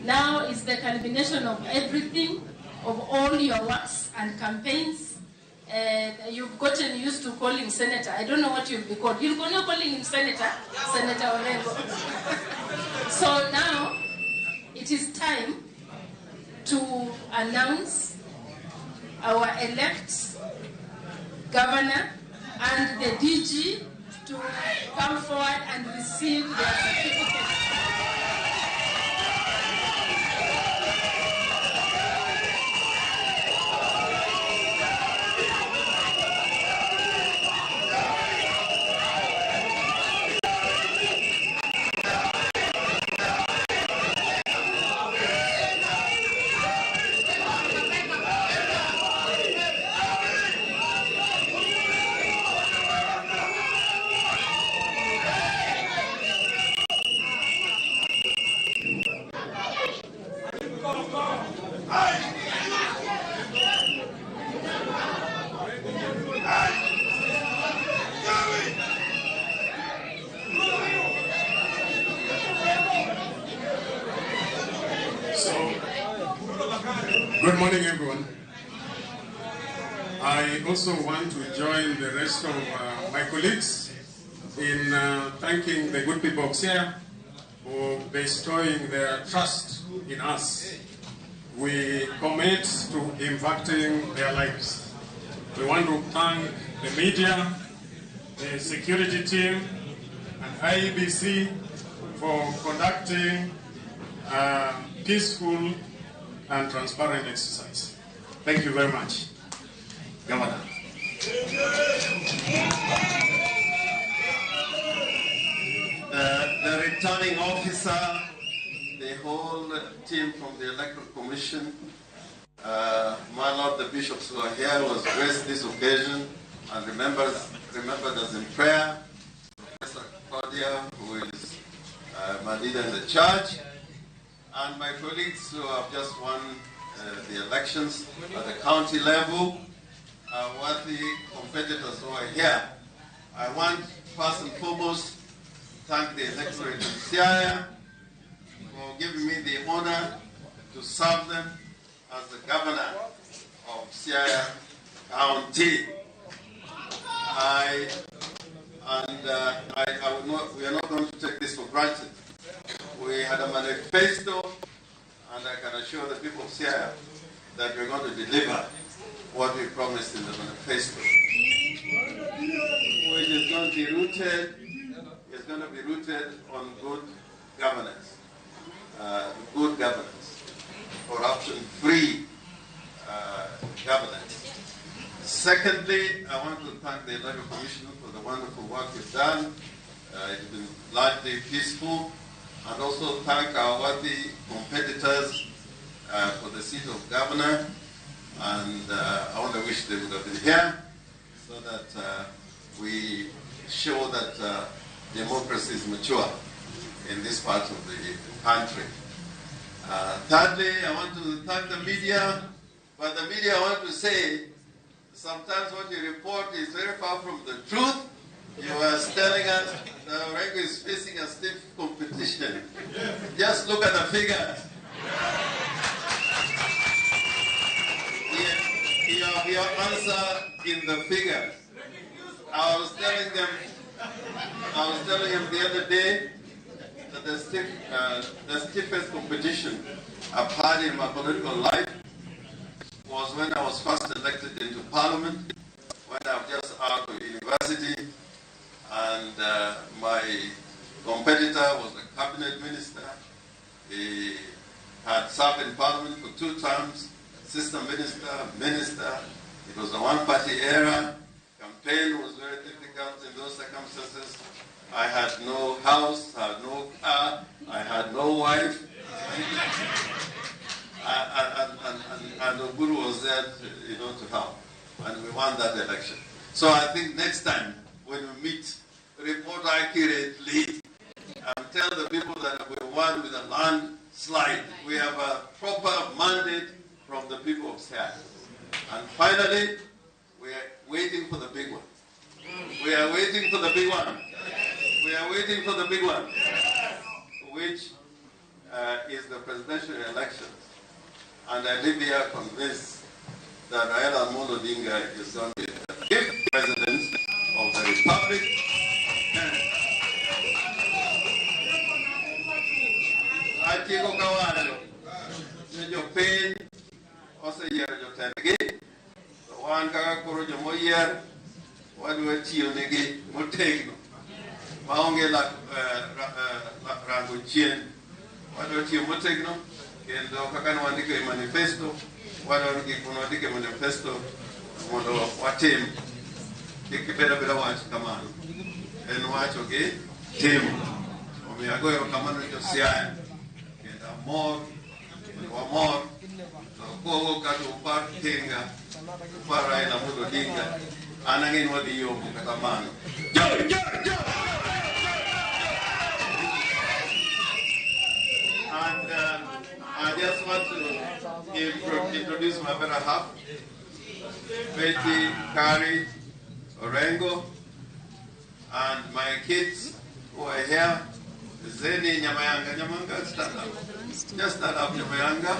Now is the culmination of everything, of all your works and campaigns. You've gotten used to calling Senator. I don't know what you'll be called. You'll continue calling him Senator, Senator Orengo. So now it is time to announce our elect governor and the DG to come forward and receive their certificate. Good morning, everyone. I also want to join the rest of my colleagues in thanking the good people of Siaya for bestowing their trust in us. We commit to impacting their lives. We want to thank the media, the security team, and IEBC for conducting a peaceful and transparent exercise. Thank you very much, Governor. The returning officer, the whole team from the Electoral Commission, my Lord the bishops who are here, who has graced this occasion and remembered us in prayer, Professor Claudia, who is my leader in the church, and my colleagues who have just won the elections at the county level, worthy competitors who are here. I want first and foremost to thank the electorate of Siaya for giving me the honor to serve them as the governor of Siaya County. We are not going to take this for granted. We had a manifesto, and I can assure the people of Siaya that we're going to deliver what we promised in the manifesto, which is going to be rooted, is going to be rooted on good governance, corruption-free governance. Secondly, I want to thank the Electoral Commission for the wonderful work you've done. It's been largely peaceful. And also thank our worthy competitors for the seat of governor. And I only wish they would have been here so that we show that democracy is mature in this part of the country. Thirdly, I want to thank the media. But the media, I want to say, sometimes what you report is very far from the truth. You are telling us that Orengo is facing a stiff competition. Just look at the figures. You have your answer in the figures. I was telling them the other day that the stiffest competition I've had in my political life was when I was first elected into Parliament, when I was just out of university, and my competitor was a cabinet minister. He had served in Parliament for 2 terms, assistant minister, minister. It was a one-party era. Campaign was very difficult in those circumstances. I had no house, I had no car, I had no wife. And Oburu was there, to help. And we won that election. So I think next time when we meet, report accurately and tell the people that we won with a landslide. We have a proper mandate from the people of Siaya. And finally, we are waiting for the big one. We are waiting for the big one. We are waiting for the big one, which is the presidential elections. And I live here convinced that Raila Amolo Odinga is going to be the fifth president of the Republic of Kenya. Atieko kawacho ni jopiny oseyiero jotendgi to wan kaka koro jomoyier wadwa tiyo negi motegno maonge rango chien. Wadwa tiyo motegno kendo kaka ne wandiko e manifesto, wadwaro gik mane wandiko e manifesto mondo watim. Kik bed abeda wach kamano, en wacho gi timo. Omiyo agoyo erokamano ne jo Siaya kendo amor kendo wamor to kowuok kata upar Tinga, upar Raila Amolo Odinga, an ang'e ni wadhi yombo kata mano. Jo, jo, jo! And I just want to introduce my better half, Betty Kari Orengo, and my kids who are here, Zeni Nyamayanga. Nyamayanga, stand up. Just stand up, Nyamayanga.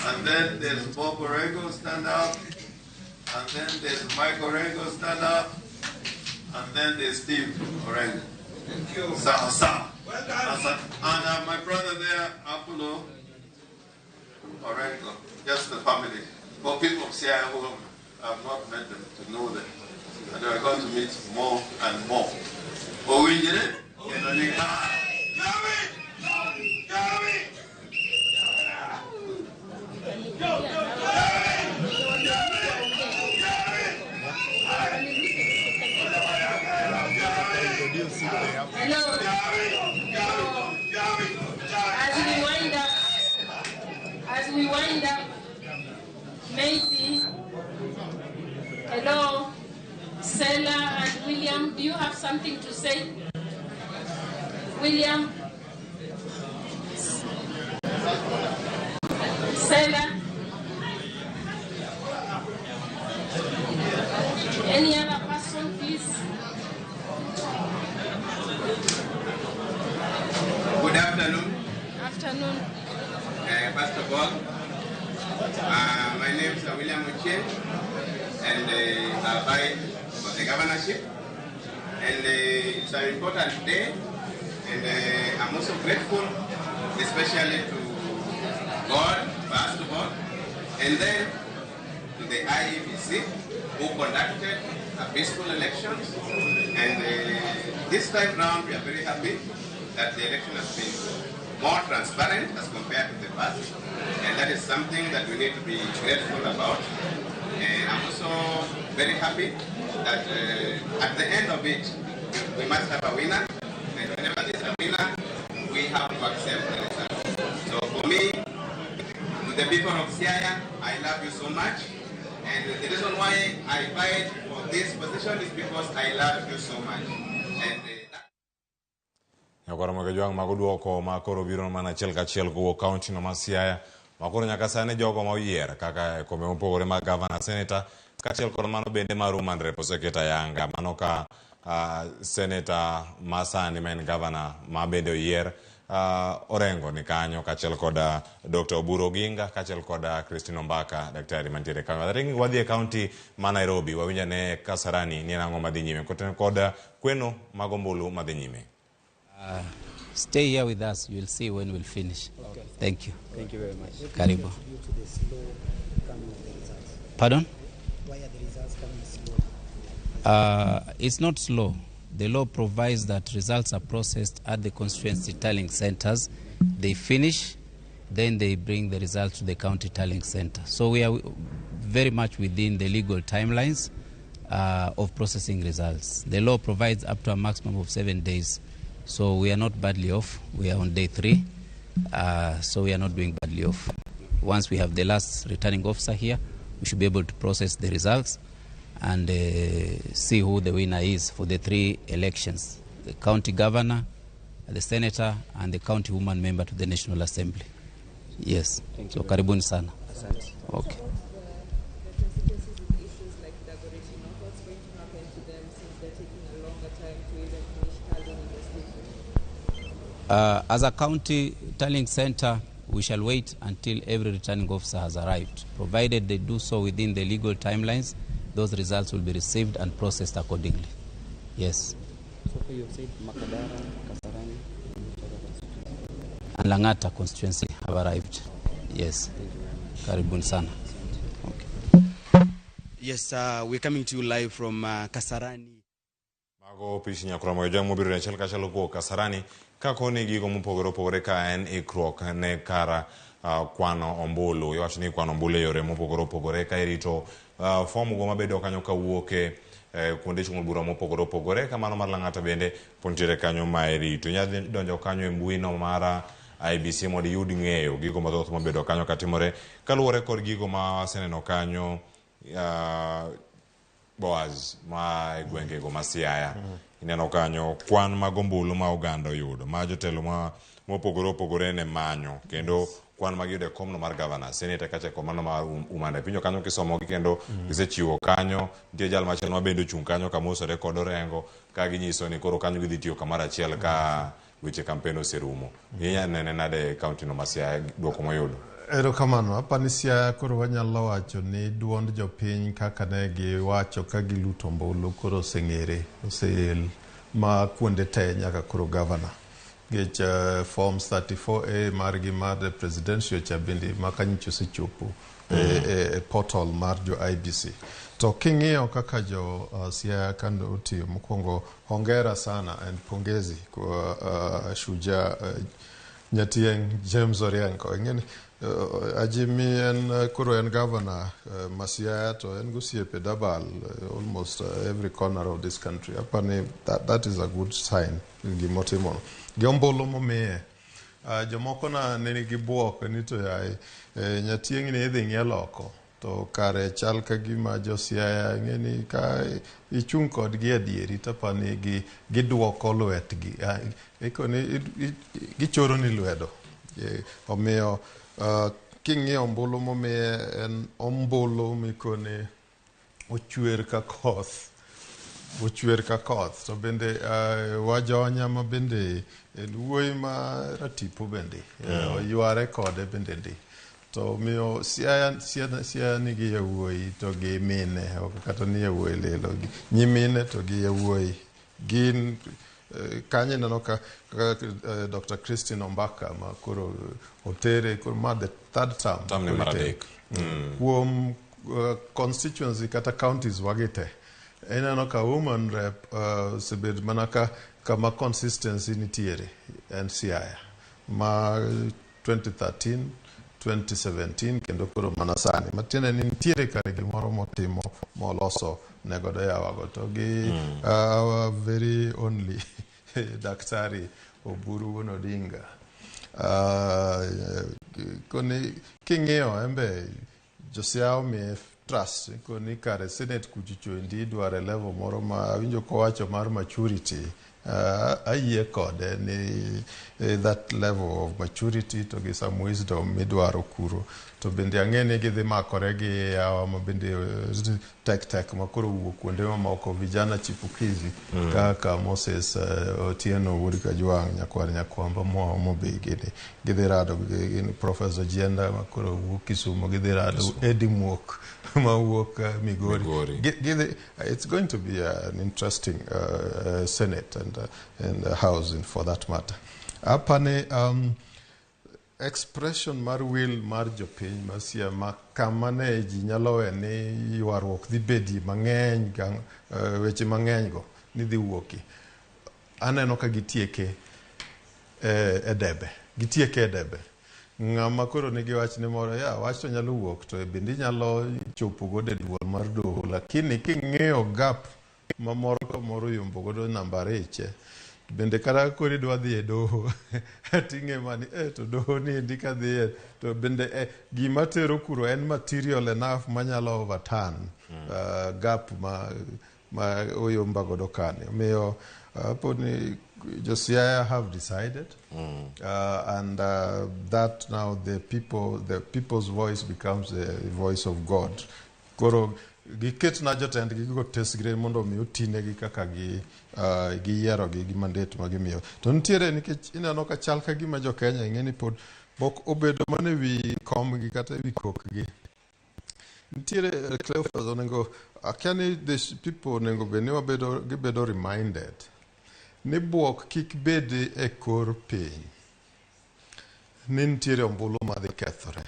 And then there's Bob Orengo, stand up. And then there's Mike Orengo, stand up. And then there's Steve Orengo. Thank you. Sawa sawa. Well done. And my brother there, Apollo Orengo, just the family. For people of Siaya who have not met them, to know them. And we are going to meet more and more. Owinjore? Kendo ni ka. Joey! Joey! Hello. As we wind up, as we wind up, maybe, hello, Sela and William, do you have something to say? William? Sela? Any other person, please? Good afternoon. Afternoon. First of all, my name is William Ochieng, and I vie for the governorship. And it's an important day, and I'm also grateful, especially to God, first of all, and then to the IEBC, who conducted a peaceful elections. And this time round, we are very happy that the election has been more transparent as compared to the past, and that is something that we need to be grateful about. And I'm also very happy that at the end of it, we must have a winner, and whenever there's a winner, we have to accept the result. So for me, to the people of Siaya, I love you so much, and the reason why I fight for this position is because I love you so much. And Nyakwar Magajwang' mago duoko ma koro biro mana achiel kachiel kowuok kaunti no ma Siaya ma koro nyaka sani jogo ma oyier kaka e kombe mopogore mag gavana, seneta kaachiel kod mano bende mar woman rep oseket ayanga mano ka seneta ma sani ma en gavana ma bende oyier Orengo ni kanyo kaachiel kod Dr. Oburu Oginga kaachiel kod Christine Ombaka daktari mantiere kanyo. Ring wadhi e kaunti ma Nairobi wawinj ane Kasarani ni en ang'o madhi nyime kod kweno mag ombulu madhi nyime. Stay here with us. You'll see when we'll finish. Okay. Thank you. Thank you very much. Karibu. Due to the slow coming of the results. Pardon? Why are the results coming slow? It's not slow. The law provides that results are processed at the constituency tallying centers. They finish, then they bring the results to the county tallying center. So we are very much within the legal timelines of processing results. The law provides up to a maximum of 7 days. So we are not badly off. We are on day 3, so we are not doing badly off. Once we have the last returning officer here, we should be able to process the results and see who the winner is for the 3 elections, the county governor, the senator, and the county woman member to the National Assembly. Yes. Thank so you. Karibuni sana. Asante. Okay. As a county tallying center, we shall wait until every returning officer has arrived. Provided they do so within the legal timelines, those results will be received and processed accordingly. Yes. So far you have said Makadara, Kasarani, and which other constituency? And Langata constituency have arrived. Yes. Thank you very much. Karibuni sana. Yes, we're coming to you live from Kasarani. Mago opis Nyakuromo Ojwang' mobiro achiel kachiel kowuok Kasarani ka koni gigo mopogore opogore ka en ikruok ne kar kwano ombulu. Iwacho ni kwano ombulu e yore mopogore opogore ka irito fom go mabedo kanyo kawuok e kuonde chung' bura mopogore opogore. Kamano mar Lang'ata bende pod nitiere kanyo ma irito. Inyalo donjo kanyo e mbui no mar IEBC mondo iyud ng'eyo gigo mathoth mabedo kanyo katimore kaluwore kod gigo ma waseneno kanyo Boaz ma e gwengego ma Siaya. Ineno kanyo kwan mag ombulu ma oganda oyudo ma jotelo ma mopogore opogore ne manyo kendo kwan magiyudo e komno mar gavana, seneta kacha kom mano mar Umanda. Pinjo kanyo kisomogi kendo gisechiwo kanyo nitie jal machielo ma bende ochung' kanyo kamosore kod Orengo ka ginyiso ni koro kanyo gidhi tiyo kamoro achiel ka weche kampen oserumo. Inya nene nade e kaunti no ma Siaya duoko moyudo? Erokamano, apani Siaya koro wanyalo wacho ni duond jopiny kaka ne giwacho ka giluto ombulu koro oseng'ere, oseel ma kuonde te nyaka koro gavana. Nikech forms 34A margi mar the presidential cha bende ma kanyocha osechopo e portal mar jo IEBC. To king'iyo kaka jo Siaya kando otiyo, mokwongo hongera sana and pongezi kwa Shujaa Nyatieng James Orengo. Ing'eni Ajimi en koro en governor ma Siaya to en gosiepe dabal almost every corner of this country. Apani that is a good sign gimotimono. Gi ombulu momiye jomoko na ne nigi buok ni to yaye Nyatieng ni idhi ng'iel oko to kare chal ka gima jo Siaya ing'e ni ka ichung' kodgi adieri tapani gi giduoko lwetgi ikoni gichoro ni lwedo. Omiyo king'iyo ombulu momiye en ombulu mikoni ochwer ka koth. Ochwer ka koth. To bende wajonya ma bende en wuoyi ma ratipo bende. Oyware kode bende ndi. To miyo Siaya nigi yawuoyi to gi mine, ok kata ni yawuoyi lilo, nyimine to gi yawuoyi. Gin kanyo ineno ka Dr. Christine Ombaka ma koro otere koro ma the third term. Term ne mar adek. Kuom constituency kata counties wagi te. Ineno ka woman rep osebet mana ka kama consistency nitiere en Siaya ma 2013 2017 kendo koro mana sani matiende ni nitiere kare gimoro motimo moloso ne godo yawago to gi our very only Daktari Oburu Wuon Odinga koni king'iyo embe jo Siaya omiye trust koni kare senate kuchocho endi idwaro e level moro ma awinjo kowacho mar maturity ayie kode ni that level of maturity to gi some wisdom midwaro kuro to bende ang'e ni gidhi makore gi yawa ma bende tek tek ma koro wuok kuonde mamoko vijana chipukizi kaka Moses Otieno wuod Kajwang' nyakwar Nyakwamba moa Homa Bay gini gidhi rado gi Professor Jienda ma koro wuok Kisumo gidhi rado Eddie Muok ma wuok Migori. Gidhi, it's going to be an interesting Senate and House for that matter. Apani expression mar will mar jopiny ma Siaya ma kama ne ji nyalo we ni ywaruok dhi bedie mang'eny weche mang'eny go ni dhi wuoki. Aneno ka gitieke e debe. Gitieke e debe. Ng'ama koro nigi wach ni moro ya wach to nyalo wuok to bende inyalo chopo godo e duol mar doho lakini king'iyo gap ma moro ka moro oyombo godo namba ariche bende kata koro idwa dhi e doho ting'e mani to doho ni endi kadhiye to bende gima tero kuro en material enough manyalo overturn gap ma oyomba godo kani. Omiyo poni jo Siaya have decided and that now the people's voice becomes the voice of God. Koro Giketna jotendgi go tesgre mondo mi otinegi kaka gi giyierogi gi mandate ma gimiyo. To nitiere nikech ineno ka chal ka gima jo Kenya ing'e ni pod pok obedo mana e wi komgi kata e wi kokgi. Nitiere Cleophas onego akia ni the people onego bed ni wabedo gibedo reminded ni buok kik bedi e kor piny ni nitiere ombulu madhi kethore.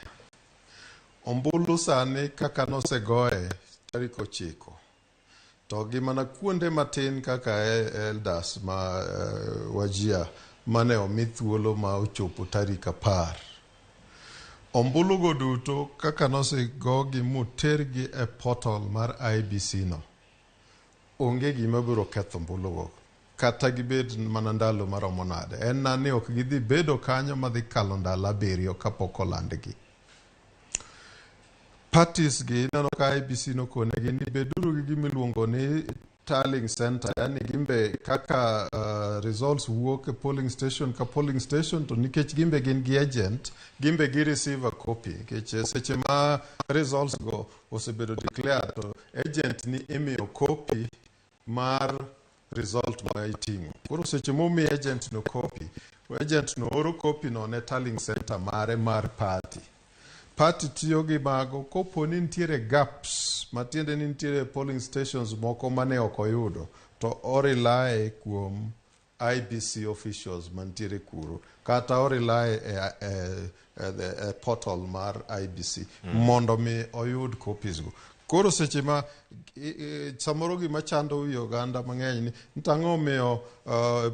Ombulu sani kaka nosegoye tarik 9 to gi mana kuonde matin kaka elders ma Wajir mane omi thuolo ma ochopo tarik 10. Ombulu go duto kaka nosegogi motergi e portal mar IEBC no, onge gima biro ketho ombulu go kata gibed mana ndalo maromo nade. En na ni ok gidhi bedo kanyo madhi kalo ndalo 7 kapok olandgi. Parties gi ineno ka IEBC nokonegi ni beduru gi gimiluongo ni tallying center, yani gimbe kaka results wuok e polling station ka polling station, to nikech gimbe gin gi agent, gimbe gi receive a copy, nikech seche ma results go osebedo declared to agent ni imiyo copy mar result ma iting'o. Koro seche momi agent no copy, agent no oro copy no ne tallying center mare mar party. Party tiyo gi mago kopo ni nitiere gaps, matiende ni nitiere polling stations moko mane ok oyudo, to o rely kuom IEBC officials mantiere kuro, kata o rely e portal mar IEBC mondo mi oyud copies go. Koro seche ma samoro gima chando wi oganda mang'eny ni tang'o omiyo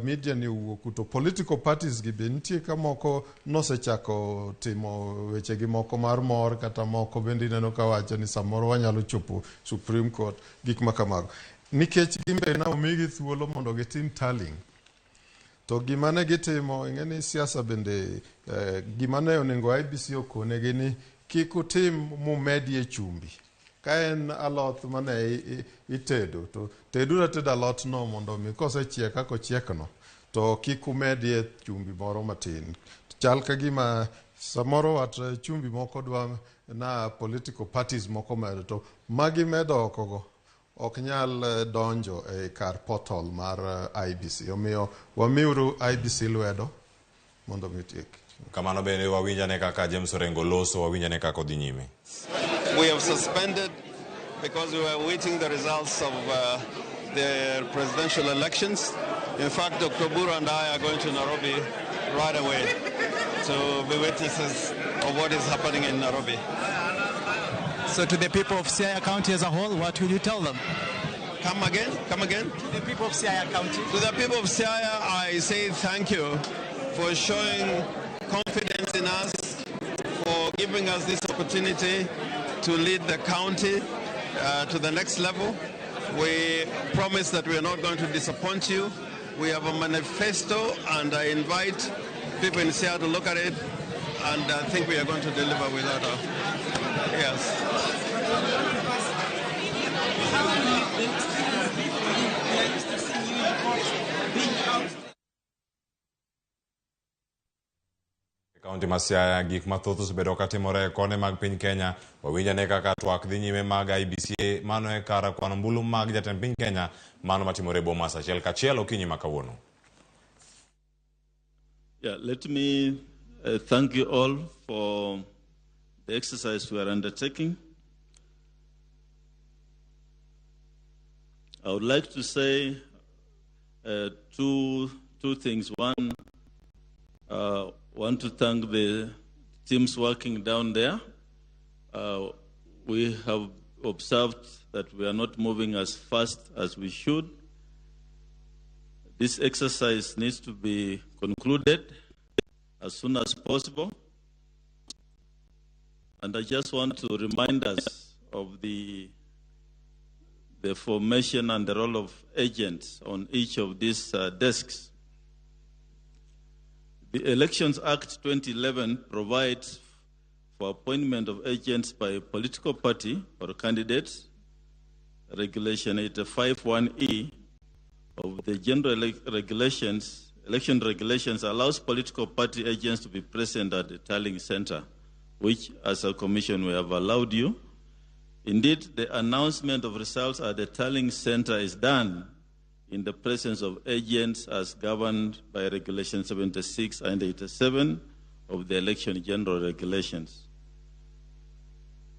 media ni owuok to political parties gi be nitie ka moko nosechako timo weche gi moko mar mor, kata moko bende ineno ka wacho ni samoro wanyalo chopo Supreme Court, gik ma kamago. Nikech gimbe ne omigi thuolo mondo gitim tallying. To gima ne gitimo, ing'e ni siasa bende gima ne onego IEBC okonegi ni kik utim mumedie chumbi. Ka en alot mane itedo, to teduru ateda alot no mondo mi kosechiek kaka ochiek no, to kik umedie chumbi moro matin. Chal ka gima samoro wat chumbi moko dwa na political parties moko medo, to magi medo oko go ok nyal donjo e kar portal mar IEBC. Omiyo wamiuru IEBC lwedo mondo mi otiek. Kamano bende wawinjane kaka James Orengo loso, wawinjane kaka odhi nyime. We have suspended because we were awaiting the results of the presidential elections. In fact, Dr. Oburu and I are going to Nairobi right away to be witnesses of what is happening in Nairobi. So to the people of Siaya County as a whole, what will you tell them? Come again? Come again? To the people of Siaya County. To the people of Siaya, I say thank you for showing confidence in us, for giving us this opportunity to lead the county to the next level. We promise that we are not going to disappoint you. We have a manifesto, and I invite people in Siaya to look at it, and I think we are going to deliver without a... Yes. Kaunti ma Siaya gik mathoth osebedo katimore e kone mag piny Kenya. Wawinjane kaka twak dhi nyime mag IEBC mano e kar kwano ombulu mag jatend piny Kenya mano matimore e Bomas achiel kachiel okinyi ma kawuono. Yeah, let me thank you all for the exercise we are undertaking. I would like to say two things. One, want to thank the teams working down there. We have observed that we are not moving as fast as we should. This exercise needs to be concluded as soon as possible. And I just want to remind us of the formation and the role of agents on each of these desks. The Elections Act 2011 provides for appointment of agents by a political party or candidates. Regulation 851E of the General Regulations, Election Regulations allows political party agents to be present at the tallying center, which as a commission we have allowed you. Indeed, the announcement of results at the tallying center is done in the presence of agents as governed by Regulation 76 and 87 of the Election General Regulations.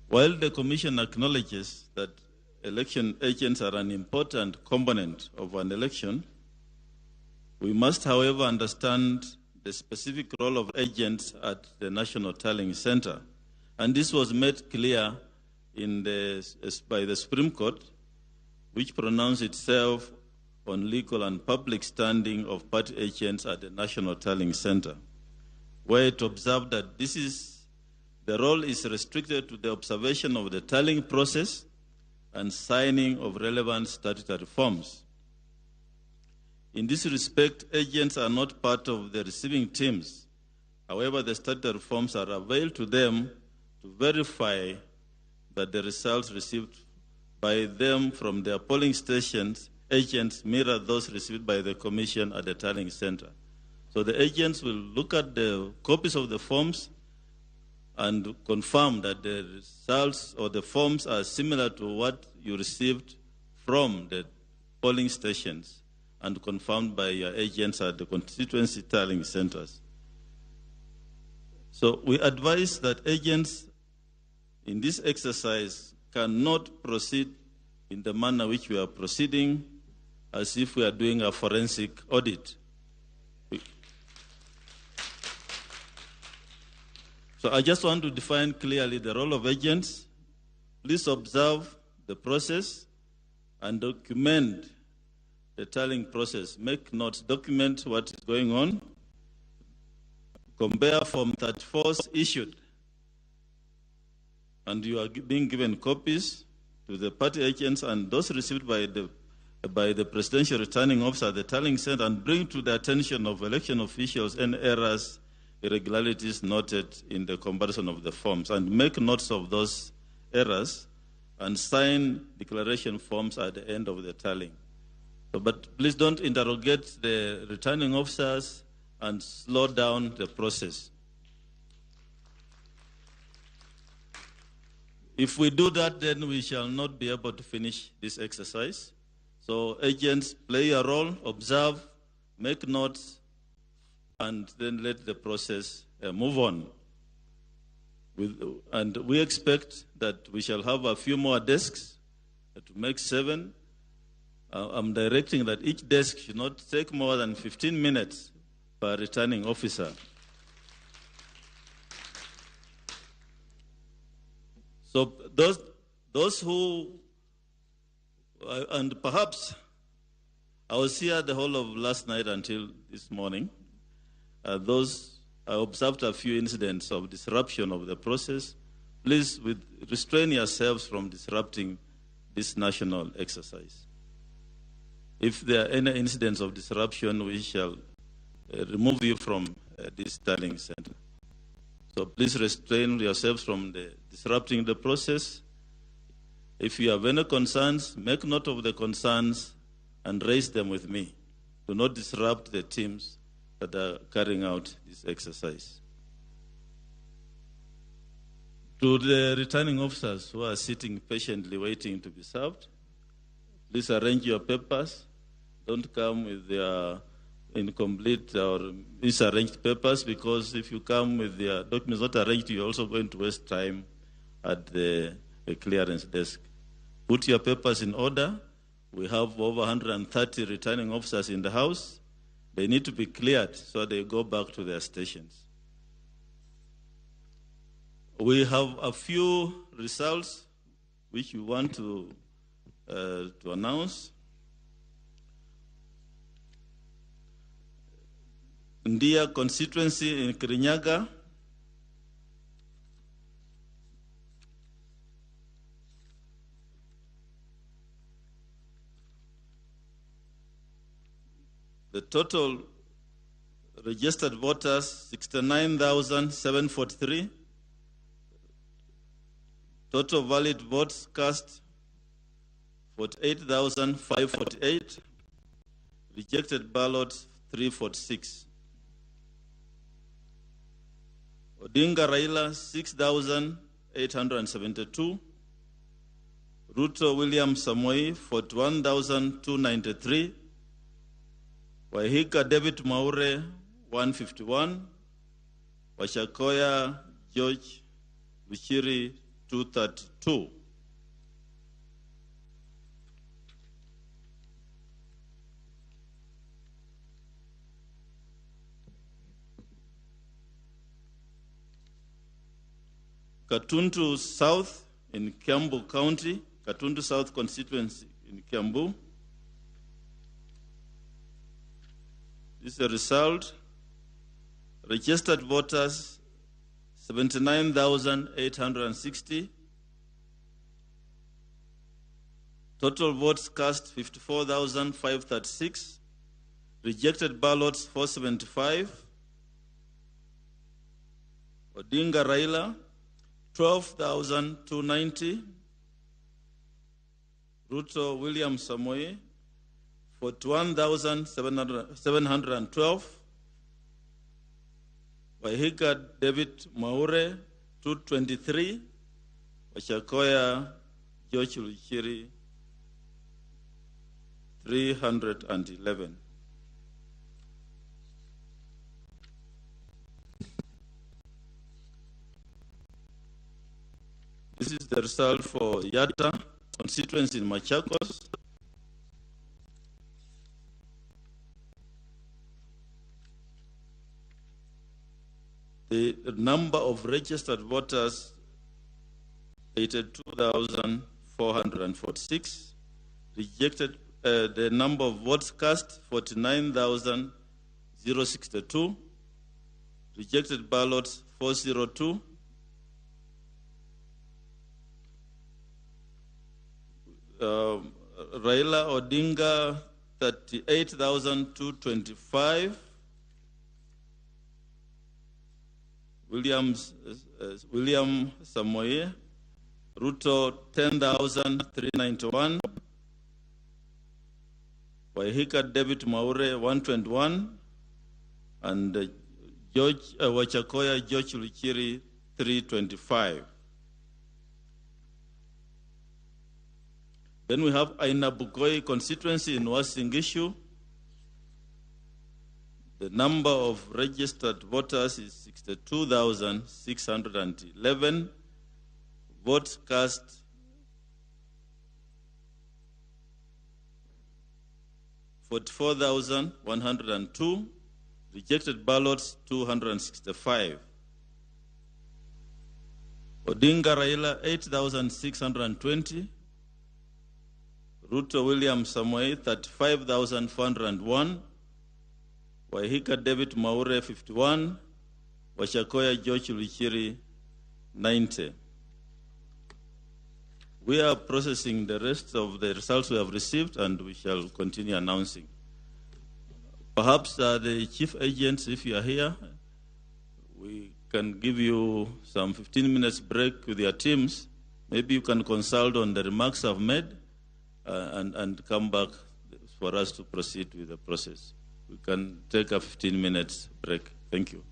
While the Commission acknowledges that election agents are an important component of an election, we must, however, understand the specific role of agents at the National Tallying Center. And this was made clear by the Supreme Court, which pronounced itself on legal and public standing of party agents at the National Tallying Center, where it observed that the role is restricted to the observation of the tallying process and signing of relevant statutory forms. In this respect, agents are not part of the receiving teams. However, the statutory forms are available to them to verify that the results received by them from their polling stations agents mirror those received by the Commission at the tallying center. So the agents will look at the copies of the forms and confirm that the results or the forms are similar to what you received from the polling stations and confirmed by your agents at the constituency tallying centers. So we advise that agents in this exercise cannot proceed in the manner which we are proceeding, as if we are doing a forensic audit. So I just want to define clearly the role of agents. Please observe the process and document the tallying process. Make notes, document what is going on. Compare Form 34 issued, and you are being given copies to the party agents and those received by the presidential returning officer at the tallying center, and bring to the attention of election officials any errors, irregularities noted in the comparison of the forms, and make notes of those errors and sign declaration forms at the end of the tallying. So, but please don't interrogate the returning officers and slow down the process. If we do that, then we shall not be able to finish this exercise. So agents, play a role, observe, make notes, and then let the process move on. And we expect that we shall have a few more desks to make 7. I'm directing that each desk should not take more than 15 minutes per returning officer. So those who, and perhaps I was here the whole of last night until this morning. I observed a few incidents of disruption of the process. Please restrain yourselves from disrupting this national exercise. If there are any incidents of disruption, we shall remove you from this tallying center. So please restrain yourselves from disrupting the process. If you have any concerns, make note of the concerns and raise them with me. Do not disrupt the teams that are carrying out this exercise. To the returning officers who are sitting patiently waiting to be served, please arrange your papers. Don't come with their incomplete or misarranged papers, because if you come with your documents not arranged, you're also going to waste time at the clearance desk. Put your papers in order. We have over 130 returning officers in the house. They need to be cleared so they go back to their stations. We have a few results which we want to announce. Ndia constituency in Kirinyaga, the total registered voters, 69,743. Total valid votes cast, 48,548. Rejected ballots, 346. Odinga Raila, 6,872. Ruto William Samoei, 41,293. Waihiga David Mwaure, 151. Wajackoyah George Luchiri, 232. Gatundu South in Kiambu County, Gatundu South constituency in Kiambu. This is the result. Registered voters, 79,860. Total votes cast, 54,536. Rejected ballots, 475. Odinga Raila, 12,290. Ruto William Samoei, 41,712. Waihiga David Mwaure, 223. Wajackoyah George Luchiri, 311. This is the result for Yatta constituency in Machakos. The number of registered voters, 82,446. Rejected, the number of votes cast, 49,062. Rejected ballots, 402. Raila Odinga, 38,225. William Samoei Ruto, 10,391. Waihiga David Mwaure, 121. And George Wajackoyah George Luchiri, 325. Then we have Ainabkoi constituency in Uasin Gishu. The number of registered voters is 62,611. Votes cast, 44,102. Rejected ballots, 265. Odinga Raila, 8,620. Ruto William Samoei, 35,401. Waihiga David Mwaure, 51. Wajackoyah George Luchiri, 90. We are processing the rest of the results we have received, and we shall continue announcing. Perhaps the chief agents, if you are here, we can give you some 15 minutes break with your teams. Maybe you can consult on the remarks I've made and come back for us to proceed with the process. We can take a 15 minutes break. Thank you.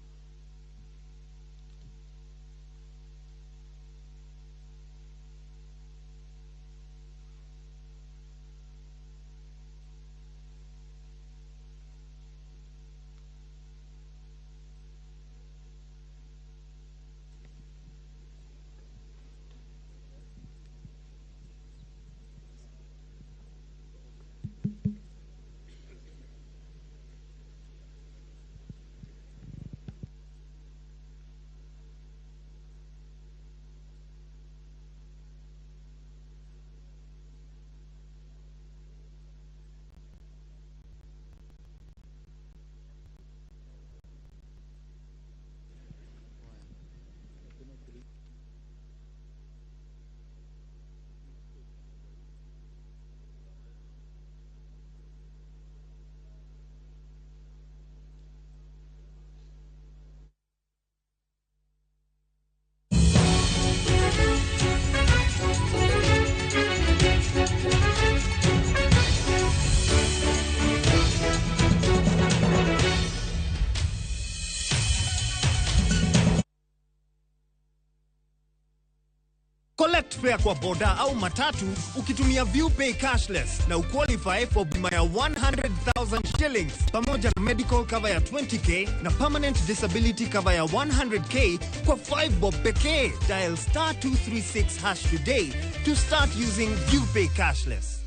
Collect fare kwa boda au matatu ukitumia ViewPay cashless na uqualify for bima ya 100,000 shillings pamoja na medical cover ya 20K na permanent disability cover ya 100K kwa 5 bob pekee. Dial star 236 hash today to start using ViewPay cashless.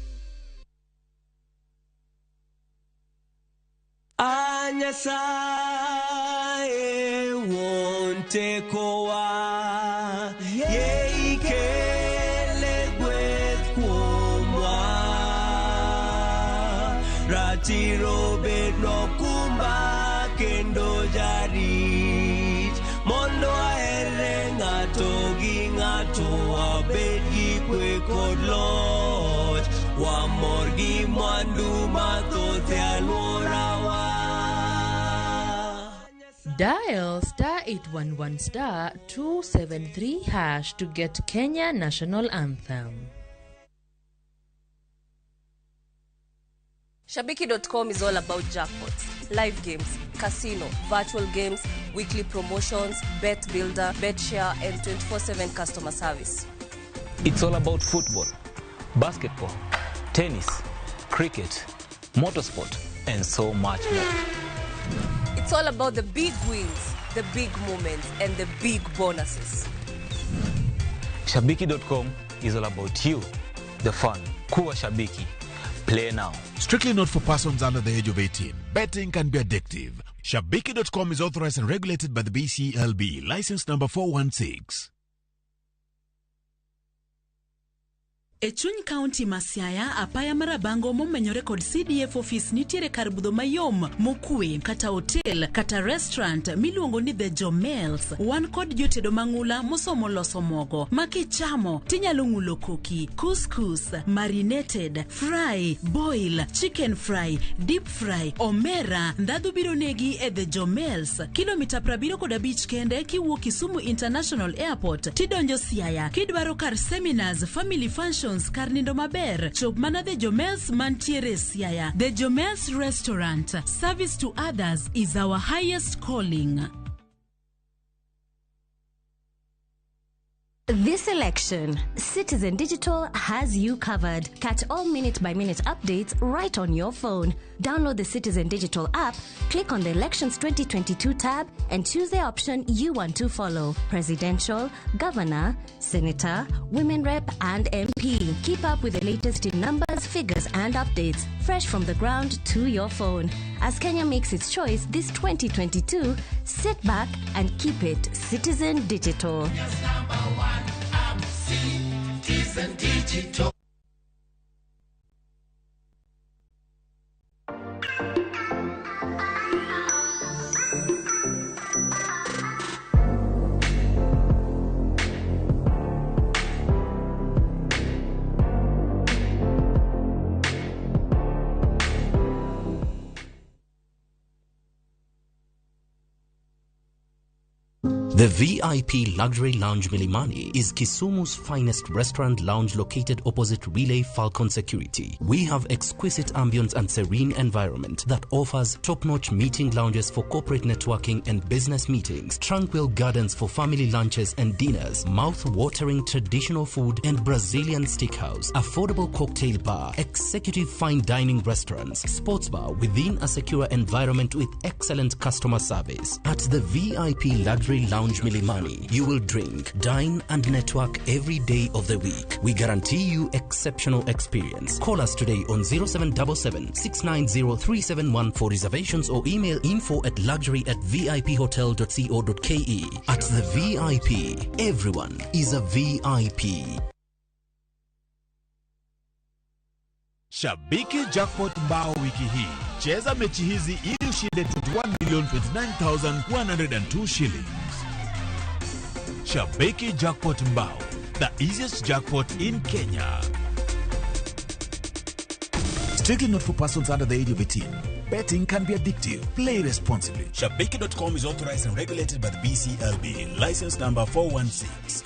Anyasaye wonte kowa yeikele gweth kuomwa ratiro bedno kumba kendo jarit mondo ahere ng'ato gi ng'ato wabed gi kwe kod loch wamor gi mwandu mathoth e alworawa. Dial star 811 star 273 hash to get Kenya National Anthem. Shabiki.com is all about jackpots, live games, casino, virtual games, weekly promotions, bet builder, bet share, and 24/7 customer service. It's all about football, basketball, tennis, cricket, motorsport, and so much more. It's all about the big wins, the big moments, and the big bonuses. Shabiki.com is all about you, the fun. Kuwa Shabiki. Play now. Strictly not for persons under the age of 18. Betting can be addictive. Shabiki.com is authorized and regulated by the BCLB. License number 416. E chuny kaunti ma Siaya, apaya mar Rabango momenyore kod CDF office nitiere kar budho mayom mokwe kata hotel kata restaurant miluongo ni The Jomels. Wan kod jotedo mang'ula mosomo loso mogo ma kichamo tinyalo ng'ulo koki, couscous, marinated, fry, boil, chicken fry, deep fry, omera. Ndhadhu biro negi e The Jomels, kilomita 75 kende kiwuok Kisumu International Airport tidonjo Siaya. Kidwaro kar seminars, family functions, kar nindo maber, chop mana The Jomels mantiere Siaya. The Jomels Restaurant, service to others is our highest calling. This election, Citizen Digital has you covered. Catch all minute-by-minute updates right on your phone. Download the Citizen Digital app, click on the Elections 2022 tab, and choose the option you want to follow. Presidential, Governor, Senator, Women Rep, and MP. Keep up with the latest in numbers, figures, and updates, fresh from the ground to your phone. As Kenya makes its choice this 2022, sit back and keep it Citizen Digital. Citizen Digital. The VIP Luxury Lounge Milimani is Kisumu's finest restaurant lounge located opposite Relay Falcon Security. We have exquisite ambience and serene environment that offers top-notch meeting lounges for corporate networking and business meetings, tranquil gardens for family lunches and dinners, mouth-watering traditional food and Brazilian steakhouse, affordable cocktail bar, executive fine dining restaurants, sports bar within a secure environment with excellent customer service. At the VIP Luxury Lounge Milimani, you will drink, dine and network every day of the week. We guarantee you exceptional experience. Call us today on 0777 690 371 for reservations or email info at luxury@viphotel.co.ke. At the VIP, everyone is a VIP. Shabiki Jackpot Mbao wiki hii. Cheza mechi hizi ili ushinde 21,029,102 shillings. Shabiki Jackpot Mbao, the easiest jackpot in Kenya. Strictly not for persons under the age of 18. Betting can be addictive. Play responsibly. Shabiki.com is authorized and regulated by the BCLB. License number 416.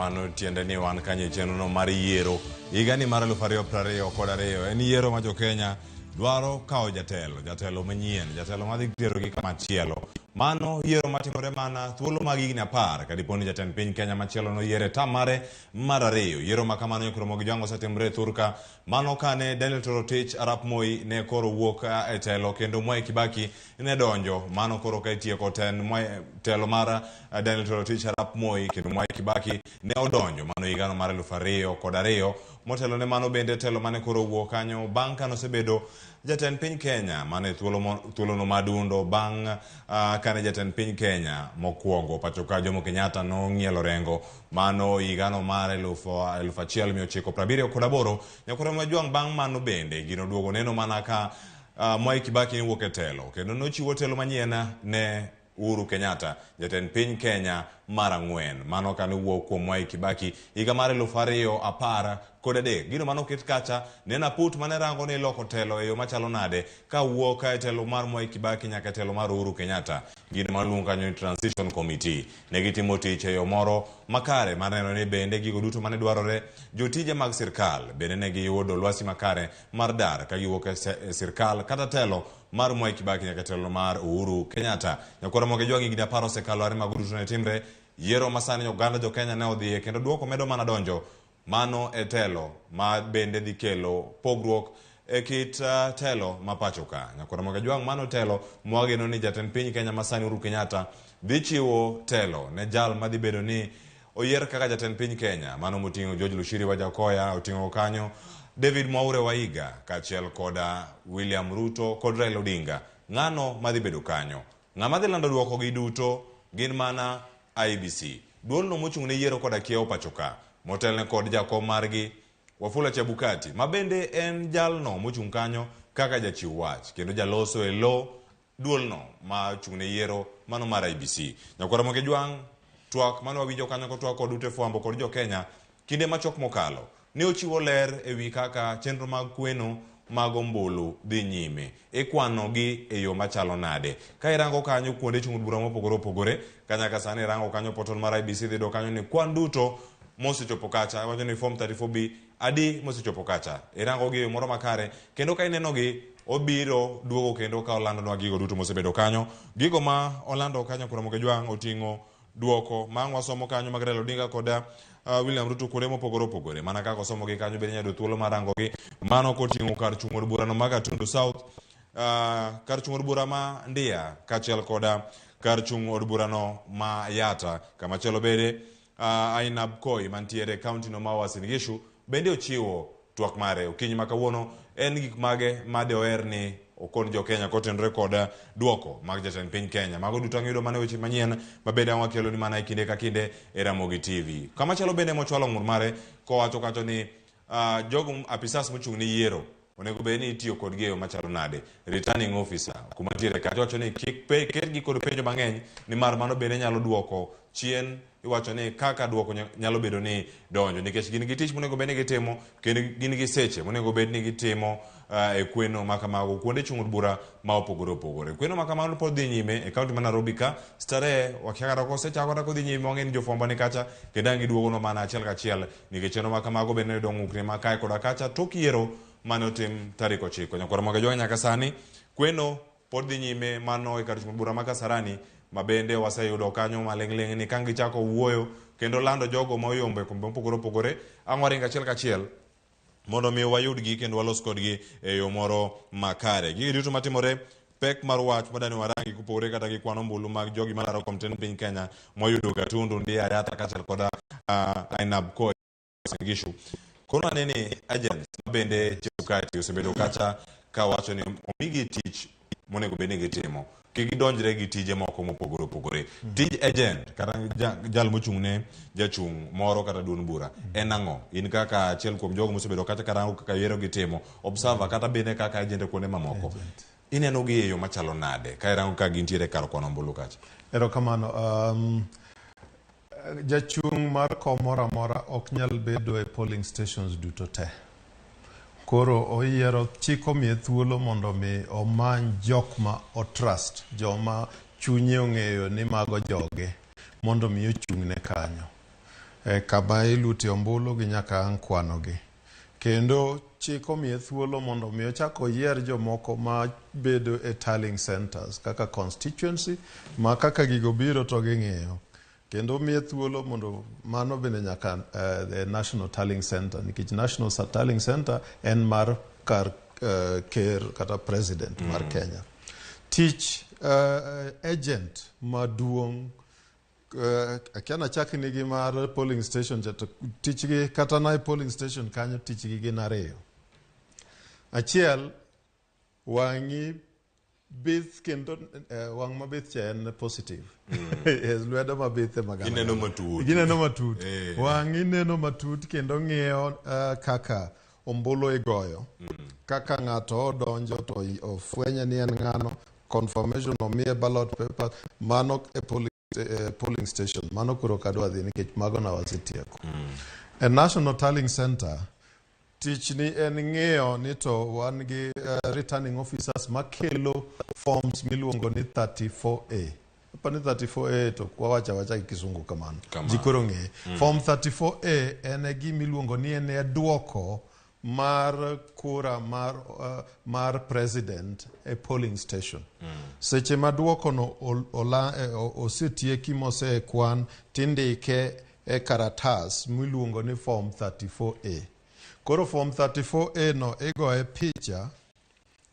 Mano tiende ni wan kanye chenro mar yiero higani mar 2022. En yiero ma jo-Kenya dwaro kawo jatelo, jatelo manyien, jatelo madhi terogi kama chielo. Mano yiero matimore mana thuolo mag higni 10 kadipo ni jatend piny Kenya machielo noyiere tam mare mar ariyo. Yiero ma kamano nyakromo gi jwang' osetimore e thurka. Mano kane Daniel Toroitich arap Moi ne koro wuok e telo kendo Mwai Kibaki ne donjo. Mano koro ka itieko telo mar Daniel Toroitich arap Moi kendo Mwai Kibaki ne odonjo. Mano higano mar 2002. Motelo ne mano bende telo mane koro wuok kanyo bang' kane osebedo jatend piny Kenya mane thuolono madundo bang' kane jatend piny Kenya mokwongo pacho ka Jomo Kenyatta nong'ielo rengo mano higano mar 1978. Nyakwar Majwang' bang' mano bende gino duogo neno mana ka Mwai Kibaki ne wuok e telo kendo nochiwo telo manyien ne Uhuru Kenyatta jatend piny Kenya mar 4. Mano kane wuok kuom Mwai Kibaki higa mar 2013. Gino mane oket kacha ne en aput mane rango ni loko telo e yo machalo nade ka wuok e telo mar Mwai Kibaki nyaka e telo mar Uhuru Kenyatta. Gino maluongo kanyo ni Transition Committee. Ne gitimo tich e yo moro makare mar neno ni bende gigo duto mane dwarore jotije mag sirkal bende ne giyudo lwasi makare mar dar ka giwuok e sirkal kata telo mar Mwai Kibaki nyaka telo mar Uhuru Kenyatta. Nyakwar Ramogi Ojwang' higni 10 osekalo are mago duto ne timre. Yiero masani oganda jo Kenya ne odhiye kendo duoko medo mana donjo. Mano e telo ma bende dhi kelo pogruok e kit telo ma pacho ka. Nyakwar Ramogi Ojwang' mano telo mwageno ni jatend piny Kenya masani Uhuru Kenyatta dhi chiwo telo ne jal madhi bedo ni oyier kaka jatend piny Kenya. Mano moting'o George Luchiri Wajackoyah, oting'o kanyo David Mwaure Waiga kaachiel koda William Ruto kod Raila Odinga. Ng'ano madhi bedo kanyo? Ng'ama dhi lando duoko gi duto gin mana IEBC. Duolno mochung' ne yiero koda kiewo pacho ka. Motelne kod jakom margi Wafula Chebukati, ma bende en jalno mochung' kanyo kaka jachiw wach kendo jaloso e lo duolno ma ochung' ne yiero mano mar IEBC. Nyakwar Ramogi Ojwang' twak mane wawinjo kanyo kotwak kod ute fwambo kod jo Kenya kinde machok mokalo ne ochiwo ler e wi kaka chenro mag kweno mag ombulu dhi nyime. Ikwano gi e yo machalo nade? Ka irango kanyo kuonde chung' bura mopogore opogore, ka nyaka sani irango kanyo portal mar IEBC dhi yudo kanyo ni kwan duto mosechopo kacha, iwacho ni form 34B adi mosechopo kacha. Irango gi e yo moro makare kendo ka ineno gi obiro duogo kendo ka olandonwa gigo duto mosebedo kanyo. Gigo ma olando kanyo kuom Ramogi Ojwang' oting'o duoko ma ang' wasomo kanyo mag Raila Odinga kod William Ruto kuonde mopogore opogore. Mana kaka osomogi kanyo bende inyalo yudo thuolo mar rangogi. Mano koting'o kar chung' od burano ma Gatundu South, kar chung' od bura ma Ndia kaachiel kod kar chung' od burano ma Yatta. Kamachielo bende Ainabkoi mantiere e kaunti no ma Uasin Gishu bende ochiwo twak mare okinyi ma kawuono. En gik mage ma de oher ni okon jo Kenya kotenore kod duoko mag jatend piny Kenya. Mago duto ang' yudo mana weche manyien ma bende ang' wakelo ni mana e kinde ka kinde e Ramogi TV. Kamachielo bende mochwalo ng'ur mare kowacho kacho ni jogo apisas mochung' ne yiero onego bed ni itiyo kodgi e yo machalo nade. Returning officer kuma tiere kacha wacho ni kik ketgi kod penjo mang'eny nimar mano bende nyalo duoko chien. Iwacho ni kaka duoko nyalo bedo ni donjo nikech gin gi tich monego bed ni gitimo kendo gin gi seche monego bed ni gitimo e kweno ma kamago kuonde chung' od bura ma opogore opogore. Kweno ma kamano pod dhi nyime e kaunti ma Nairobi ka Starehe wakia kata kosechako kata kodhi nyime wang'e ni jofwambo ni kacha kendo ang' giduogono mana achiel kachiel nikech chenro ma kamago bende noyudo ng'ukni ma kae koda kacha tok yiero mane otim tarik 9. Nyakwar Ramogi Ojwang' nyaka sani kweno pod dhi nyime mano e kar chung' bura ma Kasarani ma bende waseyudo kanyo maling'ling' ni ka gichako wuoyo kendo lando jogo ma oyombo e kombe mopogore opogore ang' waring achiel kachiel mondo mi wayudgi kendo walos kodgi e yo moro makare. Gigo duto matimore pek mar wach madani warangi kopogore kata gi kwan ombulu mag jogi malaro kom tend piny Kenya moyudo Gatundu, Ndia, Yatta kaachiel kod Ainabkoi Gishu. Koro anene ni agents ma bende Chebukati osebedo kacha ka wacho ni omigi tich monego bed ni gitimo. Kik gidonjre gi tije moko mopogore opogore. Tij agent kata jal mochung' ne jachung' moro kata duond bura en ang'o? In kaka achiel kuom jogo mosebedo kacha karango kaka yiero gitimo, observer kata bende kaka agent e kuonde mamoko. Ineno gi e yo machalo nade ka irango ka gintiere kar kwano ombulu kacha? Erokamano. Jachung' mar kom moro amora ok nyal bedo e polling stations duto te. Koro oyiero chik omiye thuolo mondo mi omany jok ma otrust, joma chunye ong'eyo ni mago joge, mondo mi ochung'ne kanyo. Kama ilute ombulu gi nyaka ang' kwanogi. Kendo chik omiye thuolo mondo mi ochak oyier jomoko ma bedo e tallying centers kaka constituency ma kaka gigo biro to ging'iyo. Kendo omiye thuolo mondo mano bende nyaka the National Tallying Center nikech National Tallying Center en mar kar ker kata president mar Kenya. Tich agent maduong' akia nachak nigi mar polling station cha to tichgi kata na e polling station kanyo tichgi gin ariyo. Achiel wang'i bith kendo wang' mabith cha en positive. Yes, lwedo mabith ema gana. Gineno matut. Gineno matut. Wang'i neno matut kendo ng'iyo kaka ombulu igoyo. Kaka ng'ato odonjo to ofwenye ni en ng'ano, confirmation omiye ballot paper, mano e polling station. Mano koro ok adwa dhi nikech mago na wasetieko. E National Tallying Center, tich ni en ng'iyo ni to wan gi returning officers makelo forms miluongo ni 34A. Apani 34A to wawacho awacha gi kisungu kamano. Kamano. Ji koro ng'eye. Form 34A en e gima iluongo ni en e duoko mar kura mar president e polling station. Seche ma duoko no osetieki mosekwan tindike e karatas miluongo ni form 34A. Koro form 34A no igoye picha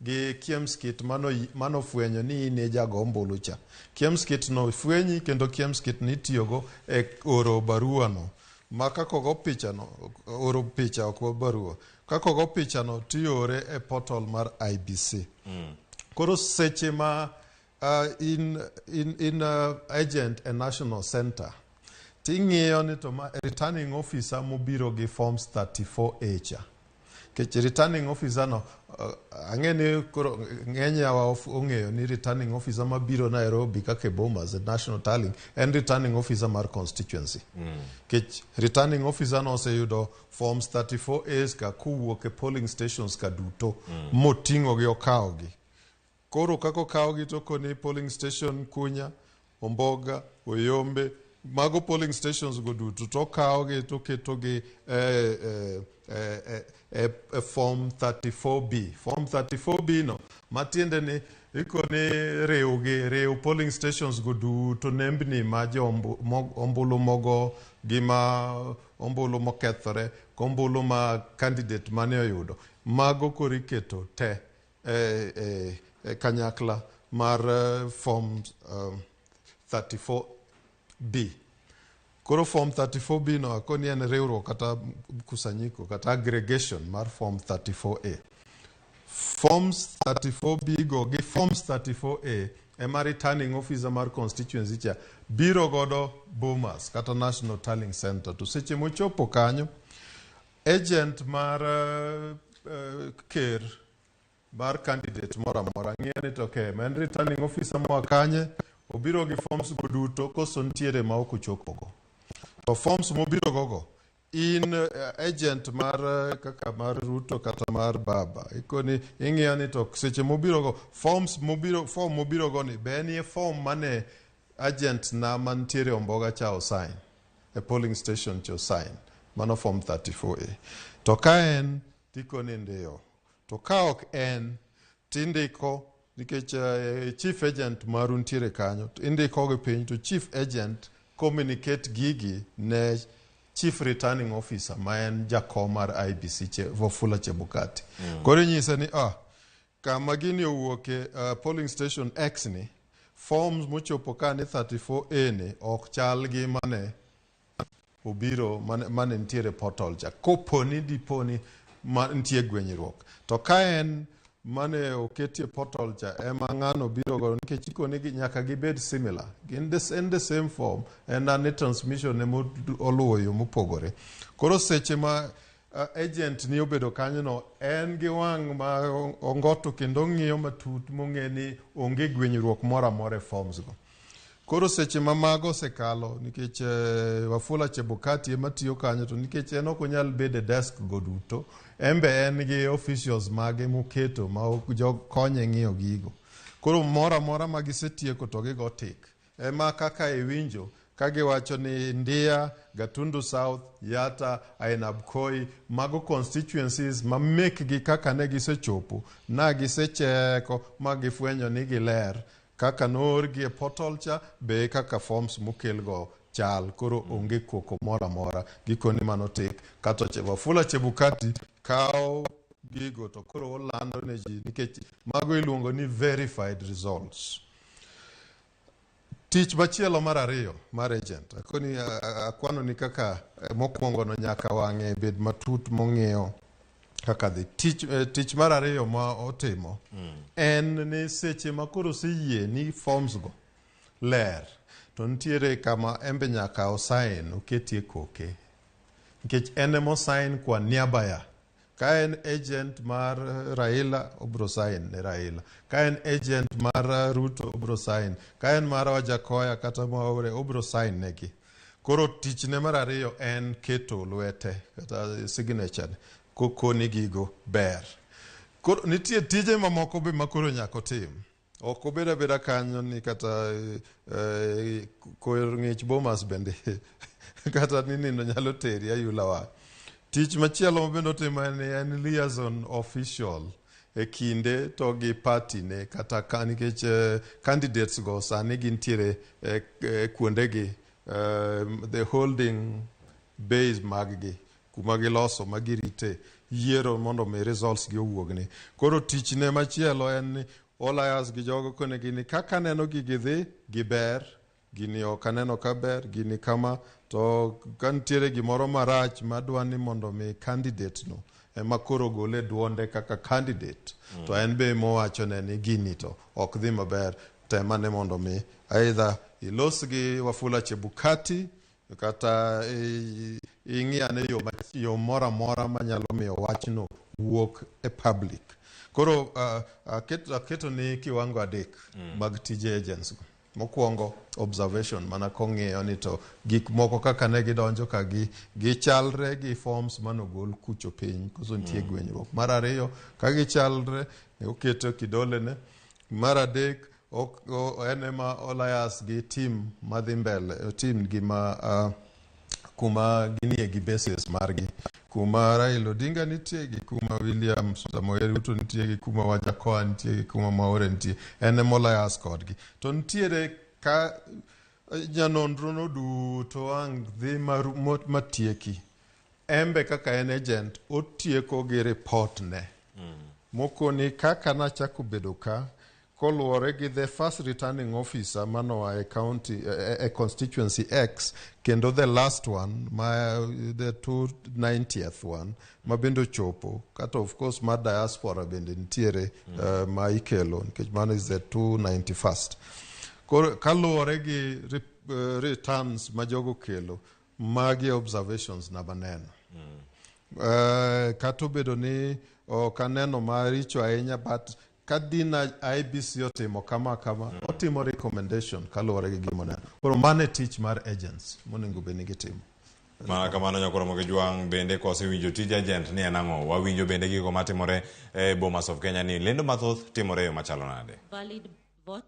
gi KIEMS kit mano fwenyo ni in e jago ombulu cha. KIEMS kit no fwenyi kendo KIEMS kit no itiyogo e oro barua no. Ma kaka ogo picha no, oro picha ok barua. Kaka ogo picha no tiore e portal mar IBC. Koro seche ma in agent e National Center, ting'iyo ni to ma returning officer mobiro gi forms 34A cha. Nikech returning officer no, ang'e ni koro ng'eny yawa ong'eyo ni returning officer mabiro Nairobi kaka e Bomas e National Tallying en returning officer mar constituency. Nikech returning officer no oseyudo forms 34As ka kowuok e polling stations ka duto moting'o gi okawogi. Koro kaka okawogi to koni polling station Kunya, Omboga, Oyombe, mago polling stations go duto to okawogi to oketogi e form 34B. Form 34B no matiende ni ikoni riw polling stations go duto nembni ma jo ombulu mogo gi ma ombulu mokethore ombulu ma candidate mane oyudo mago koro iketo te e kanyakla mar form 34B. Koro form 34B no akoni en riwruok kata mkusanyiko kata aggregation mar form 34A. Forms 34B go gi forms 34A ema returning officer mar constituency cha biro godo Bomas kata National Tallying Center. To seche mochopo kanyo, agent mar ker mar candidate moro amora ng'iyo ni to okay, en returning officer moa kanye, obiro gi forms go duto koso nitiere ma ok ochopogo. To forms mobiro gogo, in agent mar kaka mar Ruto kata mar Baba, ikoni ing'iyo ni to seche mobiro go, forms mobiro, form mobiro go ni be en e form mane agent na mantiere Omboga cha osign e polling station cha osign, mano form 34A. To ka en tikoni ndiyo, to ka ok en tindiko nikech chief agent maru nitiere kanyo, to indiko gi piny to chief agent communicate gigi ne chief returning officer ma en jakom mar IBC Wafula Chebukati. Koro inyise ni kama gini owuoke polling station X ni, forms mochopo ka ni 34A ni ok chal gi mane obiro mane nitiere portal cha. Koponi diponi ma nitie gwenyruok. To ka en mane oketie portal cha ema ng'ano biro godo nikech ikoni nyaka gibed similar. Gin the same form en ane transmission ema oluwo yo mopogore. Koro seche ma agent ni obedo kanyo no en gi wang' ma ongoto kendo ng'iyo matut mong'e ni onge gwenyruok moro amora e forms go. Koro seche ma mago osekalo nikech Wafula Chebukati ema tiyo kanyo to nikech en ok onyal bedo e desk go duto, en be en gi officials mage moketo ma konye ng'iyo gigo. Koro moro amora ma gisetieko to gigo tik. Ema kaka iwinjo Ka giwacho ni Ndia, Gatundu South, Yatta, Ainabkoi, mago constituencies ma mekgi kaka ne gisechopo, na gisecheko ma gifwenyo ni giler. Kaka noorgi e portal cha, be e kaka forms mokelgo chal. Koro onge koko moro amora. Gikoni mano tik. Kato Wafula Chebukati kawo gigo to koro olando ne ji nikech mago iluongo ni verified results. Tich machielo mar ariyo mar agent, akoni akwano ni kaka mokwongo no nyaka wang'e bed matut mong'iyo kaka dhi. Tich mar ariyo ma otimo en ni seche ma koro oseyie ni forms go ler, to nitiere kama embe nyaka osign oketie koke. Nikech en ema osign kwa niaba ya. Ka en agent mar Raila, obro sign ne Raila. Ka en agent mar Ruto, obro sign. Ka en mar Wajackoyah kata Mwaure, obro sign negi. Koro tichne mar ariyo en keto lwete kata signature kokoni gigo ber. Koro nitie tije mamoko be makoro nyaka otim. Ok obed abeda kanyo ni kata koyo ng'ich Bomas bende kata ni nindo nyalo teri ayula wang'. Tich machielo ma bende otimo en en liaison official e kinde to gi party ne kata ka nikech candidates go sani gintiere e kuondegi the holding base mag gi kuma giloso ma girite yiero mondo mi results gi owuogni. Koro tichne machielo en ni olias gi jogo konegi ni kaka aneno gigi dhi giber, gini ok aneno ka ber, gini kama, to ka nitiere gimoro marach madwa ni mondo mi candidate no ema koro gole duonde kaka candidate to en be mowachone ni gini to ok dhi maber, temane mondo mi either ilos gi Wafula Chebukati kata ing'i ane yo moro amora manyalo miyo wachno wuok e public. Koro aketo ni kiwango adek mag tije agents go. Mokwongo observation mana kong'iyo ni to gik moko kaka ne gidonjo ka gi gichalre gi forms manogol kucho piny koso nitie gwenyruok. Mar ariyo ka gichalre oketo kidole ne. Mar adek en ema olias gi team madhi mbele team gi ma kuma ginie gi bases margi kuma Raila Odinga nitie gi kuma William Samoei Ruto nitie gi kuma Wajackoyah nitie gi kuma Mwaure nitie en ema olias kodgi to nitiere ka nyanonro no duto ang' dhi matieki embe kaka en agent otieko gi report ne mokoni kaka nachako bedo ka koluwore gi the first returning officer manoa e county e constituency X kendo the last one ma the 290th one ma bende ochopo kata of course mar diaspora bende nitiere ma ikelo nikech mano is the 291st. Koro kaluwore gi returns ma jogo kelo magi observations na maneno kata obedo ni ok aneno maricho ahinya but ka dina IEBC otimo kama kama otimo recommendation kaluwore gi gima oneno. Koro mano e tich mar agents monego bed ni gitimo. Mana kamano nyakoro Mogejwang' bende kosewinjo tij agent ni en ang'o wawinjo bende gigo matimore e Bomas of Kenya ni lendo mathoth timore e yo machalo nade. Valid votes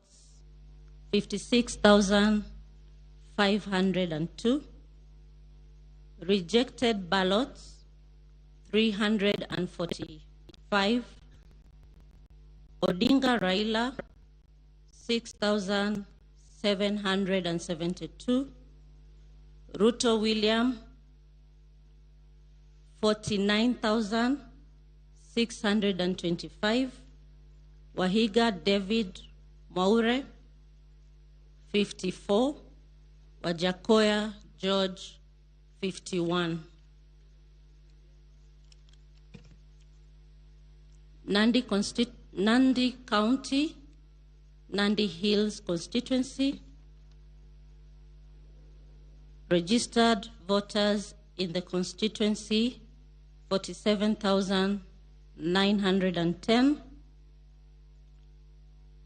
56,502. Rejected ballots 345. Odinga Raila 6,772. Ruto William 49,625. Waihiga David Mwaure 54. Wajackoyah George 51. Nandi County, Nandi Hills constituency, registered voters in the constituency 47,910.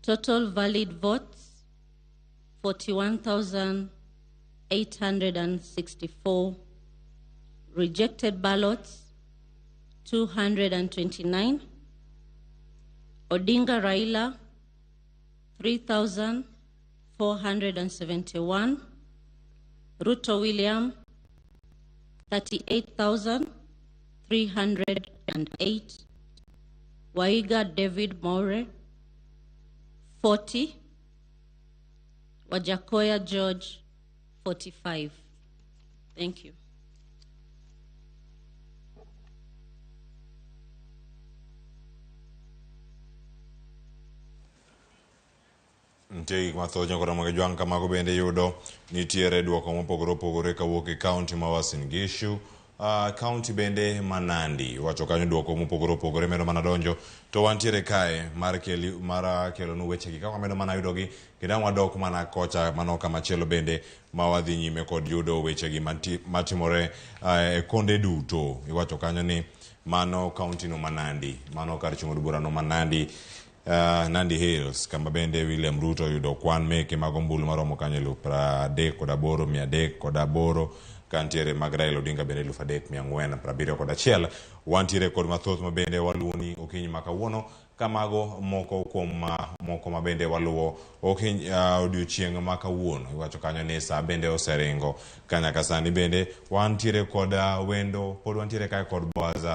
Total valid votes 41,864. Rejected ballots 229. Odinga Raila 3,471. Ruto William, 38,308. Waiga David More, 40. Wajakoya George, 45. Thank you. Nitie gik mathoth nyakora mag jwang' kamago bende yudo nitiere duoko mopogore opogore kawuok e kaunti ma Uasin Gishu, kaunti bende ma Nandi. Iwacho kanyo duoko mopogore opogore medo mana donjo to wantiere kae mar keli, mar kelonu wechegi kaka wamedo mana yudogi kendo ang' wadok mana kocha mano kamachielo bende ma wadhi nyime kod yudo wechegi matimore e konde duto. Iwacho kanyo ni mano kaunti no ma Nandi, mano kar chung' od bura no ma Nandi, Nandi Hills, kama bende William Ruto oyudo kwan meke mag ombulu maromo kanyo 38,308, kantiere mag Raila Odinga bende 3,471. Wantiere kod mathoth ma bende waluwoni okinyi ma kawuono, kamago moko kuom moko ma bende waluwo okinyi odiochieng' ma kawuono. Iwacho kanyo ni saa bende oseringo ka nyaka sani bende wantiere kod wendo, pod wantiere kae kod Boaz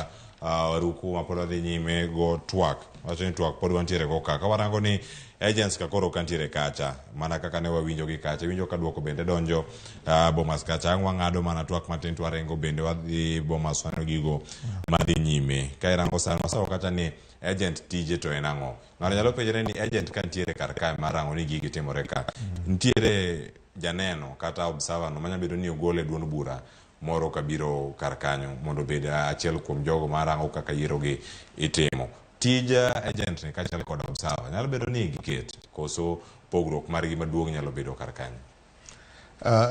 Ruku ma pod wadhi nyime go twak. Wacho ni twak pod wantiere go ka. Ka warango ni agents ka koro kantiere kacha, mana kaka ne wawinjo gi kacha, iwinjo ka duoko bende donjo Bomas kacha. Ang' wang'ado mana twak matin to warengo bende wadhi Bomas waneno gigo madhi nyime. Ka irango sani wasawo kacha ni agent tije to en ang'o? Ng'ato nyalo penjore ni agent ka nitiere kar kae mar rango ni gigi timore ka. Nitiere janeno kata observer no manyalo bedo ni ogol e duond bura moro kabiro kar kanyo mondo obed achiel kuom jogo marango kaka yiero gi itimo. Tij agent ni kaachiel kod observer nyalo bedo ni giket koso pogruok margi maduong' nyalo bedo kar kanyo.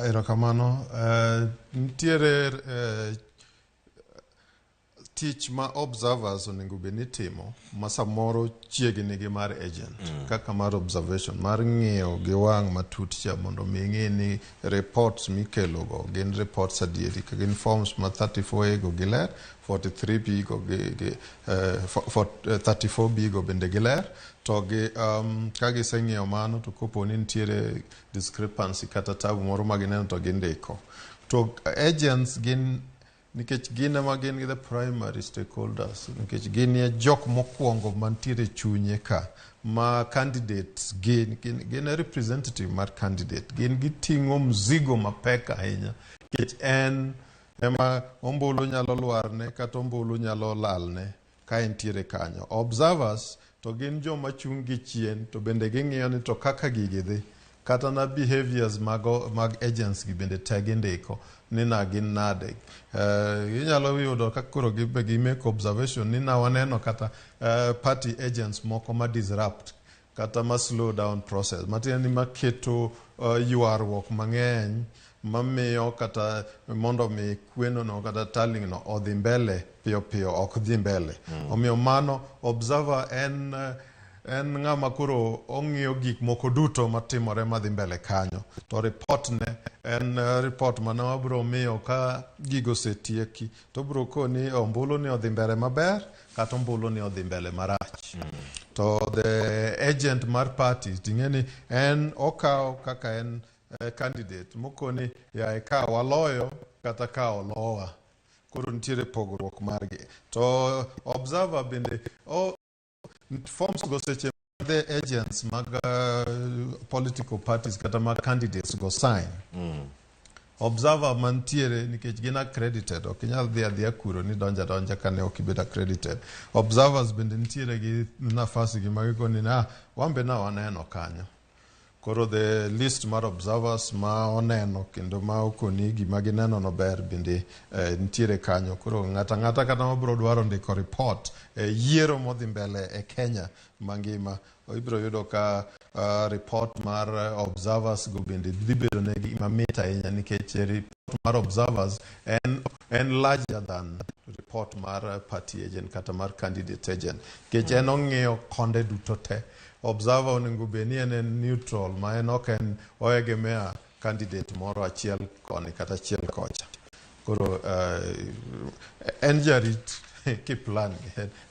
Erokamano. Nitiere tich ma observers onego bed ni timo ma samoro chiegni gi mar agent kaka mar observation mar ng'iyo gi wang' matut cha mondo mi ing'i ni reports mikelo go gin reports adieri ka gin forms ma 34A go giler, 43B go gi 34B go bende giler to gi ka giseng'iyo mano to kopo ni nitiere discrepancy kata tabu moro ma gineno to gindiko. To agents gin nikech gin ema gin gi the primary stakeholders, nikech gin e jok mokwongo mantiere chunye ka ma candidates gin e representative mar candidate, gin giting'o mzigo mapek ahinya nikech en ema ombulu nyalo lwarne kata ombulu nyalo lalne ka entiere kanyo. Observers to gin joma chung' gi chien to bende ging'iyo ni to kaka gigi dhi kata na behaviors mag agents gi bende te gindiko ni na gin nade. Inyalo yudo ka koro gibe gi make observation ni na waneno kata party agents moko ma disrupt kata ma slow down process, matiende ni maketo ywaruok mang'eny mamiyo kata mondo mi kweno no kata tallying no odhi mbele piyo piyo ok dhi mbele. Omiyo mano observer en ng'ama koro ong'iyo gik moko duto matimore madhi mbele kanyo to report ne en report mane wabro miyo ka gigo osetieki to obro koni ombulu ni odhi mbele maber kata ombulu ni odhi mbele marach. To the agent mar party ting'e ni en okawo kaka en candidate mokoni yae ka waloyo kata ka olowa, koro nitiere pogruok margi. To observer bende forms go seche the agents mag political parties kata mag candidates go sign, observer mantiere nikech gin accredited, ok inyal dhi adhiya kuro ni donja donja kane ok ibedo accredited. Observers bende nitiere gi nafasi gi magikoni na wan be na waneno kanyo. Koro the list mar observers ma oneno kendo ma okoni gima gineno no ber bende nitiere kanyo. Koro ng'ata ng'ata kata mabiro dwaro ndiko report e yiero modhi mbele e Kenya mangima, ibiro yudo ka report mar observers go bende dhi bedo negi mamit ahinya nikech report mar observers en larger than report mar party agent kata mar candidate agent nikech en ong'iyo konde duto te. Observer onego bed ni en neutral ma en ok en oegemea candidate moro achiel koni kata achiel kocha. Koro en jarit kiplani,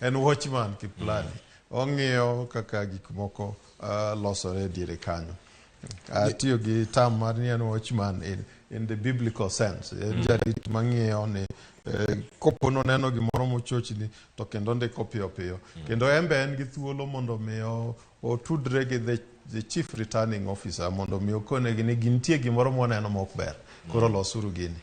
en watchman kiplani, ong'iyo kaka gik moko losore e diere kanyo. Atiyo gi term mar ni en watchman in the biblical sense. En jarit mang'iyo ni kopo noneno gimoro mochochni to kendo ndiko piyo piyo. Kendo en be en gi thuolo mondo mi otudre gi the chief returning officer mondo mi okonegi ni gintie gimoro mwaneno mok ber. Koro losuru gini.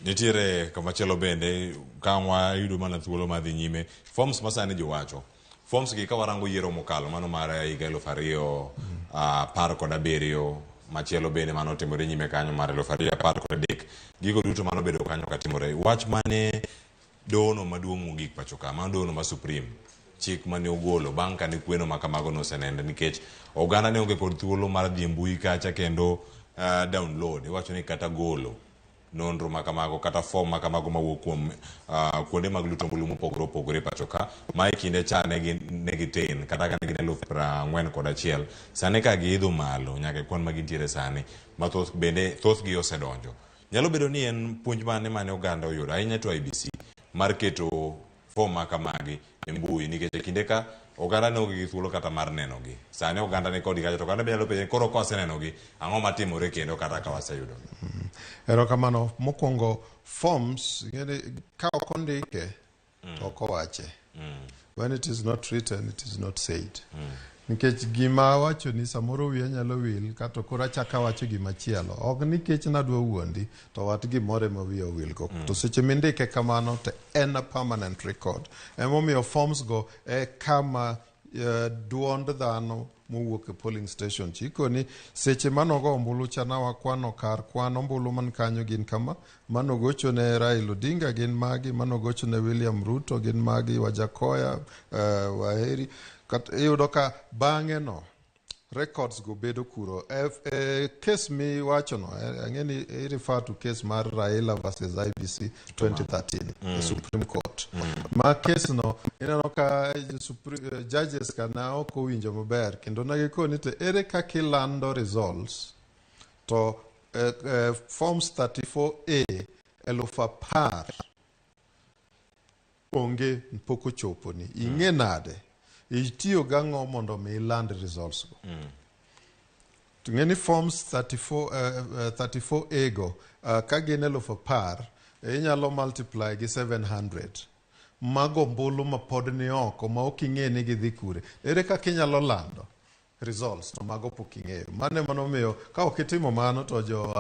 Nitiere kamachielo bende ka wayudo mana thuolo mar dhi nyime forms ma sani jowacho forms gi ka warango yiero mokalo mano mar higa 2017 machielo bende mano otimore nyime kanyo mar 2013 gigo duto mano bedo kanyo katimore wach mane dono maduong' mogik pacho ka mano dono ma supreme chik mane ogolo bang' kane kweno ma kamago nosenende nikech oganda ne onge kod thuolo mar dhi e mbui kacha kendo download iwacho ni kata golo nonro ma kamago kata form ma kamago mawuok kuom kuonde mag luto ombulu mopogore opogore e pacho ka ma e kinde cha ne gitin kata ka ne gin 41,000 sani ka giidho malo nyaka e kwan ma gintiere sani ma thoth bende thothgi osedonjo. Nyalo bedo ni en puonj mane mane oganda oyudo ahinya to IEBC mar keto form ma kamagi e mbui nikech e kinde ka oganda ne onge gi thuolo kata mar nenogi sani oganda ni kodgi kacha to oganda be nyalo penjo ni koro ka wasenenogi ang'o matimore kendo kata ka waseyudogi. Erokamano. Mokwongo forms ing'eni ka ok ondike to ok owache. When it is not written, it is not said. Nikech gima awacho ni samoro wiya nyalo wil kato koro achako awacho gima chielo. Ok nikech nadwa wuondi to wat gimoro ema wiya owil go. To seche mindike kamano to en a permanent record. Emomiyo forms go e kama duond dhano mowuok e polling station chikoni seche manogo ombulu cha nawakwano kar kwan ombulu man kanyo gin kama manogocho ne Raila Odinga gin magi manogocho ne William Ruto gin magi Wajakoya Waheri iyudo ka bang'e no records go bedo kuro. Case miwacho no ang'e ni i refer to case mar Raila versus IEBC 2013 e Supreme Court. Ma case no ineno ka judges ka na ok owinjo maber kendo ne gikoni to ere kaka ilando results to forms 34A 10,000 onge pok ochoponi. Ing'e nade? Itiyo gang'o mondo mi iland results go? To ng'e ni forms 34A go ka gin 10,000 inyalo multiply gi 700 mago ombulu ma pod ni oko ma ok ing'e ni gidhi kure. Ere kaka inyalo lando results to mago pok ing'eyo? Mano ema nomiyo ka ok itimo mano to jo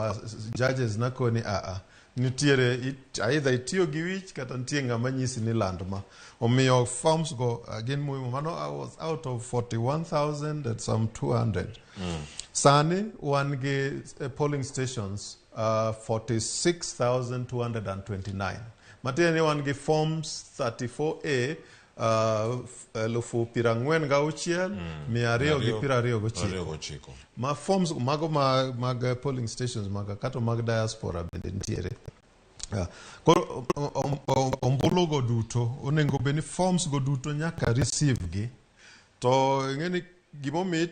judges nakoni aa nitiere either itiyo gi wich kata nitie ng'ama nyisi ni land ma. Omiyo forms go gin muhimu. Mano was out of 41,000 and some 200. Sani wan gi polling stations 46,229. Matiende ni wan gi forms 34A 46,229. 29. Ma forms mago mag polling stations mag kata mag diaspora bende nitiere. Koro ombulu go duto onego bed ni forms go duto nyaka receive gi to ing'e ni gimomiyo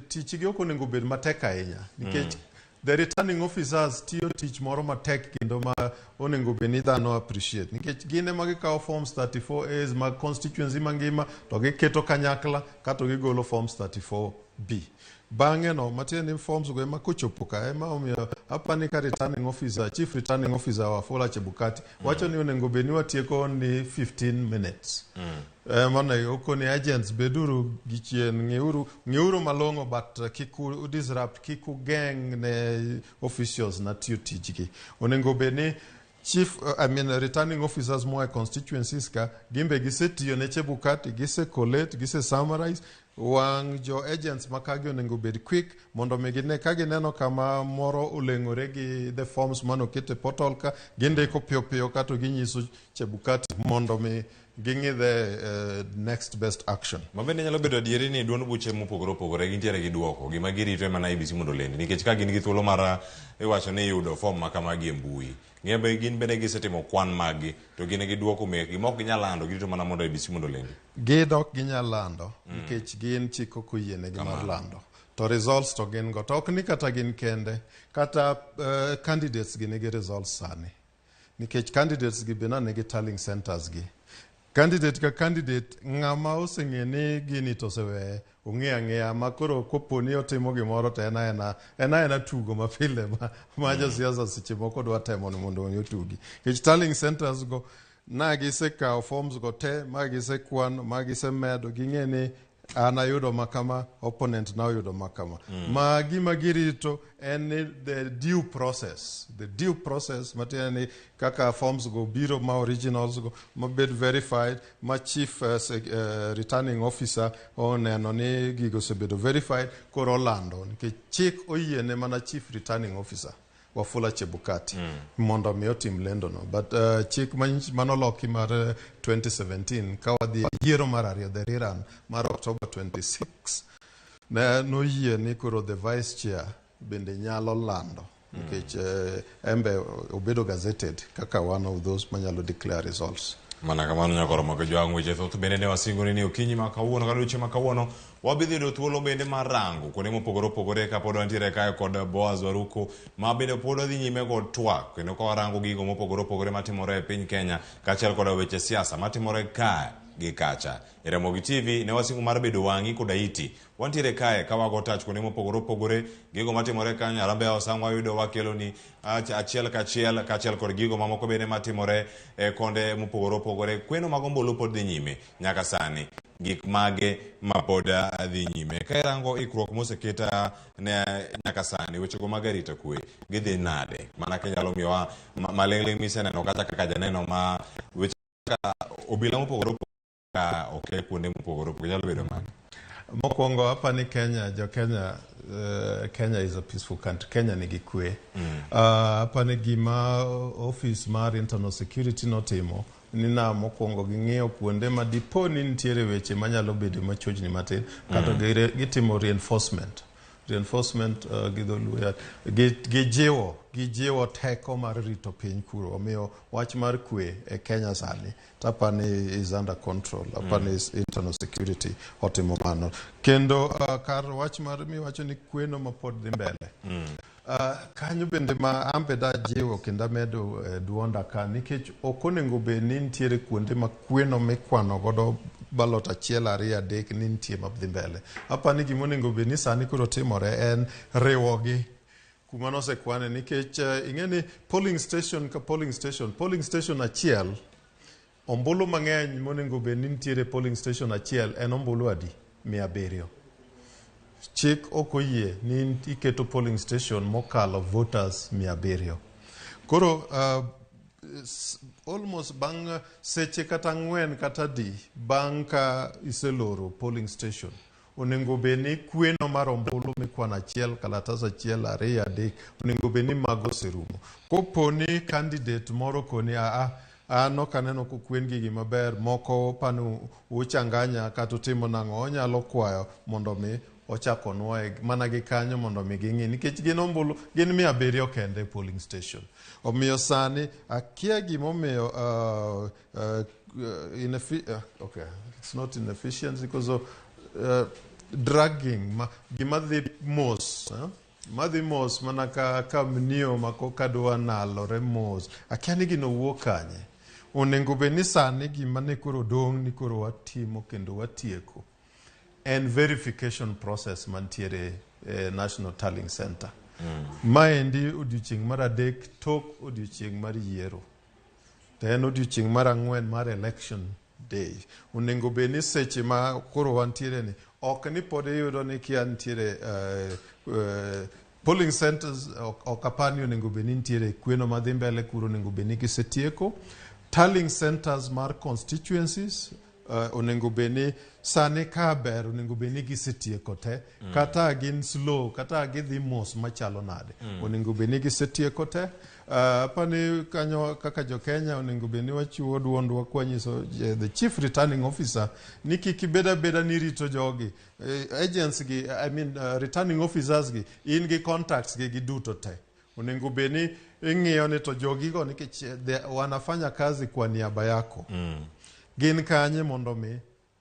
tichgi ok onego bed matek ahinya nikech the returning officers tiyo tich moro matek kendo ma onego bed ni dhano appreciate nikech gin ema gikawo forms 34As mag constituency mangima to giketo kanyakla kato gigolo forms 34B. Bang'e no matiende ni forms go ema kochopo ka ema omiyo apani ka returning officer, chief returning officer Wafula Chebukati wacho ni onego bed ni watieko ni 15 minutes. Mano okoni agents beduru gi chien ng'iuru malong'o but kik u disrupt kik ugeng' ne officials na tiyo tijgi. Onego bed ni chief I mean returning officers moa e constituencies ka gimbe gisetiyo ne Chebukati gise collate gise summarize wang' jo agents makagi onego bed quick mondo mi gine ka gineno kama moro oleng'ore gi the forms manoket e portal ka gindiko piyo piyo kato ginyiso Chebukati mondo mi ging'i the next best action. Ma bende nyalo bedo adieri ni duond buche mopogore opogore gintiere gi duoko gima girito ema na IEBC mondo olendi nikech ka gin gi thuolo mar iwacho ni yudo form ma kamagi e mbui ng'e be gin bende gisetimo kwan maggi to gin gi duoko mekgi ma ok ginyal lando girito mana mondo IEBC mondo olendi. Gin ok ginyal lando nikech gin chik ok oyienegi mar lando to results to gin go to ok ni kata gin kende kata candidates gi nigi results sani nikech candidates gi be nigi tallying centers gi. Candidate ka candidate ng'ama oseng'e ni gini to oseweye ong'e ang'eya ma koro kopo ni otimo gimoro to en aena en aena tugo mapile ma, ma josiasa seche moko dwa temo ni mondo mi otugi. Nikech tallying centers go na gisekawo forms go te ma gisekwano ma gisemedo ging'e ni an ayudo ma kama opponent na oyudo ma kama ma gima girito en ni the due process the due process matiende ni kaka forms go biro ma originals go mabed verified ma chief returning officer oneno ni gigo osebedo verified koro olando nikech chik oyiene mana chief returning officer Wafula Chebukati mondo mi otim lendo no but chik manoloki mar 2017 ka wadhi e yiero mar ariyo the rerun mar October 26 ne noyie ni koro the vice chair bende nyalo lando nikech embe obedo gazetted kaka one of those manyalo declare results. Mana kamano nyakoro moko jwang' weche thoth bende ne wasingoni ni okinyi ma kawuono kata odiochieng' ma kawuono wabidhi yudo thuolo bende mar rango kuonde mopogore opogore kapod wantiere kae kod Boaz Waruku ma bende pod wadhi nyime kod twak kendo ka warango gigo mopogore opogore matimore e piny Kenya kaachiel koda weche siasa matimore kae gi kacha. E Ramogi TV ne wasingo mar bedo wang'i koda iti. Wantiere kae ka wago tach kuonde mopogore opogore, gigo matimore kanyo Harambee House ang' wayudo wakeloni achiel kachiel kaachiel kod gigo mamoko bende matimore e konde mopogore opogore. Kweno mag ombulu pod dhi nyime nyaka sani. Gik mage ma pod dhi nyime. Ka irango ikruok moseket ne nyaka sani, wechego mag arita kwe gidhi nade? Mana kinyalo miyowa maling'ling' miseneno kata kaka janeno ma weche kaka obila mopogore opogore ka oke kuonde mopogore opogore nyalo bedo mane? Mokwongo apa ni Kenya, jo Kenya, Kenya is a peaceful country. Kenya nigi kwe. Apa ni gima office mar internal security notimo ni na mokwongo ging'iyo kuonde ma dipo ni nitiere weche manyalo bedo machochni matin kata gitimo reinforcement reinforcement gi dholuo gijiwo gijiwo teko mar rito piny kuro omiyo wach mar kwe e Kenya sani tapani is under control apani mm. internal security otimo mano kendo kar wach mar miwacho ni kweno ma pod dhi mbele kanyo bende ma ambe da jiwo kendo amedo duonda ka nikech ok onego bed ni nitiere kuonde ma kweno mikwano godo ballot achiel ariyo adek ni nitie madhi mbele apani gima onego bed ni sani koro timore en riwogi kuma nosekwane nikech ing'e ni polling station ka polling station polling station achiel ombulu mang'eny monego bed ni nitiere polling station achiel en ombulu adi 700 chik ok oyie ni iketo polling station mokalo voters 700 koro almost bang' seche kata ang'wen kata adi bang' ka iseloro polling station onego bed ni kweno mar ombulu mikwano achiel kalatas achiel ariyo adek onego bed ni mago oserumo kopo ni candidate moro koni aa an ok aneno kokwen gigi maber moko pano uchanganya kata utimo nang'o onyalo kwayo mondo mi ochak onwoye mana gi kanyo mondo mi ging'i nikech gin ombulu gin 700 kende e polling station omiyo sani akia gimomiyo okay it's not inefficiency because of dragging ma, gima dhi mos madhi mos mana ka kamnio ma koka dwa nalore mos akia ni gino wuok kanye onego bed ni sani gima ne koro dong' ni koro watimo kendo watieko en verification process mantiere e National Tallying Center maendi odiochieng' mar adek tok odiochieng' mar yiero to en odiochieng' mar ang'wen mar election day onego bed ni seche ma koro wantiere ni ok ni pod iyudo ni kia nitiere polling centers ok apar ni onego bed ni nitiere kweno madhi mbele kuro onego bed ni gisetieko tallying centers mar constituencies onego bed ni sani ka ber onego bed ni gisetieko te kata gin slow kata gidhi mos machalo nade onego bed ni gisetieko te apani kanyo kaka jo Kenya onego bed ni wachiwo duondwa kwanyiso the chief returning officer ni kik ibed abeda ni rito jogi agents gi I mean returning officers gi in gi contacts gi giduto te onego bed ni ing'iyo ni to jogigo nikech wanafanya kazi kwa niaba yako gin kanye mondo mi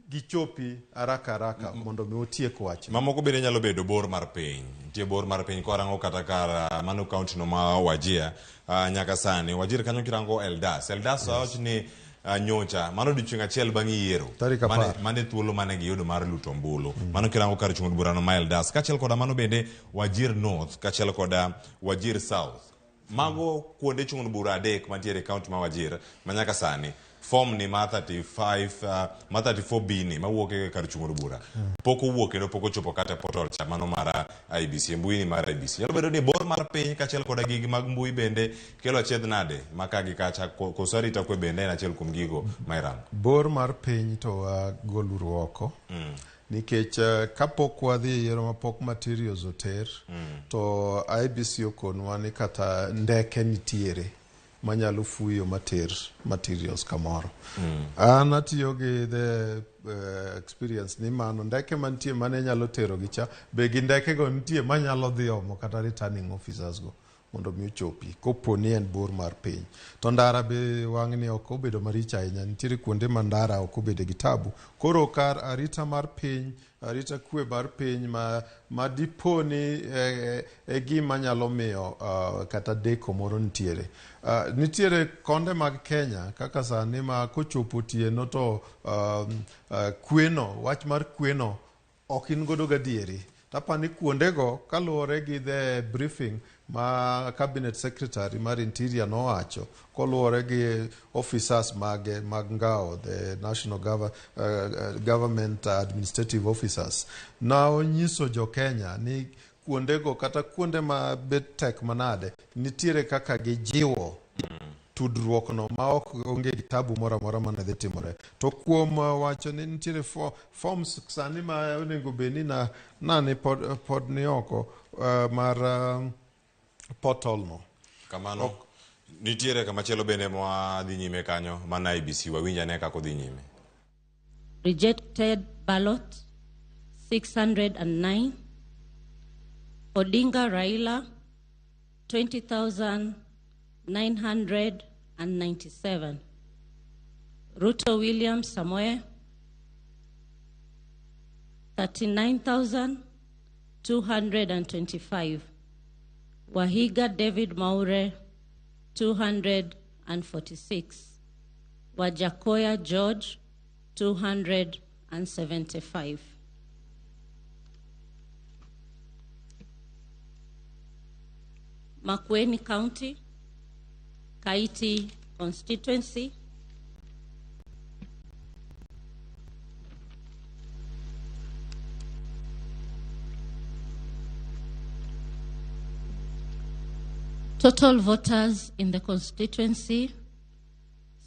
gichopi haraka haraka mondo mi otiek wach Mamoko bende nyalo bedo bor mar piny. Nitie bor mar piny kwarango kata kar mano county no ma Wajir nyaka sani. Wajir kanyo kirango Eldas. Eldas yes. Wach ni nyocha mano odiochieng' achiel bang' yiero Tarik 10. Mane thuolo mane giyudo mar luto ombulu. Mano kirango kar chung' od burano ma Eldas kaachiel koda mano bende Wajir North kaachiel koda Wajir South. Mago kuonde chung' od bura adek mantiere e kaunti ma Wajir ma nyaka sani form ni mar 35 mar 34B ni mawuok e kar chung' od bura pok owuok kendo pok ochopo kata e portal cha mano mar IEBC e mbui ni mar IEBC. Nyalo bedo ni bor mar piny kaachiel koda gigi mag mbui bende kelo achiedh nade ma ka gi kacha koso arita kwe bende en achiel kuom gigo ma irango. Bor mar piny to wagoluru oko. Nikech kapok wadhi e yiero mapok materials oter, to IEBC okonwa ni kata ndeke nitiere manyalo fuyo mater materials kamoro. An atiyo gi the experience ni mano ndeke mantie mane nyalo tero gi cha be gi ndeke go nitie manyalo dhi omo kata returning officers go mondo mi ochopi kopo ni en bor mar piny. To ndara be wang'ni ok obedo marich ahinya, nitiere kuonde ma ndara ok obede gi tabu. Koro kar arita mar piny, arita kwe mar piny ma dipo ni e gima nyalo miyo kata deko moro nitiere. Nitiere konde mag Kenya kaka sani ma kochopo otieno to kweno, wach mar kweno ok in godo gadieri. Tapani kuondego kaluwore gi the briefing ma cabinet secretary mar interior nowacho koluwore gi officers mage mag ngao, the national government administrative officers, na onyiso jo Kenya ni kuondego kata kuonde ma bet tek manade nitiere kaka gijiwo tudruok no ma ok onge gi tabu moro amora mane dhi timore. To kuom wacho ni nitiere forms sani ma onego bed ni nani pod ni oko mar portal no. Kamano nitiere kamachielo bende mwadhi nyime kanyo mana IEBC wawinj ane kaka odhi nyime. Rejected ballot 609. Odinga Raila 20,997. Ruto William Samoei 39,225. Waihiga David Mwaure 246. Wajackoyah George 275. Makueni County, Kaiti constituency. Total voters in the constituency,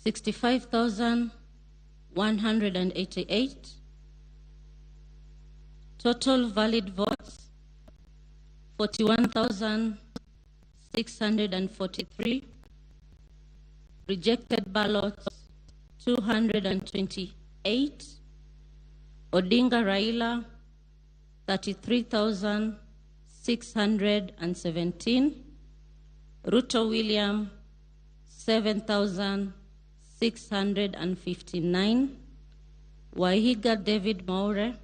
65,188. Total valid votes, 41,643. Rejected ballots, 228. Odinga Raila, 33,617. Ruto William, 7,659. Waihiga David Mwaure,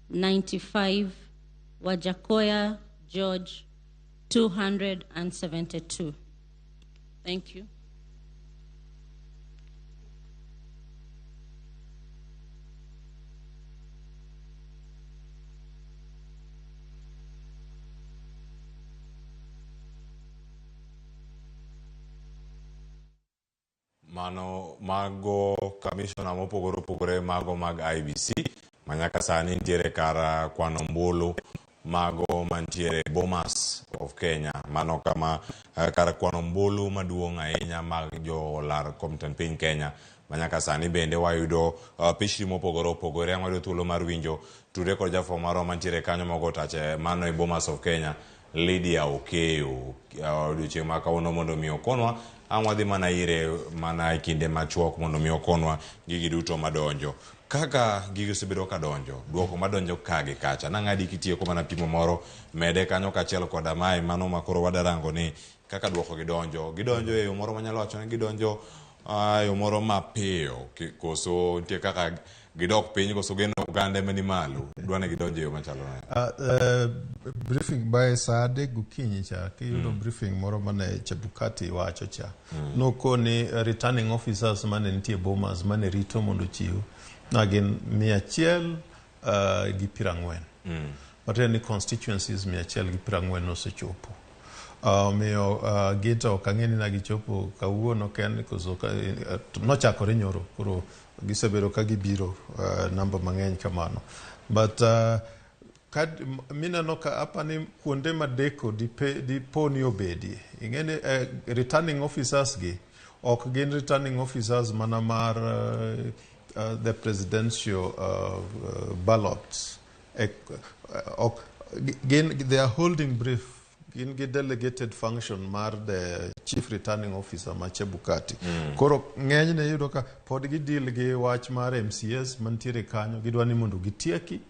95. Wajackoyah George, 272. Thank you. Mano mago kamishona mopogore opogore mago mag IEBC manyaka sani nitiere kar kwano ombulu mago mantiere Bomas of Kenya, mano kama kar kwano ombulu maduong' ahinya mag jolar kom tend piny Kenya manyaka sani bende wayudo pichni mopogore opogore. Ang' wayudo thuolo mar winjo tudre kod jafwambo marwa mantiere kanyo mogo tache mano e Bomas of Kenya, Lydia Okeyo, odiochieng' ma kawuono mondo mi okonwa. Ang' wadhi mana ire mana e kinde machuok mondo mi okonwa gigi duto madonjo. Kaka gigi osebedo ka donjo, duoko madonjo ka gi kacha. Nang'adi kitieko mana pimo moro, mede kanyo kaachiel koda mae mano ma koro wadarango ni kaka duoko gidonjo. Gidonjo e yo moro manyalo wacho ni gidonjo e yo moro mapiyo, koso nitie kaka gidok piny koso geno oganda ema ni malo dwa ni gidonj e yo machalo nade? Briefing by saa 3 gokinyi cha kiyudo briefing moro mane Chebukati wacho cha nokoni returning officers mane nitie Bomas mane rito mondo ochiw na gin 140. Matiende ni constituencies 140 nosechopo. Omiyo gito ok ang'e ni na gichopo kawuono ken koso nochakore nyoro, koro gisebedo ka gibiro namba mang'eny kamano, but kad mineno ka apani kuonde madeko dipo ni obedie, ing'e ni returning officers gi ok gin returning officers mana mar the presidential ballots. Ok, gin they are holding brief, gin gi delegated function mar the chief returning officer ma Chebukati. Koro ng'enyne iyudo ka pod gideal gi wach mar MCAs mantiere kanyo, gidwa ni mondo gitieki.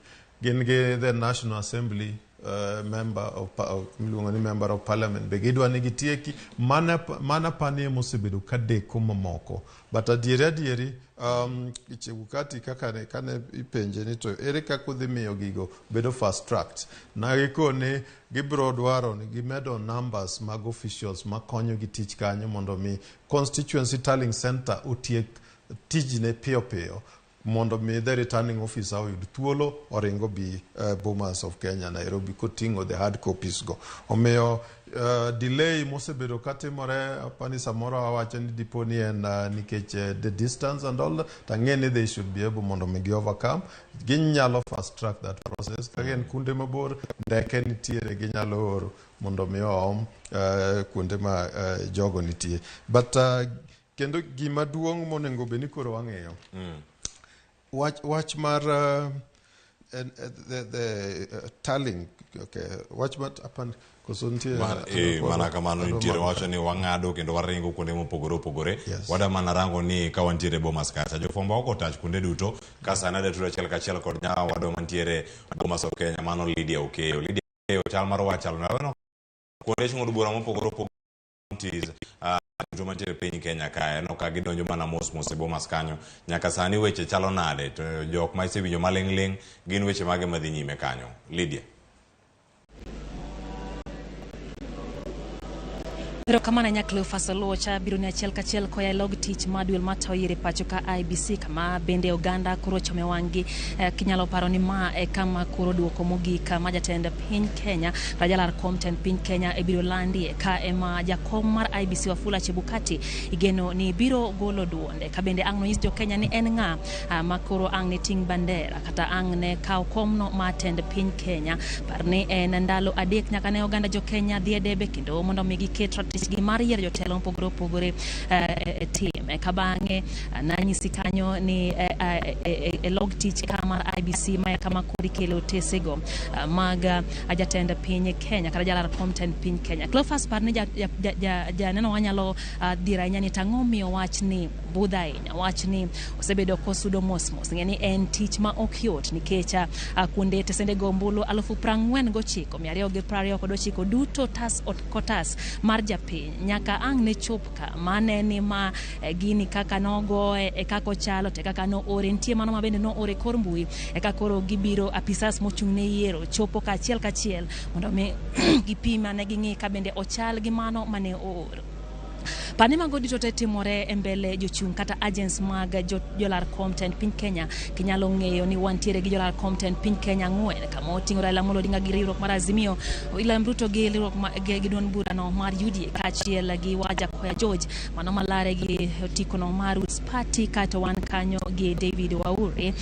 Gin gi the National Assembly member of miluongo ni member of parliament be gidwa ni gitieki. Mana pani mosebedo ka deko mamoko, but adieri adieri Chebukati kaka ne, kane ipenje ni to ere kaka udhi miyo gigo bedo fast tracked, na gikone gibiro dwaro ni gimedo numbers mag officials makonyo gi tich kanyo mondo mi constituency tallying center otiek tijne piyo piyo, mondo mi the returning officer oyud thuolo oringo bi Bomas of Kenya Nairobi koting'o the hard copies go. Omiyo delay mosebedo katimore, apani samoro awacho ni dipo ni en nikech the distance and all that, tang'e ni they should be able mondo mi gi overcome, ginyalo fast track that process. Ka gin kuonde mabor, ndeke nitiere, ginyalo oro mondo mi oom kuonde ma jogo nitie. But kendo gima duong' monego bed ni koro wang'eyo wach mar the tallying, okay, wach mar apan koso nitie Mana kamano nitiere wacho ni wang'ado kendo waringo kuonde mopogore opogore. Wada mana rango ni ka wantiere Bomas kacha, jofwambo ok otach kuonde duto ka sani adwa tudo achiel kachiel kod nyawadwa mantiere Bomas of Kenya, mano Lydia Okeyo. Lydia Okeyo, chal mar wach chalo nade? Kuonde chung' od bura mopogore opogore counties duto mantiere piny Kenya kae, aneno ka gidonjo mana mos mos e Bomas kanyo. Nyaka sani weche chalo nade? To jok ma isewinjo maling' ling' gin weche mage madhi nyime kanyo? Lydia. Erokamano ahinya Cleophas Oluocha, biro ni achiel kachiel koya e log tich ma duol matayo yiero e pacho ka IEBC, kama bende oganda koro ochome wang'gi. Kinyalo paro ni ma e kama koro duoko mogik ma jatend piny Kenya kata jalar kom tend piny Kenya ibiro landie, ka ema jakom mar IEBC Wafula Chebukati igeno ni biro golo duonde, ka bende ang' nonyis jo Kenya ni en ng'a ma koro ang' ne ting' bandera kata ang' ne kaw komno mar tend piny Kenya. Par ni en ndalo 3 nyaka ne oganda jo Kenya dhi e debe kendo mondo mi giket ratich mar yiero jotelo mopogore opogore e tim. Ka bang'e nanyisi kanyo ni e log tich ka mar IEBC ma kama koro ikelo otesego mag jatend piny Kenya kata jalar kom tend piny Kenya. Cleophas, par ni janeno wanyalo dhir ahinya ni tang'o miyo wach ni budho ahinya, wach ni osebedo kosudo mos mos. Ng'e ni en tich ma ok yot nikech kuonde tesende go ombulu 49,229 duto tas kotas mar japiny nyaka ang' ne chop ka mane ni ma gini kaka nogoye e kaka ochalo to e kaka noore. Nitie mano ma bende noore kor mbui eka koro gibiro apisas mochung' ne yiero chopo ka achiel kachiel mondo mi gipim ane ging'i ka bende ochal gi mano mane ooro. Pane mago duto te timore e mbele jochung' kata agents mag jolar kom tend piny Kenya. Kinyalo ng'eyo ni wantiere gi jolar kom tend piny Kenya 4 kama oting'o Raila Amolo Odinga gi riwruok mar Azimio, William Ruto gi riwruok gi duond burano mar UDA kaachiel gi Wajackoyah George mano malare gi otikono mar Roots Party, kaeto wan kanyo gi David Mwaure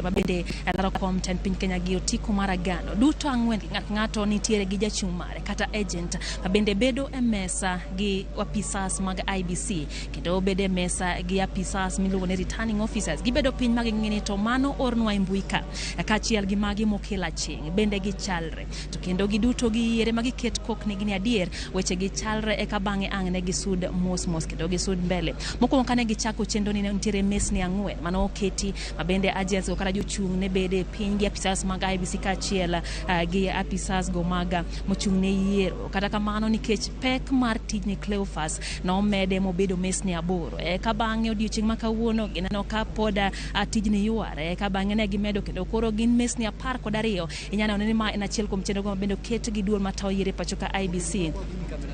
ma bende laro kom tend piny Kenya gi otiko mar Agano. Duto 4 ng'ato nitiere gi jachung' mare kata agent ma bende bedo e mesa gi apisas mag IEBC kendo bedo e mesa gi apisas miluongo ni returning officers. Gibedo piny ma ging'i ni to mano ornwa e mbui ka kaachiel gi magi mokel aching' bende gichalre, to kendo giduto giyiere ma giket koknigi ni adier weche gichalre, eka bang'e ang' ne gisud mos mos kendo gisud mbele. Mokwongo kane gichako chenro ni ne nitiere mesni 4 mane oketi ma bende agents go kata jochung' ne bede piny gi apisas mag IEBC kaachiel gi apisas go mag mochung' ne yiero. Kata kamano nikech pek mar tijni Cleophas Nomede mobedo mesni 8. Eka bang'e odiochieng' ma kawuono gineno ka pod tijni yware. Eka bang'e ne gimedo kendo koro gin mesni 12. Inyalo neno ni ma en achiel kuom chenro ma bende oket gi duol matayo yiero e pacho ka IEBC.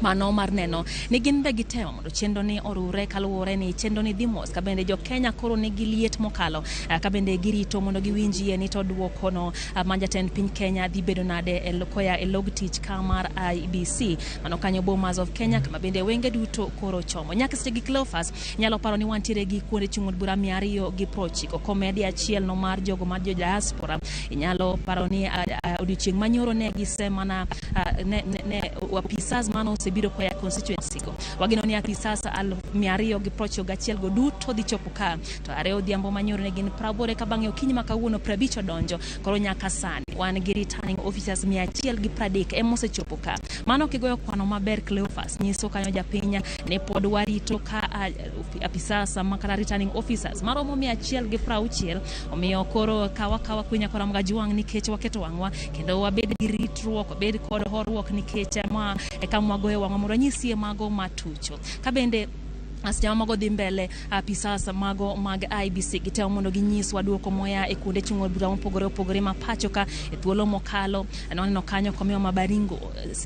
Mano mar neno ni gin be gitemo mondo chenro ni orure kaluwore ni chenro ni dhi mos ka bende jo Kenya koro nigi liet mokalo ka bende girito mondo giwinjie ni to duokono ma jatend piny Kenya dhi bedo nade koya e log tich ka mar IEBC. Mano kanyo Bomas of Kenya kama bende wenge duto koro chomo. Nyaka seche gi Cleophas nyalo paro ni wantiere gi kuonde chung' od bura 290 komedi achiel no mar jogo mar jo diaspora. Inyalo paro ni odiochieng' manyoro ne gisemana ne apisas mano osebiro koya constituency go. Wageno ni apisas 291 go duto dhi chopo ka to are odhiambo manyoro ne gin 80 ka bang'e okinyi ma kawuono 50 odonjo. Koro nyaka sani wan gi returning officers 130 ema osechopo ka. Mano kigoyo kwano maber Cleophas nyiso kanyo japiny ne pod warito ka apisas makata returning officers maromo 160. Omiyo koro kawa kwinya kora mga nikech waketo wang'wa kendo wabed gi ritruok, wabed kod horuok nikech ma kama wagoyo wang'wa mondo wanyisie mago matucho. Ka bende seche mago dhi mbele apisas mago mag IEBC gitemo mondo ginyiswa duoko moya e kuonde chung' od bura mopogore opogore ma pacho ka e thuolo mokalo. Nwaneno kanyo komiwa Mabaringo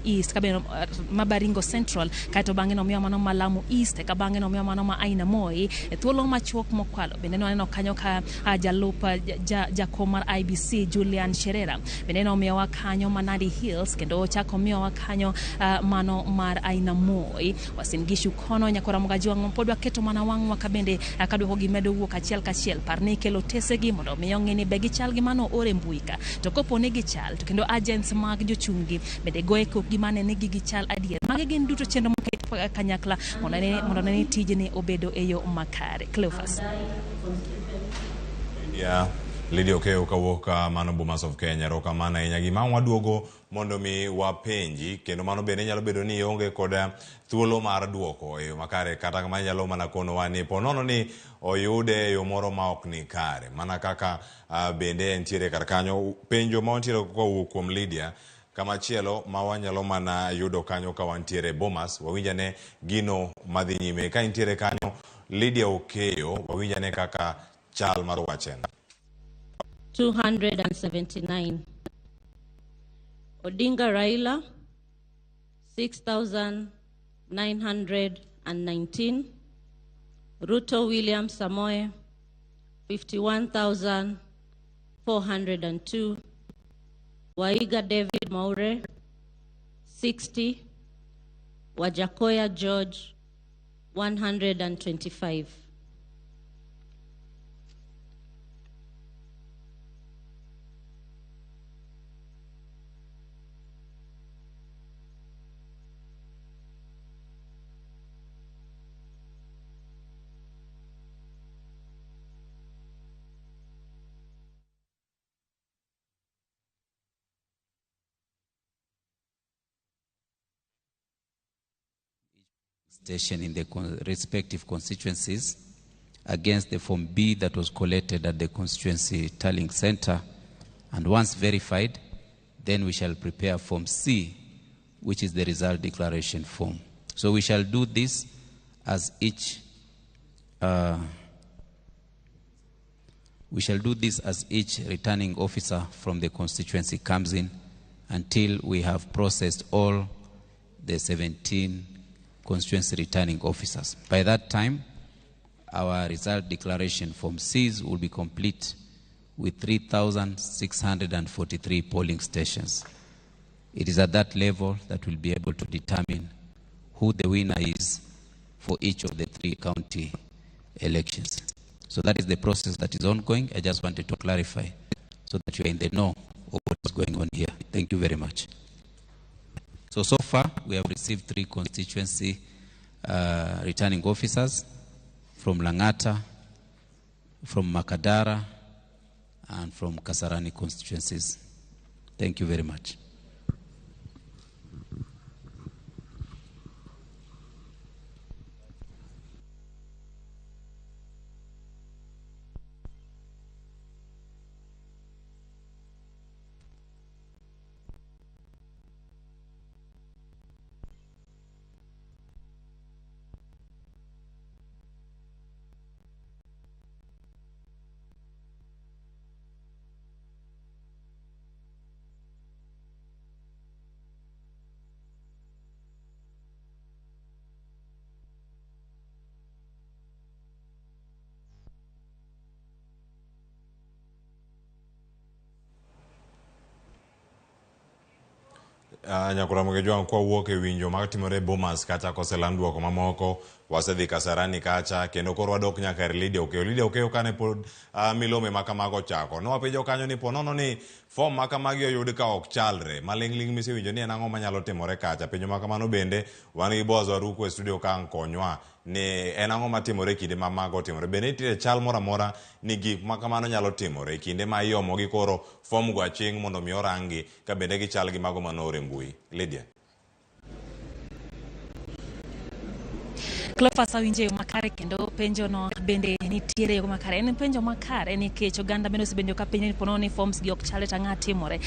East, kabe Mabaringo Central, kaeto bang'e nomiwa mano ma Lamu East, ka bang'e nomiwa mano ma Aina Moi. E thuolo machuok mokalo bende nwaneno kanyo ka jalup jakom mar IEBC Julian Sherera bende nomiyowa kanyo ma Nandi Hills kendo ochako miyowa kanyo mano mar Aina Moi. Uasin Gishu kono nyakora Mgajiwang' pod waketo mana wang'wa ka bende kaduoko gi medo wuok achiel kachiel. Par ni ikelo tesegi mondo mi ong'e ni be gichal gi mano ore mbui ka, to kopo ni gichal to kendo agents mag jochung' gi bende goye kokgi mane ni gichal adier. Magi gin duto chenro moket kanyakla mondo ne ni tijni obedo e yo makare. Cleophas. Yeah. Lydia Okeyo kawuok mano Bomas of Kenya. Erokamano ahinya. Gima waduogo mondo mi wapenji kendo mano bende nyalo bedo ni ionge kod thuolo mar duoko e yo makare, kata kamano nyalo mana konowa ni ponono ni oyude e yo moro ma ok ni kare. Mana kaka bende entiere kar kanyo penjo ma wantiere kowuok kuom Lydia. Kamachielo ma wanyalo mana yudo kanyo ka wantiere Bomas, wawinjane gino madhi nyime. Ka intiere kanyo Lydia Okeyo, wawinjane kaka chal mar wach en. 279. Odinga Raila 6,919. Ruto William Samoei 51,402. Waiga David Mwaure 60. Wajackoyah George 125. Station in the respective constituencies against the Form B that was collected at the constituency tallying center, and once verified, then we shall prepare Form C, which is the result declaration form. So we shall do this as each returning officer from the constituency comes in until we have processed all the 17 constituency returning officers. By that time, our result declaration form C's will be complete with 3,643 polling stations. It is at that level that we'll be able to determine who the winner is for each of the 3 county elections. So that is the process that is ongoing. I just wanted to clarify so that you are in the know of what is going on here. Thank you very much. So far, we have received 3 constituency returning officers from Langata, from Makadara, and from Kasarani constituencies. Thank you very much. Nyakwar Jwang' kwawuok e winjo matimore e Bomas kacha koseland duoko mamoko, wasedhi Kasarani kacha kendo koro wadok nyaka ir Lydia Okeyo. Lydia Okeyo kane pod milome ma kamago ochako, nowapenjo kanyo ni ponono ni fom ma kamagi oyud ka ok chalre, maling'ling' misewinjo ni en ang'o manyalo timore kacha. Penjo ma kamano bende wan gi Boaz Waruku e studio ka ang' konywa ni en ang'o matimore e kinde ma mago otimore. Bende nitiere chal moro amora ni gik ma kamano nyalo timore e kinde ma iomo gi koro fom go aching' mondo mi oranggi ka bende gichal gi mago manoor e mbui. Lydia. Cleophas awinjo e yo makare kendo penjo no bende nitiere e yo makare. En penjo makare nikech oganda bende osebedo ka penjo ni ponono ni forms gi ok chalre to ang'o timore.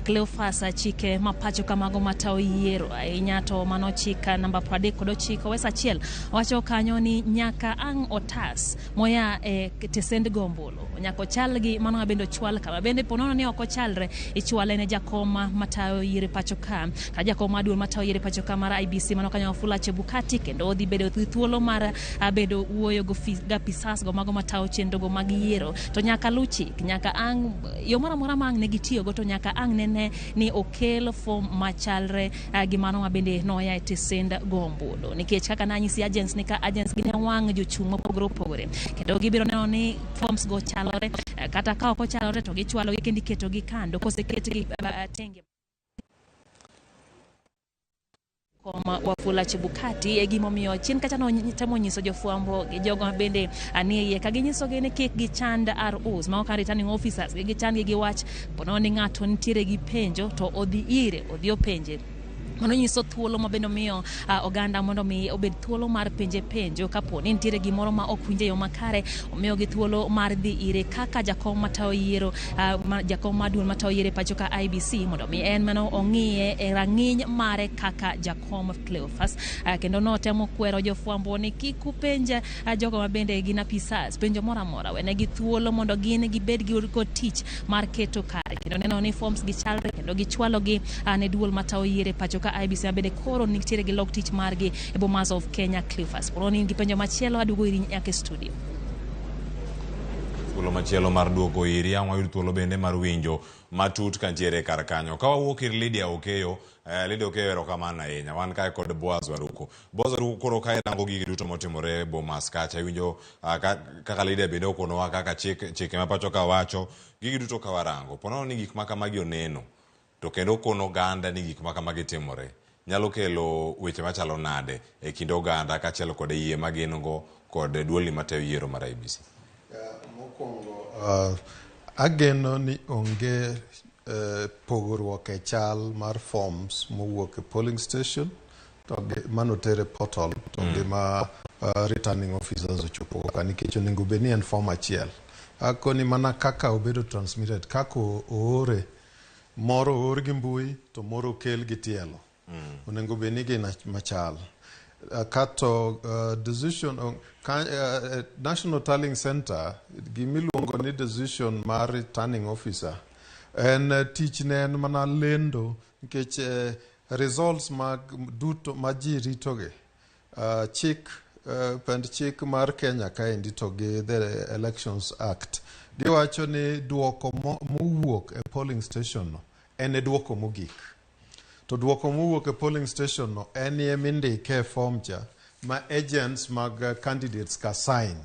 Cleophas, chike ma pacho kamago matayo yiero ahinya to mano chik namba 39 wes achiel wacho kanyo ni nyaka ang' otas moya e tesend go ombulu nyaka ochal gi mano ma bende ochwal kama bende ponono ni ok ochalre ichwale ne jakom matayo yiero e pacho ka kata jakom maduong' matayo yiero e pacho ka mar IEBC mano kanyo Wafula Chebukati kendo odhi bedo gi thuolo mar bedo wuoyo go apisas go mago matayo chenro go mag yiero to nyaka luw chik nyaka ang' yo moro amora ma ang' ne gitiyogo to nyaka ang' nene ni okel fom machalre gi mano ma bende noya e tesend go ombulu nikech kaka nanyisi agents ni ka agents gin e wang' jochung' mopogore opogore kendo gibiro neno ni forms go chalore kata ka ok ochalore to gichwalogi kendo iketogi kando koseketgi tenge kom Wafula Chebukati e gimomiyo chien kacha notemo nyiso jofwambo gi jogo ma bende nie iye ka ginyisogi ni kik gichand ROs mago ka returning officers kik gichandgi gi wach ponono ni ng'ato nitiere gi penjo to odhi ire odhi openje. Mano nyiso thuolo ma bende omiyo oganda mondo mi obed thuolo mar penje penjo kapo ni nitiere gimoro ma ok winje yo makare, omiyogi thuolo mar dhi ire kaka jakom matayo yiero jakom maduong' matayo yiero e pacho ka IEBC mondo mi en mano ong'iye e rang'iny mare kaka jakom Cleophas. Kendo notemo kwero jofwambo ni kik upenj jogo ma bende gin apisas penjo moro amora, wenegi thuolo mondo gin gibed gi kod tich mar keto kare kendo neno ni forms gichalre kendo gichwalogi ne duol matayo yiero e pacho ka IEBC ma bende koro nitiere gi lok tich margi e Bomas of Kenya Cleophas. Koro in gi penjo machielo aduogo iri nyaka e studio. Thuolo machielo mar duogo iri ang' wayud thuolo bende mar winjo matut kantiere kar kanyo. Ka wawuok ir Lydia Okeyo, Lydia Okeyo erokamano ahinya. Wan kae kod Boaz Waruku. Boaz Waruku koro ka irango gigi duto motimore Bomas kacha, iwinjo kaka Lydia bende okonowa kaka chike ma pacho ka wacho, gigi duto ka warango. Ponono ni gik ma kamagi oneno, to kendo okono oganda ni gik ma kamagi timore, nyalo kelo weche machalo nade e kind oganda kaachiel kod yie ma gin go kod duolni matayo yiero mar IEBC? Mokwongo, ageno ni onge pogruok e chal mar forms mowuok e polling station to manoter e portal to gi ma returning officers ochopo ka nikech onego bed ni en form achiel. Akoni mana kaka obedo transmitted, kaka oore, moro oor gi mbui to moro okel gi tielo. Onego bed ni gin machal. Kato decision National Tallying Center gimiluongo ni decision mar returning officer en tich ne en mana lendo nikech results mag duto ma ji ritogi chik pend chik mar Kenya kaendi to gi the Elections Act giwacho ni duoko mowuok e polling station no en e duoko mogik. To duoko mowuok e polling station no en e mindike e form cha ma agents mag candidates ka sign.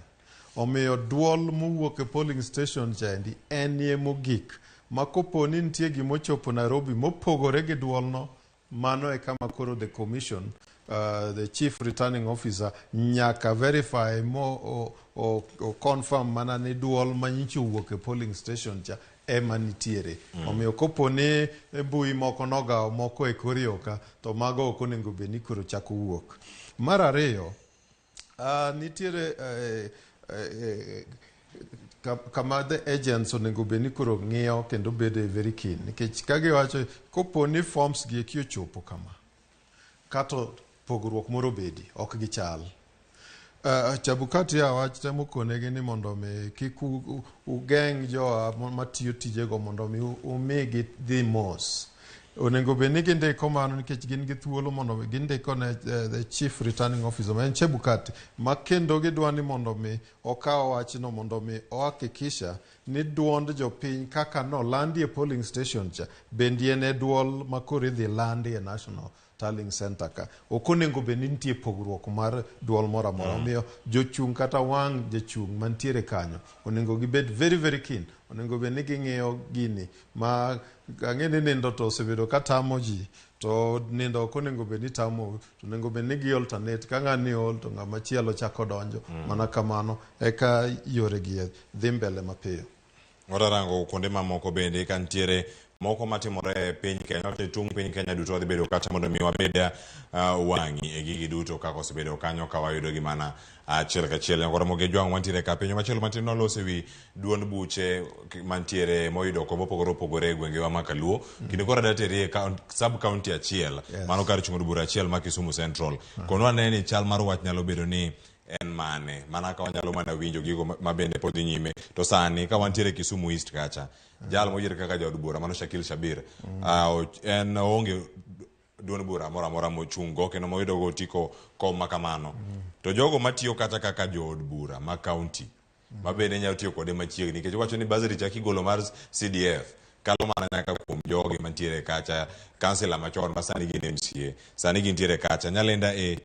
Omiyo duol mowuok e polling station chaendi en e mogik ma kopo ni nitie gimochopo Nairobi mopogore gi duolno, mano e kama koro the commission, the chief returning officer nyaka verify mo o confirm mana ni duol manyicha owuok e polling station cha ema nitiere. Omiyo kopo ni mbui moko nogawo moko e kor yo ka, to mago ok onego bed ni koro chako wuok. Mar ariyo, nitiere kama the agents onego bed ni koro ng'iyo kendo bedo very keen nikech ka giwacho kopo ni forms gi eki ochopo kama kato pogruok moro bedi ok gichal. Chebukati wach temo konegi ni mondo mi kik ugeng' jowa matiyo tijego mondo mi umigi dhi mos. Onego bed ni gindiko mano nikech gin gi thuolo mondo gindiko ne the chief returning officer ma en Chebukati, ma kendo gidwa ni mondo mi okaw wachno mondo mi ohakikisha ni duond jopiny kaka nolandi e polling station cha bende en e duol ma koro idhi landi e National Tallying Center ka. Ok onego bed ni nitie pogruok mar duol moro amora. Omiyo jochung' kata wang' jachung' mantiere kanyo onego gibed very very keen. Onego bed ni ging'iyo gini ma ang'e ni nindo to osebedo ka tamo ji to nindo ok onego bed ni tamo to onego bed ni gi alternate ka ng'ani ol to ng'ama chielo chako donjo. Mana kamano eka yore gi dhi mbele mapiyo. Wararango kuonde mamoko bende ka nitiere moko matimore e piny Kenya, e tung' piny Kenya duto wadhi bedo kacha mondo mi wabed wang'i e gigi duto kaka osebedo kanyo ka wayudo gi mana achiel kachiel. Nyakoro Mogi Jwang' wantiere ka piny machielo matin noloso ewi duond buche mantiere moyudo kombe mopogore opogore e gwengewa ma Kaluo. Kendo koro adwa teri e sub county achiel, mano kar chung' od bura achiel ma Kisumu Central. Konwa ane ni chal mar wach nyalo bedo ni en mane, mana ka wanyalo mana winjo gigo ma bende pod dhi nyime. To sani ka wantiere Kisumu East kacha, jal moyier kaka jaod bura mano Shakil Shabir, en oonge duond bura moro amora mochung' go kendo moyudo go otiko kom ma kamano. To jogo matiyo kata kaka jood bura ma county ma bende nyalo tiyo kode machiegni nikech wacho ni bursary cha kigolo mar CDF kalo mana nyaka kuom jogi mantiere kacha, kansila machon ma sani gin MCA sani gintiere kacha Nyalenda A,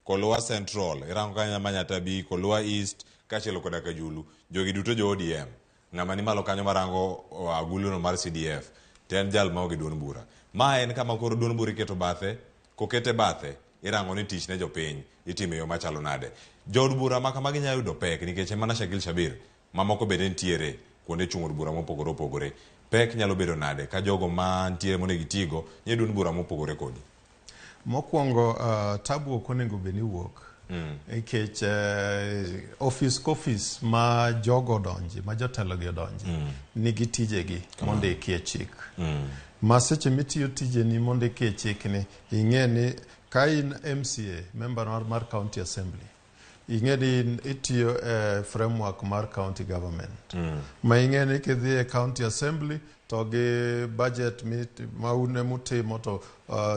Kolwa Central, irango kanyo Manyata B, Kolwa East kaachiel koda Kajulu, jogi duto jo ODM. Ng'ama ni malo kanyo marango aguluno mar CDF to en jal maonge duond bura. Ma en kama koro duond bura iketo bathe, kokete bathe irango ni tich ne jopiny itimo e yo machalo nade. Jood bura ma kamagi nyalo yudo pek nikech en mana Shakil Shabir mamoko bende nitiere kuonde chung' od bura mopogore opogore. Pek nyalo bedo nade ka jogo mantiere monego itigo nie duond bura mopogore kodi? Mokwongo tabu ok onego bed ni wuok nikech ofis ka ofis ma jogo odonje, ma jotelo gi odonje, nigi tijegi mondiki e chik. Ma seche mitiyo tijeni mondiki e chik ni, ing'e ni ka in MCA, member mar County Assembly, ing'e ni itiyo e framework mar county government. Ma ing'e ni kidhi e County Assembly to gi budget ma un emutimo to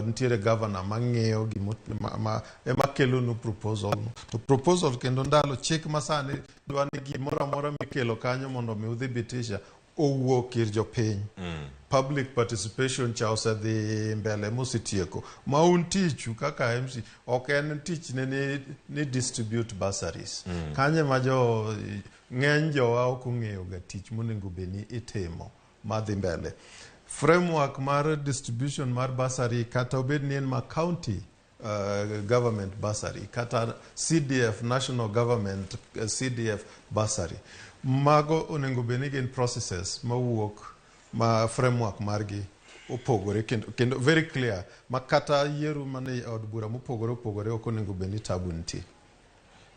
nitiere governor mang'iyo ma ema kelonu proposal. To proposal kendo ndalo chik masani dwa ni gimoro amora mikelo kanyo mondo mi uthibitisha owuok ir jopiny. Public participation cha osedhi mbele mosetieko. Ma un tichu kaka MC ok en tich ne ni distribute bursaries. Kanyo ema jo ng'eny jowa ok ong'eyo ga tich monego bed ni itimo madhi mbele. Framework mar distribution mar bursary kata obed ni en ma county government bursary kata CDF national government CDF bursary, mago onego bed ni gin processes mawuok ma framework margi opogore kendo very clear ma kata yiero mane od bura mopogore opogore ok onego bed ni tabu nitie.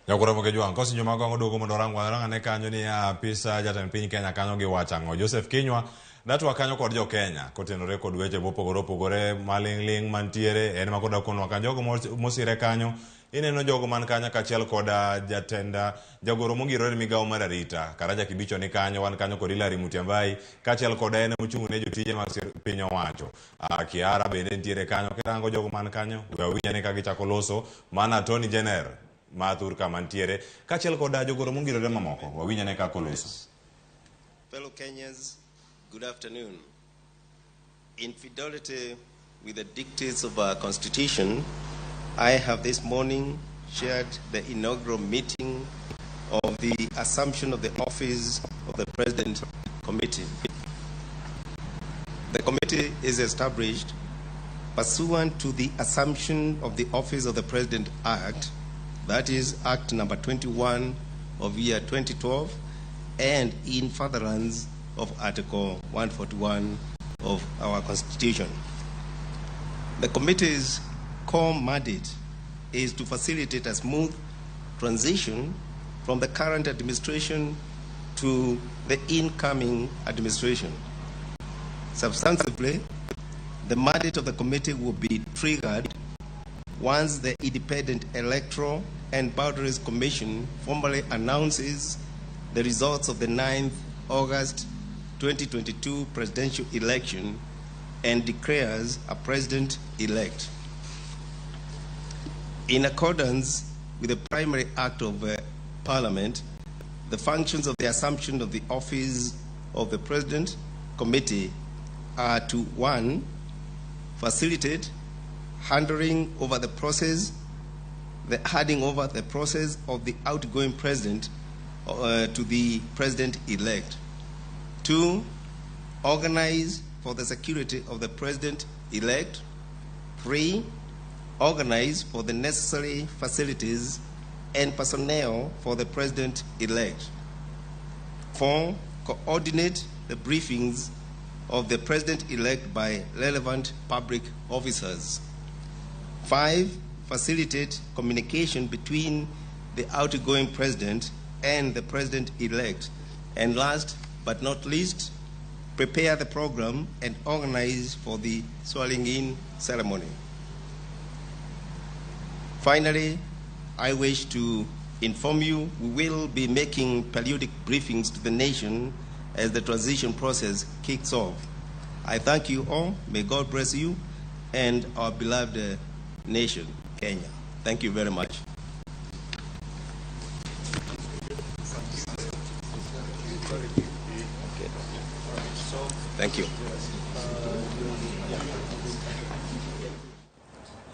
Nyakoro Mogi Jwang' kosinjo mago ang'o duogo mondo orang ane kanyo ni apisa jatend piny Kenya kanyo giwacho ang'o. Joseph Kinyua datwa kanyo kod jo Kenya kotenore kod weche mopogore opogore maling'ling' mantiere en ma koda konwa kanyo jogo mosire kanyo ineno jogo man kanyo kaachiel kod jatend jagoro mongirore migawo mar arita Karanja Kibicho ni kanyo, wan kanyo kod Hilary Mutyambai kaachiel kod en mochung' ne jotije mag piny owacho. Kiara bende nitiere kanyo kirango jogo man kanyo we awinj ane ka gichako loso mana Attorney General Mathur kama nitiere kaachiel kod jogoro mongirore mamoko wawinj ane kaka oloso. Fellow Kenyans, good afternoon. In fidelity with the dictates of our Constitution, I have this morning chaired the inaugural meeting of the Assumption of the Office of the President Committee. The committee is established pursuant to the Assumption of the Office of the President Act, that is Act number 21 of year 2012, and in furtherance of Article 141 of our Constitution. The committee's core mandate is to facilitate a smooth transition from the current administration to the incoming administration. Substantively, the mandate of the committee will be triggered once the Independent Electoral and Boundaries Commission formally announces the results of the 9th August 2022 presidential election and declares a president-elect. In accordance with the primary act of Parliament, the functions of the assumption of the office of the President Committee are to, 1, facilitate handing over the process, the handing over the process of the outgoing president to the president-elect. 2, organize for the security of the president-elect. 3, organize for the necessary facilities and personnel for the president-elect. 4, coordinate the briefings of the president-elect by relevant public officers. 5, facilitate communication between the outgoing president and the president-elect. And last but not least, prepare the program and organize for the swearing-in ceremony. Finally, I wish to inform you we will be making periodic briefings to the nation as the transition process kicks off. I thank you all. May God bless you and our beloved nation, Kenya. Thank you very much. Thank you.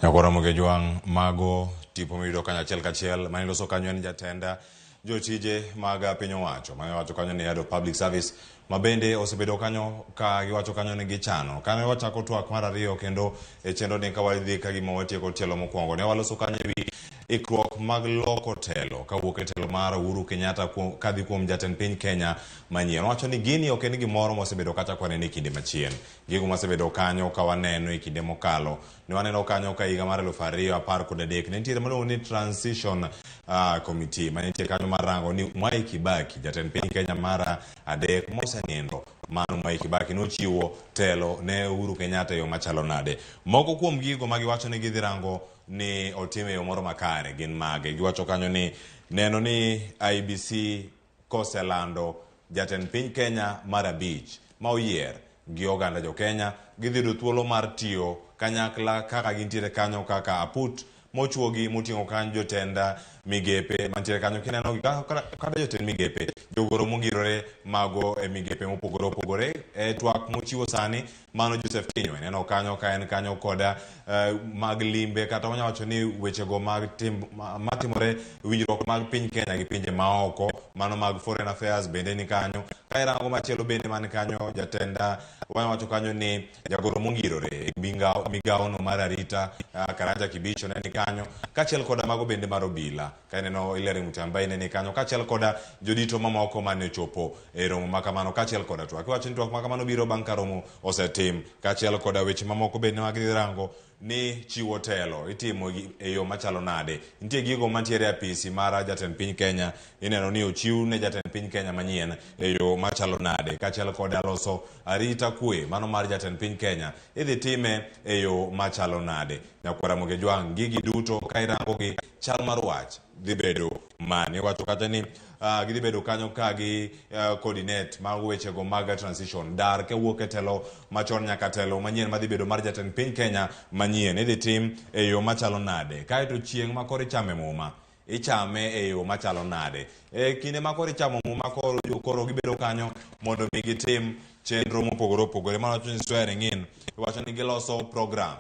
Nyakora Mugejwang' mago tipo miyudo kanyo achiel kachiel mane loso kanyo en jatenda jotije mag piny owacho mane wacho kanyo ni Head of Public Service ma bende osebedo kanyo ka giwacho kanyo ni gichano. Kane wachako twak mar ariyo kendo e chenro ni ka wadhi ka gima watieko tielo mokwongo ne waloso kanyo ewi ikruok mag loko telo kawuok e telo mar Uhuru Kenyatta kadhi kuom jatend piny Kenya manyien. Owacho ni gini ok en gimoro mosebedo kata kwanene e kinde machien. Gigo mosebedo kanyo ka waneno e kinde mokalo. Ne waneno kanyo ka higa mar 2013 ne nitiere miluongo ni Transition Committee mane nitie kanyo mar rango ni Mwai Kibaki jatend piny Kenya mar adek mosenindo mano Mwai Kibaki nochiwo telo ne Uhuru Kenyatta e yo machalo nade. Moko kuom gigo magiwacho ni gidhi rango ni otim e yo moro makare gin mage. Giwacho kanyo ni neno ni IEBC koselando jatend piny Kenya mar abich ma oyier gi oganda jo Kenya gidhi yudo thuolo mar tiyo kanyakla kaka gintiere kanyo kaka aput mochuogi moting'o kanyo jotend migepe mantiere kanyo kineno kata jotend migepe jogoro mongirore mago e migepe mopogore opogore. E twak mochiwo sani mano Joseph Kinyua ineno kanyo ka en kanyo koda mag limbe kata wanyalo wacho ni wechego mag matimore winjruok mag piny Kenya gi pinje maoko mano mag foreign affairs bende ni kanyo. Ka irango machielo bende man kanyo jatenda wanyalo wacho kanyo ni jagoro mongirore migawono mar arita Karanja Kibicho ne ni kanyo kaachiel koda mago bende mar obila ka ineno Hilary Mutyambai ne ni kanyo kaachiel koda jodito mamoko mane ochopo e romo makamano kaachiel koda twak. Iwacho ni twak makamano biro bang' ka romo osetim kaachiel koda weche mamoko bende mag rango ni chiwo telo itimo e yo machalo nade. Nitie gigo mantiere e apisi mar jatend piny Kenya ineno ni ochiw ne jatend piny Kenya manyien e yo machalo nade kaachiel koda loso arita kwe mano mar jatend piny Kenya idhi time e yo machalo nade. Nyakwara Mugejwang' gigi duto ka irango gi chal mar wach dhi bedo mane. Iwacho kata ni gidhi bedo kanyo ka gi coordinate mag wechego mag transition dar kawuok e telo machon nyaka telo manyien madhi bedo mar jatend piny Kenya manyien idhi tim e yo machalo nade. Kaeto chieng' ma koro ichame muma ichame e yo machalo nade. E kinde ma koro ichamo muma koro gibedo kanyo mondo mi gitim chenro mopogore opogore. Mano wacho ni swearing in iwacho ni giloso program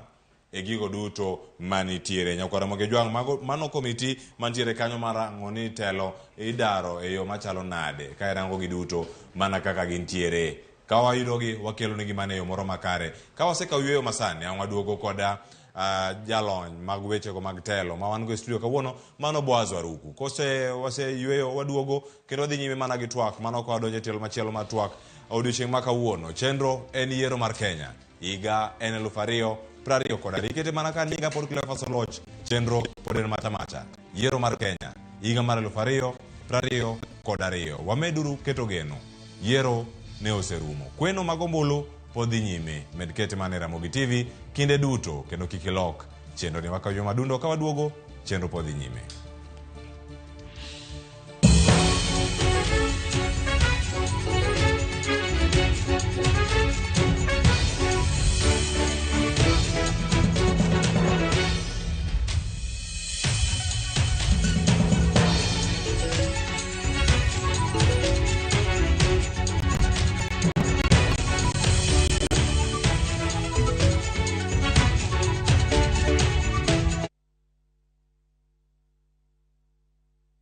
e gigo duto manitiere. Nyakwara Mugejwang' mano komiti mantiere kanyo mar rango ni telo idaro e yo machalo nade ka irango gi duto mana kaka gintiere. Ka wayudogi wakelo negi mana e yo moro makare. Ka wasekawo yueyo masani ang' waduogo koda jalony mag wechego mag telo ma wan go e studio kawuono mano Boaz Waruku. Kose waseyueyo waduogo kendo wadhi nyime mana gi twak mano ka wadonjo e tielo machielo mar twak odiochieng' ma kawuono. Chenro en yiero mar Kenya higa en 2022. Ikete mana ka nyinga pod Cleophas Oluoch. Chenro pod en macha macha. Yiero mar Kenya higa mar 2022. Wameduru keto geno. Yiero ne oserumo. Kweno mag ombulu pod dhi nyime. Med kete mana e Ramogi TV kinde duto kendo kik ilok chenro ni wakaw madundo ka waduogo chenro pod dhi nyime.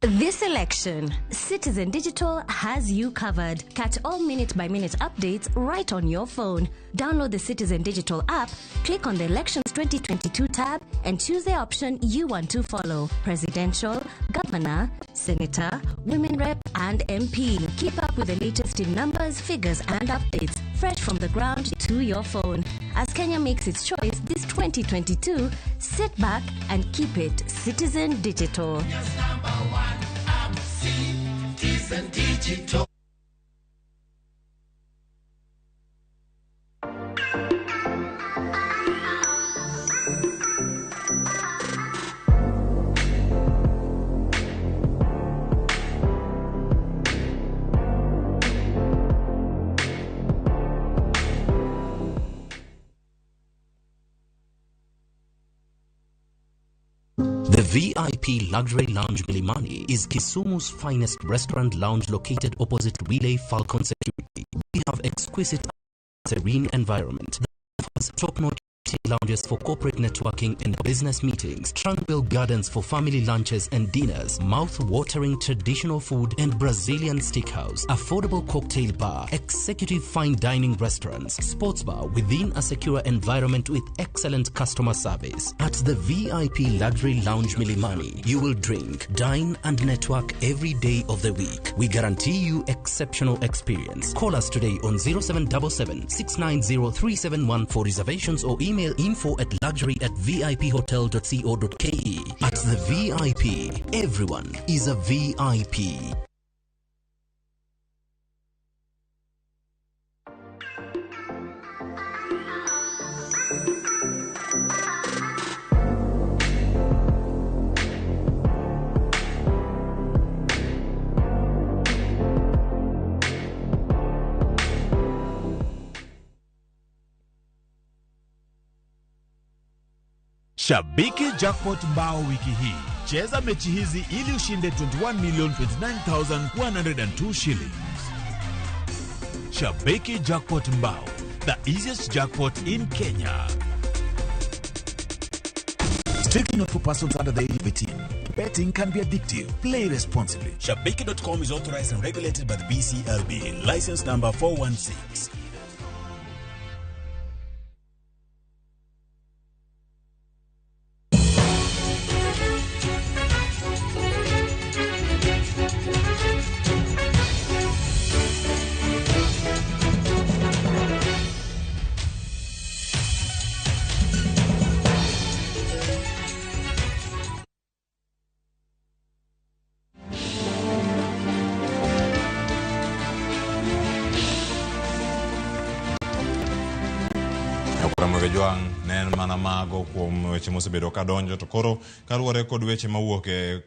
This election, Citizen Digital has you covered. Catch all minute by minute updates right on your phone. Download the Citizen Digital app, click on the Elections 2022 tab, and choose the option you want to follow: presidential, governor, senator, women rep, and MP. Keep up with the latest in numbers, figures, and updates, fresh from the ground to your phone. As Kenya makes its choice this 2022, sit back and keep it Citizen Digital. Citizen Digital. The VIP Luxury Lounge Milimani is Kisumu's finest restaurant lounge located opposite Relay Falcon Security. We have exquisite, serene environment that offers top-notch lounges for corporate networking and business meetings, tranquil gardens for family lunches and dinners, mouth-watering traditional food and Brazilian steakhouse, affordable cocktail bar, executive fine dining restaurants, sports bar within a secure environment with excellent customer service. At the VIP Luxury Lounge Milimani, you will drink, dine and network every day of the week. We guarantee you exceptional experience. Call us today on 0777 690 371 for reservations or email info at luxury@viphotel.co.ke. At the VIP, everyone is a VIP. Shabiki Jackpot Mbao wiki hii. Cheza mechi hizi ili ushinde 21,029,102 shillings. Shabiki Jackpot Mbao, the easiest jackpot in Kenya. Strictly not for persons under the age of 18. Betting can be addictive. Play responsibly. Shabiki.com is authorized and regulated by the BCLB. License number 416. Jwang' ne en mana mago kuom weche mosebedo kadonjo to koro kaluwore kod weche mawuok e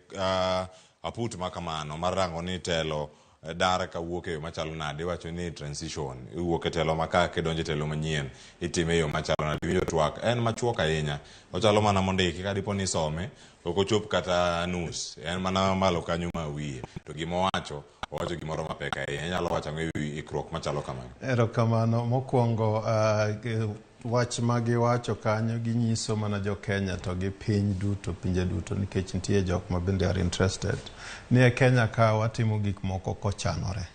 aput ma kamano mar rango ni telo dar kawuok e yo machalo nade, iwacho ni transition iwuok e telo ma ka kidonjo e telo manyien itime e yo machalo nade. Iwinjo twak en machuok ahinya, ochalo mana mondiki ka dipo ni isome ok ochop kata nus, en mana malo kanyo ma wiye to gima owacho owacho gimoro mapek ahinya. Inyalo wacho ang'o ewi ikruok machalo kamano? Erokamano. Mokwongo wach ma giwacho kanyo ginyiso mana jo Kenya to gi piny duto, pinje duto, nikech nitie jok ma bende are interested ni e Kenya ka watimo gik moko kochanore.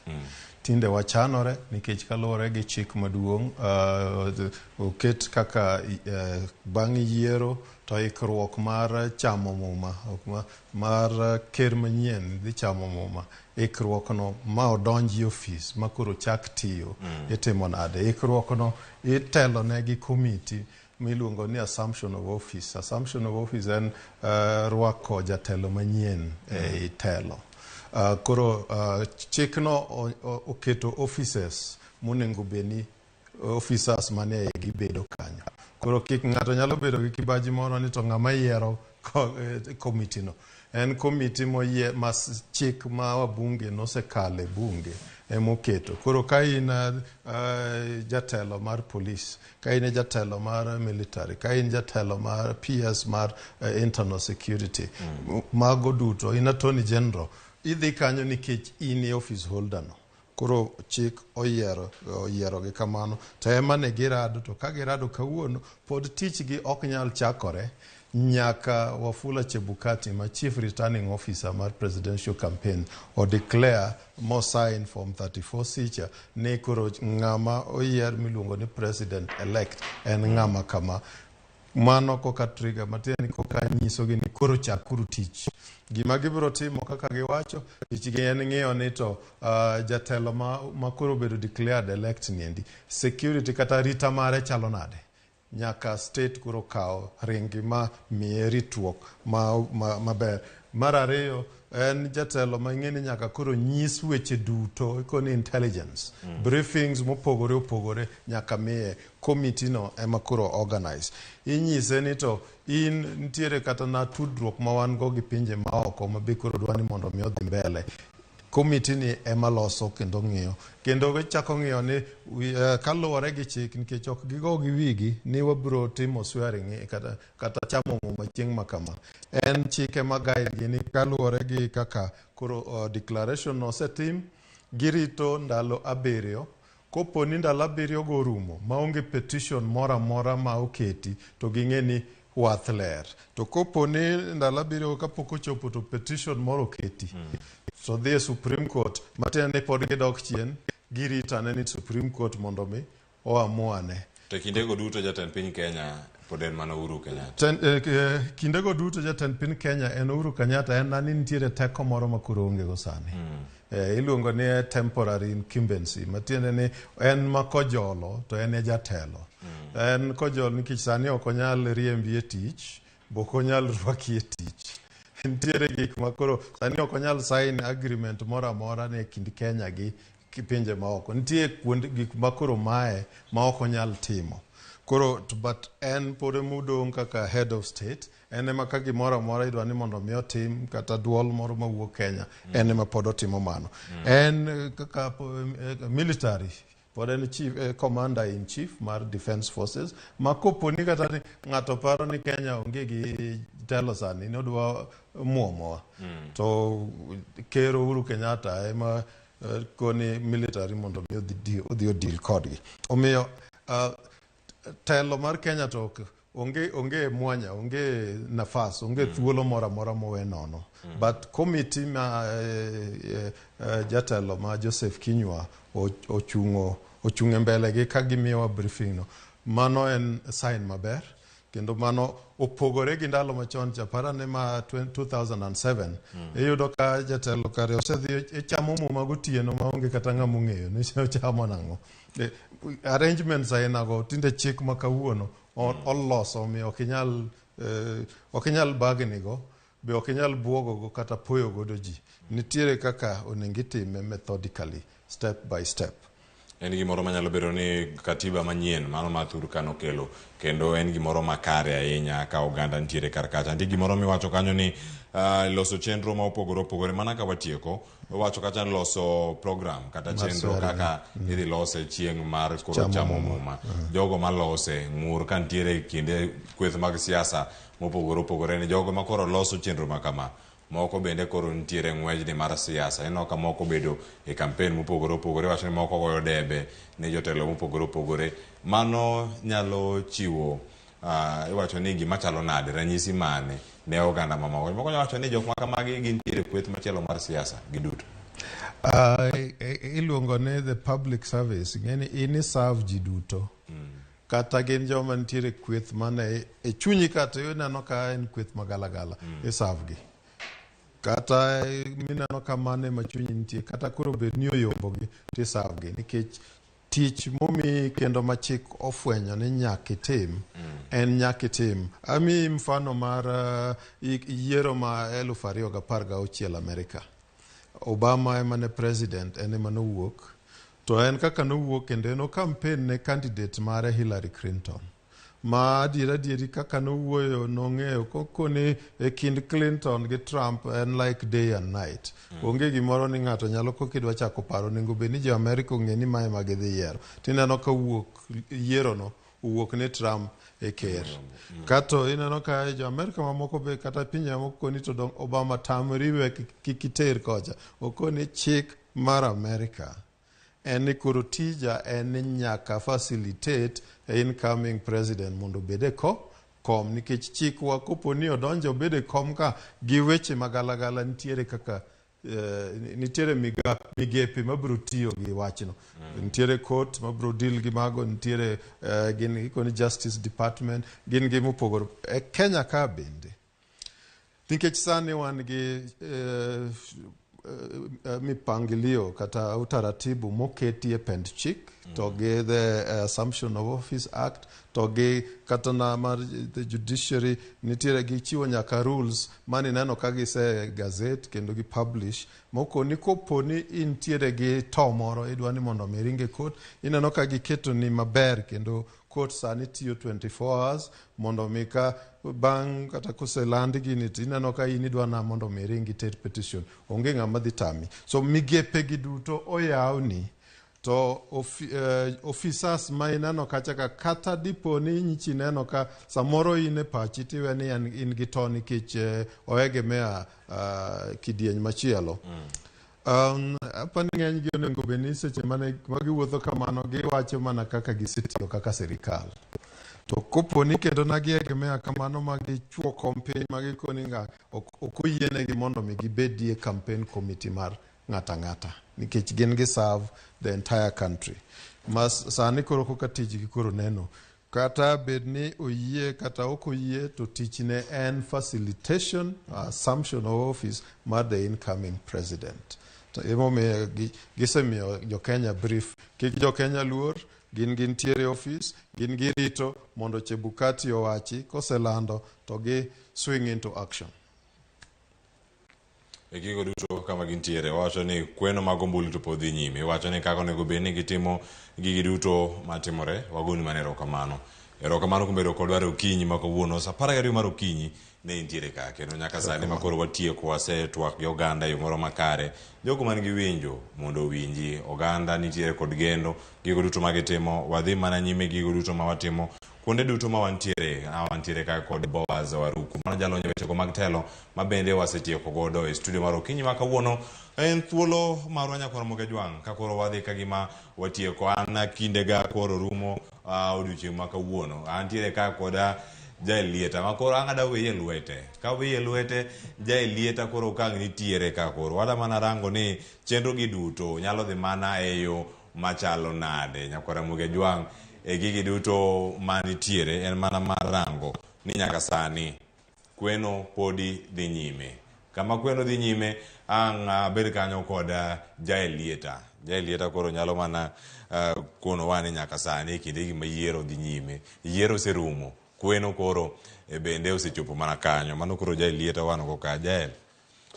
Tinde wachanore nikech kaluwore gi chik maduong' oket kaka bang' yiero to ikruok mar chamo muma mar ker manyien dhi chamo muma, ikruok no ma odonji ofis ma koro chak tiyo itimo nade? Ikruok no itelo ne gi komiti miluongo ni assumption of office. Assumption of office en rwako jatelo manyien e telo. Koro chikno oketo offices monego bed ni officers mane igi bedo kanyo. Koro kik ng'ato nyalo bedo gi kibaji moro ni to ng'ama yiero komiti no en komiti moyie ma chik ma wabunge nosekale bunge emoketo. Koro ka in jatelo mar police, ka in jatelo mar military, ka in jatelo mar PS mar internal security, mago duto, in attorney general, idhi kanyo nikech in e office holder no. Koro chik oyiero gi kamano to ema ne girado, to ka girado kawuono pod tich gi ok nyal chakore Nyaka Wafula Chebukati ma Chief Returning Officer mar Presidential Campaign o declare mo sign form 34 C cha ni koro ng'ama oyier miluongo ni President elect en ng'ama kama. Mano koka trigger matiende ni koka nyisogi ni koro chakuru tich. Gima gibiro timo kaka giwacho, tichgi en ng'iyo ni to jatelo ma koro obedo declared elect niendi, security kata arita mare chalo nade? Nyaka state koro kaw ringi ma miye ritruok maber. Mar ariyo, en jatelo ma ing'e ni nyaka koro nyis weche duto, ikoni intelligence. Briefings mopogore opogore nyaka miye. Committee no ema koro organize. Inyise ni to in nitiere kata na tudruok ma wan go gi pinje maoko ma be koro dwa ni mondo mi odhi mbele. Committee ni ema loso kendo ng'iyo. Kendo gichako ng'iyo ni kaluwore gi chik nikech ok gigo gi wigi ni wabiro timo swearing kata chamo muma chieng' ma kama. En chik ema guide gi ni kaluwore gi kaka koro declaration no osetim, girito ndalo 7. Kopo ni ndalo 7 go orumo maonge petition moro amora ma oketi to ging'e ni wath ler. To kopo ni ndalo 7 kapok ochopo to petition moro oketi. To dhi e Supreme Court, matiende ni pod gidok chien, girito ane ni Supreme Court mondo mi oamuane. To kindego duto jatend piny Kenya pod en mana Uhuru Kenyatta. Kindego duto jatend piny Kenya en Uhuru Kenyatta, en nani nitiere teko moro ma koro onge go sani. Iluongo ni temporary incumbency, matiende ni en ma kojolo to en e jatelo. En kojolo nikech sani ok onyal riembi e tich, bo ok onyal rwaki e tich. Nitiere gik ma koro sani ok onyal sign agreement moro amora ne kind Kenya gi pinje maoko. Nitie kuonde gik ma koro mae ma ok onyal timo. Koro, but en pod emodong' kaka head of state, en ema ka gimoro amora idwa ni mondo mi otim kata duol moro mawuok Kenya, en ema pod otimo mano. En kaka military, pod en chief, commander in chief mar defense forces, ma kopo ni kata ni ng'ato paro ni Kenya onge gi telo sani, ni odwa muomowa. To Ker Uhuru Kenyatta ema koni military mondo mi odhi odil kodgi. Omiyo telo mar Kenya to onge mwanya, onge nafas, onge thuolo moro amora mowe nono. But committee ma jatelo ma Joseph Kinyua ochung' e mbele gi ka gimiyowa briefing no, mano en sign maber. Kendo mano opogore gi ndalo machon cha, parane ma 2007. Iyudo ka jatelo kare osedhi e chamo muma gotieno maonge kata ng'ama ong'eyo ni ochamo nang'o. Arrangements ainago tinde chik ma kawuono oloso, omiyo ok inyal bagni go, be ok inyal buogo go kata poyo godo ji. Nitiere kaka onego itime methodically, step by step. En gimoro manyalo bedo ni katiba manyien mano ma Thurka nokelo, kendo en gimoro makare ahinya ka oganda nitiere kar kacha. Nitie gimoro miwacho kanyo ni loso chenro ma opogore opogore, mana ka watieko wacho kacha ni loso program kata mar chenro swearing. Kaka idhi lose chieng' mar koro chamo chamo muma. Muma. Jogo malose ng'ur ka nitiere kinde kweth mag siasa mopogore opogore ni jogo ma koro loso chenro ma kama moko bende koro nitiere ng'wejni mar siasa. Ineno ka moko bedo e campaign mopogore opogore, wacho ni moko goyo debe ne jotelo mopogore opogore. Mano nyalo chiwo iwacho ni gima chalo nade, ranyisi mane ne oganda mamoko. Moko nyalo wacho ni jok ma kamagi gintiere kweth machielo mar siasa giduto. Iluongo ni the public service, ing'eni in serve ji duto. Kata gin joma nitiere kweth mane e chunyi kata ineno ka en kweth magalagala, i serve gi. Kata mineno ka mano ema chunyi nitie, kata koro bed ni oyombogi, to i serve gi. Nikech tich momiyi kendo ma chik ofwenyo ni nyaka itim, en nyaka itim. Amiyi mfano mar yiero ma 2016 Amerika. Obama ema ne president, en ema nowuok. To en kaka nowuok kendo en o campaign ne candidate mare Hillary Clinton. Ma adier adieri kaka nowuoyo nong'eyo kokoni e kind Clinton gi Trump en like day and night. Onge gimoro ni ng'ato nyalo kokidwa chako paro onego bed ni jo Amerika ong'e ni mae ma gidhi yiero. Tineno ka wuok yiero no owuok ni Trump e ker. Kato ineno ka jo Amerika mamoko be kata pinje mamoko koni to dong Obama tamri we kik iter kocha. Okoni chik mar Amerika en ni koro tija en ni nyaka facilitate incoming president mondo obed e kom nikech chikwa kopo ni odonjo obedo e kom ka gi weche magalagala nitiere kaka nitiere migepe mabiro tiyo gi wachno. Nitiere court mabiro deal gi mago, nitiere gin ikoni justice department, gin gi mopogore. E Kenya ka bende nikech sani wan gi mipangilio kata utaratibu moketi e pend chik to gi the Assumption of Office Act to gi kata na mar the judiciary nitiere gichiwo nyaka rules mani neno ka gise gazette kendo gi publish mokoni kopo ni intiere gi to moro idwa ni mondo mi ringe court ineno ka giketo ni maber kendo court sani tiyo 24 hours mondo mi ka bang' kata koseland gini tineno ka in idwa na mondo mi ring iter petition onge ng'ama dhi tami. So migepe gi duto oyawni to officers ma ineno kacha ka kata dipo ni nyichi neno ka samoro in e pachi tiwe ni in gi to nikech oegemea kidieny machielo. Apani ng'eny gi onego bed ni seche mane magiwuotho kamano giwacho mana kaka gisetiyo kaka sirikal. To kopo ni kendo na giegemea kamano ma gichuo kom piny ma gikoni nga ok oyienegi mondo mi gibedie campaign committee mar ng'ata ng'ata nikech gin gi serve the entire country. Ma sani koro koka tijgi koro neno kata bed ni oyie kata ok oyie to tichne en facilitation assumption of office mar the incoming president. To emomiyo gisemiyo jo Kenya brief kik jo Kenya luor gin gintiere office gin girito mondo Chebukati owachi koselando to gi swing into action. E gigo duto kama gintiere wacho ni kweno mag ombulu to pod dhi nyime wacho ni kaka onego bed ni gitimo gigi duto matimore wagoni mana erokamano. Erokamano kuom bedo kodwa e okinyi ma kawuono sa 12 mar okinyi ne intiere ka kendo nyaka sani ma koro watieko wasetwak gi oganda e yo moro makare. Jogo man gi winjo mondo owinji oganda nitiere kod geno gigo duto magitimo wadhi mana nyime gigo duto ma watimo kuonde duto ma wantiere wantiere ka kod Boaz Waruku mano jalony e wechego mag telo ma bende wasetieko godo e studio mar okinyi ma kawuono. En thuolo marwa nyakwar Ramogi Ajwang' ka koro wadhi ka gima watieko an kindega koro rumo odiochieng' ma kawuono antiere ka koda Jaelieta ma koro ang' ada weye lwete ka weye lwete Jaelieta koro kang' nitiere ka koro wada mana rango ni chenro gi duto nyalo dhi mana e yo machalo nade nyakwar Ramogi Ajwang' e gigi duto manitiere en mana mar rango ni nyaka sani kweno podi dhi nyime. Kama kweno dhi nyime ang' abed kanyo kod Jaelieta. Jaelieta koro nyalo mana konowa ni nyaka sani e kinde gi ma yiero dhi nyime. Yiero oserumo, kweno koro bende osechopo mana kanyo. Mano koro Jaelieta wan go ka. Jael,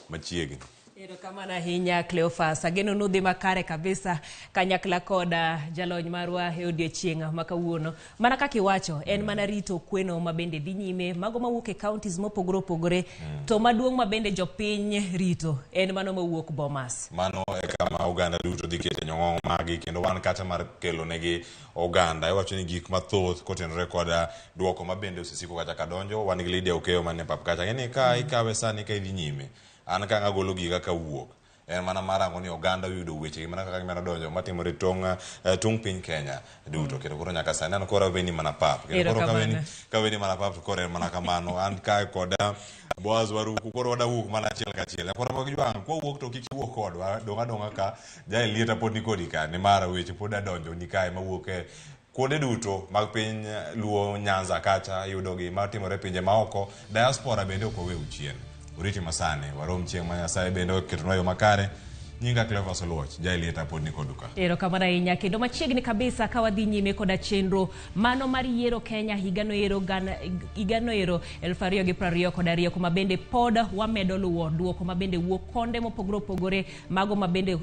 machiegni. Erokamano ahinya Cleophas. Ageno nudhi makare kabisa kanyakla koda jalony marwa e odiochieng' ma kawuono. Mana kaka iwacho, en mana rito kweno ma bende dhi nyime, mago mawuok e counties mopogore opogore, to maduong' ma bende jopiny rito en mano mawuok Bomas. Mano e kama oganda duto dhi kete nyong'ong' magi kendo wan kata mar kelo negi oganda. Iwacho ni gik mathoth kotenore koda duoko ma bende osesiko kacha kadonjo. Wan gi Lydia Okeyo man e pap kacha. Ng'eni ka ikawe sani ka idhi nyime. An ka ang'agolo giga kawuok en mana mar rango ni oganda oyudo weche mana kaka gimana donjo matimore tong' piny Kenya duto. Kendo koro nyaka sani an koro aweni mana pap. Kendo koro kaweni mana pap to koro en mana kamano. An kae koda Boaz Waruku koro wadawuok mana achiel kachiel. Koro mag jwang' kwawuok to kik iwuok kodwa dong' adong'a ka Jaelieta pod nikodi ka nimar weche pod adonjo ni kae mawuok e kuonde duto mag piny Luo Nyanza kacha yudogi matimore pinje maoko diaspora bende ok wawewu chien. Oriti masani warom chieng' ma Nyasaye bende oketonwa yo makare. Nyinga Cleophas Oluoch, Jaelieta pod nikodu ka. Erokamano ahinya kendo machiegni kabisa ka wadhi nyime koda chenro mano mar yiero Kenya higano ero 2022 kuma bende pod wamedo luwo duoko ma bende wuok konde mopogore opogore mago ma bende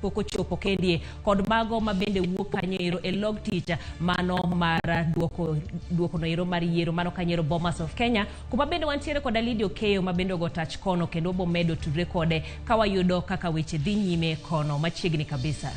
pok ochopo kendie kod mago ma bende wuok kanyo ero e log tich mano mar duoko no ero mar yiero mano kanyo ero Bomas of Kenya kuma bende wantiere koda Lydia Okeyo ma bende ogo tach kono kendo obomedo tudre kode ka wayudo kaka weche dhi nyime kono machiegni kabisa.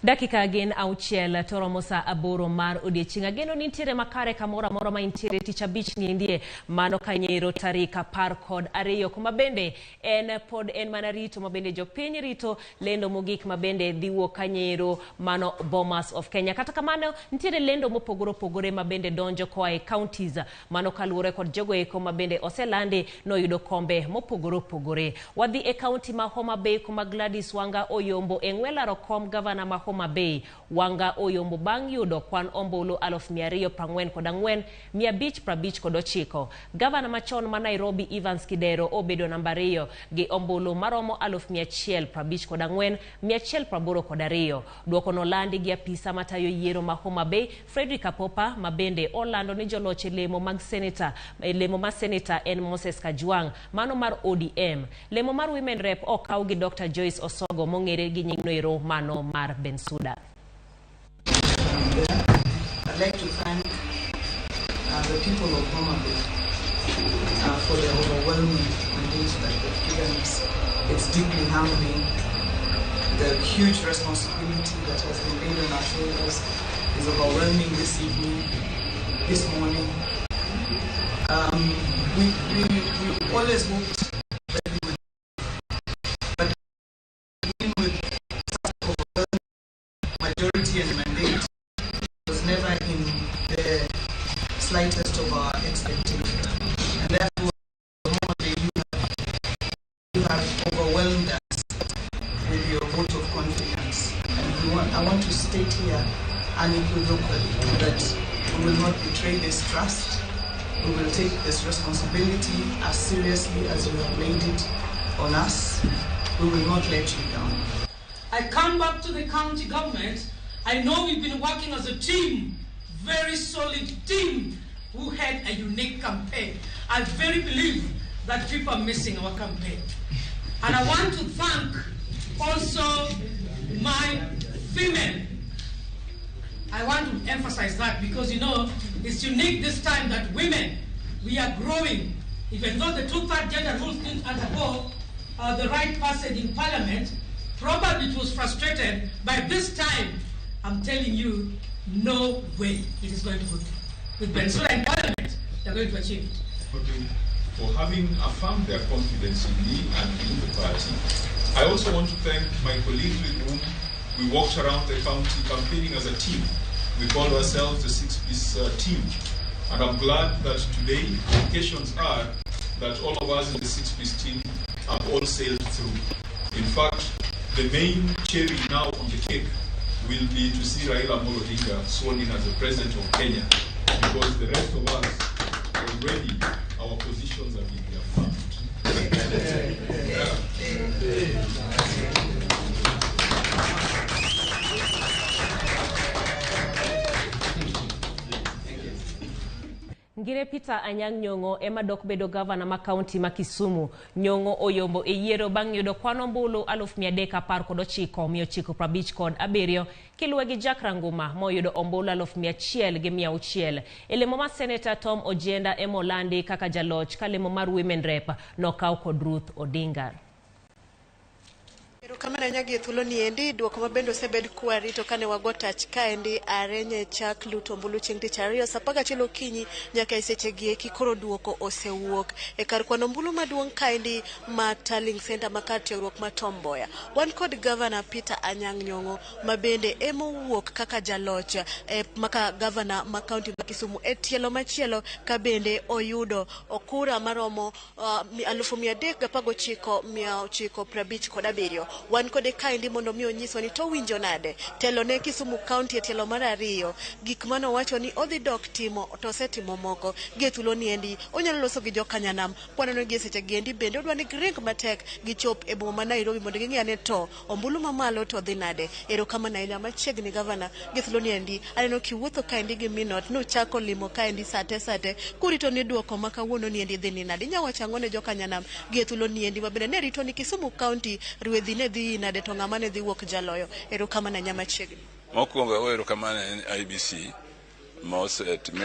Dakika gin 6 to romo saa 8 mar odiechieng'. Ageno ni nitiere makare kamoro amora ma intiere tich abich ni endie mano kanyero tarik 12 kuma bende en pod en mana rito ma bende jopiny rito lendo mogik ma bende dhi wuok kanyero mano Bomas of Kenya. Kata kamano nitiere lendo mopogore opogore ma bende donjo koa e counties mano kaluwore kod jogo eko ma bende oselandi noyudo kombe mopogore opogore. Wadhi e county ma Homa Bay kuma Gladys Wanga oyombo e ng'we laro kom gavana ma Homa Bay. Wanga oyombo bang' yudo kwan ombulu 244,559. Gavana machon ma Nairobi Evans Kidero obedo namba 2 gi ombulu maromo 154,182. Duoko nolandi gi apisa matayo yiero ma Homa Bay Frederick Apopa ma bende olando ni joloch e lemo mag seneta lemo mar seneta en Moses Kajwang' mano mar ODM. Lemo mar Women Rep okaw gi Dr. Joyce Osogo mong'ere gi nying noero mano mar Bensuda. I'd like to thank the people of Homa Bay for the overwhelming mandate that they've given us. It's deeply humbling. The huge responsibility that has been laid on our shoulders is overwhelming this evening, this morning. We always hoped that we would, but with such overwhelming majority and mandate was never in the slightest of our expectations. And therefore, you have overwhelmed us with your vote of confidence. And I want to state here unequivocally that we will not betray this trust. We will take this responsibility as seriously as you have laid it on us. We will not let you down. I come back to the county government. I know we've been working as a team, very solid team, who had a unique campaign. I very believe that people are missing our campaign. And I want to thank also my female. I want to emphasize that because, you know, it's unique this time that women, we are growing. Even though the two-third gender rules didn't undergo the right passage in parliament, probably it was frustrated. By this time, I'm telling you, no way it is going to go through. With Bensouda in parliament, they're going to achieve it. For having affirmed their confidence in me and in the party. I also want to thank my colleagues with whom we walked around the county campaigning as a team. We called ourselves the six-piece team. And I'm glad that today, the indications are that all of us in the six-piece team have all sailed through. In fact, the main cherry now on the cake will be to see Raila Amolo Odinga sworn in as the president of Kenya, because the rest of us already, our positions have been reaffirmed. Ngire Peter Anyang' Nyong'o ema dok bedo gavana ma kaunti ma Kisumu. Nyong'o oyombo e yiero bang' yudo kwan ombulu 319,957 kiluwe gi Jack Ranguma moyudo ombulu 1,100,600. E lemo ma Seneta Tom Ojienda ema olandi kaka jaloch ka lemo mar Women Rep nokaw kod Ruth Odinga. Erokamano ahinya gi thuolo ni endi duoko mabende osebed kwarito kane wago tach kaendi arenye chak luto ombulu chieng' tich ariyo saa 11 okinyi nyaka e seche gi eki koro duoko osewuok e kar kwan ombulu maduong' kaendi ma Tallying Center ma kar tiegruok ma Tom Mboya. Wan kod Gavana Peter Anyang' Nyong'o ma bende emowuok kaka jaloch maka gavana ma kaunti ma Kisumu e tielo machielo ka bende oyudo okura maromo 319,957. Wan kode kaendi mondo mi onyiswa ni to winjo nade telo ne Kisumu County e tielo mar ariyo, gik mane owacho ni odhi dok timo to osetimo moko gi e thuolo ni endi onyalo loso gi jokanyanam kwaneno gi e seche gi endi bende odwa ni giring matek gichop e boma ma Nairobi mondo ging'i ane to ombulu mamalo to dhi nade. Erokamano ahinya machiegni gavana gi thuolo ni endi aneno kiwuotho kaendi gi minot nuchako limo kaendi sate sate kurito ni duoko ma kawuono ni endi dhi ni nade. Inya wacho ang'o ne jokanyanam gi e thuolo ni endi mabende ne rito ni Kisumu County rwedhi ne dhi nade to ng'ama ne dhi wuok jaloyo. Erokamano ahinya machiegni. Mokwongo erokamano en IBC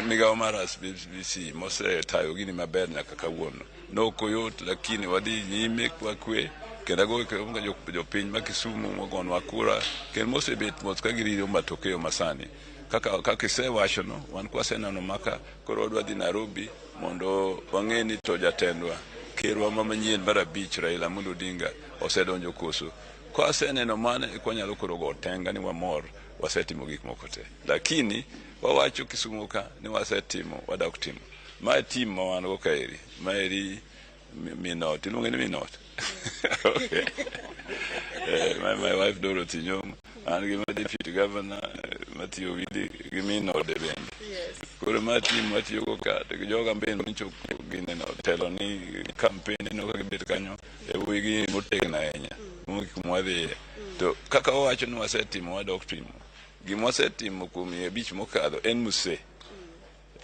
migawo mar IBC mosetayo gini maber nyaka kawuono. Nok oyot lakini wadhi nyime kwa kwe Kendo ago erokamano jopiny ma Kisumu mogonwa kura kendo mosebet mos ka girito matokeo masani. Kaka kaka isewachono, wan kwaseneno maka koro wadwa dhi Nairobi mondo wang'e ni to jatendwa kerwa ma manyien mar abich Raila Amolo Odinga osedonjo koso. Kwaseneno mano eka wanyalo koro go otenga ni wamor wasetimo gik moko te. Lakini wawacho Kisumu ka ni wasetimo wadok timo. Ma team ma wan go kaeri. Maeri minot, iluonge ni minot. Okay. My wife Dorothy Nyong'o, an gi ma deputy governor Matthew Owidi gi minode bende. Koro ma team matiyogo ka to gi joga bende nyocha gineno telo ni campaign ineno ka gibet kanyo e wuoyi motegno ahinya mogik kuma wadhiye. To kaka wawacho ni wasetimo wadok timo. Gima wasetimo kuom higni abich mokadho en muse.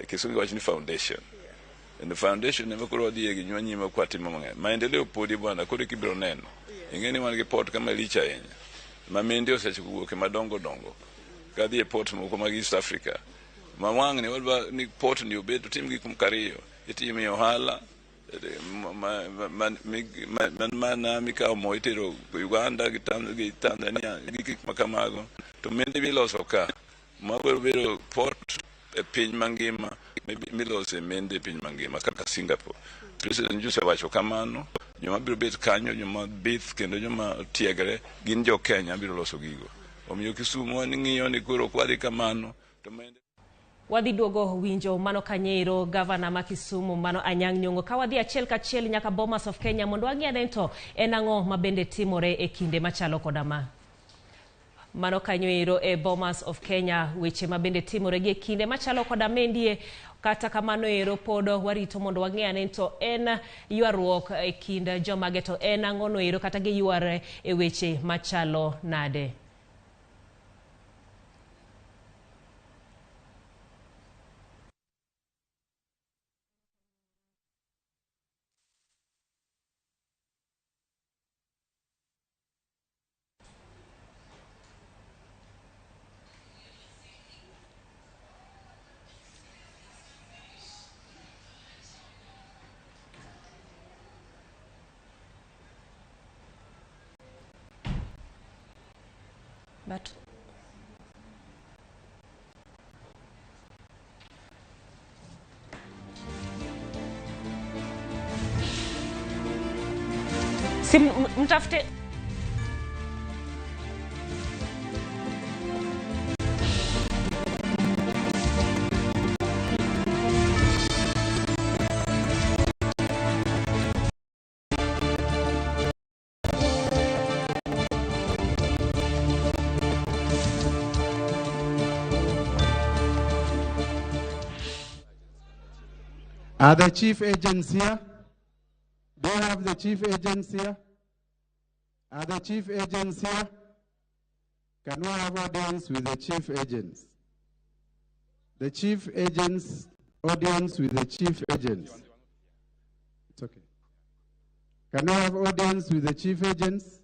Kisungu wacho ni foundation. And the foundation ema koro wadhiye gi nyima kwatimo mang'eny. Maendeleo podi bwana koro kibiro neno. Ing'e ni wan gi port kama lich ahinya. Ma mende osechako wuok e madongo dongo. Kadhi e port moko mag East Africa. Ma wang'ni wadwa ni port ni obed otim gik moko ariyo. Itime ohala mana mikawo mo itero Uganda gi Tanzania gi gik ma kamago. To mende miloso ka mago bedo port e piny mangima milose mende e piny mangima kaka Singapore. President nyocha osewacho kamano, joma biro bet kanyo, joma bith kendo joma tiegre gin jo Kenya biro loso gigo. Omiyo Kisumu wan ng'iyo ni koro kwadhi kamano to mende Wadhi duogo winjo mano kanyeiro gavana ma Kisumu mano Anyang' Nyong'o ka wadhi achiel kachiel nyaka Bomas of Kenya mondo wang'i ane to en ang'o ma bende timore e kinde machalo koda ma. Mano kanyo ero e Bomas of Kenya weche ma bende timore gi e kinde machalo koda mendie kata kamano ero pod warito mondo wang'e ane to en ywaruok e kind jomage to en ang'o no ero kata giyware e weche machalo nade. But si mtafute Are the chief agents here? Do you have the chief agents here? Are the chief agents here? Can we have audience with the chief agents? The chief agents, audience with the chief agents. It's okay. Can we have audience with the chief agents?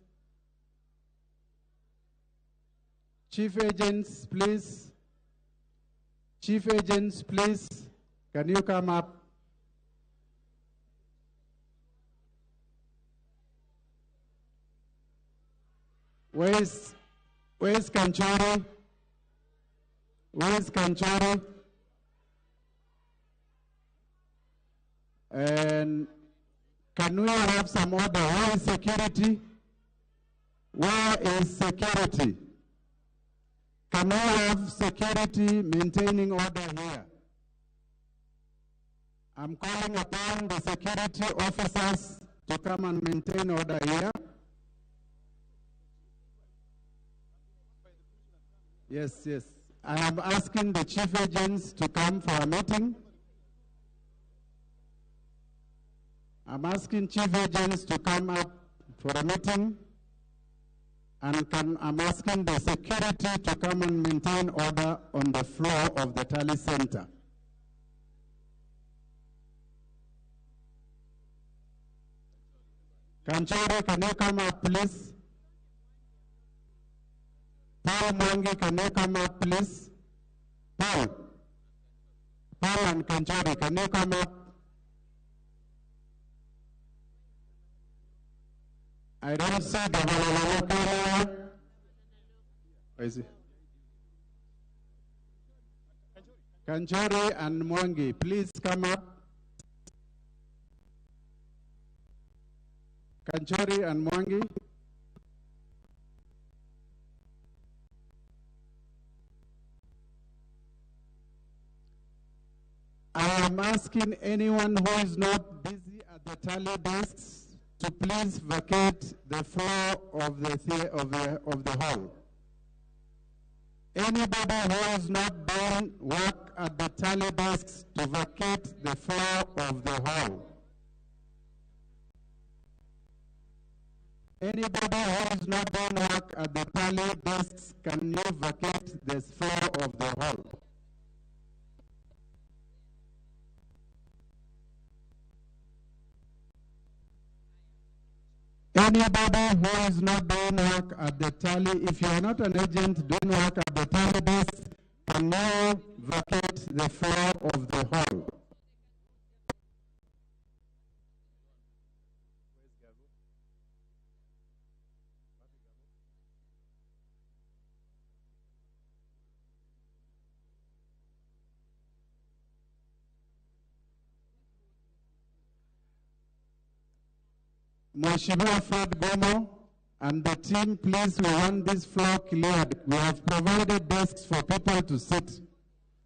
Chief agents, please. Chief agents, please. Can you come up? Where is Kanchori? Where is Kanchori? And can we have some order? Where is security? Where is security? Can we have security maintaining order here? I'm calling upon the security officers to come and maintain order here. Yes, yes. I am asking the chief agents to come for a meeting. I'm asking chief agents to come up for a meeting. And I'm asking the security to come and maintain order on the floor of the tally center. Kanchori, can you come up, please? Paul Mwangi, can you come up, please? Paul. Paul and Kanchori, can you come up? I don't see Governor Lalok anywhere. Where is he? Kanchori and Mwangi, please come up. Kanchori and Mwangi. I am asking anyone who is not busy at the tally desks to please vacate the floor of the hall. Anybody who is not doing work at the tally desks to vacate the floor of the hall. Anybody who is not doing work at the tally desks, can you vacate the floor of the hall? Anybody who is not doing work at the tally, if you are not an agent doing work at the tally desk, can now vacate the floor of the hall. Mheshimiwa Fred Gomo and the team, please, we want this floor cleared. We have provided desks for people to sit.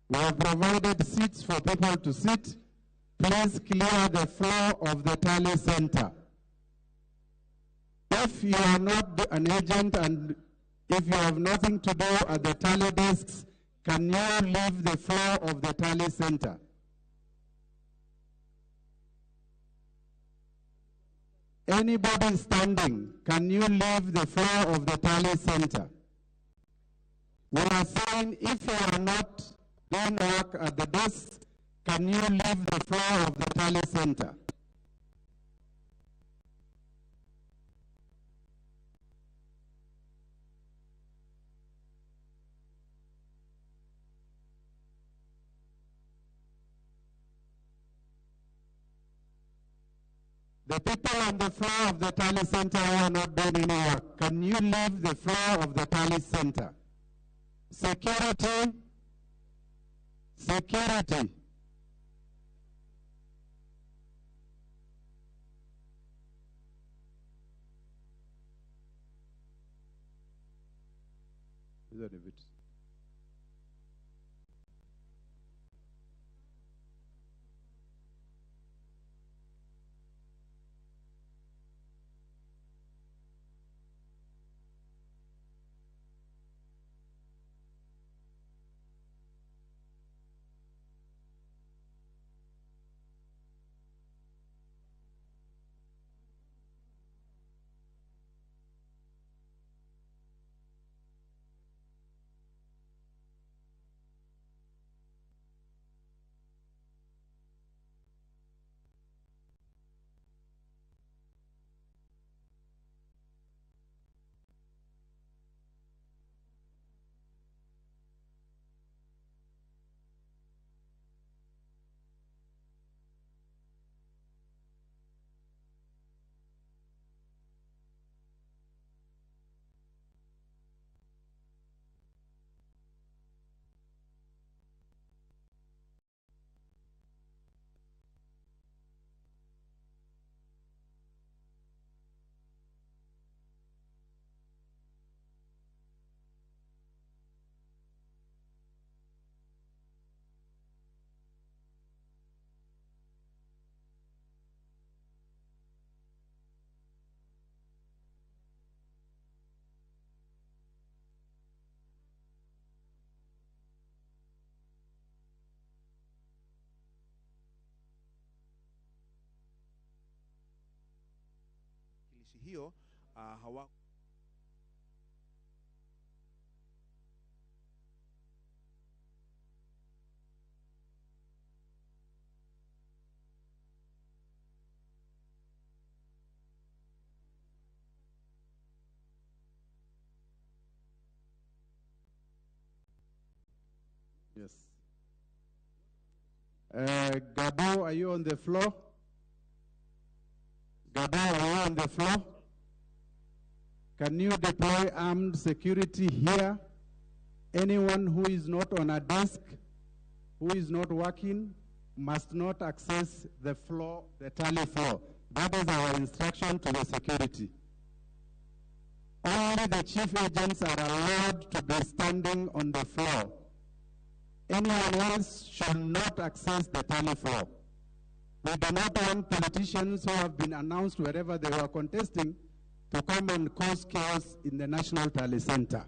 We have provided seats for people to sit. Please clear the floor of the tally center. If you are not an agent and if you have nothing to do at the tally desks, can you leave the floor of the tally center? Anybody standing, can you leave the floor of the tally center? We are saying if you are not doing work at the desk, can you leave the floor of the tally center? The people on the floor of the tally center who are not doing any work, can you leave the floor of the tally center? Security. Security. Hiyo hawa Yes. Gabo, are you on the floor? Gabo, are you on the floor? Can you deploy armed security here? Anyone who is not on a desk, who is not working, must not access the floor, the tally floor. That is our instruction to the security. Only the chief agents are allowed to be standing on the floor. Anyone else should not access the tally floor. We do not want politicians who have been announced wherever they were contesting to come and cause chaos in the National Tally Center.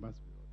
Must be ordered.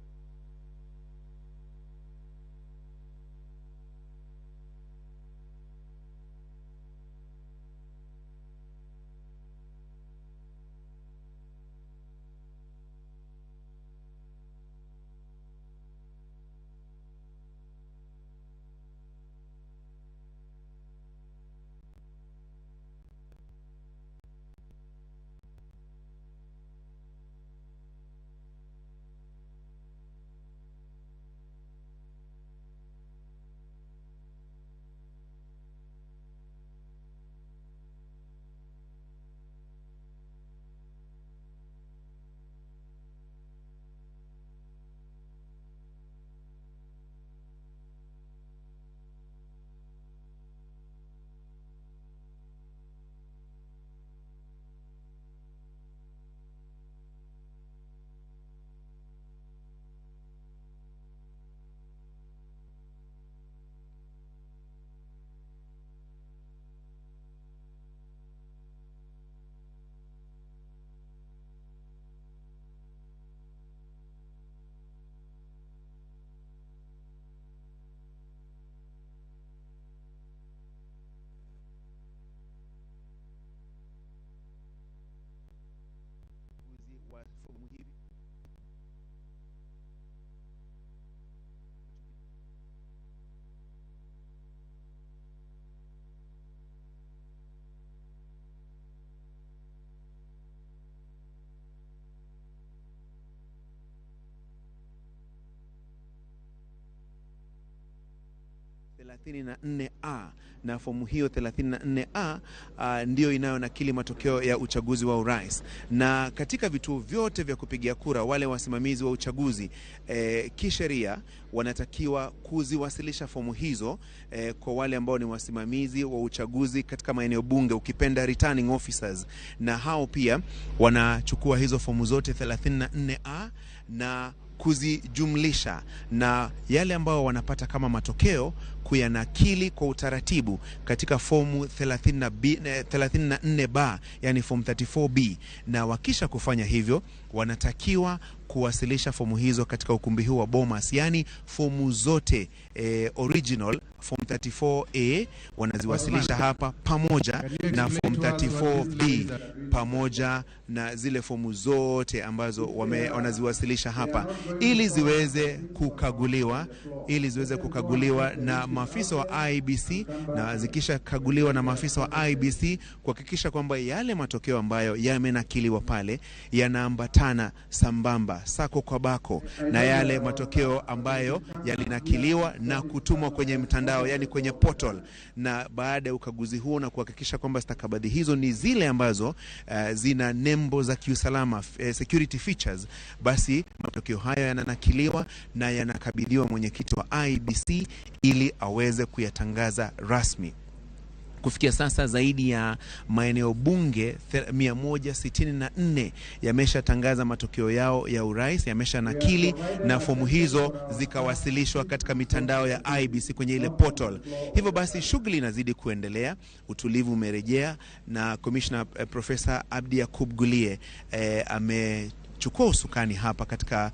34A na fomu hiyo 34A ndiyo inayonakili matokeo ya uchaguzi wa urais. Na katika vituo vyote vya kupigia kura, wale wasimamizi wa uchaguzi kisheria wanatakiwa kuziwasilisha fomu hizo kwa wale ambao ni wasimamizi wa uchaguzi katika maeneo bunge, ukipenda returning officers, na hao pia wanachukua hizo fomu zote 34A na kuzijumlisha na yale ambao wanapata kama matokeo kuyanakili kwa utaratibu katika fomu 34B, yani form 34B. Na wakisha kufanya hivyo, wanatakiwa kuwasilisha fomu hizo katika ukumbi huu wa Bomas, yani fomu zote original form 34A wanaziwasilisha hapa pamoja na form 34B pamoja na zile fomu zote ambazo wanaziwasilisha hapa ili ziweze kukaguliwa, na maafisa wa IEBC, na zikisha kaguliwa na maafisa wa IEBC kuhakikisha kwamba yale matokeo ambayo yamenakiliwa pale yanaambatana sambamba sako kwa bako na yale matokeo ambayo yalinakiliwa na kutumwa kwenye mtandao, yani kwenye portal. Na baada ya ukaguzi huo na kuhakikisha kwamba stakabadhi hizo ni zile ambazo zina nembo za kiusalama, security features, basi matokeo hayo yananakiliwa na yanakabidhiwa mwenyekiti wa IEBC ili aweze kuyatangaza rasmi. Kufikia sasa zaidi ya maeneo bunge 164 yameshatangaza matokeo yao ya urais, yamesha nakili na fomu hizo zikawasilishwa katika mitandao ya IEBC kwenye ile portal. Hivyo basi shughuli inazidi kuendelea, utulivu umerejea, na Commissioner Professor Abdi Yakub Gulie amechukua usukani hapa katika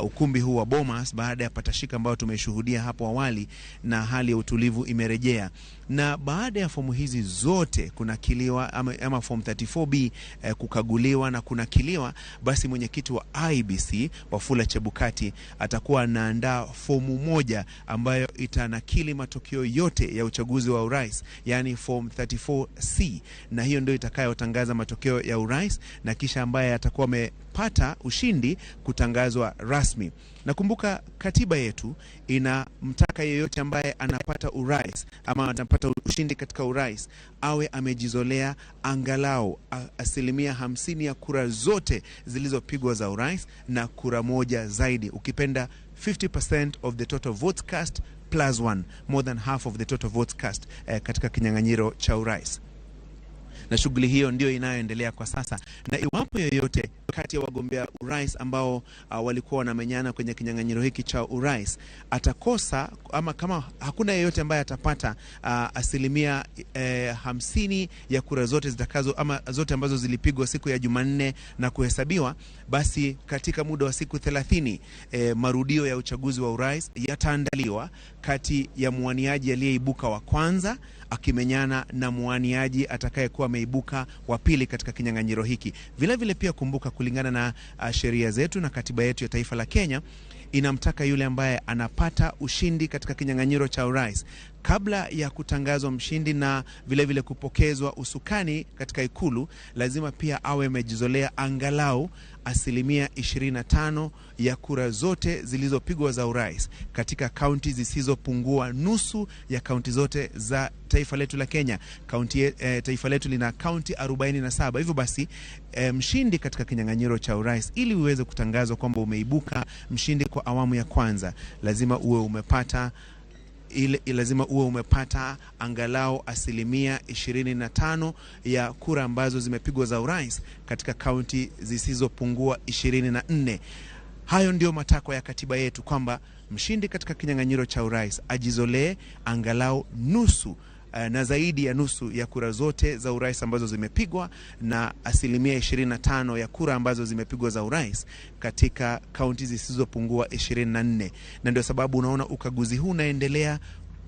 ukumbi huu wa Bomas baada ya patashika ambayo tumeshuhudia hapo awali, na hali ya utulivu imerejea. Na baada ya fomu hizi zote kunakiliwa ama form 34B kukaguliwa na kunakiliwa, basi mwenyekiti wa IEBC Wafula Chebukati atakuwa anaandaa fomu moja ambayo itanakili matokeo yote ya uchaguzi wa urais, yani form 34C, na hiyo ndio itakayotangaza matokeo ya urais na kisha ambaye atakuwa amepata ushindi kutangazwa rasmi. Nakumbuka katiba yetu inamtaka yeyote ambaye anapata urais ama anapata ushindi katika urais awe amejizolea angalau 50% ya kura zote zilizopigwa za urais na kura moja zaidi, ukipenda 50% of the total votes cast plus one, more than half of the total votes cast katika kinyang'anyiro cha urais. Na shughuli hiyo ndio inayoendelea kwa sasa, na iwapo yoyote kati ya wagombea urais ambao walikuwa wanamenyana kwenye kinyang'anyiro hiki cha urais atakosa, ama kama hakuna yeyote ambaye atapata 50% ya kura zote zitakazo ama zote ambazo zilipigwa siku ya Jumanne na kuhesabiwa, basi katika muda wa siku 30 marudio ya uchaguzi wa urais yataandaliwa kati ya mwaniaji aliyeibuka wa kwanza akimenyana na mwaniaji atakayekuwa ameibuka wa pili katika kinyang'anyiro hiki. Vile vile pia kumbuka, kulingana na sheria zetu na katiba yetu ya taifa la Kenya, inamtaka yule ambaye anapata ushindi katika kinyang'anyiro cha urais kabla ya kutangazwa mshindi na vile vile kupokezwa usukani katika Ikulu, lazima pia awe amejizolea angalau 25% ya kura zote zilizopigwa za urais katika kaunti zisizopungua nusu ya kaunti zote za taifa letu la Kenya. Taifa letu lina kaunti 47. Hivyo basi mshindi katika kinyang'anyiro cha urais, ili uweze kutangazwa kwamba umeibuka mshindi kwa awamu ya kwanza, lazima uwe umepata angalau 25% ya kura ambazo zimepigwa za urais katika kaunti zisizopungua 24. Hayo ndio matakwa ya katiba yetu, kwamba mshindi katika kinyang'anyiro cha urais ajizolee angalau nusu na zaidi ya nusu ya kura zote za urais ambazo zimepigwa na 25% ya kura ambazo zimepigwa za urais katika kaunti zisizopungua 24. Na ndio sababu unaona ukaguzi huu unaendelea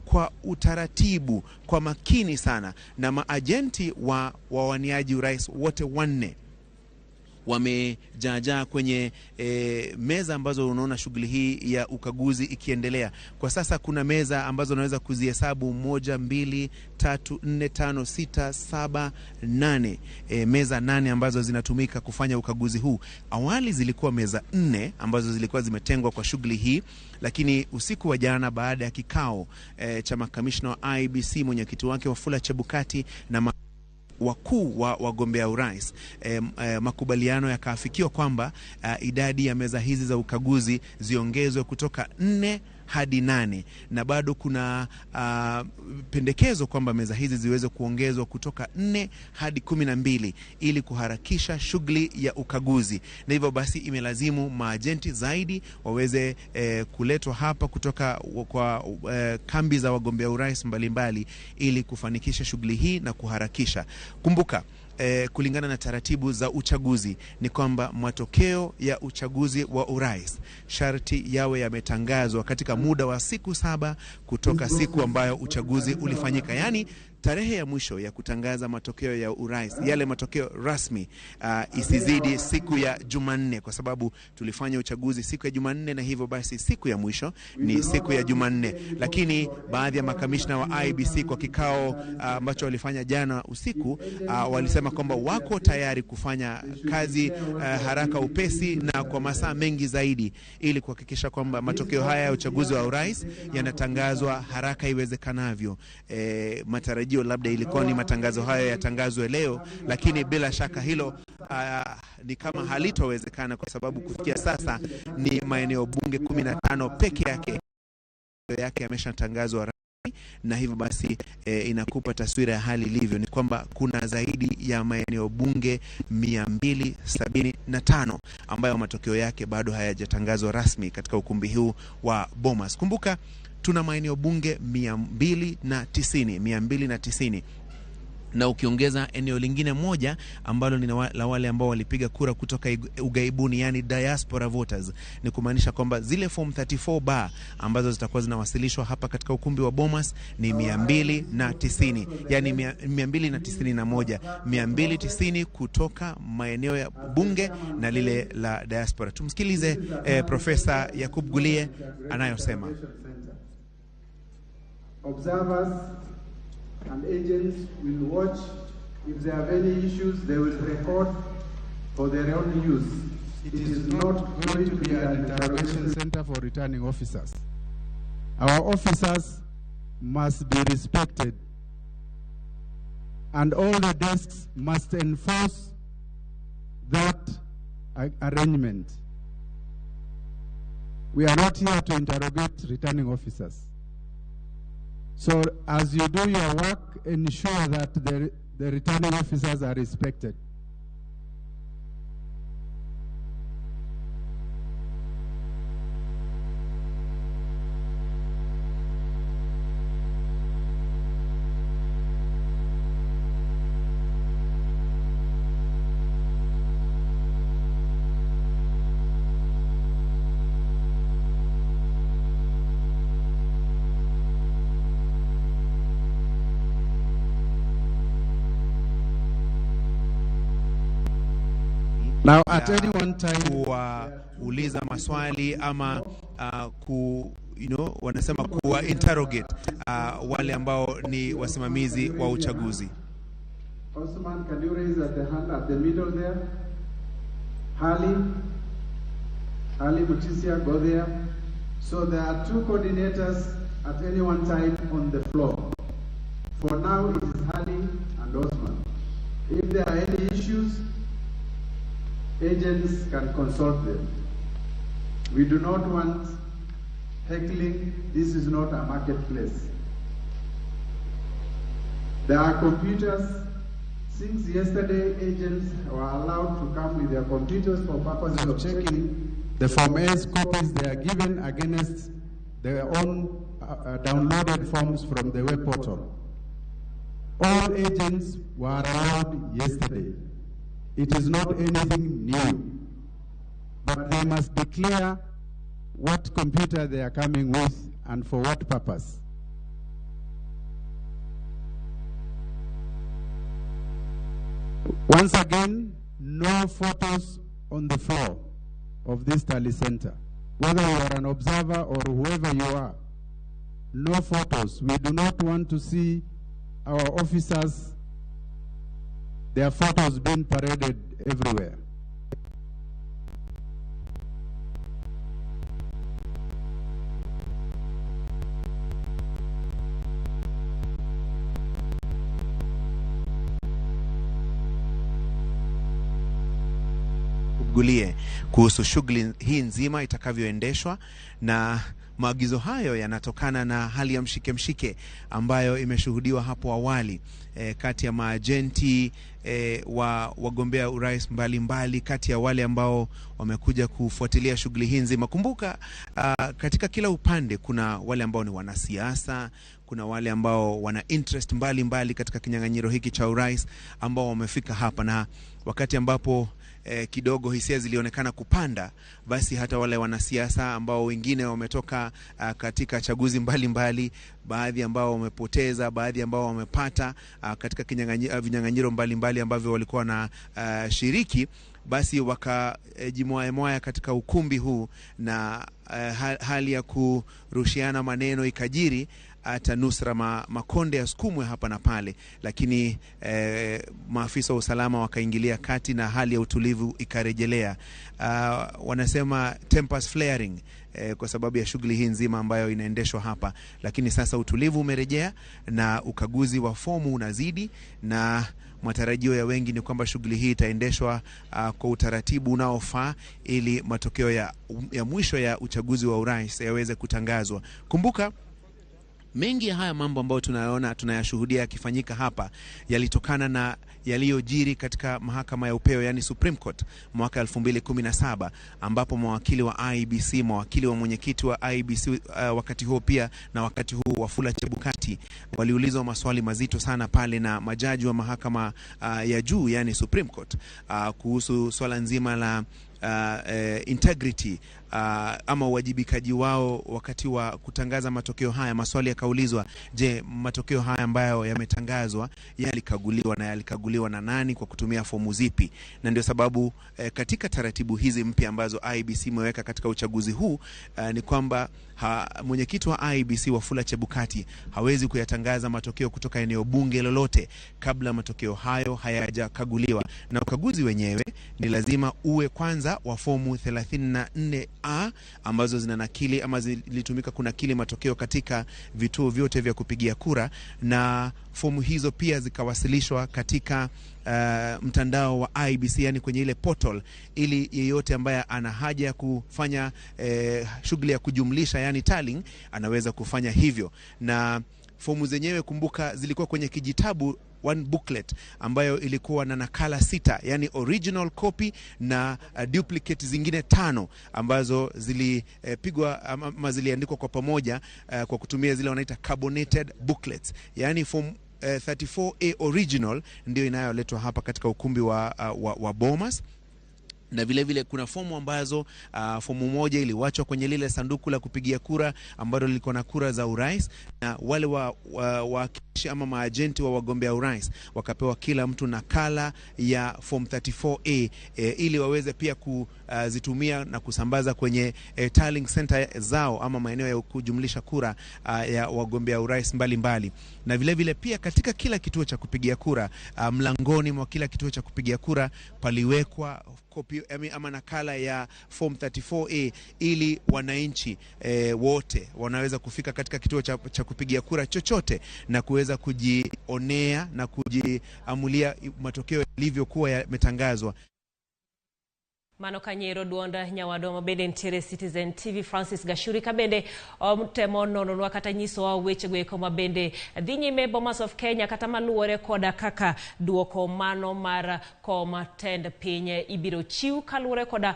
kwa utaratibu, kwa makini sana, na maajenti wa wawaniaji urais wote wanne wamejaajaa kwenye meza ambazo unaona shughuli hii ya ukaguzi ikiendelea. Kwa sasa kuna meza ambazo unaweza kuzihesabu 1, 2, 3, 4, 5, 6, 7, 8. Meza 8 ambazo zinatumika kufanya ukaguzi huu. Awali zilikuwa meza 4 ambazo zilikuwa zimetengwa kwa shughuli hii, lakini usiku wa jana baada ya kikao cha makamishna wa IEBC, mwenyekiti wake Wafula Chebukati na wakuu wa wagombea urais, makubaliano yakaafikiwa kwamba idadi ya meza hizi za ukaguzi ziongezwe kutoka 4 hadi 8, na bado kuna pendekezo kwamba meza hizi ziweze kuongezwa kutoka 4 hadi 12 ili kuharakisha shughuli ya ukaguzi. Na hivyo basi imelazimu maajenti zaidi waweze kuletwa hapa kutoka kwa kambi za wagombea urais mbalimbali ili kufanikisha shughuli hii na kuharakisha. Kumbuka, kulingana na taratibu za uchaguzi ni kwamba matokeo ya uchaguzi wa urais sharti yawe yametangazwa katika muda wa siku 7 kutoka siku ambayo uchaguzi ulifanyika. Yani tarehe ya mwisho ya kutangaza matokeo ya urais, yale matokeo rasmi, isizidi siku ya Jumanne, kwa sababu tulifanya uchaguzi siku ya Jumanne na hivyo basi siku ya mwisho ni siku ya Jumanne. Lakini baadhi ya makamishna wa IEBC kwa kikao ambacho walifanya jana usiku, walisema kwamba wako tayari kufanya kazi haraka upesi na kwa masaa mengi zaidi ili kuhakikisha kwamba matokeo haya ya uchaguzi wa urais yanatangazwa haraka iwezekanavyo. Matarajio labda ilikuwa ni matangazo hayo yatangazwe leo, lakini bila shaka hilo ni kama halitowezekana, kwa sababu kufikia sasa ni maeneo bunge 15 peke yake yameshatangazwa, na hivyo basi inakupa taswira ya hali ilivyo ni kwamba kuna zaidi ya maeneo bunge 275 ambayo matokeo yake bado hayajatangazwa rasmi katika ukumbi huu wa Bomas. Kumbuka tuna maeneo bunge 290, na ukiongeza eneo lingine moja ambalo ni la wale ambao walipiga kura kutoka ugaibuni, yani diaspora voters, ni kumaanisha kwamba zile form 34 bar ambazo zitakuwa zinawasilishwa hapa katika ukumbi wa Bomas ni 290, yani 291, 290 kutoka maeneo ya bunge na lile la diaspora. Tumsikilize Profesa Yakub Gulie anayosema. Observers and agents will watch. If they have any issues, they will record for their own use. It is not going to be an interrogation center for returning officers. Our officers must be respected, and all the desks must enforce that arrangement. We are not here to interrogate returning officers. So as you do your work, ensure that the returning officers are respected. Now, at any one time, kuwauliza maswali ama wanasema kuwa interrogate wale ambao ni wasimamizi wa uchaguzi. Osman, can you raise at the hand at the middle there? Ali Mutisia, go there. So there are two coordinators at any one time on the floor. For now, it is Ali and Osman. If there are any issues, agents can consult them. We do not want heckling. This is not a marketplace. There are computers. Since yesterday, agents were allowed to come with their computers for purposes of checking the Form S copies they are given against their own downloaded forms from the web portal. All agents were allowed yesterday. It is not anything new, but they must be clear what computer they are coming with and for what purpose. Once again, no photos on the floor of this tally center. Whether you are an observer or whoever you are, no photos. We do not want to see our officers, their photos being paraded everywhere. Gulie kuhusu shughuli hii nzima itakavyoendeshwa, na maagizo hayo yanatokana na hali ya mshike mshike ambayo imeshuhudiwa hapo awali kati ya maajenti wa wagombea urais mbalimbali, kati ya wale ambao wamekuja kufuatilia shughuli hii nzima. Kumbuka katika kila upande kuna wale ambao ni wanasiasa, kuna wale ambao wana interest mbalimbali katika kinyang'anyiro hiki cha urais ambao wamefika hapa, na wakati ambapo kidogo hisia zilionekana kupanda, basi hata wale wanasiasa ambao wengine wametoka katika chaguzi mbalimbali, baadhi ambao wamepoteza, baadhi ambao wamepata katika vinyang'anyiro mbalimbali ambavyo walikuwa na shiriki, basi wakajimwaya katika ukumbi huu, na hali ya kurushiana maneno ikajiri hata nusra makonde yasukumwe hapa na pale, lakini maafisa wa usalama wakaingilia kati na hali ya utulivu ikarejelea. Wanasema tempers flaring kwa sababu ya shughuli hii nzima ambayo inaendeshwa hapa, lakini sasa utulivu umerejea na ukaguzi wa fomu unazidi, na matarajio ya wengi ni kwamba shughuli hii itaendeshwa kwa utaratibu unaofaa ili matokeo ya mwisho ya uchaguzi wa urais yaweze kutangazwa. Kumbuka mengi ya haya mambo ambayo tunayaona tunayashuhudia yakifanyika hapa yalitokana na yaliyojiri katika mahakama ya upeo, yani Supreme Court, mwaka 2017, ambapo mawakili wa IEBC, mawakili wa mwenyekiti wa IEBC wakati huo pia na wakati huu Mkuu Wafula Chebukati waliulizwa maswali mazito sana pale na majaji wa mahakama ya juu, yani Supreme Court, kuhusu swala nzima la integrity ama uwajibikaji wao wakati wa kutangaza matokeo haya. Maswali yakaulizwa, je, matokeo haya ambayo yametangazwa yalikaguliwa na yalikaguliwa na nani, kwa kutumia fomu zipi? Na ndio sababu katika taratibu hizi mpya ambazo IEBC imeweka katika uchaguzi huu ni kwamba mwenyekiti wa IEBC Wafula Chebukati hawezi kuyatangaza matokeo kutoka eneo bunge lolote kabla matokeo hayo hayajakaguliwa, na ukaguzi wenyewe ni lazima uwe kwanza wa fomu 34A ambazo zinanakili ama zilitumika kunakili matokeo katika vituo vyote vya kupigia kura, na fomu hizo pia zikawasilishwa katika mtandao wa IEBC, yani kwenye ile portal, ili yeyote ambaye ana haja ya kufanya shughuli ya kujumlisha, yani tallying, anaweza kufanya hivyo. Na fomu zenyewe, kumbuka, zilikuwa kwenye kijitabu, one booklet ambayo ilikuwa na nakala 6, yani original copy na duplicate zingine 5 ambazo zilipigwa ama ziliandikwa kwa pamoja kwa kutumia zile wanaita carbonated booklets, yani form 34A original ndio inayoletwa hapa katika ukumbi wa Bomas. Na vile vile kuna fomu ambazo fomu moja iliwachwa kwenye lile sanduku la kupigia kura ambalo lilikuwa na kura za urais, na wale wawakilishi ama maajenti wa wagombea urais wakapewa kila mtu nakala ya form 34A ili waweze pia kuzitumia na kusambaza kwenye tallying center zao ama maeneo ya kujumlisha kura ya wagombea urais mbalimbali. Na vile vile pia katika kila kituo cha kupigia kura, mlangoni mwa kila kituo cha kupigia kura paliwekwa kopi ama nakala ya form 34A ili wananchi wote wanaweza kufika katika kituo cha kupigia kura chochote na kuweza kujionea na kujiamulia matokeo yalivyokuwa yametangazwa. Mano kanyero duonda nyawadwa mabende ntiere Citizen TV Francis Gashuri kabende temo nononwa kata nyisowa wechego eko mabende dhi nyime Bomas of Kenya kata maluwore koda kaka duoko mano mar kom tend piny ibiro chiw kaluwore koda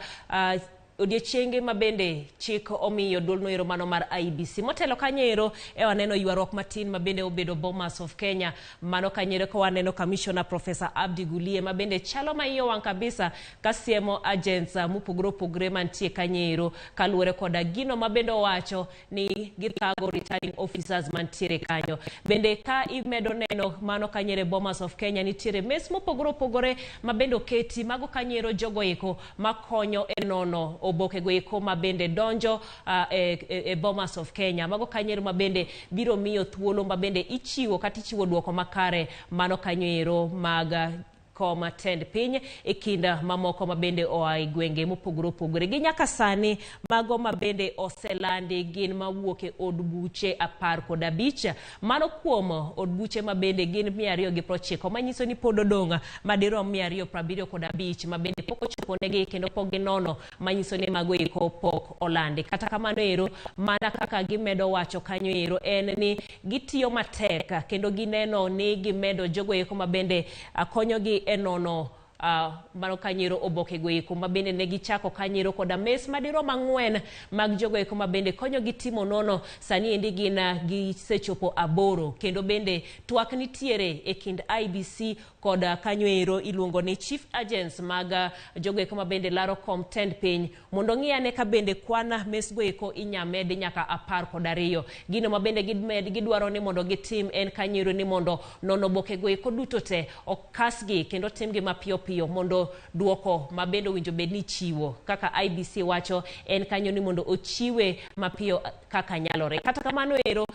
odiechienge mabende chik omiyo duol noero mano mar IEBC. Motelo kanyo e waneno ywaruok matin mabende obedo Bomas of Kenya. Mano kanyo ka waneno Commissioner Professor Abdi Gulie mabende chalo ma iye owang' kabisa kasiemo agents mopogore opogore mantie kanyo kaluwore koda gino mabende owacho ni githago returning officers mantiere kanyo. Bende ka imedo neno mano kanyere Bomas of Kenya nitiere mes mopogore opogore mabende oketi mago kanyero jogo eko makonyo e nono oboke go eko mabende donjo e Bomas of Kenya. Mago kanyero mabende biro miyo thuolo mabende ichiwo kata ichiwo duoko makare mano kanyo mag kom tend piny e kinda mamoko mabende oa e gwenge mopogore opogore. Gi nyaka sani mago mabende oselandi gin mawuok e od buche 15, mano kuom od buche mabende gin 290, manyiso ni pod odong' madirom 275 mabende pok ochoponegi kendo pok ginono, manyiso ni mago eko pok olandi. Kata kamano ero, mana kaka gimedo wacho kanyo ero en ni gitiyo matek kendo gineno ni gimedo jogo eko mabende konyogi e nono mano kanyero oboke go eko mabende ne gichako kanyero koda mes madirom 4 mag jogo eko mabende konyo gi timo nono. Sani endi gin gisechopo 8, kendo bende twak nitiere e kind IEBC kod kanyo ero iluongo ni chief agents mag jogo eko mabende laro kom tend piny mondo ng'iyane ka bende kwan mesgo eko inyamed nyaka 12. Gino mabende gidwaro ni mondo gitim en kanyo ni mondo nono oboke go eko duto te okasgi kendo timgi mapiyo piyo mondo duoko mabende owinjo bed ni chiwo kaka IEBC wacho en kanyo ni mondo ochiwe mapiyo kaka nyalore. Kata kamano ero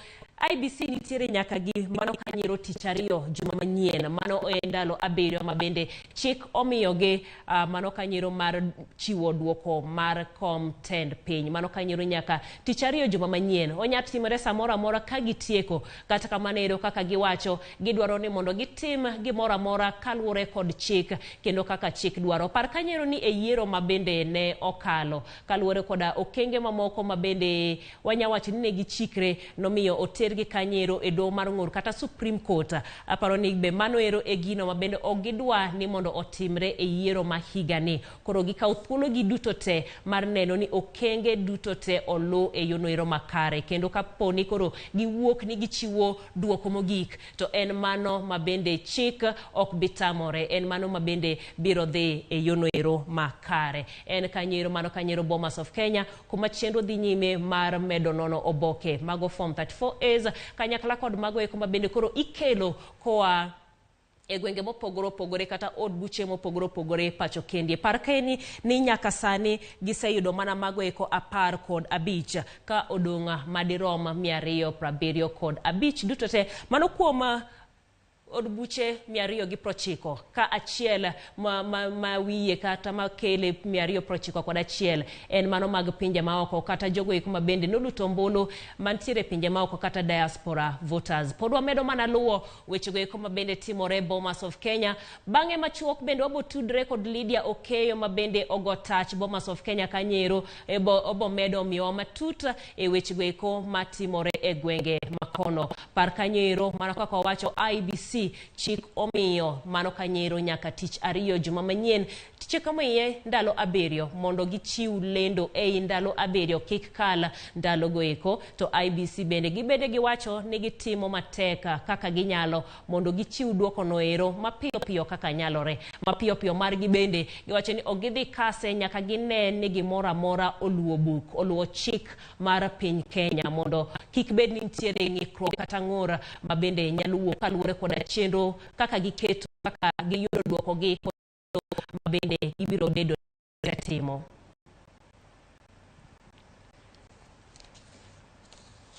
IEBC nitiere nyaka gi mano kanyero tich ariyo juma manyien, mano e ndalo 7 mabende chik omiyogi mano kanyero mar chiwo duoko mar kom tend piny. Mano kanyero nyaka tich ariyo juma manyien, onya timore samoro amora ka gitieko. Kata kamano ero kaka giwacho gidwaro ni mondo gitim gimoro amora kaluwore kod chik kendo kaka chik dwaro. Par kanyero ni e yiero mabende ne okalo kaluwore koda okenge mamoko mabende wanya wacho ni ne gichikre nomiyo oter otergi kanyero e doho mar ng'ur kata Supreme Court. Aparo ni be mano ero e gino ma bende ok gidwa ni mondo otimre e yiero ma higani. Koro gikawo thuologi duto te mar neno ni okenge duto te oluw e yono ero makare, kendo kapo ni koro giwuok ni gichiwo duoko mogik to en mano ma bende chik ok bi tamore, en mano ma bende biro dhi e yono ero makare. En kanyero mano kanyero Bomas of Kenya, kuma chenro dhi nyime mar medo nono oboke mago Form 34As kanyakla kod mago eko ma bende koro ikelo koa e gwenge mopogore opogore kata od buche mopogore opogore pacho kendie. Par kaeni ni nyaka sani giseyudo mana mago eko 15 ka odong' madirom 275 duto te mano kuom od buche 290 ka achiel ma wiye kata makele 291 en mano mag pinje maoko kata jogo eko ma bende noluto ombulu mantiere pinje maoko kata diaspora voters. Pod wamedo mana luwo wechego eko ma bende timore Bomas of Kenya. Bang'e machuok bende wabotudre kod Lydia Okeyo ma bende ogo tach Bomas of Kenya kanyero obo medo miyowa matut e wechego eko matimore e gwenge makono. Par kanyero mana kaka wawacho IEBC chik omiyo mano kanyero nyaka tich ariyo juma manyien chik omiye ndalo 7 mondo gichiw lendo ei ndalo 7 kik kal ndalo goeko. To IEBC bende gibede giwacho ni gitimo matek kaka ginyalo mondo gichiw duoko noero mapiyo piyo kaka nyalore. Mapiyo piyo margi bende giwacho ni ok gidhi kase nyaka gine ni gimoro amora oluwo buk oluwo chik mar piny Kenya mondo kik bed ni nitiere ng'ikruok kata ng'ur ma bende nyalo wuok kaluwore koda chenro kaka giketo kaka giyudo duoko gi ma bende ibiro bedo timo.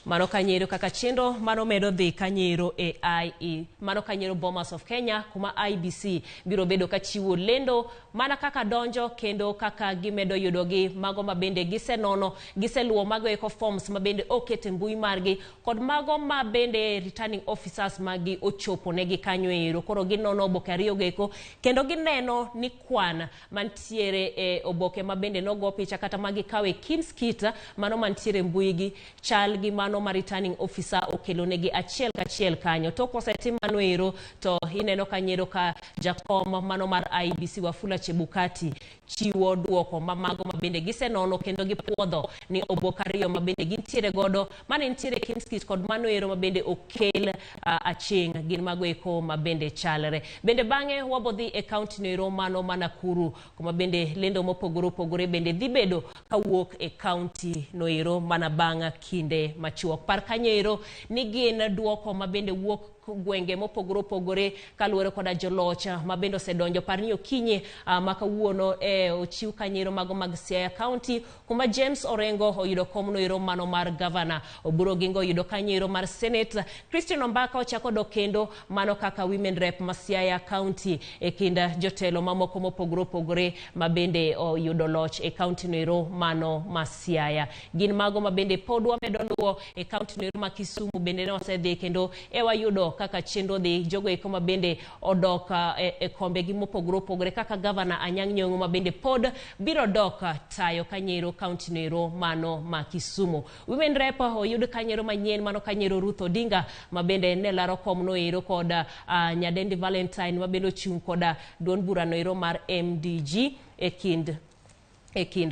Mano kanyero kaka chenro mano medo dhi kanyero e IE mano kanyero Bomas of Kenya kuma IEBC biro bedo kachiwo lendo mana kaka donjo kendo kaka gimedo yudogi mago mabende gisenono giseluwo mago eko forms mabende okete mbui margi kod mago mabende returning officers magi ochopo negi kanyo ero. Koro ginono oboke ariyo go kendo gineno ni kwan mantiere e oboke mabende nogo picha kata magikawe KIMS kit mano mantiere mbui gi chal gi mano ma returning officer okelo negi achiel kachiel kanyo. To kosetim mano ero to ineno kanyero ka jakom mano mar IEBC Wafula Chebukati chiwo duoko ma mago mabende gisenono kendo gipuodho ni oboke ariyo mabende gintiere godo mane nitiere KIMS kit kod mano ero mabende okel aching' gin mago eko mabende chalre. Bende bang'e wabodhi e kaunti no ero mano ma Nakuru kuma bende lendo mopogore opogore bende dhi bedo kawuok e kaunti no ero mana bang' kinde machuok. Par kanyo ni gin duoko mabende wuok gwenge mopogore opogore kaluwore koda joloch mabende osedonjo. Par ni okinyi ma kawuono ochiw kanyero mago mag Siaya County kuma James Orengo oyudo kom no ero mano mar governor, Oburu Oginga oyudo kanyero mar Senate, Christian Ombaka ochako dok kendo mano kaka women rep ma Siaya County e kind jotelo mamoko mopogore opogore mabende oyudo loch e county no ero mano ma Siaya. Gin mago mabende pod wamedo luwo e county no ero ma Kisumu bende ne osedhi kendo e wayudo kaka chenro dhi jogo eko mabende odok e kombegi mopogore opogore kaka governor Anyang' Nyong'o mabende pod biro dok tayo kanyero county no ero mano ma Kisumu. Women rep oyud kanyero manyien mano kanyero Ruth Odinga mabende ne laro kom no ero kod Nyadendi Valentine mabende ochung' koda duond bura no ero mar MDG e kind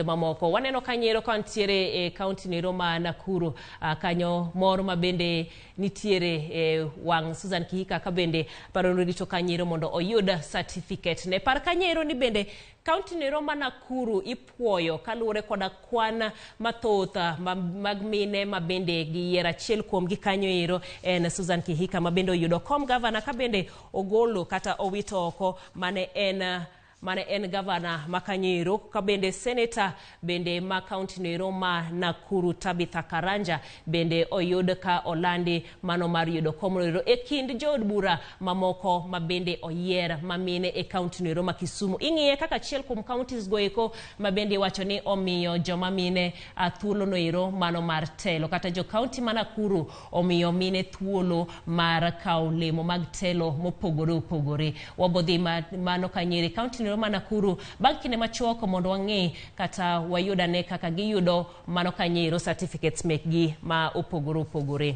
mamoko. Waneno kanyero ka nitiere e county no ero ma Nakuru kanyo mor mabende nitiere e wang' Susan Kihika ka bende paro rito kanyero mondo oyud certificate ne. Par kanyero ni bende county no ero ma Nakuru ipuoyo kaluwore koda kwan mathoth mag mine mabende giyiero. Achiel kuomgi kanyo ero en Susan Kihika mabende oyudo kom governor ka bende ogolo kata owito oko mane en governor ma Kanyero ka bende senator bende ma county no ero ma Nakuru Tabitha Karanja bende oyud ka olandi mano mar yudo kom no ero e kind jood bura mamoko ma bende oyier ma mine e county no ero ma Kisumu. Ing'iye kaka achiel kuom counties go eko ma bende iwacho ni omiyo joma mine thuolo no ero mano mar telo kata jo county ma Nakuru omiyo mine thuolo mar kawo lemo mag telo mopogore opogore. Wabodhi mano Kanyere county no ma Nakuru bang' kinde machuok mondo wang'e kata wayudane kaka giyudo mano kanyero certificates mekgi ma opogore opogore.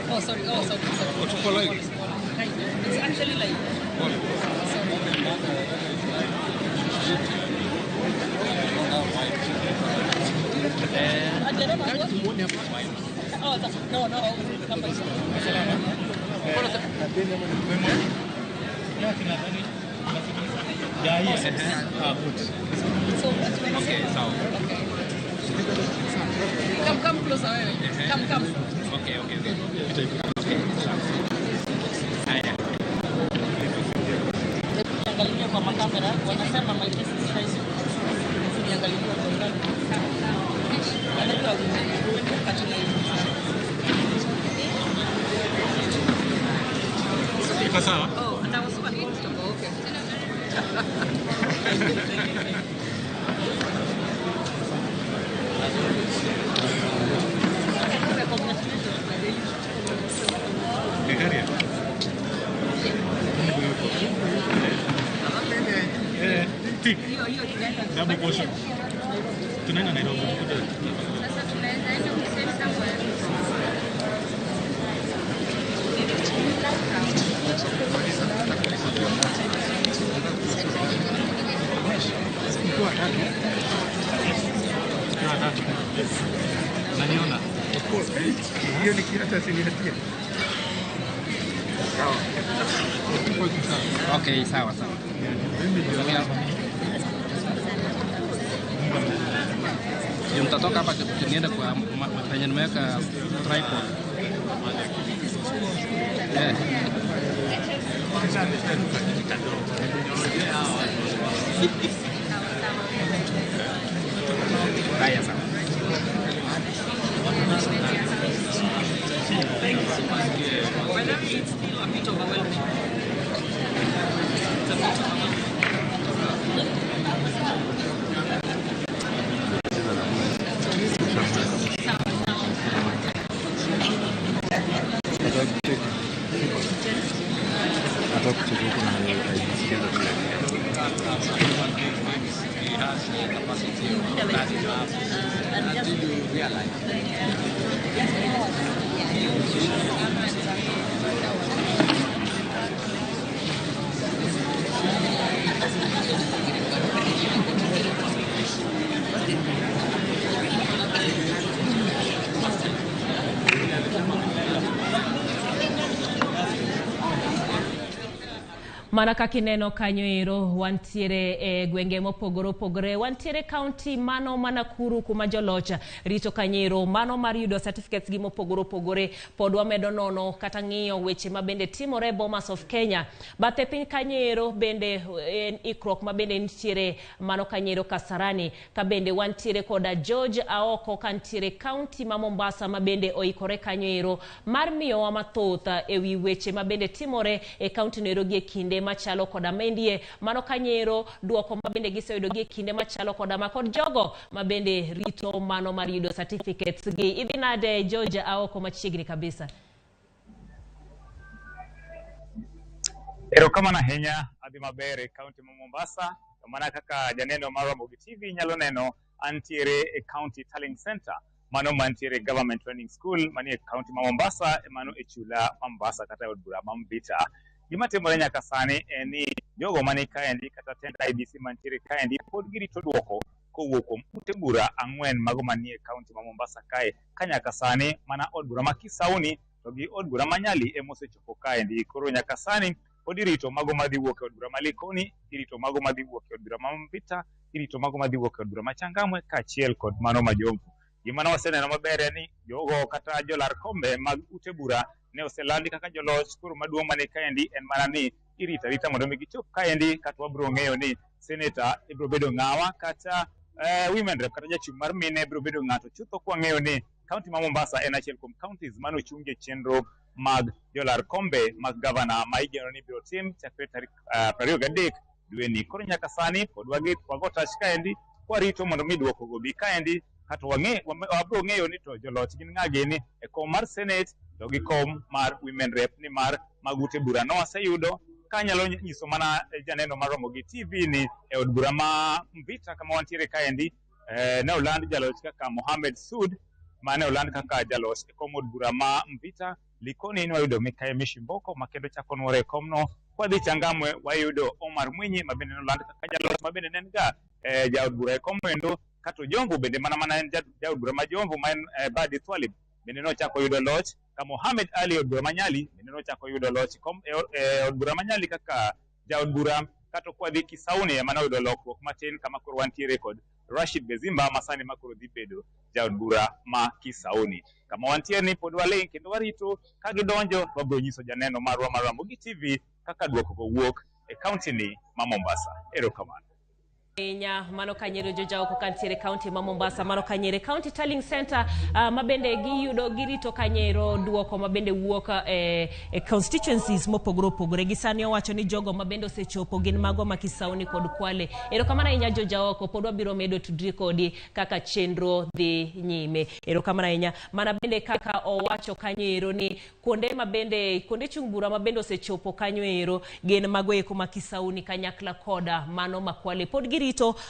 Oh, sorry. Oh, sorry. Sorry. It's actually like. Oh, no, no. Okay, so. Come, come closer. Come, come. Okay, okay, okay. Okay. Haya. Niangalie kwa makamera, wanasema my face is rising. Niangalie kwa ndani. Iko sawa? Oh, and I was so uncomfortable. Okay. Double portion. Tunaenda Nairobi. Sasa tunaweza enda kusema somewhere. Naniona? Of course. Hiyo ni kiata siniatia. Okay, sawa sawa. Ndio mtatoka hapa niende kwa penye nimeweka tripod. Eh. Haya sawa. Thank you so much. By the way, it's still a bit overwhelming. It's a bit overwhelming. Mana kaka ineno kanyo ero wantiere e gwenge mopogore opogore, wantiere kaunti mano ma Nakuru kuma joloch rito kanyo ero mano mar yudo certificates gi mopogore opogore. Pod wamedo nono kata ng'iyo weche mabende timore Bomas of Kenya. Bathe piny kanyo ero bende en ikruok mabende nitiere mano kanyo ero Kasarani, ka bende wantiere koda George Aoko kantiere kaunti ma Mombasa mabende oikore kanyo ero mar miyowa mathoth ewi weche mabende timore e kaunti no ero gi e kinde machalo koda mendie mano kanyero duoko mabende giseyudo gi e kinde machalo koda ma kod jogo mabende rito mano mar yudo certificates gi. Idhi nade George Aoko machiegni kabisa? Erokamano ahinya, adhi maber e kaunti ma Mombasa. Mana kaka janeno mar Ramogi TV nyalo neno, antiere e County Tallying Center mano mantiere Government Training School manie kaunti ma Mombasa, mano e chula Mombasa kata e od bura ma Mvita. Gima timore nyaka sani en ni jogo mani kaendi kata tend IEBC mantiere kaendi pod girito duoko kowuok kuom ute bura ang'wen mago manie kaunti ma Mombasa kae, ka nyaka sani mana od bura ma Kisauni to gi od bura ma Nyali ema osechopo kaendi. Koro nyaka sani pod irito mago madhi wuok e od bura ma Likoni, irito mago madhi wuok e od bura ma Mvita, irito mago madhi wuok e od bura ma Changamwe kaachiel kod mano ma Jomvu. Gima ne waseneno maber en ni jogo kata jolar kombe mag ute bura ne oselandi kaka joloch. Koro maduong' mane kaendi en mana ni irito arita mondo mi gichop kaendi, kata wabiro ng'eyo ni seneta ibiro bedo ng'awa kata women rep kata jachung' mar mine biro bedo ng'ato. Chutho kwang'eyo ni kaunti ma Mombasa en achiel kuom counties mane ochungie chenro mag jolar kombe mag gavana ma igeno ni ibiro tim chakre tarik 23 dweni. Koro nyaka sani pod wago tach kaendi kwarito mondo mi duoko go bi kaendi, kato wabiro ng'eyo ni to joloch gin ng'a gini e kom mar senate to gi kom mar women rep, nimar mag ute bura no waseyudo. Kanyalo nyiso mana janeno mar Ramogi TV ni e od bura ma Mvita kama wantiere kaendi, ne oland jaloch kaka Mohamed Sud, mane oland kaka jaloch e kom od bura ma Mvita. Likoni ne wayudo Mikayi Mishimboko ma kendo chako nuore e komno. Kwadhi Changamwe wayudo Omar Mwinyi ma bende noland kaka jaloch, ma bende ne en ga jaod bura e komno endo. Kato Jomvu bende mana en jaod bura ma Jomvu ma en Badi Twalib bende nochako yudo loch. Ka Mohamed Ali od bura ma Nyali bende nochako yudo loch e od bura ma Nyali kaka jaod bura. Kato kwadhi Kisauni ema noyudo lokruok matin kama koro wantiere kod Rashid Bezimba ma sani ma koro dhi bedo jaod bura ma Kisauni. Kama wantiere ni pod waling' kendo warito ka gidonjo, wabiro nyiso janeno marwa mar Ramogi TV kaka duoko go wuok e kaunti ni ma Mombasa. Erokamano. Ahinya mano kanyero jojaoko kantiere kaunti ma Mombasa, mano kanyere County Tallying Center, mabende giyudo girito kanyero duoko mabende wuok e constituencies mopogore opogore. Gi sani owacho ni jogo mabende osechopo gin mago ma Kisauni kod Kwale. Erokamano ahinya jojaoko, pod wabiro medo tudri kodi kaka chenro dhi nyime. Erokamano ahinya. Mana bende kaka owacho kanyo ero ni kuonde mabende kuonde chung' bura mabende osechopo kanyo ero gin mago eko ma Kisauni kanyakla koda mano ma Kwale. Pod girito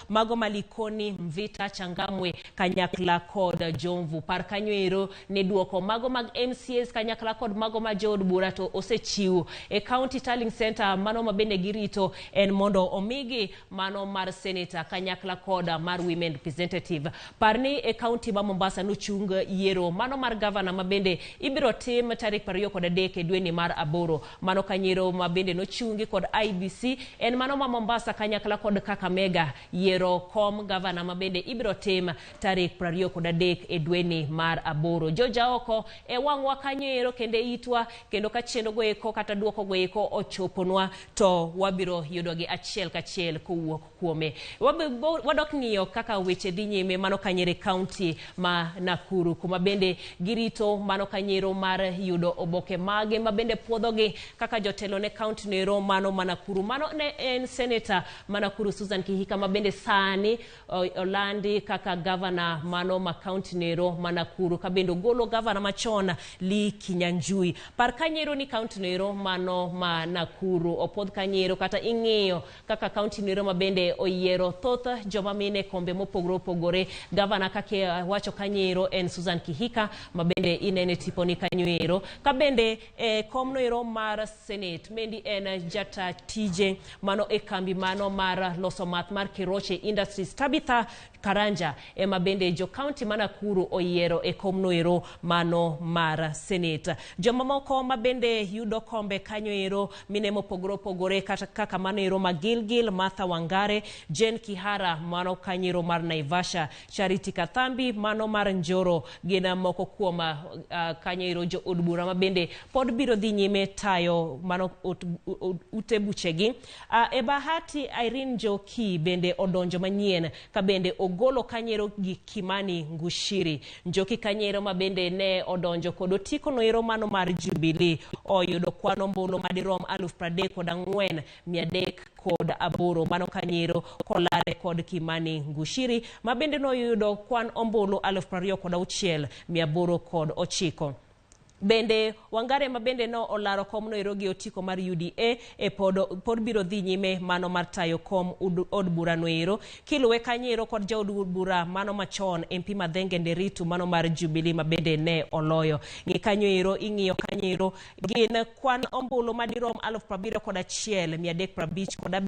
mago ma Likoni, Mvita, Changamwe kanyakla kod Jomvu. Par kanyo ero ni duoko mago mag MCAs kanyakla kod mago ma jood bura to osechiw e County Tallying Center. Mano mabende girito en mondo omigi mano mar senator kanyakla kod mar women representative. Par ni e kaunti ma Mombasa nochung yiero mano mar gavana mabende ibiro tim tarik 23 e dweni mar 8. Mano kanyero mabende nochungi kod IEBC en mano ma Mombasa kanyakla kod Kakamega yiero kom gavana mabende ibiro tim tarik 23 e dweni mar 8. Jojaoko e wang'wa kanyo ero kendo e itwa, kendo ka chenro go eko kata duoko go eko ochoponwa to wabiro yudogi achiel kachiel kowuok kuome. Wadok ng'iyo kaka weche dhi nyime mano kanyere kaunti ma Nakuru, kuma bende girito mano kanyero mar yudo oboke mage mabende puodhogi kaka jotelo ne kaunti nero mano ma Nakuru. Mano ne en seneta ma Nakuru Susan Kihika mabende sani olandi kaka gavana mano ma kaunti nero ma Nakuru, kabende ogolo gavana machon Lee Kinyanjui. Par kanyero ni kaunti nero mano ma Nakuru opuodh kanyero kata ing'iyo kaka kaunti nero mabende oyiero thoth joma mine kombe mopogore opogore. Gavana kaka wacho kanyero en Susan Kihika mabende inene tiponi kanyo ero. Kabende komno ero mar Senate mendi en jata tije mano e kambi mano mar loso math mar Keroche Industries Tabitha Karanja ema bende jo kaunti ma Nakuru oyiero e komno ero mano mar Senate. Jomamoko mabende yudo kombe kanyo ero mine mopogore opogore kata kaka mano ero ma Gilgil Martha Wangare, Jane Kihara mano kanyo ero mar Naivasha, Charity Kathambi mano mar Njoro gin moko kuom kanyo ero jo od bura mabende pod biro dhi nyime tayo mano ute buchegi. E Bahati Irene Njoki bende odonjo manyien ka bende ogolo kanyero gi Kimani Ngushiri. Njoki kanyero mabende ne odonjo kod otiko noero mano mar Jubilee oyudo kwan ombulu madirom 34,308 mano kanyero kolare kod Kimani Ngushiri mabende noyudo kwan ombulu 26,809. Bende Wangare mabende no olaro kom no ero gi otiko mar UDA e pod biro dhi nyime mano mar tayo kom od bura no ero. Kiluwe kanyero kod jaod bura mano machon MP Madhenge Nderitu mano mar Jubilee mabende ne oloyo. Ng'i kanyo ero ing'iyo kanyo ero gin kwan ombulu madirom 71,357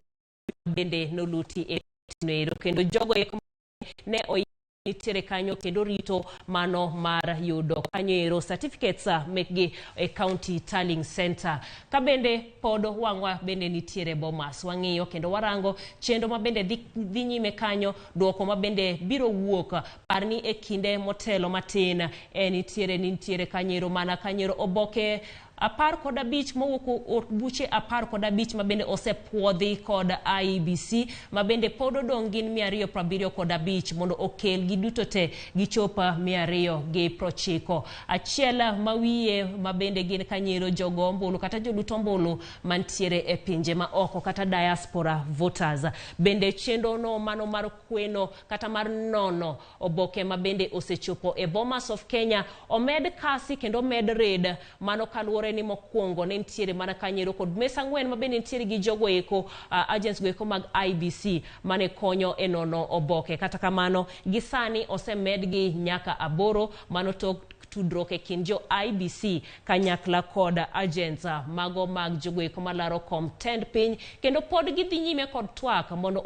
bende noluti e no ero kendo jogo eko ne Nitiere kanyo kendo rito mano mar yudo kanyo ero certificates mekgi e County Tallying Center. Ka bende pod wang'wa bende nitiere Bomas, wang'iyo kendo warango chenro ma bende dhi nyime kanyo, duoko ma bende biro wuok. Par ni e kinde motelo matin nitiere kanyo ero mana kanyo ero oboke 15 mowuok buche 15 ma bende osepuodhi kod IEBC ma bende pod odong' gin 275 mondo okel giduto te gichop 290. Achiel mawiye ma bende gin kanyero jogo ombulu kata jolut ombulu mantiere e pinje ma oko kata diaspora voters. Bende chenro no mano mar kweno kata mar nono oboke ma bende osechopo e Bomas of Kenya omed kasi kendo omed red mano kaluwore ni mokwongo ne nitiere mana kanyero kod mesa 4 ma bende nitiere gi jogo eko agents go eko mag IBC mane konyo e nono oboke. Kata kamano gi sani osemedgi nyaka 8 mano tok tudruok e kind jo IBC kanyakla kod agents mago mag jogo eko malaro kom tend piny kendo pod gidhi nyime kod twak mondo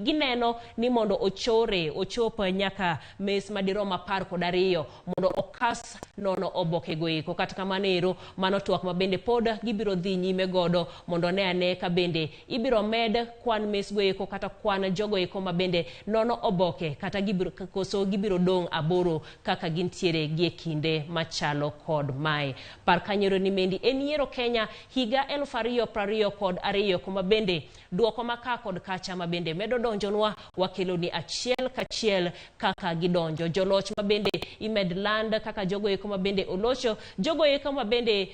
gineno ni mondo ochore ochop nyaka mes madirom 12 mondo okas nono oboke go eko. Kata kamano ero mano twak ma bende pod gibiro dhi nyime godo mondo ne ane ka bende ibiro med kwan mes go eko kata kwan jogo eko ma bende nono oboke kata gibiro koso gibiro dong' 8 kaka gintiere gi e kinde machalo kod mae. Par kanyero ni mendi en yiero Kenya higa 2022 kuma bende duoko maka kod kacha ma bende medo donjonwa wakelo ni achiel kachiel kaka gidonjo. Joloch ma bende imed land kaka jogo eko ma bende olocho, jogo eko ma bende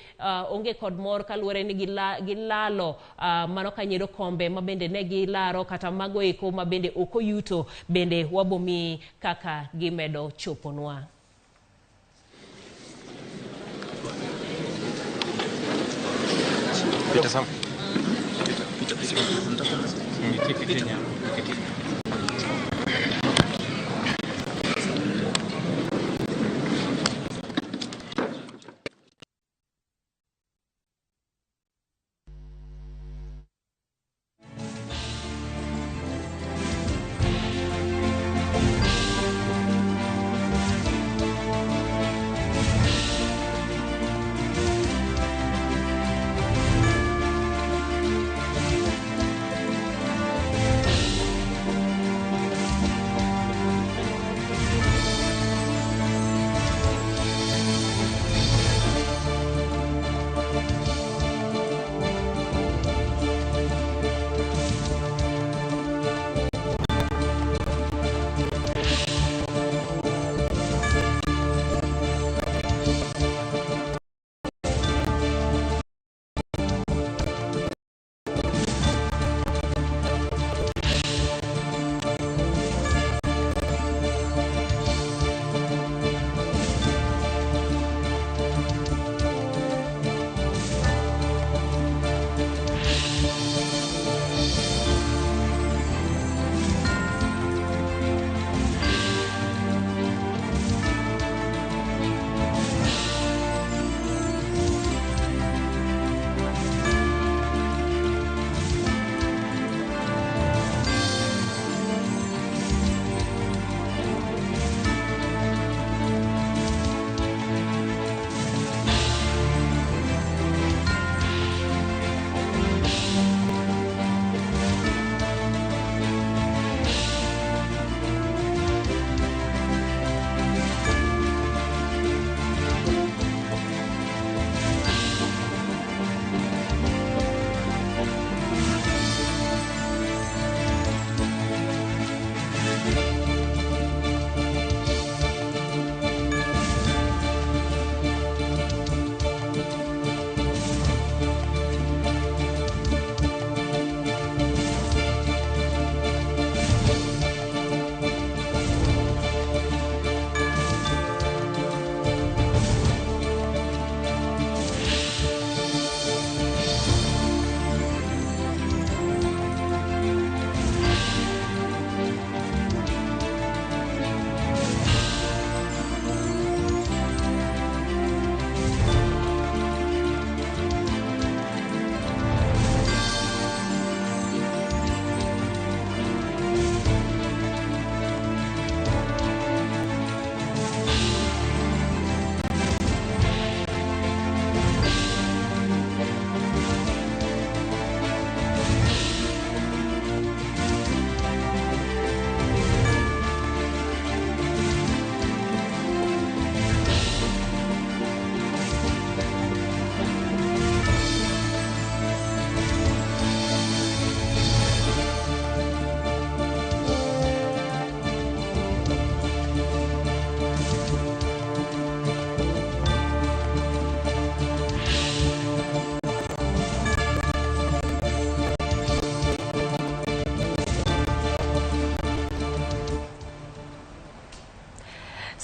onge kod mor kaluwore ni gilalo mano kanyero kombe ma bende ne gilaro kata mago eko ma bende ok oyuto bende wabomi kaka gimedo choponwa. Peter Sam. Peter, Peter, Peter. Peter.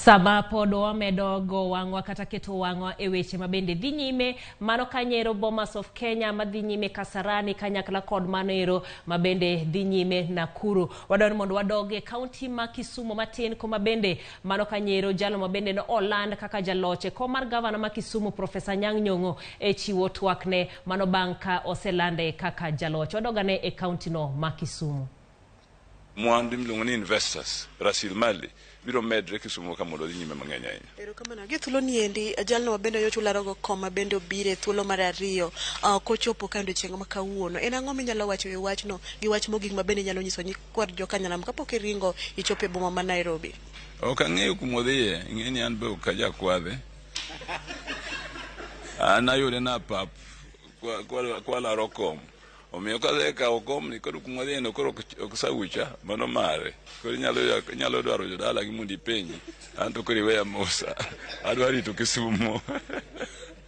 Sama pod wamedo go wang'wa kata keto wang'wa e weche mabende dhi nyime, mano kanyero Bomas of Kenya madhi nyime Kasarani kanyakla kod mano ero mabende dhi nyime Nakuru. Wadwaro ni mondo wadog e kaunti ma Kisumu matin kuma bende mano kanyero jalo mabende no oland kaka jaloch e kom mar gavana ma Kisumu Profesa Anyang' Nyong'o e chiwo twakne mano bang' ka oselande kaka jaloch. Wadogane e kaunti no ma Kisumu. Mwandu miluongo ni investors, rasilimali biro medre Kisumu ka mondo odhi nyime mang'eny ahinya. Erokamano. Gi thuolo ni endi, jalno ma bende nyocha ularogo kom ma bende obiro e thuolo mar ariyo kochopo ka odiochieng' ma kawuono. En ang'o minyalo wacho e wachno gi wach mogik ma bende inyalo nyiso nyikwar jokanyanam kapok iringo ichopo e boma ma Nairobi? Ok ang'eyo kuma odhiye, ing'e ni an be ok ajakwadhe. An ayude na pap kwalaro kom. Omiyo kasekawo komni koro kuma wadhiyeno koro ok saucha, mano mare. Koro inyalo dwaro jodalagi mondo ipenji. An to koro iweya mosa. Adwa rito Kisumu.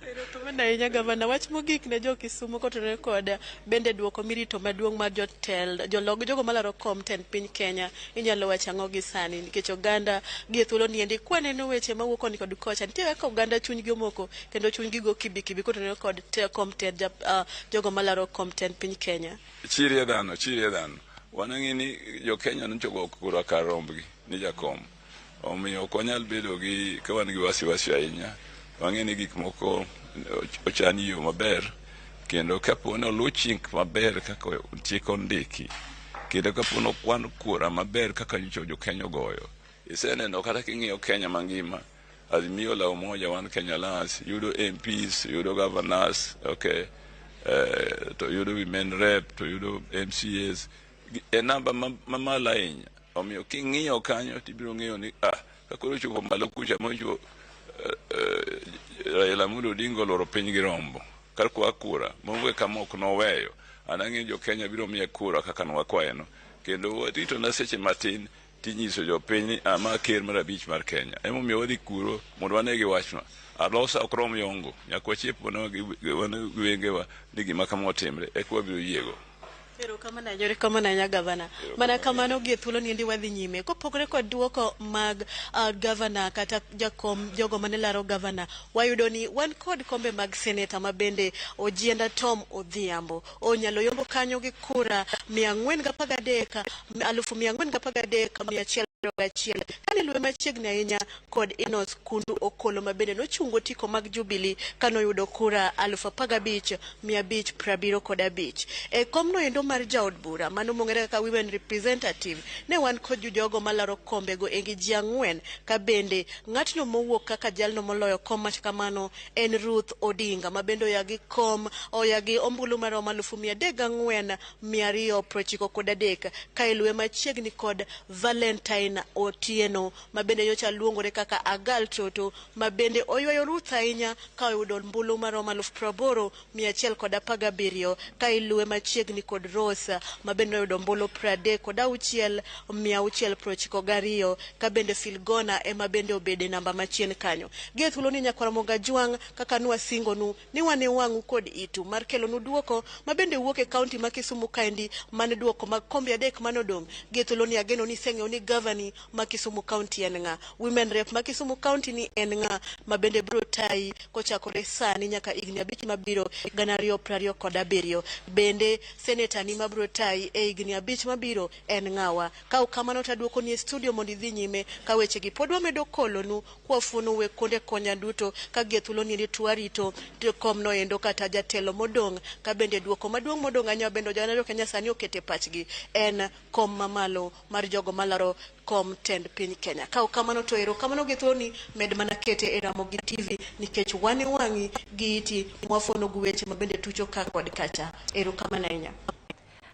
Erokamano ahinya gavana. Wach mogik ne jo Kisumu kotenore kod bende duoko mirito maduong' mar jotel jolog jogo malaro kom tend piny Kenya inyalo wacho ang'o gi sani nikech oganda gi e thuolo ni endi kwaneno weche mawuok koni kod kocha nitie kaka oganda chunygi omoko kendo chunygi go kibikibi kotenore kod kom tend jogo malaro kom tend piny Kenya. Chirie dhano, chirie dhano. Wan ang'e ni jo Kenya nyocha ogo kura kar rombgi ni jakom. Omiyo ok wanyal bedo gi ka wan gi wasiwasi ahinya. Wang'e ni gik moko ochan yo maber kendo kapo ni oluw chik maber kaka chik ondiki kendo kapo ni okwan kura maber kaka nyocha jo Kenya ogoyo. Iseneno kata king'iyo Kenya mangima, Azimio la Umoja One Kenya Alliance yudo MPs, yudo governors, okay, to yudo women rep, to yudo MCAs e namba mamalo ahinya. Omiyo king'iyo kanyo tibiro ng'eyo ni ka koro ochopo malo kucha mochopo Raila Amolo Odinga oloro piny gi rombo kar kwa kura maonge kama ok noweyo. An ang'eyo jo Kenya biro miye kura kaka nwakwayeno kendo warito na seche matin tinyiso jopiny ni ma ker mar abich mar Kenya. Emomiyo wadhi kuro mondo wane gi wachno. Alosa ok rom yongo, nyaka wachiep wane gi wengewa ni gima kama otimre eka wabiro yiego. Erokamano ahinya, erokamano ahinya gavana. Mana kamano gi e thuolo ni endi wadhi nyime. Kopogore kod duoko mag gavana kata jakom jogo mane laro gavana, wayudo ni wan kod kombe mag seneta ma bende Ojienda Tom Odhiambo onyalo yombo kanyo gi kura 413, 413,121 kane luwe machiegni ahinya kod Enos Kundu Okolo ma bende nochungo tiko mag Jubilee kanoyudo kura 15,575. E komno endo mar jaod bura mano mong'ere kaka women representative ne wan kod jogo malaro kombego engi ji ang'wen ka bende ng'atno mowuok kaka jalno moloyo kom mach kamano en Ruth Odinga ma bende oya gi kom oya gi ombulu maromo 304,293 ka iluwe machiegni kod Valentine Otieno ma bende nyocha luongore kaka Agal Toto ma bende oywayo Ruth ahinya ka oyudo ombulu maromo 80,117 ka iluwe machiegni kod Rose ma bende oyudo ombulu 36,692 ka bende Filgona ema bende obede namba machien kanyo. Gi e thuolo ni nyakwar Ramogi Ajwang' kaka nwasingonu ni wan e wang'u kod itu mar kelonu duoko ma bende wuok e kaunti ma Kisumu kaendi man duoko mag kombe adek manodong'. Gi e thuolo ni ageno ni iseng'eyo ni gavani ma Kisumu County en ng'a, women rep ma Kisumu County ni en ng'a ma bende biro tayi kochakore sani nyaka higni 5 mabiro 2027. Bende seneta ni mabiro tayi e higni 5 mabiro en ng'awa. Ka ok kamano to aduoko ni e studio mondo idhi nyime ka wechegi pod wamedo kolonu kwafuono we kuonde konya duto ka gi e thuolo ni endi twarito komno endo kata jatelo modong' ka bende duoko maduong' modong' ahinya bende oganda jo Kenya sani okete pachgi en kom mamalo mar jogo malaro kom tend piny Kenya. Ka ok kamano to erokamano gi thuolo ni med mana kete e Ramogi TV nikech wan e wang'i gi iti mwafuono gi weche ma bende tucho ka kod kacha. Erokamano ahinya.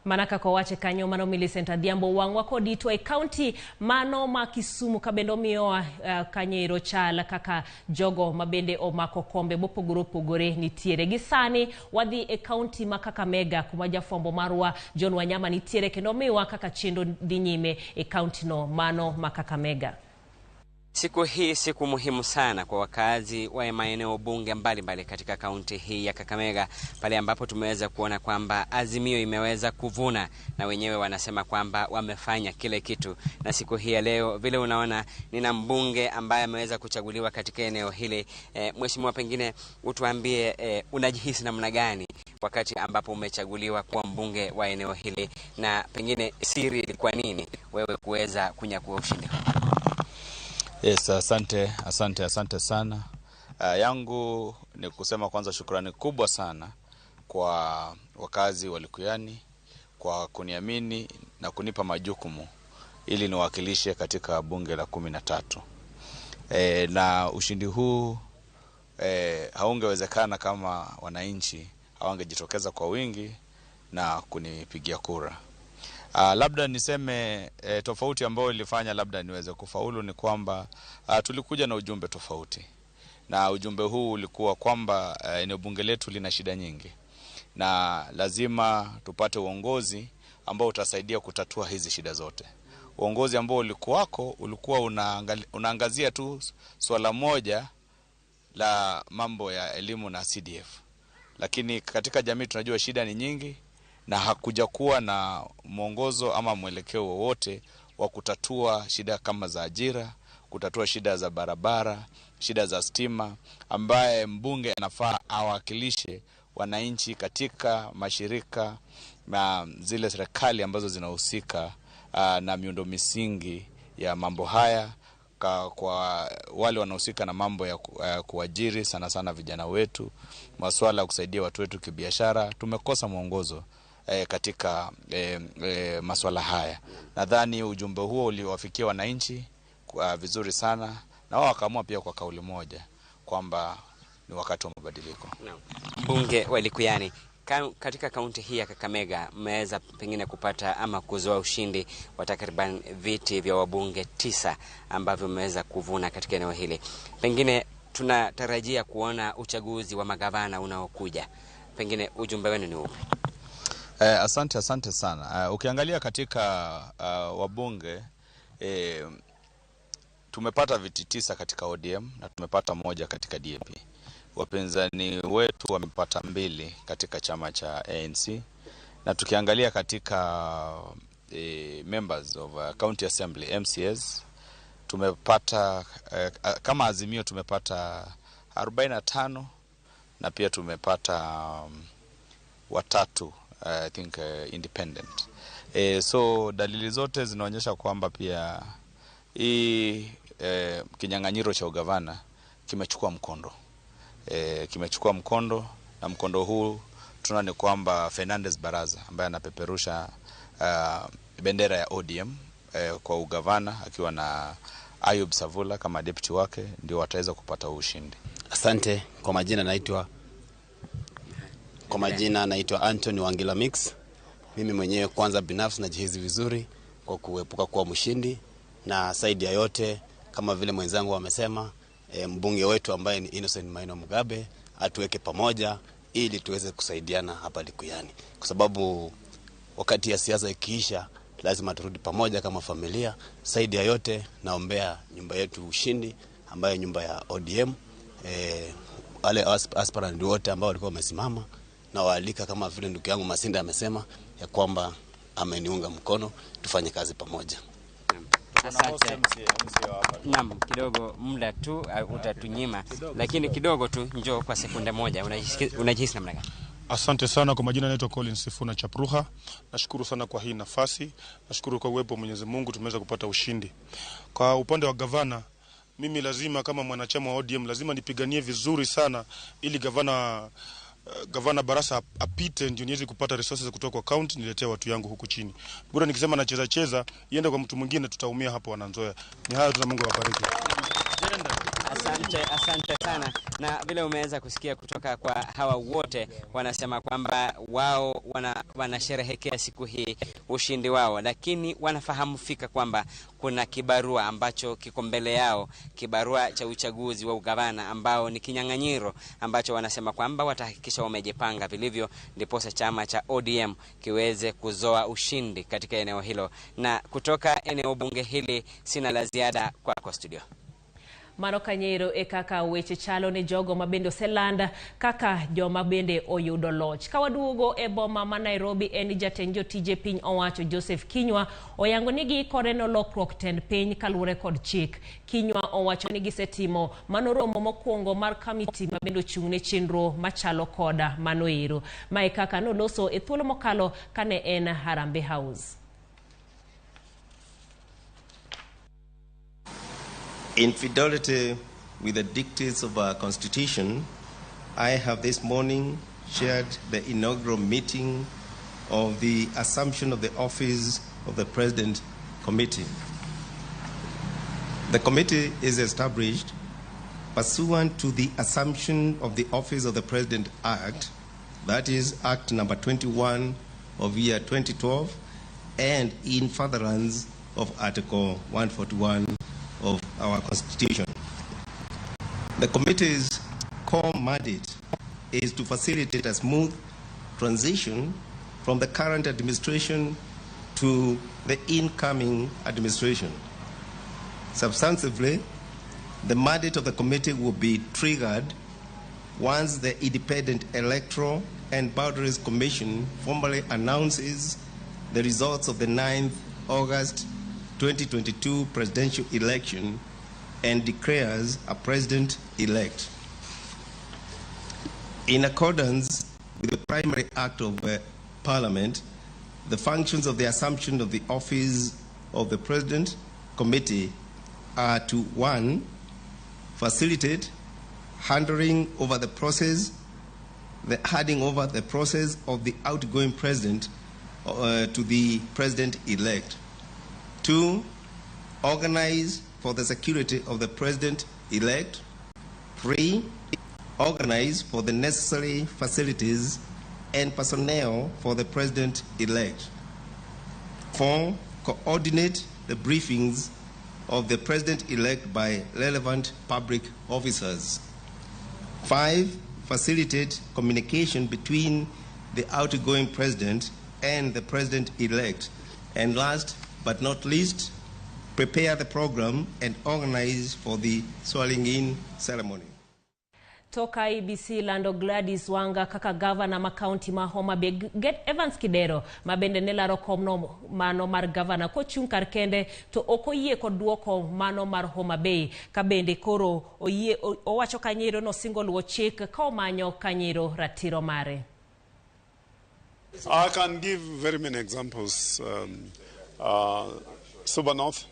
Mana kaka owache kanyo mano Millicent Adhiambo wang'wa kod itwa e kaunti mano ma Kisumu ka bende omiyowa kanyo chal kaka jogo ma bende omako kombe mopogore opogore nitiere. Gi sani wadhi e kaunti ma Kakamega kuma jafwambo marwa John Wanyama nitiere kendo omiwa kaka chenro dhi nyime e kaunti no mano ma Kakamega. Siku hii siku muhimu sana kwa wakazi wa maeneo bunge mbalimbali katika kaunti hii ya Kakamega, pale ambapo tumeweza kuona kwamba Azimio imeweza kuvuna na wenyewe wanasema kwamba wamefanya kile kitu. Na siku hii ya leo vile unaona nina mbunge ambaye ameweza kuchaguliwa katika eneo hili. Mheshimiwa, pengine utuambie unajihisi namna gani wakati ambapo umechaguliwa kuwa mbunge wa eneo hili, na pengine siri ilikuwa nini wewe kuweza kunyakua ushindi? Yes, asante, asante, asante sana. Yangu ni kusema kwanza shukrani kubwa sana kwa wakazi wa Likuyani kwa kuniamini na kunipa majukumu ili niwakilishe katika bunge la 13. Na ushindi huu haungewezekana kama wananchi hawangejitokeza kwa wingi na kunipigia kura. Labda niseme tofauti ambayo ilifanya labda niweze kufaulu ni kwamba tulikuja na ujumbe tofauti. Na ujumbe huu ulikuwa kwamba eneo bunge letu lina shida nyingi na lazima tupate uongozi ambao utasaidia kutatua hizi shida zote. Uongozi ambao ulikuwako ulikuwa unaangazia tu swala moja la mambo ya elimu na CDF. Lakini katika jamii tunajua shida ni nyingi na hakuja kuwa na mwongozo ama mwelekeo wowote wa kutatua shida kama za ajira, kutatua shida za barabara, shida za stima, ambaye mbunge anafaa awakilishe wananchi katika mashirika na zile serikali ambazo zinahusika na miundo misingi ya mambo haya, kwa wale wanaohusika na mambo ya kuajiri sana sana vijana wetu, masuala ya kusaidia watu wetu kibiashara. Tumekosa mwongozo katika masuala haya. Nadhani ujumbe huo uliwafikia wananchi vizuri sana, na wao wakaamua pia kwa kauli moja kwamba ni wakati wa mabadiliko. Mbunge wa Likuyani, katika kaunti hii ya Kakamega mmeweza pengine kupata ama kuzoa ushindi wa takriban viti vya wabunge 9 ambavyo mmeweza kuvuna katika eneo hili. Pengine tunatarajia kuona uchaguzi wa magavana unaokuja. Pengine ujumbe wenu ni upi? Asante, asante sana. Ukiangalia katika wabunge tumepata viti 9 katika ODM na tumepata 1 katika DAP. Wapinzani wetu wamepata 2 katika chama cha ANC. Na tukiangalia katika members of County Assembly MCAs tumepata kama Azimio tumepata 45 na pia tumepata 3 I think independent. So dalili zote zinaonyesha kwamba pia hii kinyang'anyiro cha ugavana kimechukua mkondo. Kimechukua mkondo, na mkondo huu tunaona ni kwamba Fernandez Baraza ambaye anapeperusha bendera ya ODM kwa ugavana akiwa na Ayub Savula kama deputy wake ndio wataweza kupata ushindi. Asante. Kwa majina naitwa Anthony Wangila Mix. Mimi mwenyewe kwanza binafsi najihisi vizuri kwa kuepuka kuwa mshindi, na zaidi ya yote kama vile mwenzangu amesema, mbunge wetu ambaye ni Innocent Maina Mugabe atuweke pamoja ili tuweze kusaidiana hapa Likuyani, kwa sababu wakati ya siasa ikiisha lazima turudi pamoja kama familia. Zaidi ya yote naombea nyumba yetu ushindi, ambayo nyumba ya ODM. Wale aspirant wote ambao walikuwa wamesimama na waalika, kama vile ndugu yangu Masinda amesema ya kwamba ameniunga mkono, tufanye kazi pamoja. Asante. Naam, kidogo muda tu utatunyima, lakini kidogo tu, njoo kwa sekunde moja. Unajihisi namna gani? Asante sana. Kwa majina naitwa Colin Sifuna Chapruha. Nashukuru sana kwa hii nafasi. Nashukuru kwa uwepo wa Mwenyezi Mungu tumeweza kupata ushindi. Kwa upande wa gavana, mimi lazima kama mwanachama wa ODM lazima nipiganie vizuri sana ili gavana Barasa apite, ndio niweze kupata resources kutoka kwa county niletee watu yangu huku chini. Bora nikisema nacheza cheza iende kwa mtu mwingine tutaumia hapo wananzoea. Ni hayo tu, na Mungu awabariki. Asante, asante sana. Na vile umeweza kusikia kutoka kwa hawa wote, wanasema kwamba wao wanasherehekea siku hii ushindi wao, lakini wanafahamu fika kwamba kuna kibarua ambacho kiko mbele yao, kibarua cha uchaguzi wa ugavana ambao ni kinyang'anyiro ambacho wanasema kwamba watahakikisha wamejipanga vilivyo, ndiposa chama cha ODM kiweze kuzoa ushindi katika eneo hilo. Na kutoka eneo bunge hili sina la ziada, kwako studio. Mano kanyero e kaka weche chalo ne jogo ma bende oselanda kaka joma bende oyudo loch. Ka waduogo e boma ma Nairobi, en jatend jotije piny owacho Joseph Kinyua oyango ni giikore no lokruok tend piny kaluwore kod chik. Kinyua owacho ni gisetimo mano romo mokwongo mar kamiti ma bende ochung' ne chenro machalo koda mano ero. Mae kaka noloso e thuolo mokalo kane en Harambee House. In fidelity with the dictates of our Constitution, I have this morning chaired the inaugural meeting of the Assumption of the Office of the President Committee. The committee is established pursuant to the Assumption of the Office of the President Act, that is Act number 21 of year 2012, and in furtherance of Article 141 of our Constitution. The committee's core mandate is to facilitate a smooth transition from the current administration to the incoming administration. Substantively, the mandate of the committee will be triggered once the Independent Electoral and Boundaries Commission formally announces the results of the 9th August 2022 presidential election and declares a president-elect. In accordance with the primary act of Parliament, the functions of the assumption of the office of the President Committee are to, 1, facilitate handing over the process, of the outgoing president to the president-elect. 2, organize for the security of the president-elect. 3, organize for the necessary facilities and personnel for the president-elect. 4, coordinate the briefings of the president-elect by relevant public officers. 5, facilitate communication between the outgoing president and the president-elect. And last but not least, prepare the program and organize for the swearing-in ceremony. Toka IEBC lando Gladys Wanga kaka governor ma county ma Homa Bay. Get Evans Kidero ma bende ne laro komno mano mar governor kochung' kar kende to ok oyie kod duoko mano mar Homa Bay ka bende koro oyie owacho kanyero nosingo luwo chik ka omanyo kanyero ratiro mare. I can give very many examples. Suba North,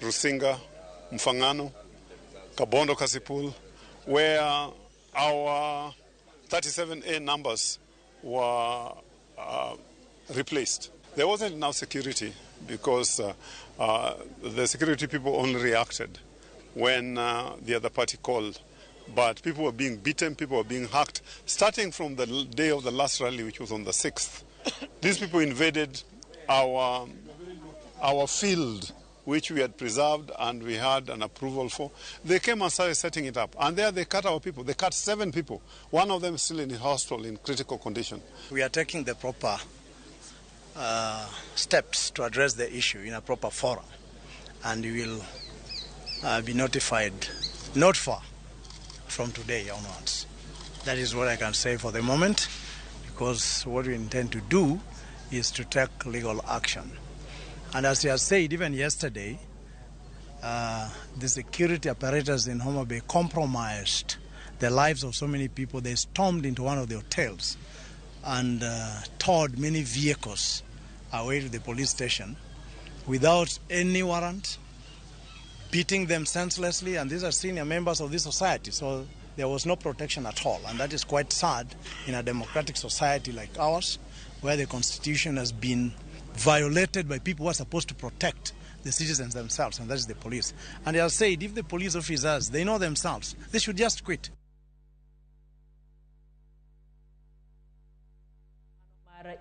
Rusinga, Mfangano, Kabondo Kasipul, where our 37A numbers were replaced. There wasn't enough security because the security people only reacted when the other party called. But people were being beaten, people were being hacked. Starting from the day of the last rally, which was on the 6th, these people invaded our field, which we had preserved and we had an approval for. They came and started setting it up. And there they cut our people. They cut 7 people. One of them is still in the hospital in critical condition. We are taking the proper steps to address the issue in a proper forum. And we will be notified not far from today onwards. That is what I can say for the moment, because what we intend to do is to take legal action. And as you have said, even yesterday, the security apparatus in Homa Bay compromised the lives of so many people. They stormed into one of the hotels and towed many vehicles away to the police station without any warrant, beating them senselessly. And these are senior members of this society, so there was no protection at all. And that is quite sad in a democratic society like ours, where the constitution has been violated by people who are supposed to protect the citizens themselves, and that is the police. And they have said if the police officers, they know themselves, they should just quit.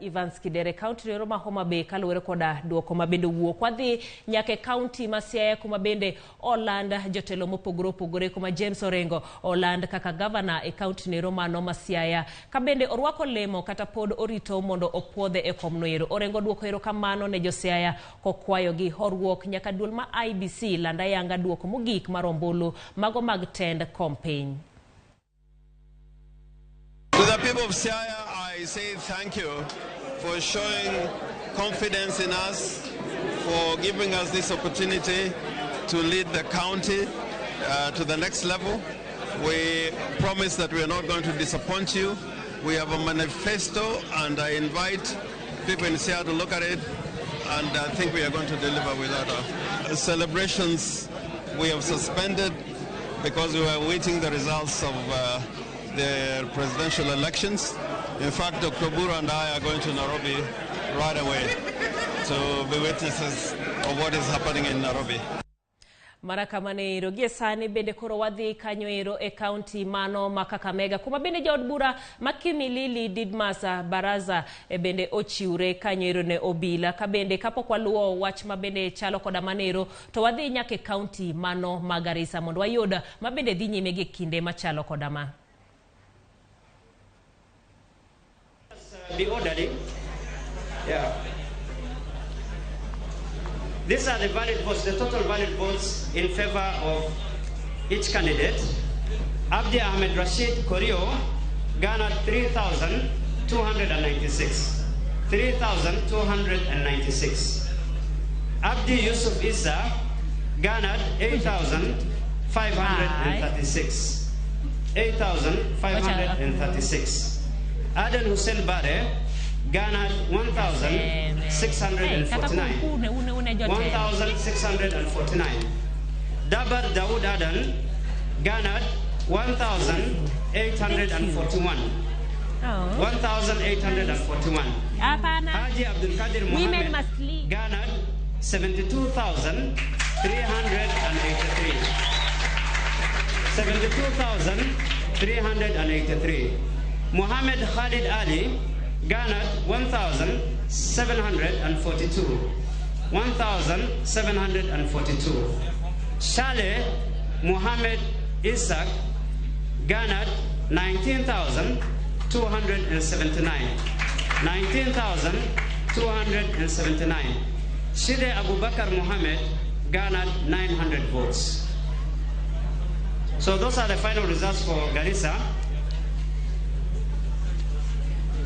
Evans Kidere kaunti ero ma Homa Bay kaluwore koda duoko ma bende owuok. Wadhi nyaka e kaunti ma Siaya kuma bende oland jotelo mopogore opogore kuma James Orengo oland kaka gavana e kaunti nero mano ma Siaya ka bende orwako lemo kata pod orito mondo opuodhe e komno ero. Orengo duoko erokamano ne jo Siaya kokwayogi horuok nyaka duol ma IEBC land ayanga duoko mogik mar ombulu mago mag tend kom piny. To the people of Siaya, I say thank you for showing confidence in us, for giving us this opportunity to lead the county to the next level. We promise that we are not going to disappoint you. We have a manifesto, and I invite people in Siaya to look at it, and I think we are going to deliver without our celebrations. We have suspended because we were awaiting the results of the presidential elections. In fact, Dr. Oburu and I are going to Nairobi right away to be witnesses of what is happening in Nairobi. Mana kamano ero gie sani bende koro wadhi kanyo ero e kaunti mano ma Kakamega kuma bende jaod bura ma Kimilili Didmas Baraza bende ochiwre kanyo ero ne obila ka bende kapok waluwo wach ma bende chalo koda manero to wadhi nyaka e kaunti mano ma Garissa mondo wayud ma bende dhi nyime gi kinde machalo koda ma. Be orderly. Yeah. These are the valid votes, the total valid votes in favor of each candidate. Abdi Ahmed Rashid Korio garnered 3,296. 3,296. Abdi Yusuf Issa garnered 8,536. 8,536. Aden Hussein Bare garnered 1,649. 1,649. Dabar Dawood Adan garnered 1,841. 1,841. Haji Abdul Kadir Mohammed garnered 72,383. 72,383. Mohammed Khalid Ali garnered 1,742. 1,742. Shaleh Mohammed Isaac garnered 19,279. 19,279. Shide Abubakar Mohammed garnered 900 votes. So those are the final results for Garissa.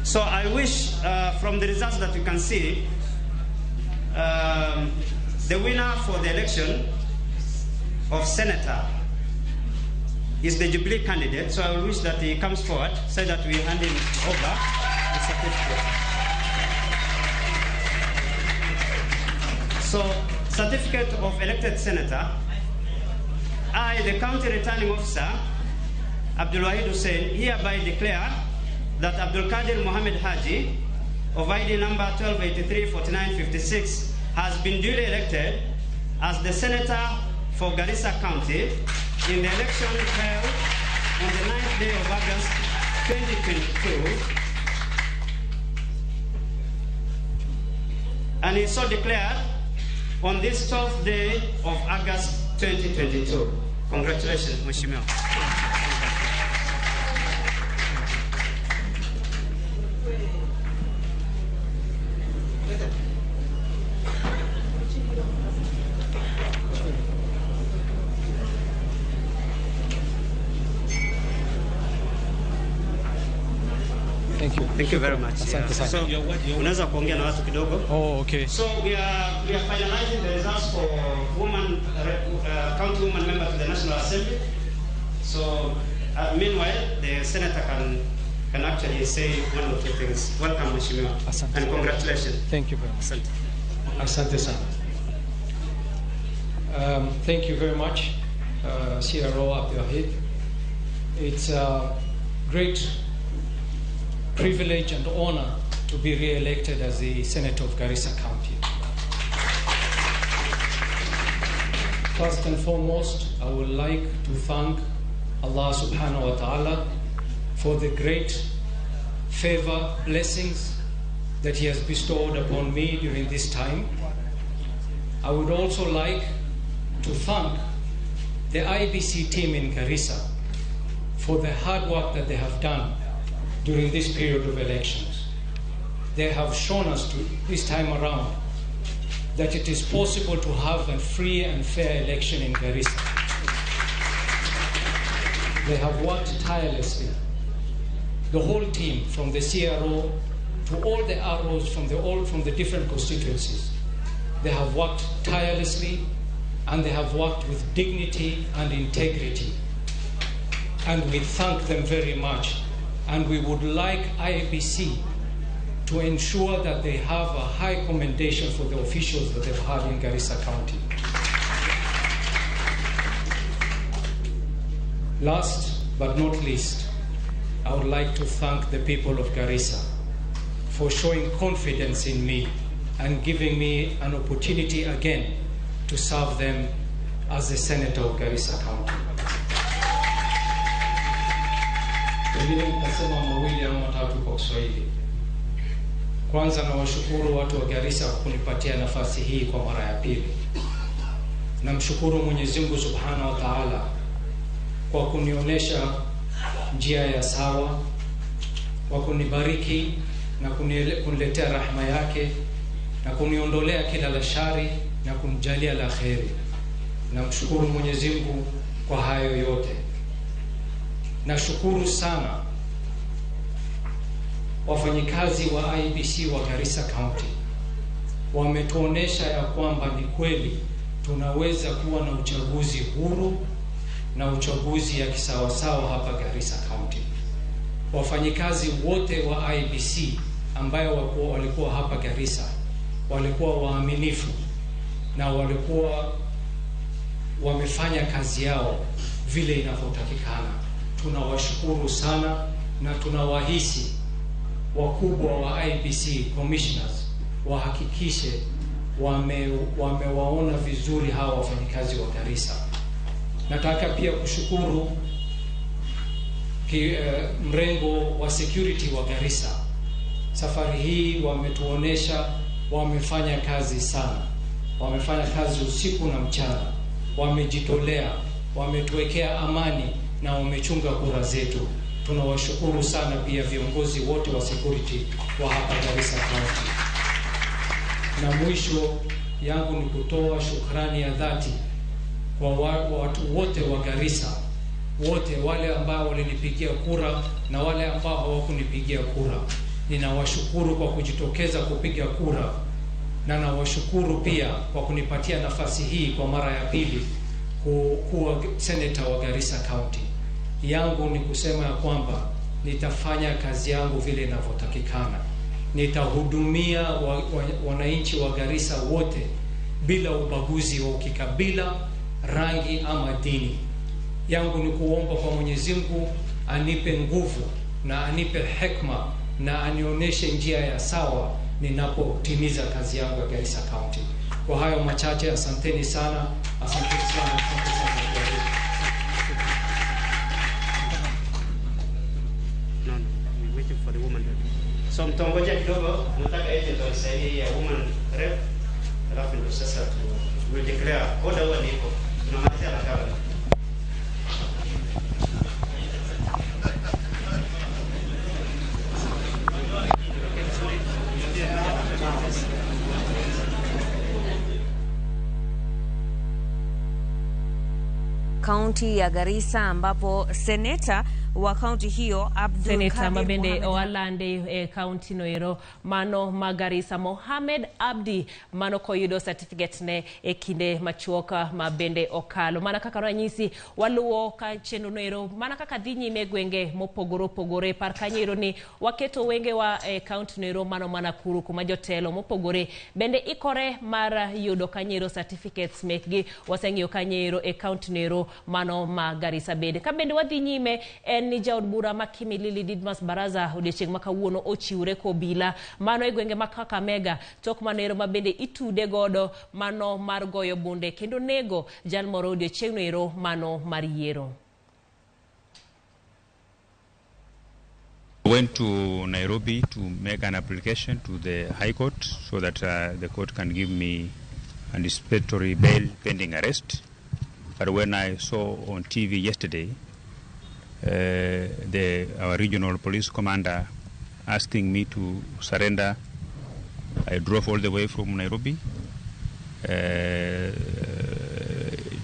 So I wish from the results that you can see, the winner for the election of senator is the Jubilee candidate. So I wish that he comes forward so that we hand him over the certificate. So, certificate of elected senator. I, the county returning officer, Abdulwahid Hussein, hereby declare that Abdul Kadir Mohammed Haji of ID number 12834956 has been duly elected as the senator for Garissa County in the election held on the 9th day of August 2022, and is so declared on this 12th day of August 2022. Congratulations, Mheshimiwa. Thank you. Thank you very much. Asante sana. So, unaweza kuongea na watu kidogo. Oh, okay. So we are finalizing the results for woman county woman member to the National Assembly. So meanwhile, the senator can actually say one or two things. Welcome, Mheshimiwa. Asante. And congratulations. Thank you very much. Asante. Asante sana. Thank you very much, CRO Abdulwahid. It's a great privilege and honor to be re-elected as the Senator of Garissa County. First and foremost, I would like to thank Allah subhanahu wa ta'ala for the great favor, blessings that he has bestowed upon me during this time. I would also like to thank the IEBC team in Garissa for the hard work that they have done during this period of elections. They have shown us this time around that it is possible to have a free and fair election in Garissa. They have worked tirelessly. The whole team, from the CRO to all the ROs from the different constituencies, they have worked tirelessly and they have worked with dignity and integrity. And we thank them very much. And we would like IEBC to ensure that they have a high commendation for the officials that they've had in Garissa County. Last but not least, I would like to thank the people of Garissa for showing confidence in me and giving me an opportunity again to serve them as the senator of Garissa County. Pengine nitasema mawili au matatu kwa Kiswahili. Kwanza nawashukuru watu wa Garissa kwa kunipatia nafasi hii kwa mara ya pili. Namshukuru Mwenyezi Mungu Subhanahu wa Ta'ala kwa kunionyesha njia ya sawa, kwa kunibariki na kuniletea rahma yake na kuniondolea kila la shari na kumjalia la kheri. Namshukuru Mwenyezi Mungu kwa hayo yote. Nashukuru sana wafanyikazi wa IEBC wa Garissa County. Wametuonesha ya kwamba ni kweli tunaweza kuwa na uchaguzi huru na uchaguzi ya kisawasawa hapa Garissa County. Wafanyikazi wote wa IEBC ambayo walikuwa hapa Garissa walikuwa waaminifu na walikuwa wamefanya kazi yao vile inavyotakikana. Tunawashukuru sana na tunawahisi wakubwa wa IEBC commissioners wahakikishe wamewaona vizuri hawa wafanyikazi wa Garissa. Nataka pia kushukuru mrengo wa security wa Garissa. Safari hii wametuonesha wamefanya kazi sana. Wamefanya kazi usiku na mchana. Wamejitolea, wametuwekea amani na wamechunga kura zetu. Tunawashukuru sana pia viongozi wote wa security wa hapa Garissa County. Na mwisho yangu ni kutoa shukrani ya dhati kwa watu wote wa Garissa, wote wale ambao walinipigia kura na wale ambao hawakunipigia kura. Ninawashukuru kwa kujitokeza kupiga kura, na nawashukuru pia kwa kunipatia nafasi hii kwa mara ya pili kuwa senator wa Garissa County. Yangu ni kusema ya kwamba nitafanya kazi yangu vile inavyotakikana. Nitahudumia wananchi wa Garissa wote bila ubaguzi wa kikabila, rangi ama dini. Yangu ni kuomba kwa Mwenyezi Mungu anipe nguvu na anipe hekma na anionyeshe njia ya sawa ninapotimiza kazi yangu ya Garissa County. Kwa hayo machache, asanteni sana, asanteni sana, asante sana. No, we're waiting for the woman rep. So mtongoja kidogo, nataka agent wanisaidie ya woman rep. Alafu ndio sasa tu we'll declare order huwa ni hivyo. Tunamalizia na governor. Kaunti ya Garissa ambapo seneta wa kaunti hiyo Abdul Seneta Kadir mabende Mohamed oalande e kaunti noero mano ma Garissa Mohamed Abdi mano koyudo certificate ne e kinde machuoka mabende okalo. Mana kaka ranyisi waluwo ka chenro noero mana kaka dhi nyime gwenge mopogore opogore. Par kanyo ni waketo wenge wa kaunti noero mano ma Nakuru kuma jotelo mopogore bende ikore mar yudo kanyo certificates mekgi. Waseng'iyo kanyo e kaunti noero mano ma Garissa bende. Ka bende wadhi nyime en ni jaod bura ma Kimilili Didmas Baraza odiechieng' ma kawuono ochiwre kobila mano e gwenge ma Kakamega tok manero ma bende itude godo mano mar goyo bunde kendo nego jal moro odiechieng' noero mano mar yiero. went to Nairobi to make an application to the High Court so that the court can give me anticipatory bail pending arrest. But when I saw on TV yesterday our regional police commander asking me to surrender, I drove all the way from Nairobi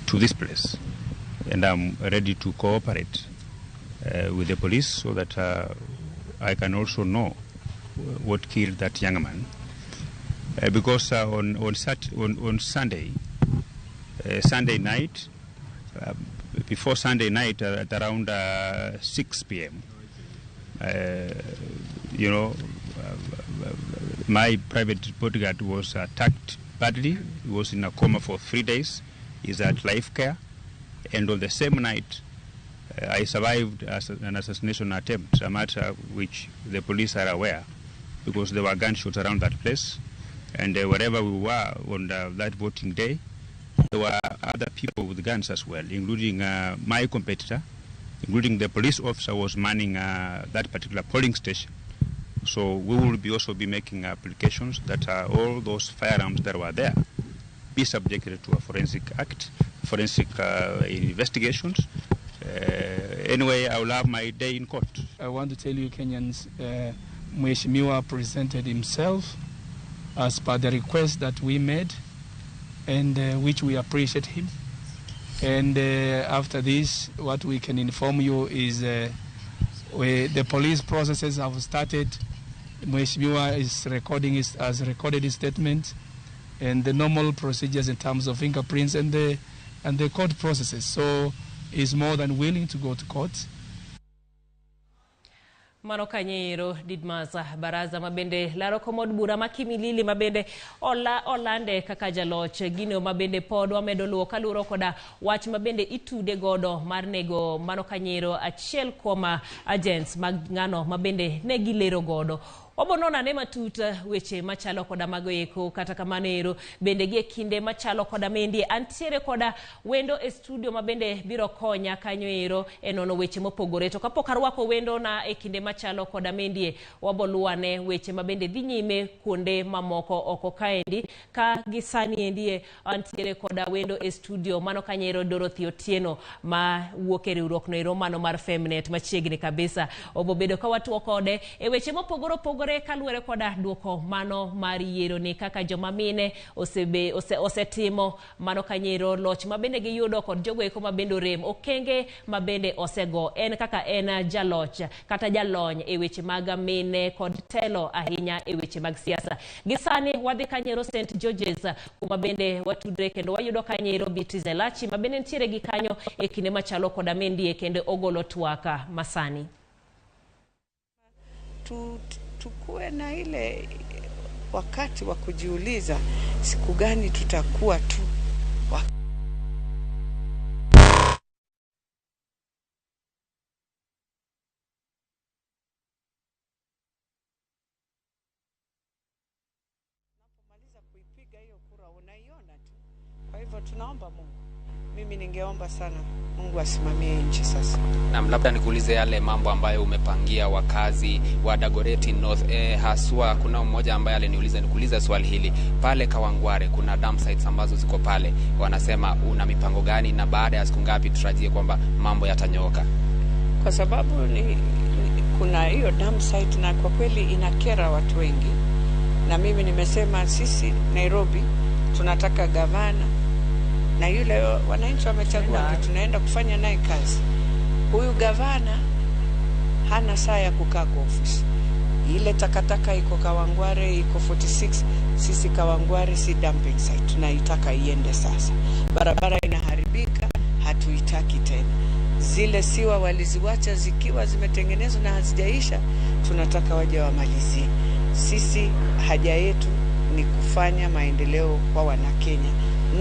to this place, and I'm ready to cooperate with the police so that I can also know what killed that young man. Because on Sunday, Sunday night, before Sunday night at around 6 p.m., you know, my private bodyguard was attacked badly. He was in a coma for 3 days. He's at life care. And on the same night, I survived an assassination attempt, a matter which the police are aware, because there were gunshots around that place. And wherever we were on that voting day, there were other people with guns as well, including my competitor, including the police officer who was manning that particular polling station. So we will be also be making applications that all those firearms that were there be subjected to a forensic act, forensic investigations. Anyway, I will have my day in court. I want to tell you, Kenyans, Mheshimiwa presented himself as per the request that we made, and which we appreciate him. And after this, what we can inform you is the police processes have started. Mheshimiwa is recording his, has recorded his statement, and the normal procedures in terms of fingerprints and the court processes. So he's more than willing to go to court. Mano kanyero Didmas Baraza mabende laro komod bura makimilili mabende ola olande kaka jaloch gino mabende pod wamedo luwo kaluro koda wach mabende itude godo mar nego mano kanyero achiel kuom agents mag ng'ano mabende ne gilero godo. Wabonona ne matut weche machalo koda mago eko kata kamano ero bende gi e kinde machalo koda mendie antiere koda wendo e studio mabende biro konya kanyo ero e nono weche mopogore. To kapok arwako wendo na e kinde machalo koda mendie waboluwane weche mabende dhi nyime kuonde mamoko oko kaendi ka gisani endie antiere koda wendo e studio mano kanyero Dorothy Otieno ma wuok e riwruok no ero mano mar Femnet machiegni kabisa. Obobedo ka watuo kode e weche mopogore opogore kaluwore koda duoko mano mar yiero ni kaka joma mine osetimo mano kanyero loch mabende giyudo kod jogo eko mabende orem okenge mabende osego en kaka en jaloch kata jalony e weche mag mine kod telo ahinya e weche mag siasa. Gisani wadhi kanyero St George's kuma bende watudre kendo wayudo kanyero Beatrice Elachi mabende nitiere gi kanyo e kinde machalo koda mendie kendo ogolo twaka masani. Tukue na ile wakati wa kujiuliza siku gani tutakuwa tu unapomaliza kuipiga hiyo kura unaiona tu. Kwa hivyo tunaomba Mungu. Mimi ningeomba sana Mungu asimamie nchi sasa. Naam, labda nikuulize yale mambo ambayo umepangia wakazi wa Dagoretti North. Haswa kuna mmoja ambaye aliniuliza nikuulize swali hili. Pale Kawangware kuna dump sites ambazo ziko pale. Wanasema una mipango gani na baada ya siku ngapi tutarajie kwamba mambo yatanyooka? Kwa sababu ni kuna hiyo dump site na kwa kweli inakera watu wengi. Na mimi nimesema sisi Nairobi tunataka gavana na yule wananchi wamechagua ndio tunaenda kufanya naye kazi. Huyu gavana hana saa ya kukaa kwa ofisi. Ile takataka iko Kawangware, iko 46, sisi Kawangware si dumping site, tunaitaka iende sasa. Barabara inaharibika, hatuitaki tena. Zile siwa waliziwacha zikiwa zimetengenezwa na hazijaisha, tunataka waje wamalizie. Sisi haja yetu ni kufanya maendeleo kwa wana Kenya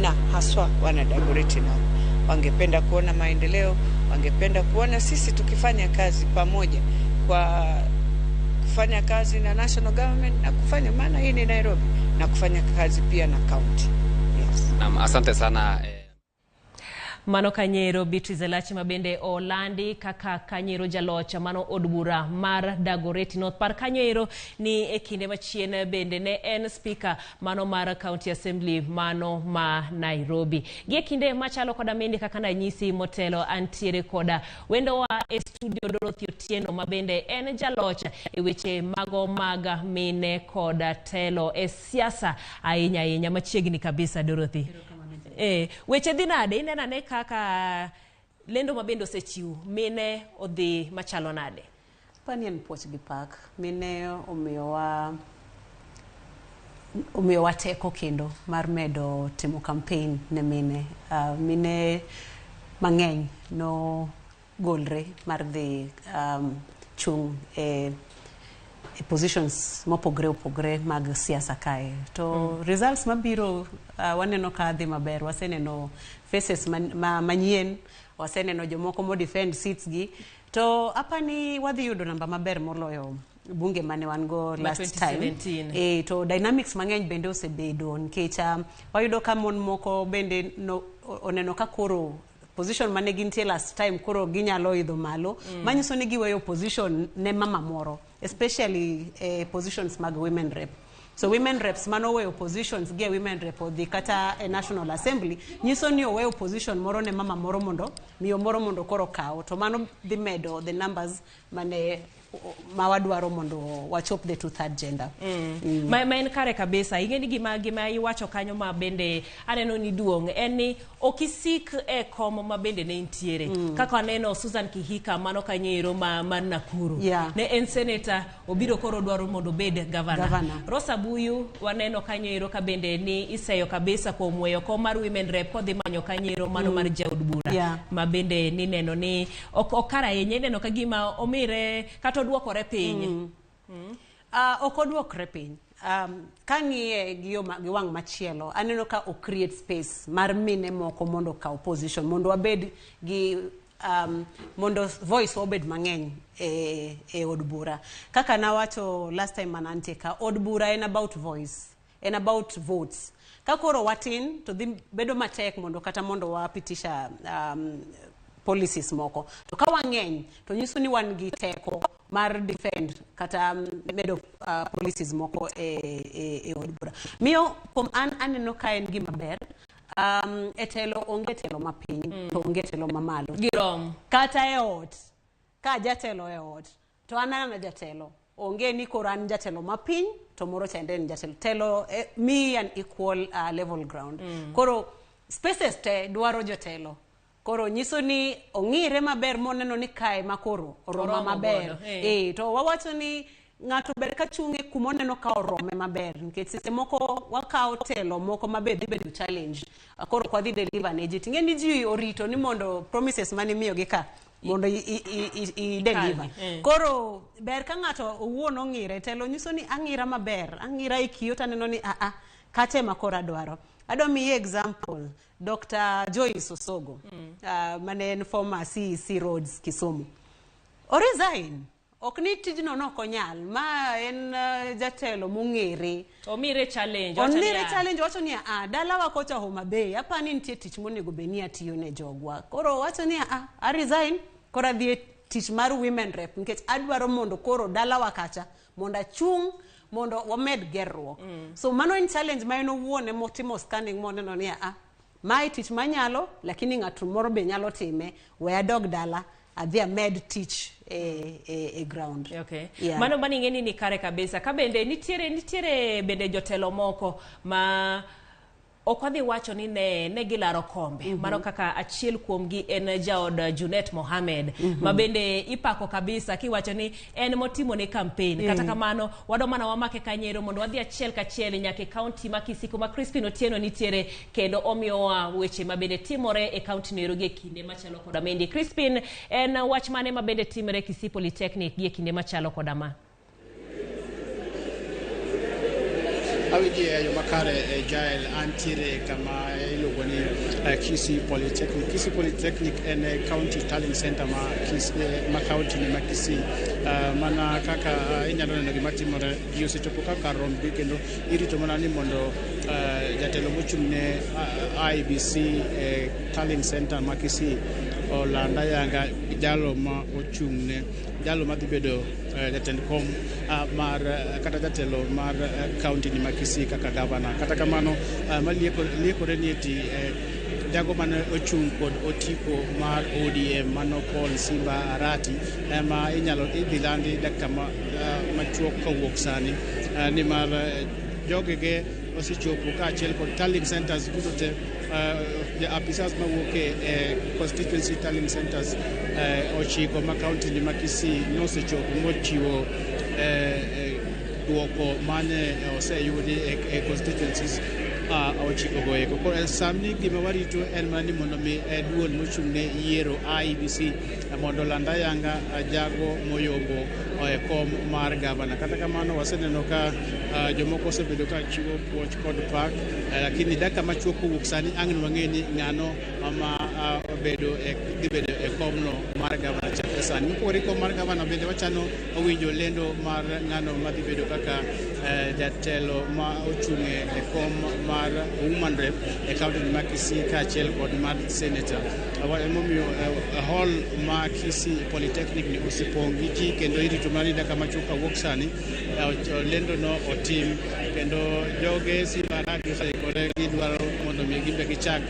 na haswa wana Dagoretti North. Wangependa kuona maendeleo, wangependa kuona sisi tukifanya kazi pamoja kwa kufanya kazi na national government na kufanya, maana hii ni Nairobi, na kufanya kazi pia na county. Yes. Naam, asante sana. Mano Kanyero Beatrice Elachi ma bende olandi kaka Kanyero jaloch mano od bura mar Dagoretti North. Par Kanyero ni e kinde machien bende ne en speaker mano mar County Assembly mano ma Nairobi. Gi e kinde machalo koda mende kaka nanyisi motelo antiere koda wendowa e studio Dorothy Otieno ma bende en jaloch e weche mago mag mine koda telo e siasa ahinya ahinya machiegni kabisa Dorothy. Weche dhi nade? Ineno ane kaka lendo ma bende osechiw mine odhi machalo nade? Pani en puoch gi pak. Mine omiyowa teko kendo mar medo timo campaign ne mine. Mine mang'eny no golre mar dhi chung' e positions mopogre opogre mag siasa kae. To results mabiro waneno ka dhi maber. Waseneno faces manyien, waseneno jomoko mo defend seats gi. To apani wadhi yudo namba maber moloyo bunge mane wan go last time. To dynamics mang'eny bende osebedo nikech wayudo ka mon moko bende no, oneno ka koro position mane gintie last time koro ginyalo idho malo. Manyiso ni giweyo position ne mama moro, especially positions mag women rep. So women reps manoweyo positions gi e women rep odhi kata e National Assembly, nyiso ni oweyo position moro ne mama moro mondo miyo moro mondo koro kaw. To mano dhi medo the numbers mane ma wadwaro mondo wachop the two-third gender. Ma en kare kabisa. Ing'e ni gima iwacho kanyo ma bende aneno ni duong' en ni ok isik e kom ma bende ne nitiere. Kaka aneno Susan Kihika mano kanyo mar Nakuru. Ne en senator obiro koro dwaro mondo obed governor. Rosa Buyu waneno kanyo ka bende ni iseyo kabisa kuom weyo kom mar women rep kodhi manyo kanyo mano mar jaod bura. Ma bende ni neno ni ok kare ahinya, ineno ka gima omire kata oduokore piny. Ok oduokre piny. Kang'iye gi wang' machielo, aneno ka o create space mar mine moko mondo okaw position, mondo wabed gi mondo voice obed mang'eny e od bura. Kaka nawacho last time manantie ka, od bura en about voice, en about votes. Ka koro watin to dhi bedo matek mondo kata mondo wapitisha policies moko. To ka wang'eny to nyiso ni wan gi teko mar defend kata medo policies moko e od bura. Miyo kuom an aneno ka en gima ber. E telo onge telo mapiny, to onge telo mamalo. Girom. Kata e ot, ka jatelo e ot, to an ana jatelo. Onge ni koro an jatelo mapiny, to moro chande en jatelo. Telo mi an equal level ground. Koro spaces te dwaro jotelo. Koro nyiso ni ong'ire maber moneno ni kae makoro oroma maber. To wawacho ni ng'ato ber ka chung'e kumoneno ka orome maber, nikech seche moko wakawo telo moko maber dhi bedo challenge. Koro kwa dhi deliver ne ji. Ting'e ni ji orito ni mondo promises mane imiyogi ka mondo i deliver. Koro ber ka ng'ato owuon ong'ire telo nyiso ni ang'ira maber, ang'ira e kiyo taneno ni a kate ma koro adwaro. Adwa miyi example, Dr. Joyce Osogo, mane en former CEC Roads Kisumu. O resign. Ok ni tijno nok onyal, ma en jatelo mong'ere. Omire challenge. Omire challenge wacho ni dalawa kocha Homa Bay, apani nitie tich monego bed ni atiyo ne jogwa. Koro wacho ni a resign, koro adhi e tich mar women rep nikech adwaro mondo koro dalawa kacha mondo achung' mondo wamed gerruok. So mano en challenge ma en owuon emotimo scanning moneno ni mae tich manyalo, lakini ng'ato moro be nyalo time, we adog dala adhi amed tich e ground. Okay. Yeah. Mano mani ng'eni ni kare kabisa. Ka bende nitiere bende jotelo moko ma ok wadhi wacho ni ne gilaro kombe. Mano kaka achiel kuomgi en jaod Junet Mohamed, ma bende ipako kabisa kiwacho ni en motimo ne campaign. Kata kamano wado mana wamake kanyero mondo wadhi achiel kachiel nyaka e county ma Kisii kuma Crispin Otieno nitiere kendo omiyowa weche ma bende timore e county no ero gi e kinde machalo koda mendi. Crispin, en wach mane ma bende timore Kisii Polytechnic gi e kinde machalo koda ma? Awinji e yo makare Jael, antiere kama iluongo ni Kisii Polytechnic. Kisii Polytechnic en county tallying center ma, ma county ni ma Kisii. Mana kaka inyalo neno gima timore, ji osechopo kaka rombgi kendo irito mana ni mondo jatelo mochung' ne IEBC tallying center ma Kisii oland ayanga jalo ma ochung' ne jalo madhi bedo jatend kom mar kata jatelo mar county ni ma Kisii kaka gavana. Kata kamano maliekore ni eti jago mane ochung' kod otiko mar ODM mano Paul Simba Arati ema inyalo idhi landi dakika machuok kowuok sani, nimar jogege osechopo kaachiel kod tallying centers duto te, apisas mawuok e constituency tallying centers 9 ma county ni ma Kisii nosechopo mochiwo duoko mane oseyudi e constituencies 9 go eko. Koro sani gima warito en mana ni mondo mi duol mochung' ne yiero IEBC mondo oland ayanga jago moyombo e kom mar gavana. Kata kamano waseneno ka jomoko osebedo ka chiwo puoch kod pak, lakini dakika machuok kowuok sani ang' wang'e ni ng'ano ma bedo e, dhi bedo e komno mar gavana chakre sani. Mopogore gi kom mar gavana bende wachano winjo lendo mar ng'ano madhi bedo kaka jatelo ma ochung' e kom mar woman rep e county ma Kisii kaachiel kod mar senator. Emomiyo hall ma Kisii Polytechnic ni osepong' gi ji kendo irito mana ni dakika machuok kawuok sani lendo no otim kendo joge Simba Arati oseikore, gidwaro mondo mi gimbe gichak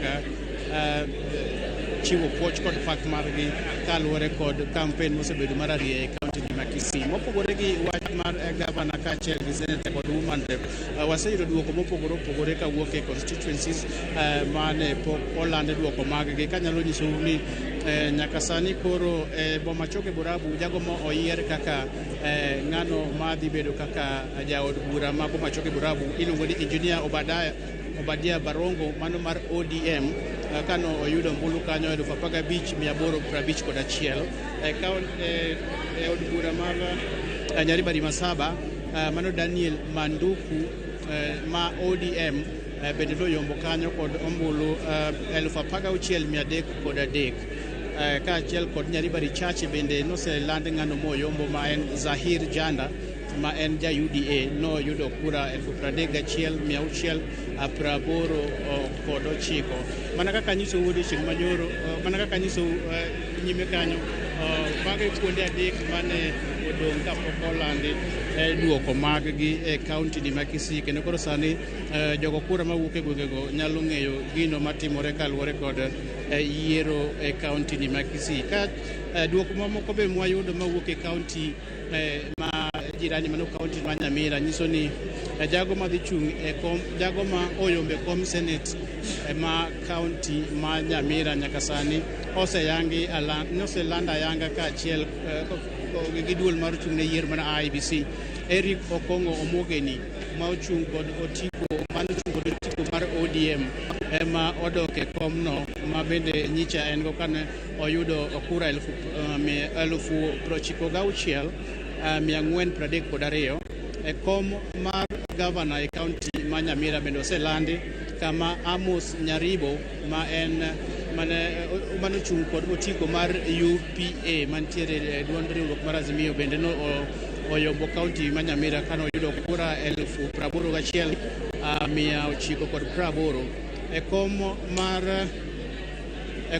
chiwo puoch kod pak margi kaluwore kod campaign mosebedo mar arieya e county ma Kisii. Mopogore gi wach mar gavana kaachiel gi senator kod woman rep, waseyudo duoko mopogore opogore kawuok e constituencies mane pok oland duoko mag gi. Kanyalo nyisou ni nyaka sani koro boma Choke Borabu, jago ma oyier kaka ng'ano madhi bedo kaka jaod bura ma boma Choke Borabu iluongo ni Engineer Obadia Barongo, mano mar ODM, kano oyudo ombulu kanyo 15,851. E od bura mar Nyaribari Masaba, mano Daniel Manduku ma ODM bende noyombo kanyo kod ombulu 16,303. Kaachiel kod Nyaribari Chache bende noseland ng'ano moyombo ma en Zahir Janda ma en ja UDA, noyudo kura 31,689. Mana kaka anyisou odiochieng' manyoro, mana kaka anyisou nyime kanyo, mago e kuonde adek mane odong' kapok olandi duoko mag-gi e kaunti ni ma Kisii. Kendo koro sani jogo kura mawuok e gwengego nyalo ng'eyo gino matimore kaluwore kod yiero e kaunti ni ma Kisii. Ka duoko mamoko be mwayudo mawuok e kaunti ma jirani, mano kaunti ma Nyamira, nyiso ni jago madhi chung' e kom, jago ma oyombe kom senate ma kaunti ma Nyamira nyaka sani oseyangi, noseland ayanga kaachiel gi duol mar chung' ne yiero mar IEBC, Eric Okong'o Omogeni ma ochung' kod otiko manochung' kod otiko mar ODM ema odok e komno ma bende nyicha en go kane oyudo kura 96,432. E kom mar gavana e kaunti ma Nyamira bende oselandi kama Amos Nyaribo ma en mane manochung' kod otiko mar UPA mantiere e duond riwruok mar Azimio bende no oyombo kaunti ma Nyamira kane oyudo kura 81,980. E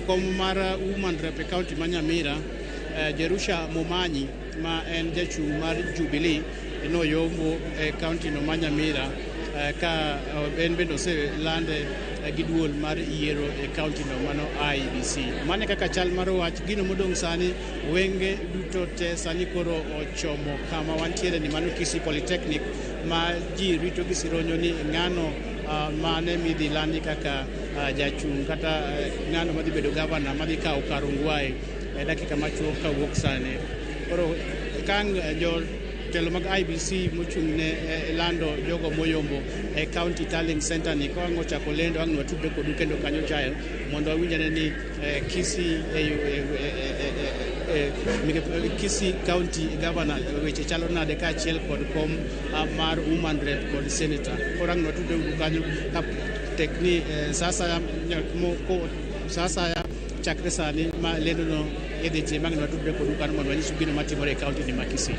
kom mar woman rep e kaunti ma Nyamira, Jerusha Momanyi ma en jachung' mar Jubilee noyombo e kaunti no ma Nyamira, ka en bende oselande gi duol mar yiero e kaunti no mano IEBC. Mano e kaka chal mar wach gino modong' sani, wenge duto te sani koro ochomo kama wantiere ni, mano Kisii Polytechnic, ma ji rito gi sironyo ni ng'ano mane midhi landi kaka jachung' kata ng'ano madhi bedo gavana madhi kawo kar Ongwae e dakika machuok kawuok sani. Koro kang' jotelo mag IEBC mochung' ne lando jogo moyombo e county tallying center ni ka ang' ochako lendo, ang' watudre kodu kendo kanyo Jael mondo wawinj ane ni Kisii e Kisii County Governor weche chalo nade kaachiel kod kom mar woman rep kod senator. Koro ang' watudre uru kanyo ka tek ni sa asaya chakre sani ma lendono idhi tim ang' watudre kodu kanyo mondo wanyisu gino matimore e county ni ma Kisii.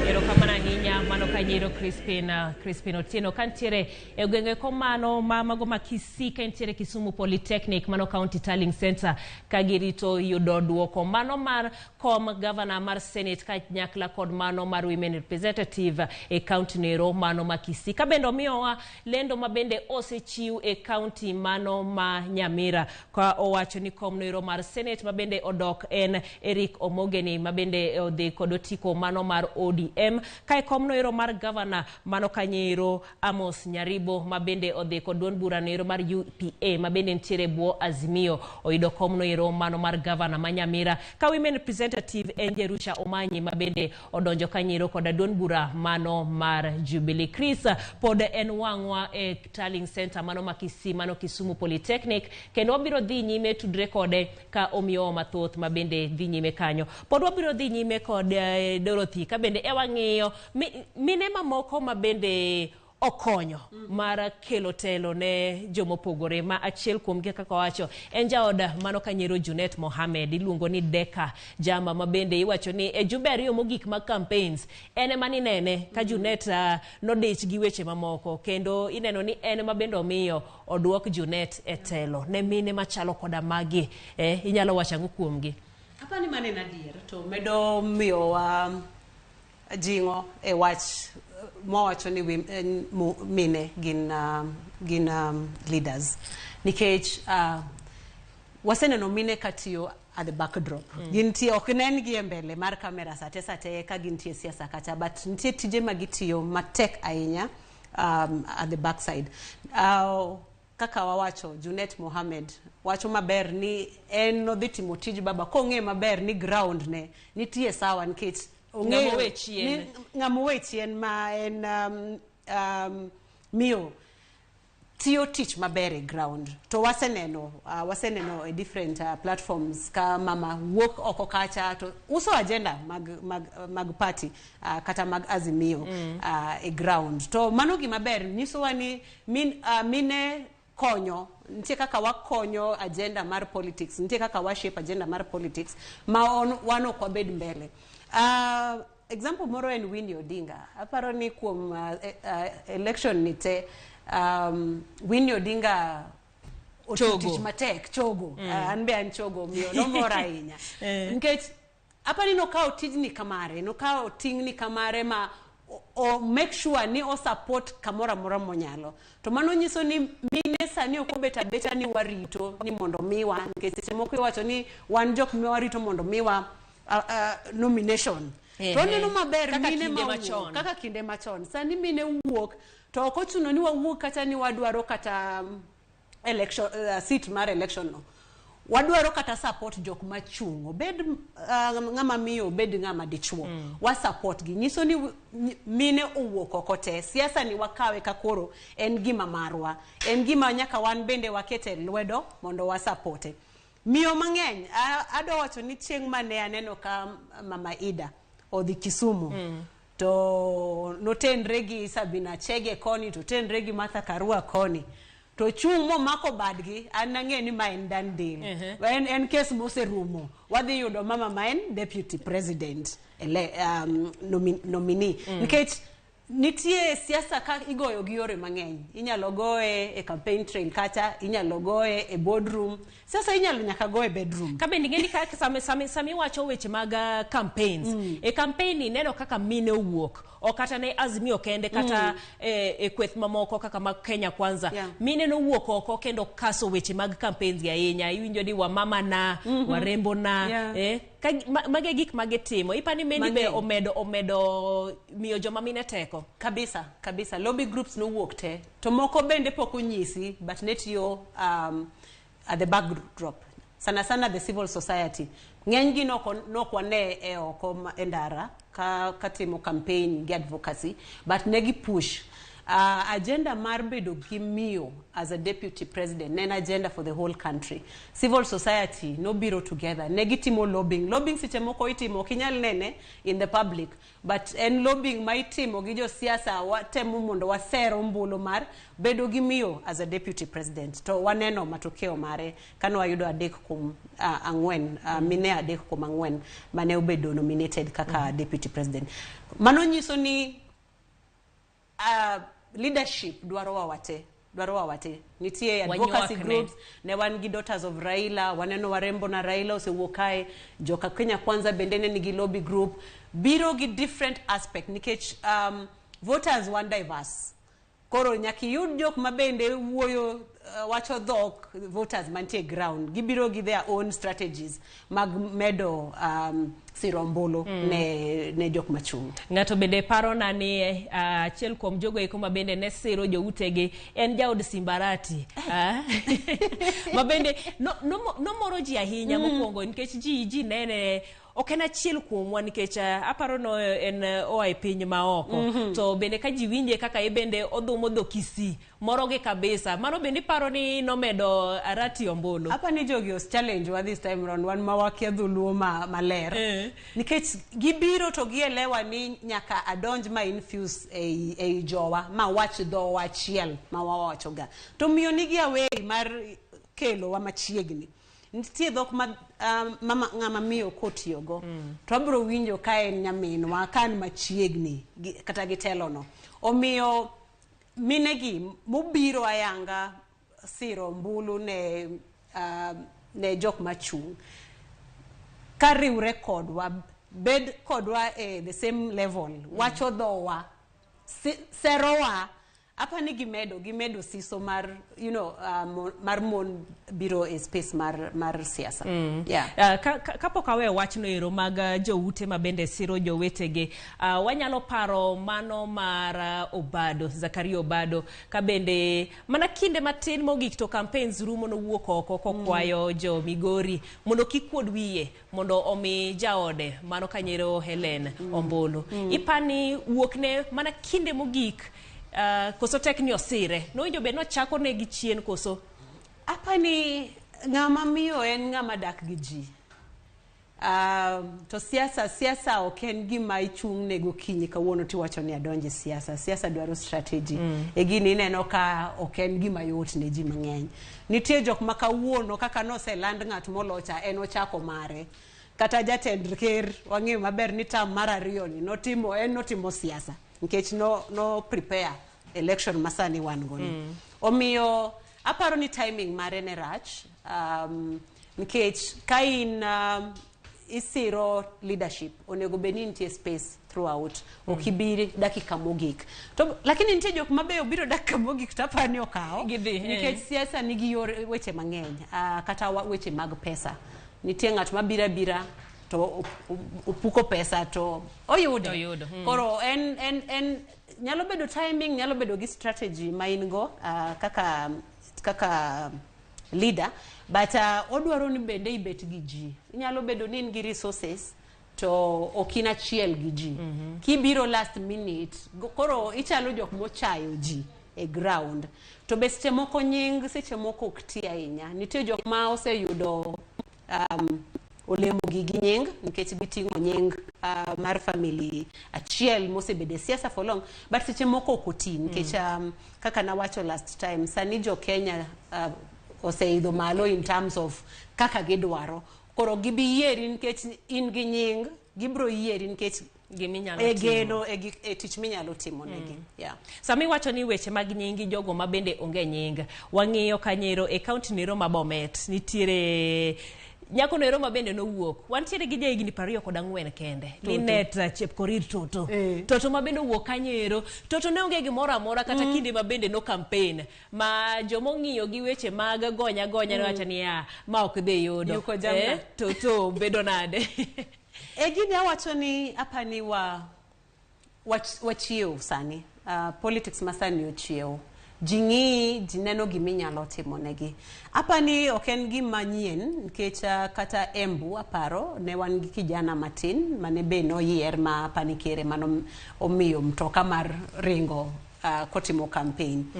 Erokamano ahinya mano kanyero Crispin, Crispin Otieno kantiere e gwenge komano ma mago ma Kisii ka entiere Kisumu Polytechnic mano County Tallying Center ka girito yudo duoko mano mar kom governor mar Senate kanyakla kod mano mar women representative e county nero mano ma Kisii. Ka bende omiyowa lendo ma bende osechiw e county mano ma Nyamira ka owacho ni kom noero mar Senate ma bende odok en Eric Omogeni ma bende odhi kod otiko mano mar ODM ka e kom noero mar governor mano kanyero Amos Nyaribo ma bende odhi kod duond bura noero mar UPA ma bende nitiere bwo Azimio oyudo kom noero mano mar governor ma Nyamira ka women representative en Jerusha Omanyi ma bende odonjo kanyero koda duond bura mano mar Jubilee. Chris pod en wang'wa e Tallying Center mano ma Kisii mano Kisumu Polytechnic kendo wabiro dhi nyime tudre kode ka omiyowa mathoth ma bende dhi nyime kanyo. Pod wabiro dhi nyime kod Dorothy ka bende e wang'iyo mine mamoko ma bende okonyo mar kelo telo ne jomopogore ma achiel kuomgi kaka wacho en jaoda mano kanyero Junet Mohamed iluongo ni Deka Jama ma bende iwacho ni e jumbe ariyo mogik mag campaigns en ema ninene ka Junet nodich gi weche mamoko kendo ineno ni en ema bende omiyo oduok Junet e telo ne mine machalo koda magi inyalo wacho ang'o kuomgi? Apani mano en adier to medo miyowa jing'o e wach mwawacho ni mine gin leaders nikech waseneno mine katiyo at the backdrop. Gintie ok nen gi e mbele mar kamera sate ka gintie siasa kacha, but nitie tije ma gitiyo matek ahinya at the backside. Kaka wawacho Junet Mohamed wacho maber ni en nodhi timo tij baba kong'e maber ni ground ne nitie sawa nikech ng'ama owe chien ma en miyo tiyo tich maber e ground. To waseneno e different platforms ka mama wuok oko kacha to uso agenda mag party kata mag Azimio e ground. To mano gima ber nyisowa ni mine konyo, nitie kaka wakonyo agenda mar politics, nitie kaka wa shape agenda mar politics ma wan ok wabed mbele. Example moro en Winnie Odinga. Aparo ni kuom election ni te Winnie Odinga otiyo tich matek chogo. An be an chogo miyo nomor ahinya. Nikech apani nokawo tijni kamare, nokawo ting'ni kamare ma o make sure ni o support kamoro amora monyalo. To mano nyiso ni mine sani ok obet abeta ni warito ni mondo miwa, nikech seche moko iwacho ni wan jok ma warito mondo miwa nomination. To neno maber mine machon kaka kinde machon. Sani mine wuok to ok ochuno ni wawuok kata ni wadwaro kata election seat mar election no. Wadwaro kata support jok machung', obed ng'ama miyo, obed ng'ama dichuo. Wa support gi. Nyiso ni mine owuok oko te. Siasa ni wakawe ka koro en gima marwa. En gima nyaka wan bende wakete lwedo mondo wa supporte. Miyo mang'eny, adwa wacho ni chieng' mane aneno ka Mama Ida odhi Kisumu. To notenre gi Sabina Chege koni, to tenre gi Martha Karua koni. To chung' momako badgi, an ang'e ni ma en done deal. En kes moserumo. Wadhi yudo mama ma en deputy president nominee. Nikech nitie siasa ka igoyo gi yore mang'eny. Inyalo goye e campaign trail kata, inyalo goye e boardroom. Siasa inyalo nyaka goye bedroom. Ka bende ing'e ni kaka sami wacho weche mag campaigns. E campaign ni neno kaka mine owuok. O kata ne Azimio kende kata e kweth mamoko kaka mag Kenya Kwanza. Mine nowuok oko kendo kaso weche mag campaigns gi ahinya. Iwinjo ni wamama na, warembo na. Mage gik magitimo. Ipani meni be omedo miyo joma mine teko. Kabisa, kabisa. Lobby groups nowuok te. To moko bende pok onyisi, but ne tiyo at the backdrop. Sana sana the civil society. Ng'eny gi nok wane e oko e ndara ka timo campaign gi advocacy, but ne gi push. Agenda mar bedo gi miyo as a deputy president ne en agenda for the whole country. Civil society nobiro together, ne gitimo lobbying. Lobbying seche moko itimo ok inyal nene in the public, but en lobbying ma itimo gi josiasa watemo mondo waser ombulu mar bedo gi miyo as a deputy president. To waneno matokeo mare kane wayudo 3 kuom 4, mine 3 kuom 4 mane obedo nominated kaka deputy president. Mano nyiso ni leadership dwaro wawate, dwaro wawate. Nitie advocacy groups, ne wan gi Daughters of Raila, waneno Warembo na Raila osewuok kae, joka Kenya Kwanza bende ne nigi lobby group, biro gi different aspect nikech voters wan diverse. Koro nyaka iyud jok ma bende wuoyo, wacho dhok voters mantie ground, gibiro gi their own strategies mag medo siro ombulu ne jok machung'. Ng'ato bende parona ni achiel kuom jogo eko ma bende ne siro joutegi en jaod Simbarati, ma bende nomoro ji ahinya mokwongo nikech ji nene ok en achiel kuomwa nikech aparo no en oa e piny maoko. To bende ka ji winje kaka e bende odhumo dho Kisii morogi kabisa. Mano bende iparo ni nomedo Arati ombulu. Apa ni jogi os challenge wa this time round, wan ma wakia dholuo maler. Nikech gibiro to gielewa ni nyaka adonj ma infuse ei jowa ma wach dhowa achiel ma wawachoga. To miyo nigi away mar kelo wa machiegni. Nitie dhok ma mama ng'ama miyo kotiyogo to abiro winjo ka en nyaminwa, ka en machiegni kata gi telono. Omiyo minegi mobiro ayanga siro ombulu ne jok machung' ka riwre kodwa, bed kodwa e the same level, wacho dhowa, serowa. Apa ni gimedo siso mar, you know, mar mon biro e space mar siasa. Yeah. Kapok aweyo wachno ero mag joute ma bende siro jowetegi, wanyalo paro mano mar Obado, Zakaria Obado, ka bende mana kinde matin mogik to campaigns rumo nowuok oko kokwayo jo Migori mondo kik kuod wiye mondo omi jaode mano kanyero Helen ombulu. Ipani wuokne mana kinde mogik, koso tek ni osire nowinjo bed nochako negi chien koso? Apani ng'ama miyo en ng'ama dak gi ji. To siasa ok en gima ichung' ne gokinyi kawuono tiwacho ni adonje siasa. Siasa dwaro strategy. E gini ineno ka ok en gima yot ne ji mang'eny. Nitie jok ma kawuono kaka noseland ng'at molocha en ochako mare. Kata jatend ker wang'eyo maber ni term mar 2 ni notimo, en notimo siasa nikech no prepare election masani wan go ni. Omiyo aparo ni timing mare ne rach, nikech ka in isiro leadership onego bed ni nitie space throughout, ok ibi dakika mogik. To lakini nitie jok mabeyo biro dakika mogik to aparo ni okawo nikech siasa nigi yor weche mang'eny, kata weche mag pesa. Nitie ng'at mabiro abira to opuko pesa to oyudo. Koro en nyalo bedo timing, nyalo bedo gi strategy ma in go kaka leader, but odwaro ni bende ibet gi ji. Inyalo bedo ni in gi resources to ok in achiel gi ji. Kibiro last minute, koro ichalo jok mochayo ji e ground. To be seche moko nying, seche moko ok ti ahinya. Nitie jok ma oseyudo olemo gi nying nikech giting'o nying mar family achiel mosebedo e siasa for long, but seche moko ok oti nikech kaka nawacho last time, sani jo Kenya oseidho malo in terms of kaka gidwaro. Koro gibi yieri nikech in gi nying, gibiro yieri nikech giminyalo e geno e tich minyalo timo negi. Yeah. Sami wacho ni weche mag nyingi jogo ma bende onge nying, wang'iyo kanyero e county nero ma Bomet nitiere nyako nero ma bende nowuok. Wantiere gi jahigni 24 kende. Linet Chepkorir Toto. Toto ma bende owuok kanyero. Toto ne onge gimoro amora kata kinde ma bende no campaign ma jomong'iyo gi weche mag gonya gonya ne wacho niya ma ok dhi yudo. Toto bedo nade? E gini awacho ni apani wachiew sani. Politics masani ochiew. Ji ng'i, ji neno giminyalo timo negi. Apani ok en gima nyien nikech kata Embu aparo ne wan gi kijana matin mane be noyier ma apani kere mano omiyo mtoka mar ringo Kotimo campaign.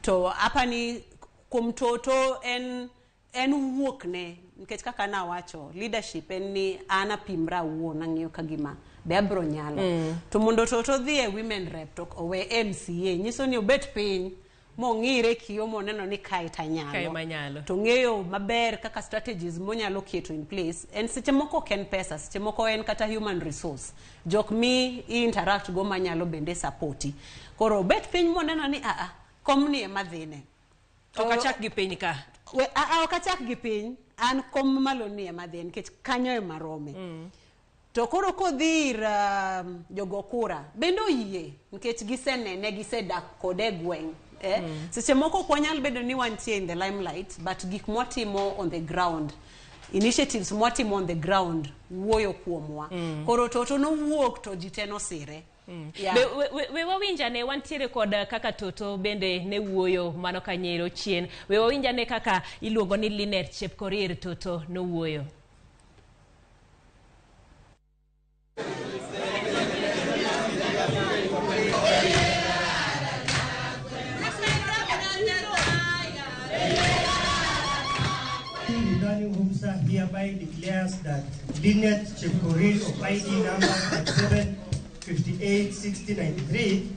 To apani kuom Toto en wuok ne nikech kaka nawacho, leadership en ni an apimra awuon, ang'iyo ka gima be abro nyalo. To mondo Toto dhi e women rep to owe MCA, nyiso ni obet piny mong'ire kiyo moneno ni kae tanyalo. Kae manyalo. To ng'eyo maber kaka strategies monyalo keto in place. En seche moko ok en pesa, seche moko en kata human resource, jok mi interact go manyalo bende supporti. Koro obet piny moneno ni aa, komni ema dhine. Ok achak gi piny ka. Aa, ok achak gi piny, an kom malo ni ema dhine nikech kanyo ema rome. To koro kodhi ir jogo kura bende oyie nikech gisenene, gisedak kode e gweng'. Seche moko ok wanyal bedo ni wantie in the limelight, but gik mwatimo on the ground, initiatives mwatimo on the ground wuoyo kuomwa. Koro Toto nowuok to ji te nosire. Yeah. Be we wawinjane wantiere kod kaka Toto bende ne wuoyo mano kanyero chien. We wawinjane kaka iluongo ni Linet Chepkorir Toto nowuoyo. Returning officer hereby declares that Linet Chepkorir of ID number 37586093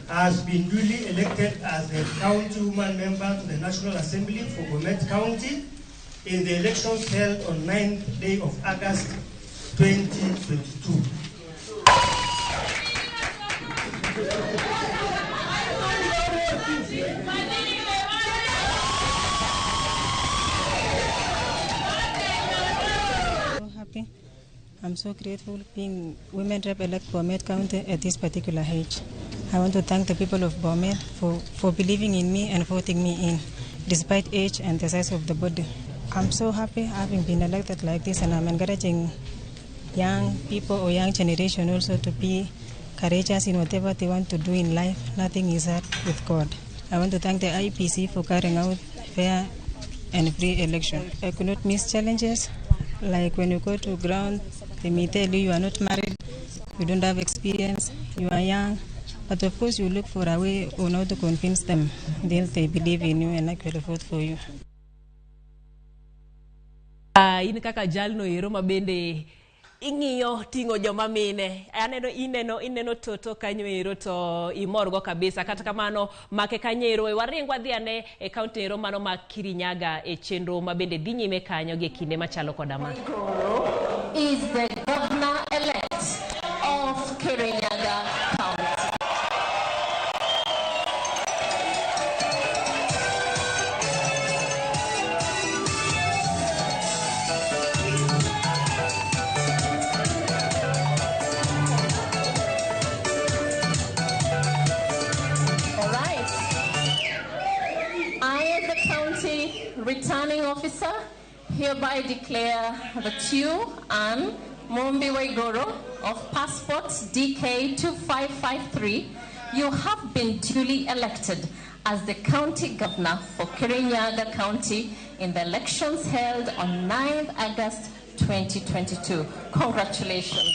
has been duly elected as a county woman member to the National Assembly for Bomet County in the elections held on 9th day of August 2022. So happy. I'm so grateful being women rep elect Bomet County at this particular age. I want to thank the people of Bomet for believing in me and voting me in, despite age and the size of the body. I'm so happy having been elected like this, and I'm encouraging young people or young generation also to be courageous in whatever they want to do in life. Nothing is hard with God. I want to thank the IPC for carrying out fair and free election. I could not miss challenges, like when you go to ground, they may tell you you are not married, you don't have experience, you are young. But of course you look for a way on how to convince them. Then they believe in you and actually vote for you. In kaka jalno ero ma bende ing'iyo ting'o joma mine. Aneno ineno Toto kanyo ero to imorgo kabisa. Kata kamano make kanyo ero waring wadhi ane e kaunti ero mano ma Kirinyaga e chenro ma bende dhi nyime kanyo gi kinde machalo koda ma. Is the governor-elect of Kirinyaga County. All right. I, as the county returning officer, hereby declare that you, Anne Mumbi Waiguru, of passport DK2553, you have been duly elected as the county governor for Kirinyaga County in the elections held on 9th August 2022. Congratulations.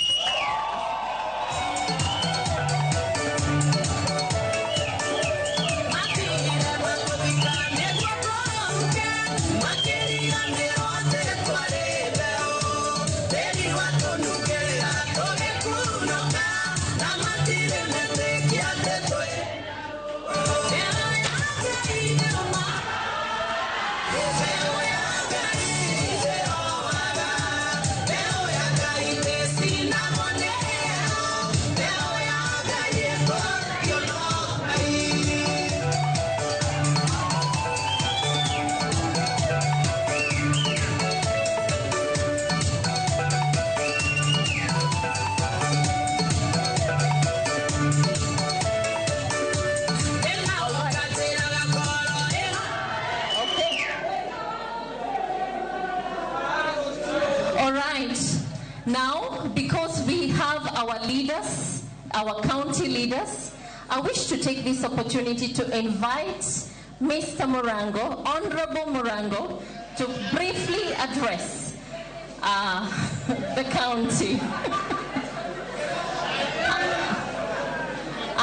Now, because we have our leaders, our county leaders, I wish to take this opportunity to invite Mr. Murango, Honorable Murango, to briefly address the county.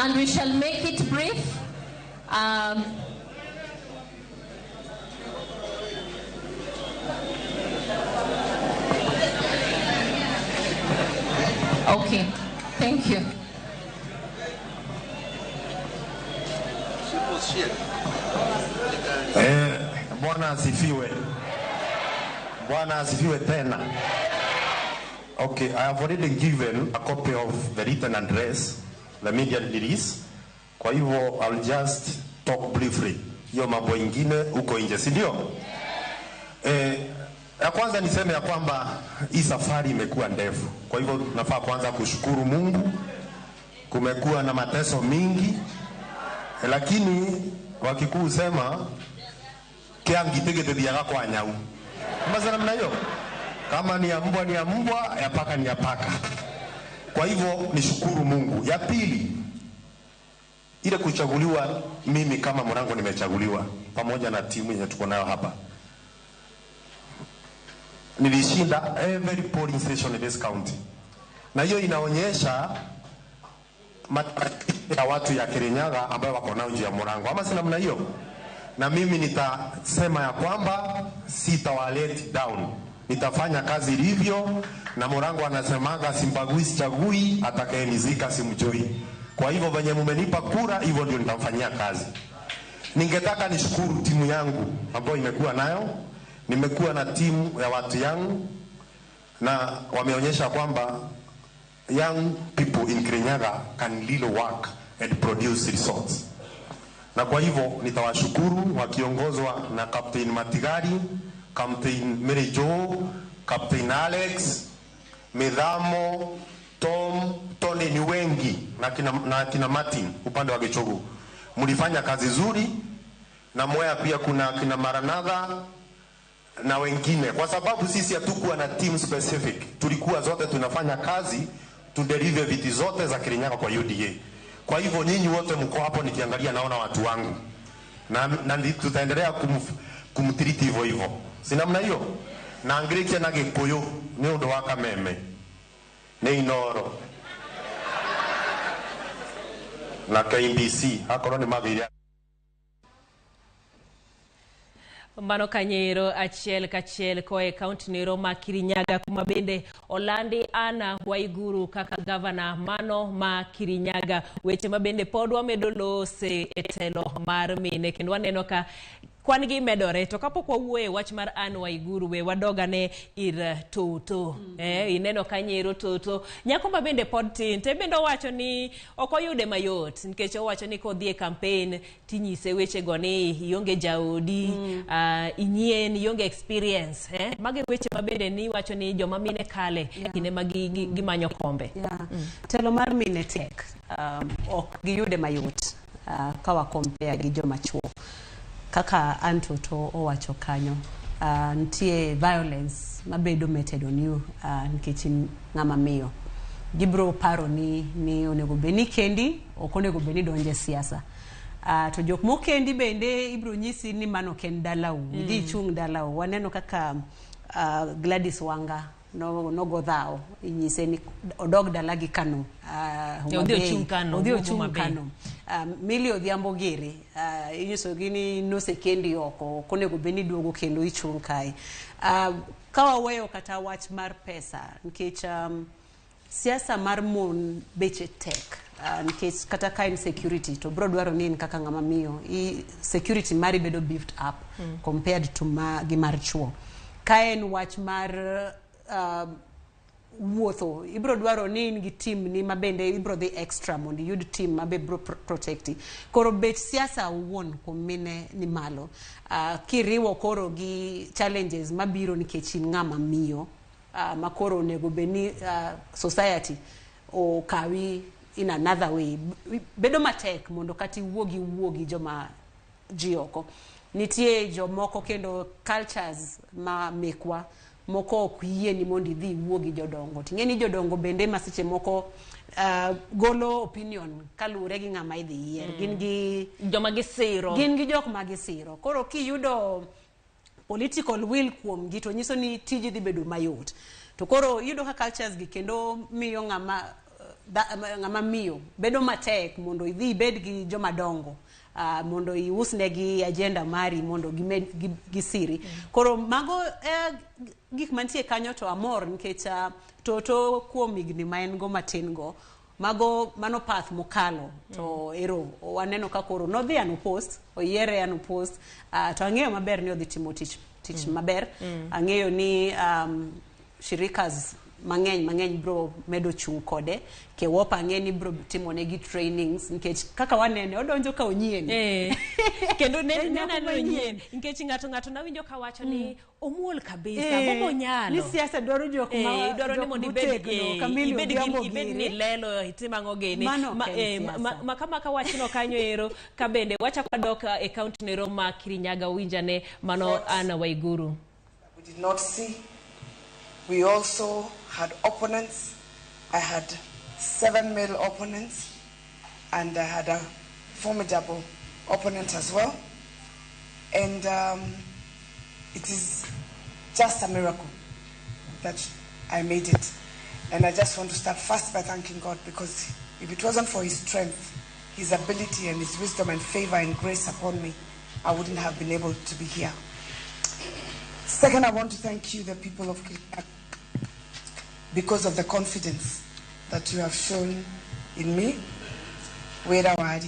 And we shall make it brief. Okay, thank you. Bwana asifiwe. Bwana asifiwe tena. Okay, I have already given a copy of the written address, the media release. Kwa hivyo I'll just talk briefly. Hiyo mambo ingine huko nje, si ndio? Ya kwanza niseme ya kwamba hii safari imekuwa ndefu. Kwa hivyo nafaa kwanza kushukuru Mungu. Kumekuwa na mateso mingi, lakini Wakikuyu sema kiangitegete kwa nyau. Mbona namna hiyo? Kama ni ya mbwa ni ya mbwa, ya paka ni ya paka. Kwa hivyo nishukuru Mungu. Ya pili, ile kuchaguliwa mimi kama Murango nimechaguliwa pamoja na timu yenye tuko nayo hapa. Nilishinda every polling station in this county. Na hiyo inaonyesha matarajio ya watu ya Kirinyaga ambayo wako nao nje ya Murango. Ama si namna hiyo? Na mimi nitasema ya kwamba sitawa let down. Nitafanya kazi ilivyo, na Murango anasemaga simbagui sichagui, atakayenizika simjui. Kwa hivyo venye mumenipa kura, hivyo ndio nitamfanyia kazi. Ningetaka nishukuru timu yangu ambayo imekuwa nayo. Nimekuwa na timu ya watu yangu na wameonyesha kwamba young people in Kirinyaga can really work and produce results. Na kwa hivyo nitawashukuru wakiongozwa na Captain Matigari, Captain Mary Joe, Captain Alex, Midhamo, Tom, Tony ni wengi na kina Martin upande wa Gichogu. Mlifanya kazi nzuri, na Mwea pia kuna kina Maranatha na wengine, kwa sababu sisi hatukuwa na team specific. Tulikuwa zote tunafanya kazi to deliver viti zote za Kirinyaga kwa UDA. Kwa hivyo nyinyi wote mko hapo, nikiangalia naona watu wangu. Na tutaendelea kumtreat hivyo hivyo. Si namna hiyo? Na Angrikia na Gikuyu ni undu wa Kameme. Ni Inoro. Na KBC akorwo ni mathire. Mano kanyero achiel kachiel koe kaunti nero ma Kirinyaga kuma bende olandi Anna Waiguru kaka gavana mano ma Kirinyaga. Weche mabende pod wamedo lose e telo mar mine kendo waneno ka kwan gi medore. To kapok wawuoye wach mar Anne Waiguru, we wadogane ir Toto. Ineno kanyero Toto nyako ma bende pod tin te bende owacho ni ok oyude mayot nikech owacho ni kodhi e campaign tinyise weche go ni ionge jaodi, inyien, ionge experience. Mage weche ma bende ni wacho ni joma mine kale kinde ma gimanyo kombe. Telo mar mine tek, ok giyude mayot ka wa compare gi joma chuo. Kaka Anto to owacho kanyo, nitie violence mabedo meted on you nikech in ng'ama miyo. Gibro paro ni onego bed ni kendi, ok onego bed ni donje siasa. To jok mokendi bende ibro nyisi ni mano ok en dalau, idhi ichung' dalau. Waneno kaka Gladys Wanga nogo dhao, inyise ni odog dalagi Kano. Odhi ochung' Kano. Odhi ochung' Kano. Millie Odhiambo Gere, inyiso gi ni nosekendi oko, ok onego bed ni duogo kendo ichung' kae. Ka waweyo kata wach mar pesa, nikech siasa mar mon beche tek. Nikech kata ka in security to bro dwaro ni in kaka ng'ama miyo, security mari bedo beefed up compared to gi mar chuo. Ka en wach mar wuotho, ibro dwaro ni in gi team ni mabende ibro dhi extra mondo iyud team mabe bro protecti. Koro bech siasa owuon kuom mine ni malo. Kiriwo koro gi challenges mabiro nikech in ng'ama miyo, ma koro onego bed ni society okawi in another way. Bedo matek mondo kata iwuo gi joma ji oko. Nitie jomoko kendo cultures ma mekwa moko ok yie ni mondo idhi iwuo gi jodongo. Ting'e ni jodongo bende ma seche moko golo opinion kaluwore gi ng'ama idhi yier. Gin gi joma gisiro. Gin gi jok ma gisiro. Koro kiyudo political will kuom gi to nyiso ni tiji dhi bedo mayot. To koro iyudo ka cultures gi kendo miyo ng'ama Ng'ama miyo bedo matek mondo idhi ibed gi joma dongo mondo iusnegi agenda mari mondo gimed gisiri. Koro mago gik mantie kanyo to amor nikech Toto kuom higni ma en go matin go mago mano path mokalo to ero waneno ka koro nodhi unopposed, oyiere unopposed, to ang'eyo maber ni odhi timo tich maber. Ang'eyo ni shirikas mang'eny mang'eny bro medo chung' kode. Kewopa ang'e ni bro timo negi trainings nikech kaka wanene odonjo ka onyien. Kendo ne En ne nyako neno manyien. Nyien nikech ng'ato nawinjo ka wacho ni omuol kabisa bobo nyalo Ni siasa dwaro jok ma Dwaro ni jok mondo ibed motegno, Kamili ibed Odhiambo ibed ni giri. lelo itim ang'o gini. Mano ok en siasa. Ma kama wachno kanyo ero ka bende wachako wadok e kaunti nero ma Kirinyaga winjane mano Anna Waiguru. We did not see. We also had opponents. I had 7 male opponents, and I had a formidable opponent as well. And it is just a miracle that I made it. And I just want to start first by thanking God, because if it wasn't for His strength, His ability, and His wisdom and favor and grace upon me, I wouldn't have been able to be here. Second, I want to thank you, the people of Kirinyaga, because of the confidence that you have shown in me. Wera wari.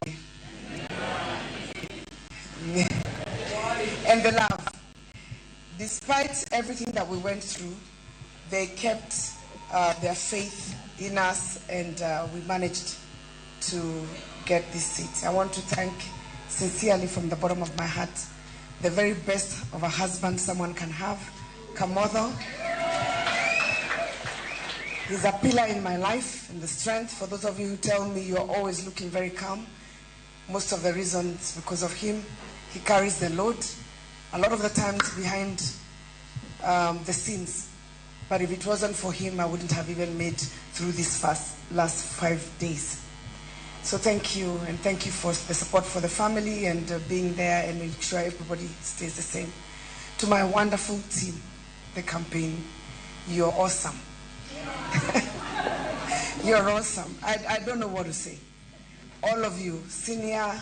And the love. Despite everything that we went through, they kept their faith in us, and we managed to get this seat. I want to thank sincerely from the bottom of my heart the very best of a husband someone can have, Kamotho. He's a pillar in my life and the strength. For those of you who tell me you're always looking very calm, most of the reasons because of him. He carries the load a lot of the times behind the scenes. But if it wasn't for him, I wouldn't have even made through these last 5 days. So thank you, and thank you for the support for the family and being there and making sure everybody stays the same. To my wonderful team, the campaign, you're awesome. You're awesome. I don't know what to say. All of you, senior,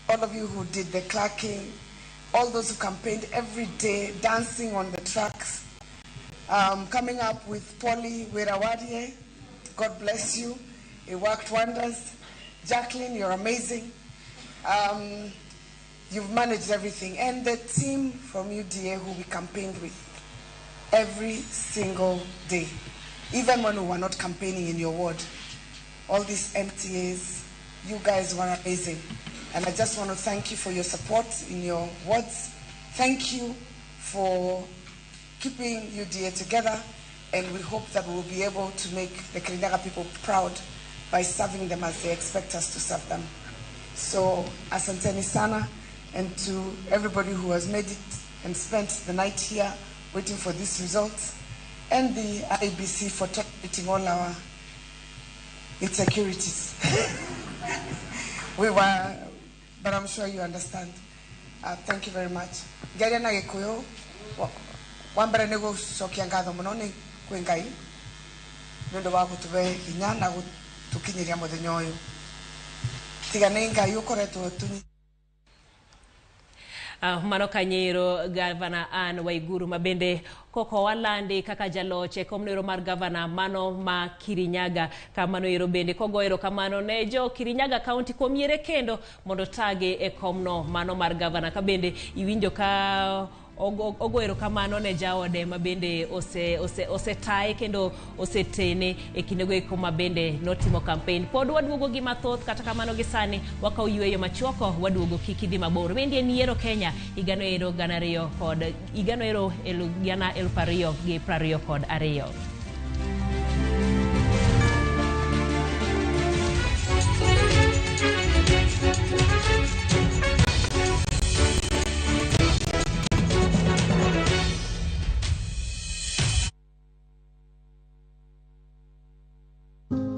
all of you who did the clerking, all those who campaigned every day, dancing on the tracks, coming up with Polly Werawadie, God bless you. It worked wonders. Jacqueline, you're amazing. You've managed everything. And the team from UDA who we campaigned with every single day, even when we were not campaigning in your ward, all these MTAs, you guys were amazing. And I just want to thank you for your support in your wards. Thank you for keeping UDA together, and we hope that we will be able to make the Kirinyaga people proud by serving them as they expect us to serve them. So, asanteni sana, and to everybody who has made it and spent the night here waiting for these results, and the IEBC for tolerating all our insecurities. But I'm sure you understand. Thank you very much. Ngĩaria na Gĩkũyũ, wa mbere nĩ gũcokia ngatho mũno nĩ kwĩ Ngai nĩ ũndũ wa gũtũhe hinya na gũtũkinyĩria mũthenya ũyũ. Tiga nĩ Ngai ũkoretwo tũnyi Mano kanyero Gavana Anne Waiguru mabende koko walandi kaka jaloch e kom noero mar gavana mano ma Kirinyaga. Kamano ero bende kogo erokamano ne jo Kirinyaga County kuom yiere kendo mondo tage e komno mano mar gavana. Ka bende iwinjo ka ogo erokamano ne jaode ma bende osetaye kendo osetene e kindego eko ma bende notimo campaign. Pod waduogo gi mathoth, kata kamano gi sani wakawo yweyo machuoko, waduogo kik idhi mabor. Bende en yiero Kenya higano ero gana ariyo kod higano ero 2022.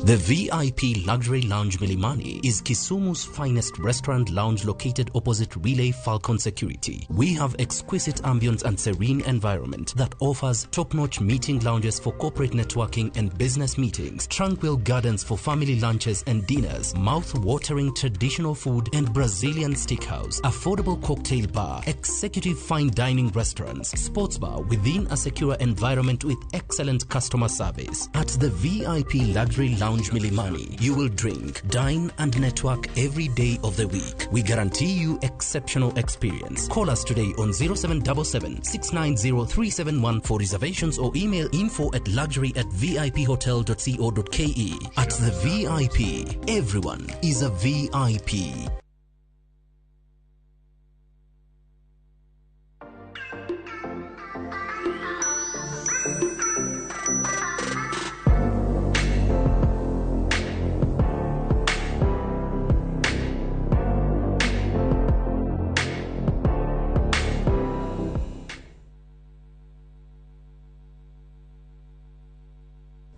The The VIP Luxury Lounge Milimani is Kisumu's finest restaurant lounge located opposite Relay Falcon Security. We have exquisite ambience and serene environment that offers top-notch meeting lounges for corporate networking and business meetings, tranquil gardens for family lunches and dinners, mouth-watering traditional food and Brazilian steakhouse, affordable cocktail bar, executive fine dining restaurants, sports bar within a secure environment with excellent customer service. At the VIP Luxury Lounge Milimani, you will drink, dine and network every day of the week. We guarantee you exceptional experience. Call us today on 0777 690 371 for reservations or email info@luxury@viphotel.co.ke. At the VIP, everyone is a VIP.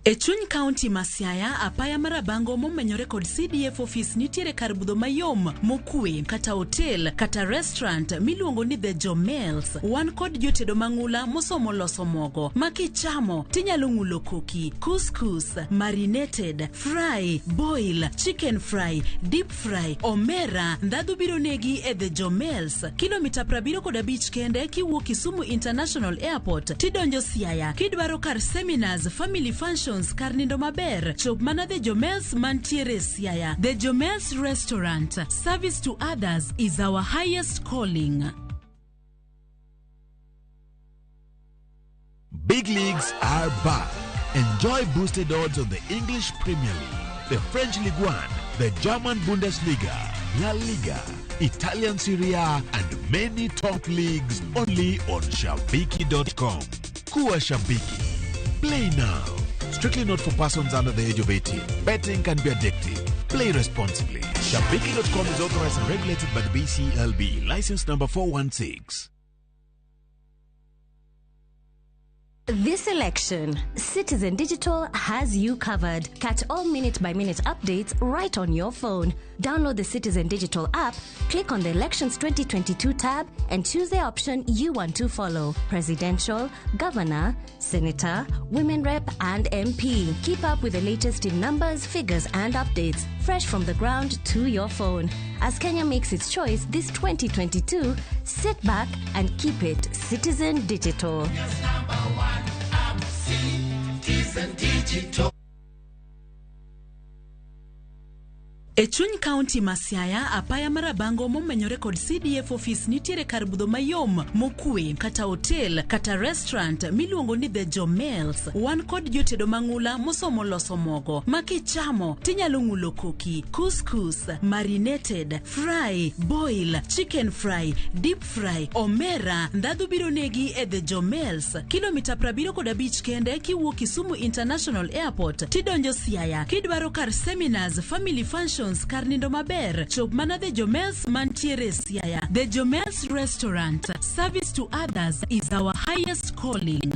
E chuny kaunti ma Siaya, apaya mar Rabango momenyore kod CDF office nitiere kar budho mayom mokwe kata hotel kata restaurant miluongo ni The Jomels. Wan kod jotedo mang'ula mosomo loso mogo ma kichamo tinyalo ng'ulo koki, couscous, marinated, fry, boil, chicken fry, deep fry, omera. Ndhadhu biro negi e The Jomels, kilomita 75 kende kiwuok Kisumu International Airport tidonjo Siaya. Kidwaro kar seminars, family functions, kar nindo maber, chop mana The Jomels mantiere Siaya. The Jomels Restaurant, service to others is our highest calling. Big leagues are back. Enjoy boosted odds on the English Premier League, the French Ligue 1, the German Bundesliga, La Liga, Italian Serie A, and many top leagues only on Shabiki.com. Kuwa Shabiki. Play now. Strictly not for persons under the age of 18. Betting can be addictive. Play responsibly. Shabiki.com is authorized and regulated by the BCLB. License number 416. This election, Citizen Digital has you covered. Catch all minute-by-minute updates right on your phone. Download the Citizen Digital app, click on the Elections 2022 tab, and choose the option you want to follow. Presidential, Governor, Senator, Women Rep, and MP. Keep up with the latest in numbers, figures, and updates, fresh from the ground to your phone. As Kenya makes its choice this 2022, sit back and keep it Citizen Digital. Citizen Digital. E chuny kaunti ma Siaya, apaya mar Rabango momenyore kod CDF office nitiere kar budho mayom mokwe kata hotel kata restaurant miluongo ni The Jomels. Wan kod jotedo mang'ula mosomo loso mogo ma kichamo tinyalo ng'ulo koki, couscous, marinated, fry, boil, chicken fry, deep fry, omera. Ndhadhu biro negi e The Jomels, kilomita 75 kende kiwuok Kisumu International Airport tidonjo Siaya. Kidwaro kar seminars, family functions, kar nindo maber, chop mana The Jomels mantiere Siaya. The Jomels Restaurant, service to others is our highest calling.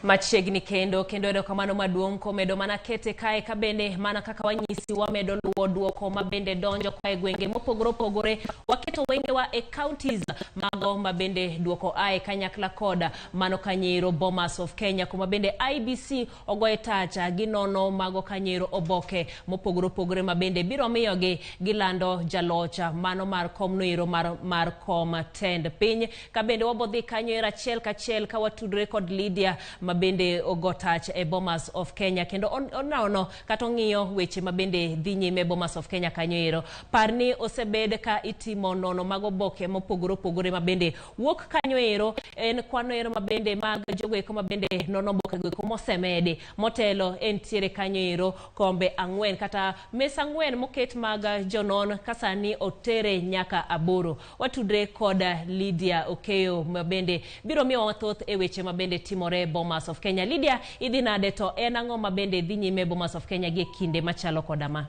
Machiegni kendo erokamano maduong' komedo mana kete kae ka bende mana kaka wanyisi wamedo luwo duoko mabende donjo kwa e gwenge mopogore opogore. Waketo wengewa e counties mago mabende duoko ae kanyakla koda mano Kanyero Bomas of Kenya, kuma bende IBC ogoye tacha ginono mago Kanyero oboke mopogore opogore mabende biro miyogi gilando jalocha mano mar kom noero mar kom tend piny. Ka bende wabodhi kanyo era achiel kachiel ka watudre kod Lydia mabende ogotach e Bomas of Kenya kendo onono kata ong'iyo weche mabende dhi nyime Bomas of Kenya kanyo ero. Parni osebed ka itimo nono mag oboke mopogore opogore mabende wuok kanyo ero en kwano ero mabende mag jogo eko mabende nono oboke go eko mosemedi motelo entiere kanyo ero kombe 4 kata mesa 4 moket mag jonon kasani otere nyaka 8. Watudre kod Lydia Okeyo mabende biro miyo mathoth e weche mabende timore Bomas Bomas of Kenya. Lydia, idhi nade to en ang'o ma bende dhi nyime Bomas of Kenya gi kinde machalo koda ma?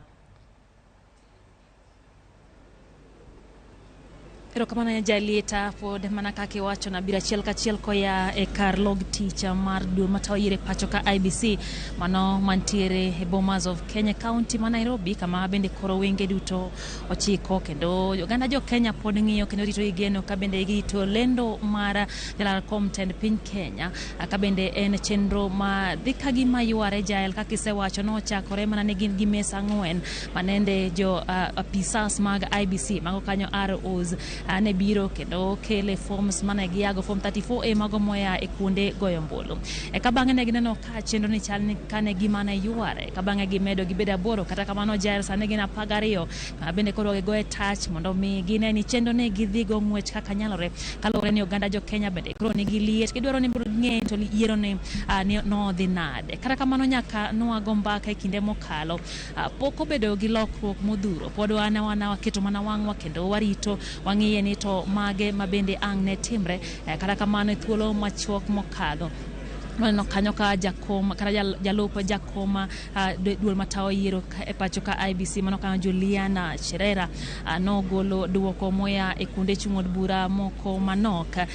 Erokamano Jalieta, pod mana kaka iwacho na biro achiel kachiel koya e kar log tich mar duol matayo yiero e pacho ka IBC mano mantiere e Bomas of Kenya County ma Nairobi, kama bende koro wenge duto ochiko kendo oganda jo Kenya pod ng'iyo kendo rito gi geno ka bende girito lendo mar jalar kom tend piny Kenya, ka bende en chenro ma dhi ka gima yware Jael kaka isewacho nochakore mana ne gin gi mesa ang'wen manende jo apisas mag IBC mago kanyo ROs ne biro kendo kele forms mane giyago form 34A mago moya e kuonde goyo ombulu. Eka bang'e ne gineno ka chenro ni chal ni kane gima ne yware, eka bang'e gimedo gibedo 8, kata kamano Jael sani gin 12, kama bende koro gigoye tach mondo mi gine ni chenro ne gidhi go ng'wech kaka nyalore, kaluwore ni oganda jo Kenya bende koro nigi liet, gidwaro ni mondo ging'e to yiero ni nodhi nade. Kata kamano nyaka nwago mbaka e kinde mokalo, pok obedo gi lokruok modhuro, pod wan waketo mana wang'wa kendo warito wang'iye ni to mage mabende ang' ne timre. Kata kamano e thuolo machuok mokadho nwaneno kanyo ka jakom kata jalup jakom duol matayo yiero e pacho ka IBC mano kanyo Juliana Cherera nogolo duoko moya e kuonde chung' od bura moko manok,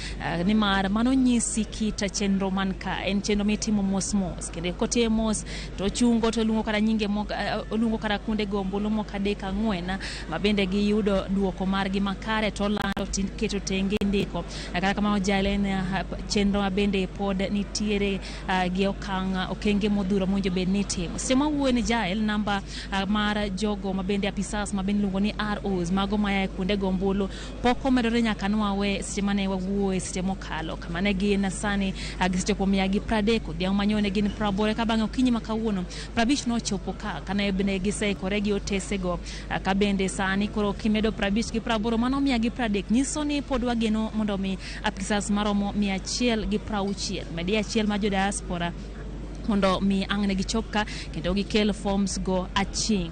nimar mano nyisi kit chenro man ka en chenro mitimo mos mos kendo kotie mos to ochungo to oluongo kata nyinge moko, oluongo kata kuonde go ombulu moko 3 4 ma bende giyudo duoko margi makare to lando keto tenge ndiko. Kata kamano Jael en chenro ma bende pod nitiere gi okang' okenge modhuro mowinjo bed ni itimo. Seche ma wuoyo ni Jael, namba mar jogo mabende apisas mabende iluongo ni ROs mago maya e kuonde go ombulu pok omedore nyaka nwawe seche mane wawuoye seche mokalo, kama ne gin sani gisechopo 130, odhiambo manyoro ne gin 80, ka bang'e okinyi ma kawuono 50 nochopo ka kane bende giseikore gi otesego, ka bende sani koro kimedo 50 gi 80 mano 130, nyiso ni pod wageno mondo mi apisas maromo 160 medi achiel ma jo diaspora mondo mi ang' ne gichop ka kendo gikel forms go aching'.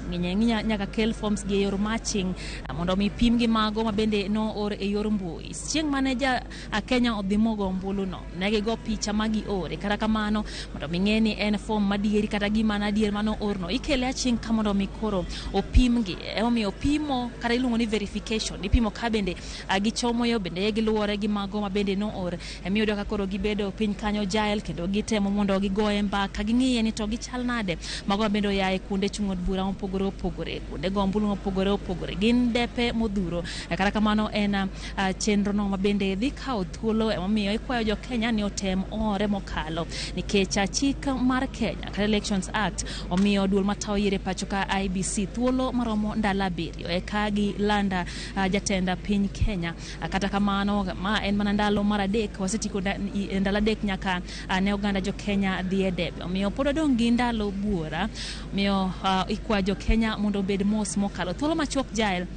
Nyaka kel forms gi e yor matching mondo mi pim gi mago ma bende noor e yor mbui. Chieng' mane ja Kenya odhi mogo ombulu no, ne gigo picha ma giore. Kata kamano mondo mi ng'e ni en form madieri kata gima nadier mano orno, ikele aching' ka mondo mi koro opimgi. Emomiyo pimo kata iluongo ni verification, ipimo ka bende gichomo yo bende giluwore gi mago ma bende noor. Emiyudo ka koro gibedo piny kanyo Jael kendo gitemo mondo gigoye mbaka ka ging'iye ni to gichal nade mago bende oya e kuonde chung' od bura mopogore opogore, kuonde go ombulu mopogore opogore, gin depe modhuro. Kata kamano en chenro no mabende dhi kawo thuolo, emomiyo ikwayo jo Kenya ni otem ore mokalo, nikech chik mar Kenya kata Elections Act omiyo duol matayo yiero e pacho ka IBC thuolo maromo ndalo 7 eka gilanda jatend piny Kenya. Kata kamano ma en mana ndalo mar 3, wasetieko ndalo 3 nyaka ne oganda jo Kenya dhi e debe, omiyo pod odong' gi ndalo buora. Omiyo ikwayo jo Kenya mondo obed mos mokalo. Thuolo machuok Jael,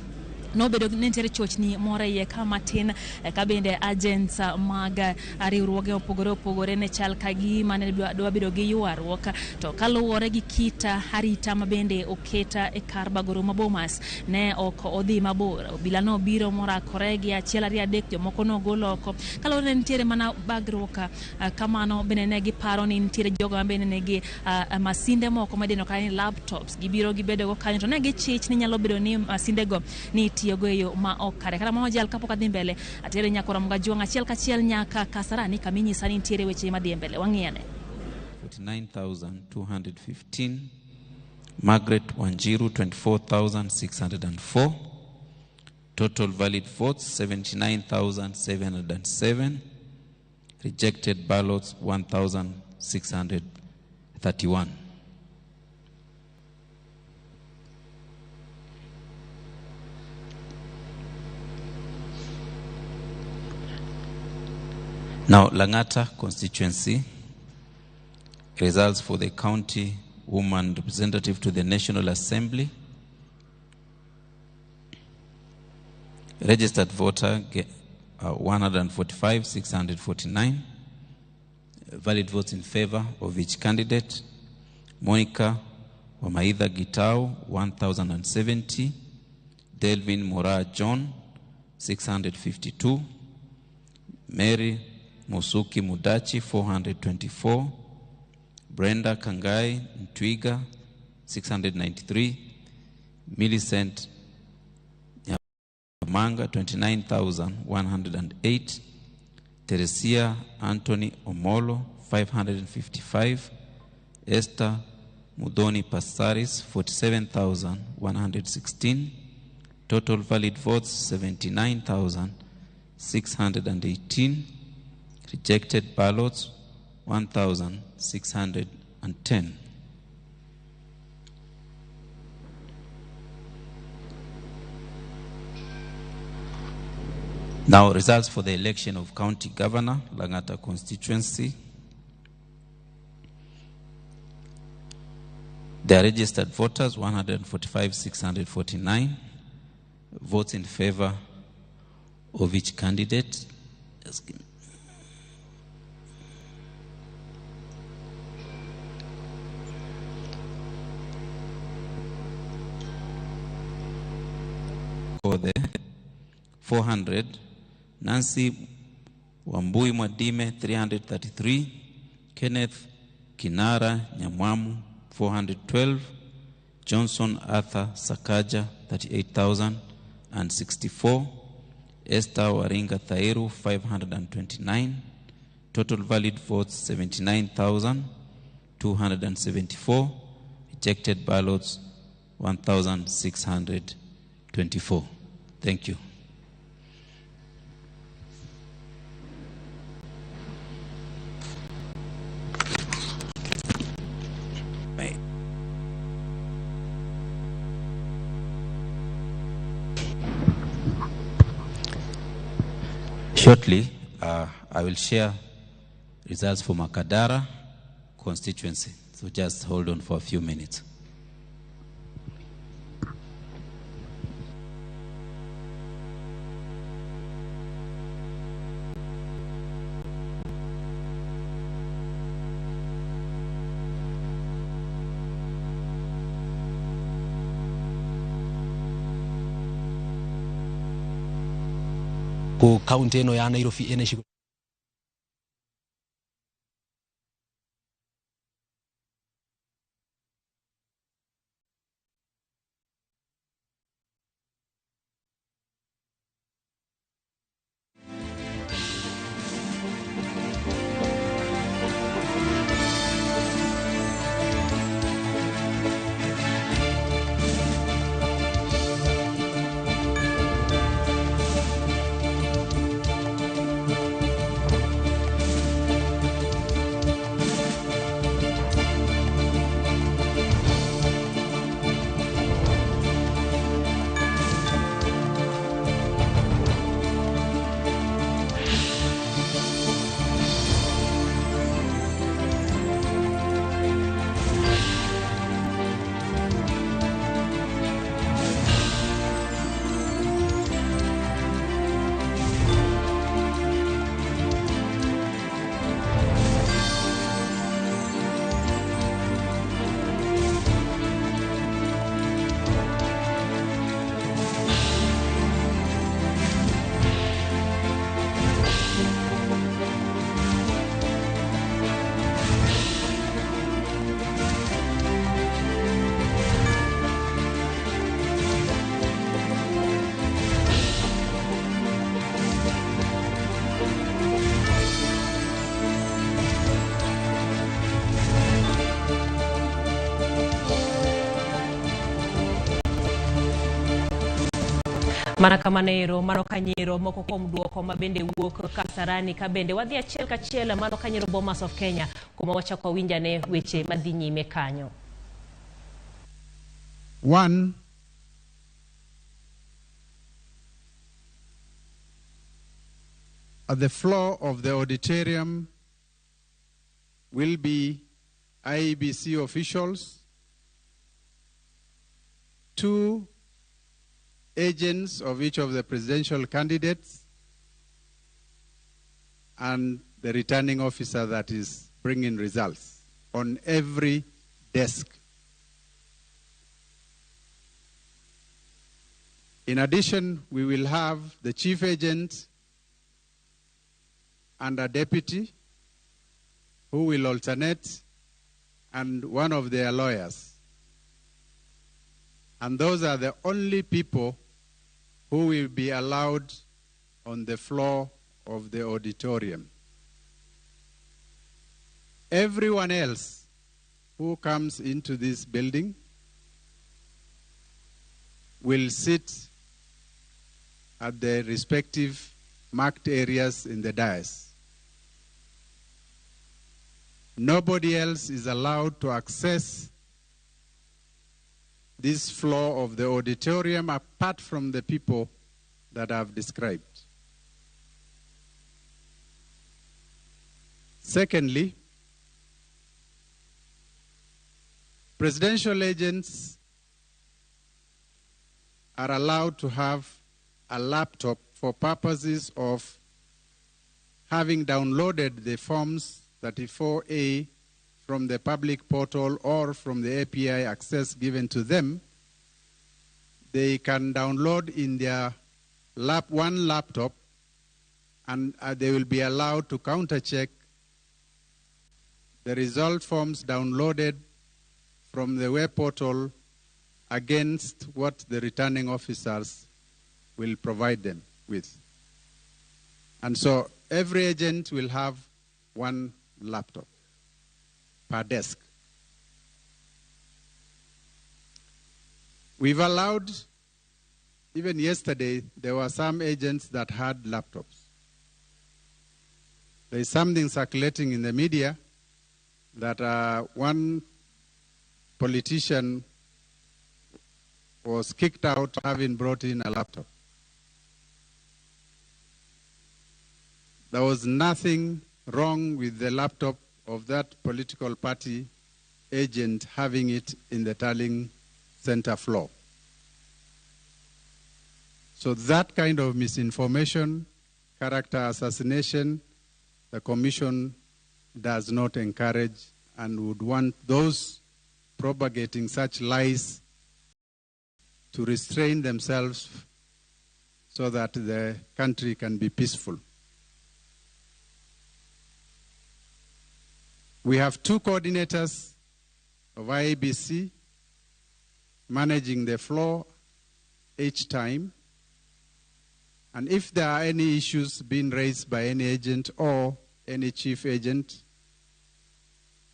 nobedo ni nitiere chochni moro iye ka matin, ka bende agents mag riwruoge opogore opogore ne chal ka gima ne dwa bedo gi ywaruok, to kaluwore gi kit arita ma bende oketa e kar bagoro ma Bomas ne ok odhi mabor. Obila nobiro morakore gi 1 2 3, jomoko nogol oko. Kaluwore ni nitiere mana bagruok kamano, bende ne giparo ni nitiere jogo ma bende nigi masinde moko midendo kata ni laptops, gibiro gibedo go kanyo, to ne gichich ni nyalo bedo ni masindego ni tiyogo e yo ma ok kare. Kata kamano Jael, kapok adhi mbele, atere nyaka Ramogi Ajwang' achiel kachiel nyaka Kasarani kama inyisa ni nitiere weche madhi mbele. Wang'iyane. 49,215, Margaret Wanjiru 24,604, total valid votes 79,707, rejected ballots 1,631. Now, Langata constituency, results for the county woman representative to the National Assembly. Registered voter 145,649. Valid votes in favor of each candidate. Monica Wamaitha Gitau, 1,070. Delvin Mora John, 652. Mary Musuki Mudachi, 424. Brenda Kangai Ntwiga 693, Millicent Nyamanga 29,108, Teresia Anthony Omolo 555, Esther Mudoni Passaris 47,116, total valid votes 79,618, rejected ballots 1,610. Now, results for the election of County Governor, Langata constituency. The registered voters, 145,649. Votes in favor of each candidate. Just give me. For the 400, Nancy Wambui Mwadime 333, Kenneth Kinara Nyamwamu 412, Johnson Arthur Sakaja 38,064, Esther Waringa Thairu 529, total valid votes 79,274, rejected ballots 1,624. Thank you. Shortly, I will share results for Makadara constituency. So just hold on for a few minutes. Ku kaunti ĩno ya Nairobi ĩna icigo Mana kamanero, mano kanyero, moko kuom duoko ma bende wuok Kasarani ka bende wadhi achiel kachiel mano kanyero Bomas of Kenya kuma wachako winjane weche madhi nyime kanyo. 1 At the floor of the auditorium will be IEBC officials, 2 agents of each of the presidential candidates, and the returning officer that is bringing results on every desk. In addition, we will have the chief agent and a deputy who will alternate and one of their lawyers. And those are the only people who will be allowed on the floor of the auditorium. Everyone else who comes into this building will sit at the respective marked areas in the dais. Nobody else is allowed to access this floor of the auditorium apart from the people that I've described. Secondly, presidential agents are allowed to have a laptop for purposes of having downloaded the forms 34A from the public portal or from the API access given to them. They can download in their one laptop, and they will be allowed to counter-check the result forms downloaded from the web portal against what the returning officers will provide them with. And so every agent will have one laptop per desk. We've allowed, even yesterday, there were some agents that had laptops. There is something circulating in the media that one politician was kicked out having brought in a laptop. There was nothing wrong with the laptop of that political party agent having it in the tallying center floor. So that kind of misinformation, character assassination, the Commission does not encourage and would want those propagating such lies to restrain themselves so that the country can be peaceful. We have two coordinators of IEBC managing the floor each time. And if there are any issues being raised by any agent or any chief agent,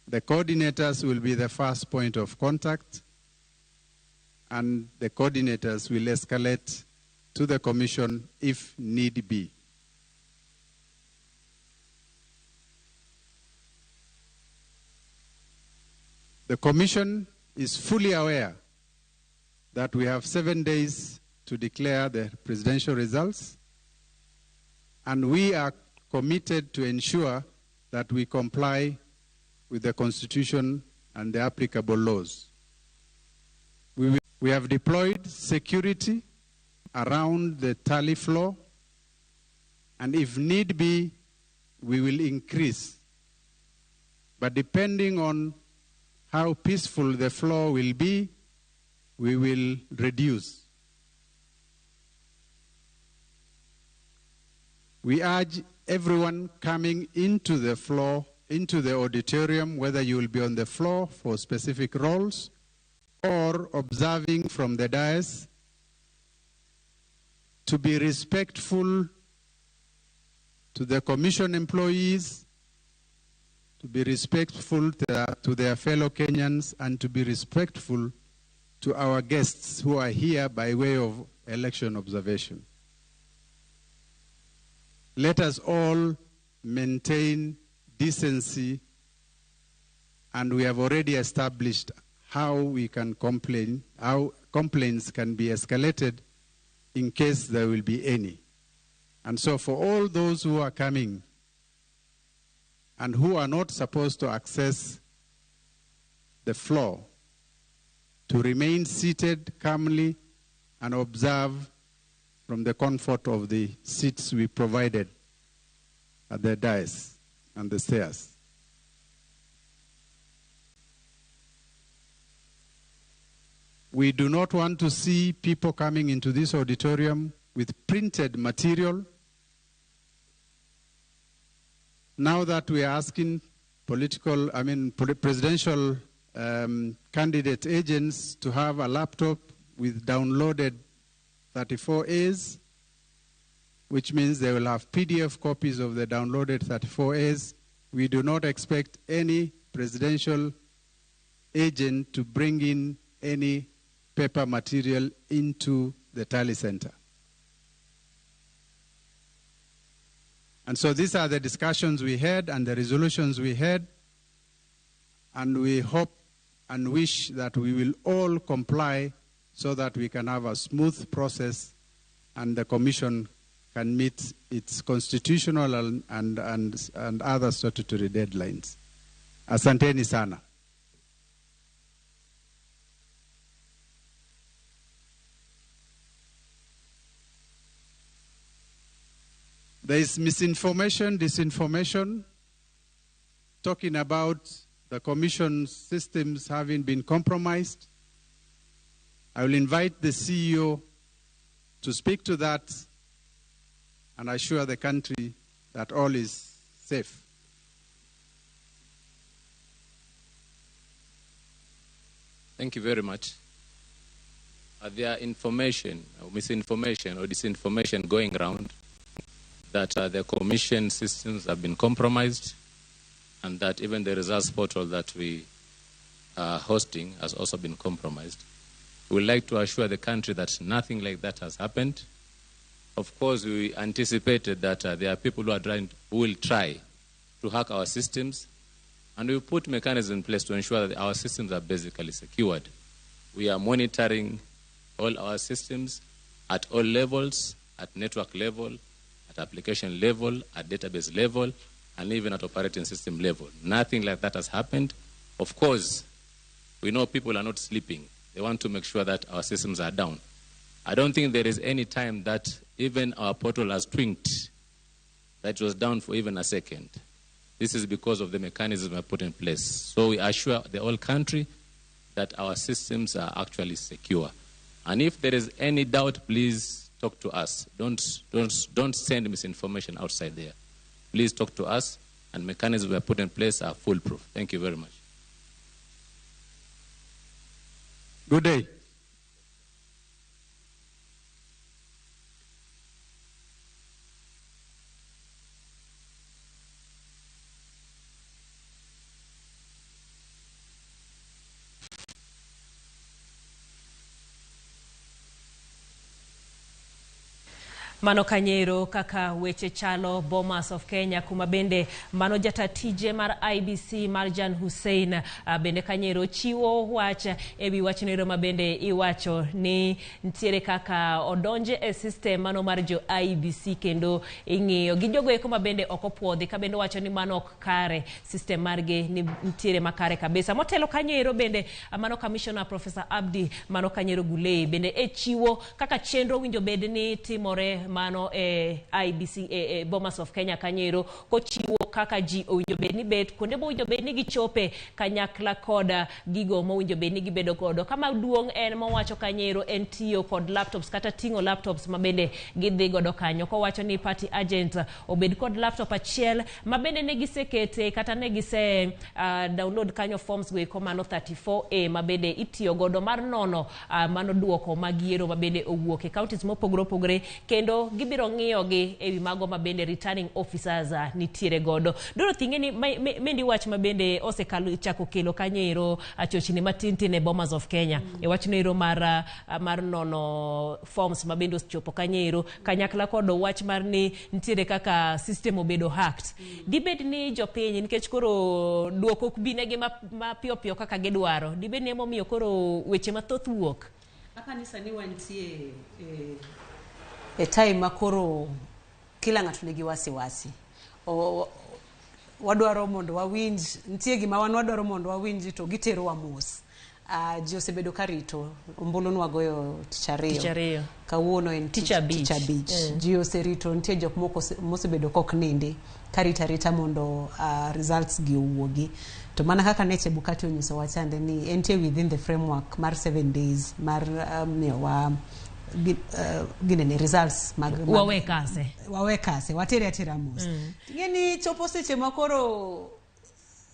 the coordinators will be the first point of contact, and the coordinators will escalate to the Commission if need be. The Commission is fully aware that we have 7 days to declare the presidential results, and we are committed to ensure that we comply with the Constitution and the applicable laws. We have deployed security around the tally floor, and if need be, we will increase. But depending on how peaceful the floor will be, we will reduce. We urge everyone coming into the floor, into the auditorium, whether you will be on the floor for specific roles or observing from the dais, to be respectful to the Commission employees, to be respectful to their fellow Kenyans, and to be respectful to our guests who are here by way of election observation. Let us all maintain decency, and we have already established how we can complain, how complaints can be escalated in case there will be any. And so for all those who are coming and who are not supposed to access the floor, to remain seated calmly and observe from the comfort of the seats we provided at the dais and the stairs. We do not want to see people coming into this auditorium with printed material. Now that we are asking presidential candidate agents to have a laptop with downloaded 34As, which means they will have PDF copies of the downloaded 34As. We do not expect any presidential agent to bring in any paper material into the tally center. And so these are the discussions we had and the resolutions we had, and we hope and wish that we will all comply so that we can have a smooth process and the Commission can meet its constitutional and other statutory deadlines. Asanteni sana. There is misinformation, disinformation, talking about the Commission's systems having been compromised. I will invite the CEO to speak to that and assure the country that all is safe. Thank you very much. Are there information, or misinformation or disinformation going round that the Commission systems have been compromised and that even the results portal that we are hosting has also been compromised? We would like to assure the country that nothing like that has happened. Of course, we anticipated that there are people who are who will try to hack our systems, and we put mechanisms in place to ensure that our systems are basically secured. We are monitoring all our systems at all levels, at network level, at application level, at database level, and even at operating system level. Nothing like that has happened. Of course, we know people are not sleeping. They want to make sure that our systems are down. I don't think there is any time that even our portal has twinked, that was down for even a second. This is because of the mechanism we put in place. So we assure the whole country that our systems are actually secure. And if there is any doubt, please talk to us. Don't send misinformation outside there. Please talk to us, and mechanisms we have put in place are foolproof. Thank you very much. Good day. Mano kanyero kaka weche chalo Bomas of Kenya kuma bende mano jata tije mar IBC Marjan Hussein bende kanyero chiwo wach ewi wach nero mabende iwacho ni ntiere kaka odonje e system mano mar jo IBC kendo ing'iyo gi jogo eko mabende ok opuodhi ka bende wacho ni mano ok kare system margi ni ntiere makare kabisa. Motelo kanyero bende mano Commissioner Professor Abdi mano kanyero Gulei bende e chiwo kaka chenro winjo bed ni timore mano IBC Bomas of Kenya kanyero kochiwo kaka ji owinjo bed ni bet kuonde mowinjo bed ni gichope kanyakla koda gigo mowinjo bed ni gibedo godo. Kama duong' en mowacho kanyero en tiyo kod laptops kata ting'o laptops mabende gidhi godo kanyo. Kowacho ni party agent obed kod laptop achiel mabende ne gisekete kata ne gise download kanyo forms go eko mano 34A mabende itiyo godo mar nono mano duoko mag yiero mabende owuok e counties mopogore opogore kendo gibiro ng'iyo gi ewi mago mabende returning officers nitiere godo. Dorothy ng'eni mendi wach mabende osekalo chako kelo kanyero achochni matin tin e Bomas of Kenya e wach noero mar nono forms mabende osechopo kanyero kanyakla kod wach mar ni nitiere kaka system obedo hacked. Dibed ni jopiny nikech koro duoko ok binegi mapiyo piyo kaka gidwaro, dibed ni emomiyo koro weche mathoth wuok? Apani sani wantie e time makoro kila ng'ato nigi wasiwasi. Wadwaro mondo wawinj, nitie gima wan wadwaro mondo wawinj to giterowa mos. Ji osebedo karito, ombulu nwagoyo tich ariyo. Kawuono en tich abich. Ji oserito, nitie jok moko mosebedo kok nindi karita arita mondo results gi owuogi. To mana kaka ne Chebukati onyisowa chande ni entie within the framework mar 7 days mar miyowa ginene results mag wawe kase watere atera mos. Ing'eni chopo seche ma koro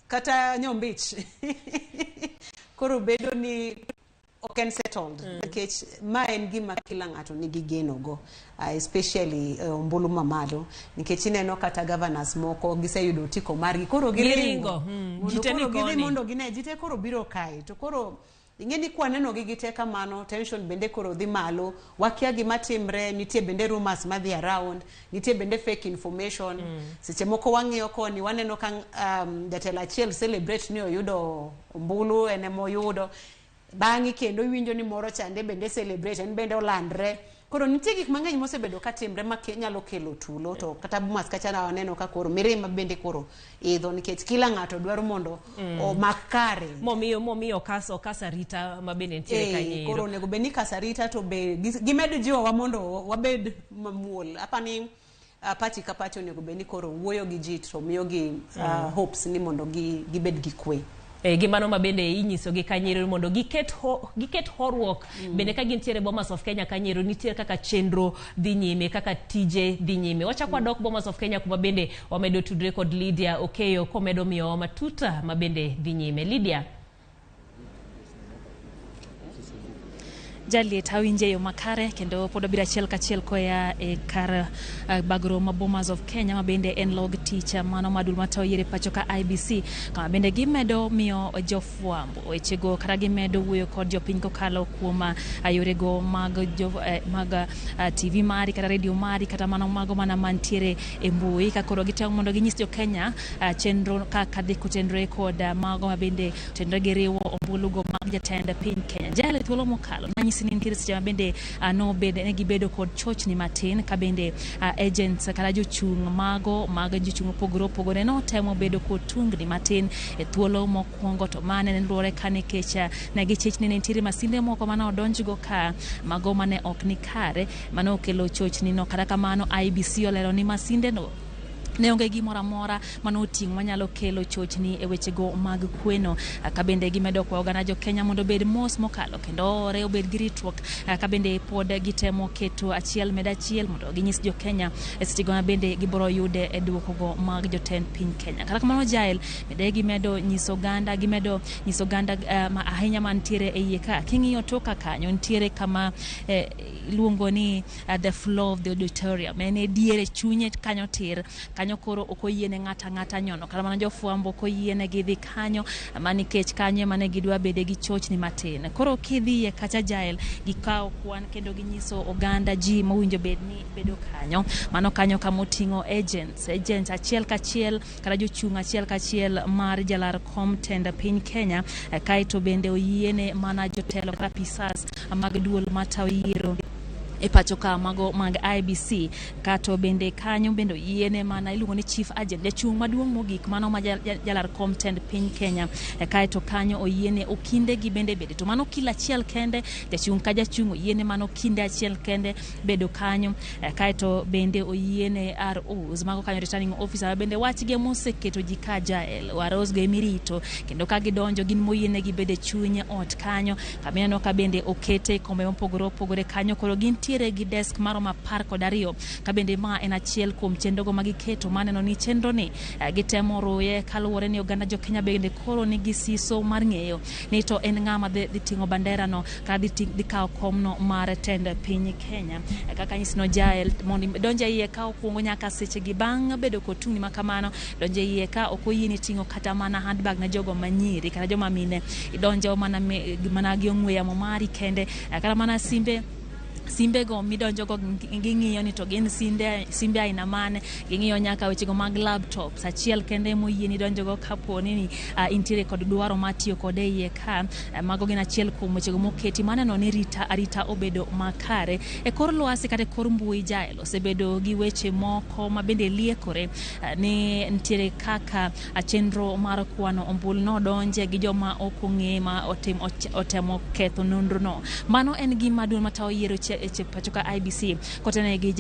kata nyombich Koro bedo ni ok en settled nikech ma en gima kila ng'ato nigi geno go, especially ombulu mamalo, nikech ineno kata governors moko giseyudo otiko margi, koro giringo. Giringo, Mondo ji te ni koro gidhi koni. Mondo gine ji te koro biro kae to koro ing'e ni kwaneno gi gite kamano, tension bende koro dhi malo, wakia gima timre. Nitie bende rumors madhi around, nitie bende fake information. Seche moko wang'iyo koni, waneno ka jatelo achiel celebrate ni oyudo ombulu, en emoyudo. Bang'e kendo iwinjo ni moro chande bende celebrate, en bende olandre. Koro nitie gik mang'eny mosebedo ka timre ma nyalo kelo tulo. To kata Bomas kacha waneno ka koro mirima bende koro idho, nikech kila ng'ato dwaro mondo omak kare. Momiyo okas arita ma bende nitiere kanyo. Koro onego bed ni kasarita to be gimed jiwowa mondo wabed mamuol. Apani party ka party onego bed ni koro wuoyo gi ji to miyogi hopes ni mondo gibed gi kwe. E, gi mano ma bende inyisogi kanyero mondo giket horuok bende ka gintiere Bomas of Kenya kanyero nitie kaka chenro dhi nyime, kaka tije dhi nyime. Wachak wadok Bomas of Kenya kuma bende wamedo tudre kod Lydia Okeyo komedo miyowa matuta ma bende dhi nyime. Lydia. Jaliet, awinje yo makare kendo pod wabiro achiel kachiel koya e kar bagro ma Bomas of Kenya, ma bende en log tich mano ma duol matayo yiero e pacho ka IEBC, kama bende gimedo miyo jofwambo wechego kata gimedo wuoyo kod jopiny kokalo kuom yorego mag, mag TV mari kata redio mari kata mano mago mana mantiere e mbui, ka koro gitemo mondo ginyis jo Kenya chenro kaka dhi kotenore kod mago ma bende otenore gi riwo ombulugo mag jatend piny Kenya. Jal, e thuolo mokalo nanyisi ni nitiere seche ma bende nobed ne gibedo kod chochni matin, ka bende agents kata jochung' mago mag jochung' mopogore opogore notemo bedo kod tungni matin e thuolo mokwongo. To mane ne luwore ka nikech ne gichich ni ne nitiere masinde moko mane odonjgo ka mago mane ok ni kare, mane okelo chochni no. Kata kamano, IEBC olero ni masinde no ne onge gimoro amora mane oting'o manyalo kelo chochni e wechego mag kweno. Ka bende gimedo kwayo oganda jo Kenya mondo obed mos mokalo kendo ore obed gi ritruok, ka bende pod gitemo keto achiel med achiel mondo ginyis jo Kenya e sechego ma bende gibiro yude e duokogo mag jotend piny Kenya. Kata kamano, Jael, bende gimedo nyiso oganda, gimedo nyiso oganda ahinya mantiere e iye ka king'iyo toka kanyo nitiere kama iluongo ni the floor of the auditorium, en e diere chunye kanyo tir kanyo. Koro ok oyiene ng'ato ang'ata nyono, kata mana jofwambo ok oyienegi dhi kanyo, ma nikech kanyo ema ne gidwa bede gi chochni matin. Koro kidhiye kacha, Jael, gikawo kwan kendo ginyiso oganda ji mowinjo bed ni bedo kanyo. Mano kanyo kama oting'o agents achiel kachiel kata jochung' achiel kachiel mar jalar kom tend piny Kenya. Kaeto bende oyiene mana jotelo kata apisas mag duol matayo yiero e pacho ka mago mag IEBC. Kato bende kanyo bende oyiene mana iluongo ni chief agent, jachung' maduong' mogik, mano ma jalar kom tend piny Kenya. Kaeto kanyo oyiene okinde gi bende bede, to mano okil achiel kende, jachung' ka jachung' oyiene mano okinde achiel kende bedo kanyo. Kaeto bende oyiene ROs mago kanyo, returning officer, bende wachgi emoseketo ji ka. Jael, ROs go emirito kendo ka gidonjo gin moyienegi bedo e chuny ot kanyo, kama ineno ka bende okete kombe mopogore opogore kanyo. Koro gintiere gi desk maromo 12, ka bende ma en achiel kuom chenrogo ma giketo maneno ni chenro ni gitemo ruye kaluwore ni oganda jo Kenya bende koro nigi siso mar ng'eyo ni to en ng'ama dhi ting'o bandera no kata dhi kawo komno mar tend piny Kenya. Kaka nyisi no, Jael, mondo idonj e iye ka okuongo nyaka seche gi bang' bedo kod tungni ma kamano, donjo e iye ka ok oyieni ting'o kata mana handbag ne jogo manyiri kata joma mine. Idonjo mana gi ong'we yamo mari kende, kata mana simbe. Simbego midonjogo ging'iyo ni to gin simbe aina mane. Ging'iyo nyaka wechego mag laptops. Achiel kende moyieni donjogo kapo ni intiere kod dwaro mar tiyo kode e iye ka. Mago gin achiel kuom wechego moketi maneno ni rita arita obedo makare e kor lwasi kata e kor mbui. Jael, osebedo gi weche moko ma bende liekore ni nitiere kaka chenro mar kwano ombulu nodonje gi joma ok ong'e ma otemo ketho nonro no. Mano en gima duol matayo yiero. e pacho ka IEBC kotene gi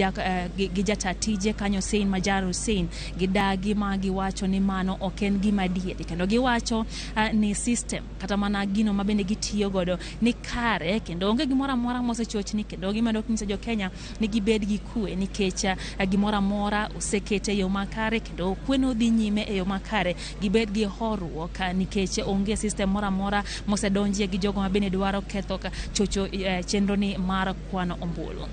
gi jata tije kanyo Hussein Majar Hussein gidagi ma giwacho ni mano ok en gima adieri kendo giwacho ni system kata mana gino ma bende gitiyo godo ni kare kendo onge gimoro amora mosechochni kendo gimedo nyiso jo Kenya ni gibed gi kwe nikech gimoro amora oseket e yo makare kendo kweno dhi nyime e yo makare, gibed gi horuok nikech onge system moro amora mosedonjie gi jogo ma bende dwaro ketho chocho chenro ni mar kwano ombulu.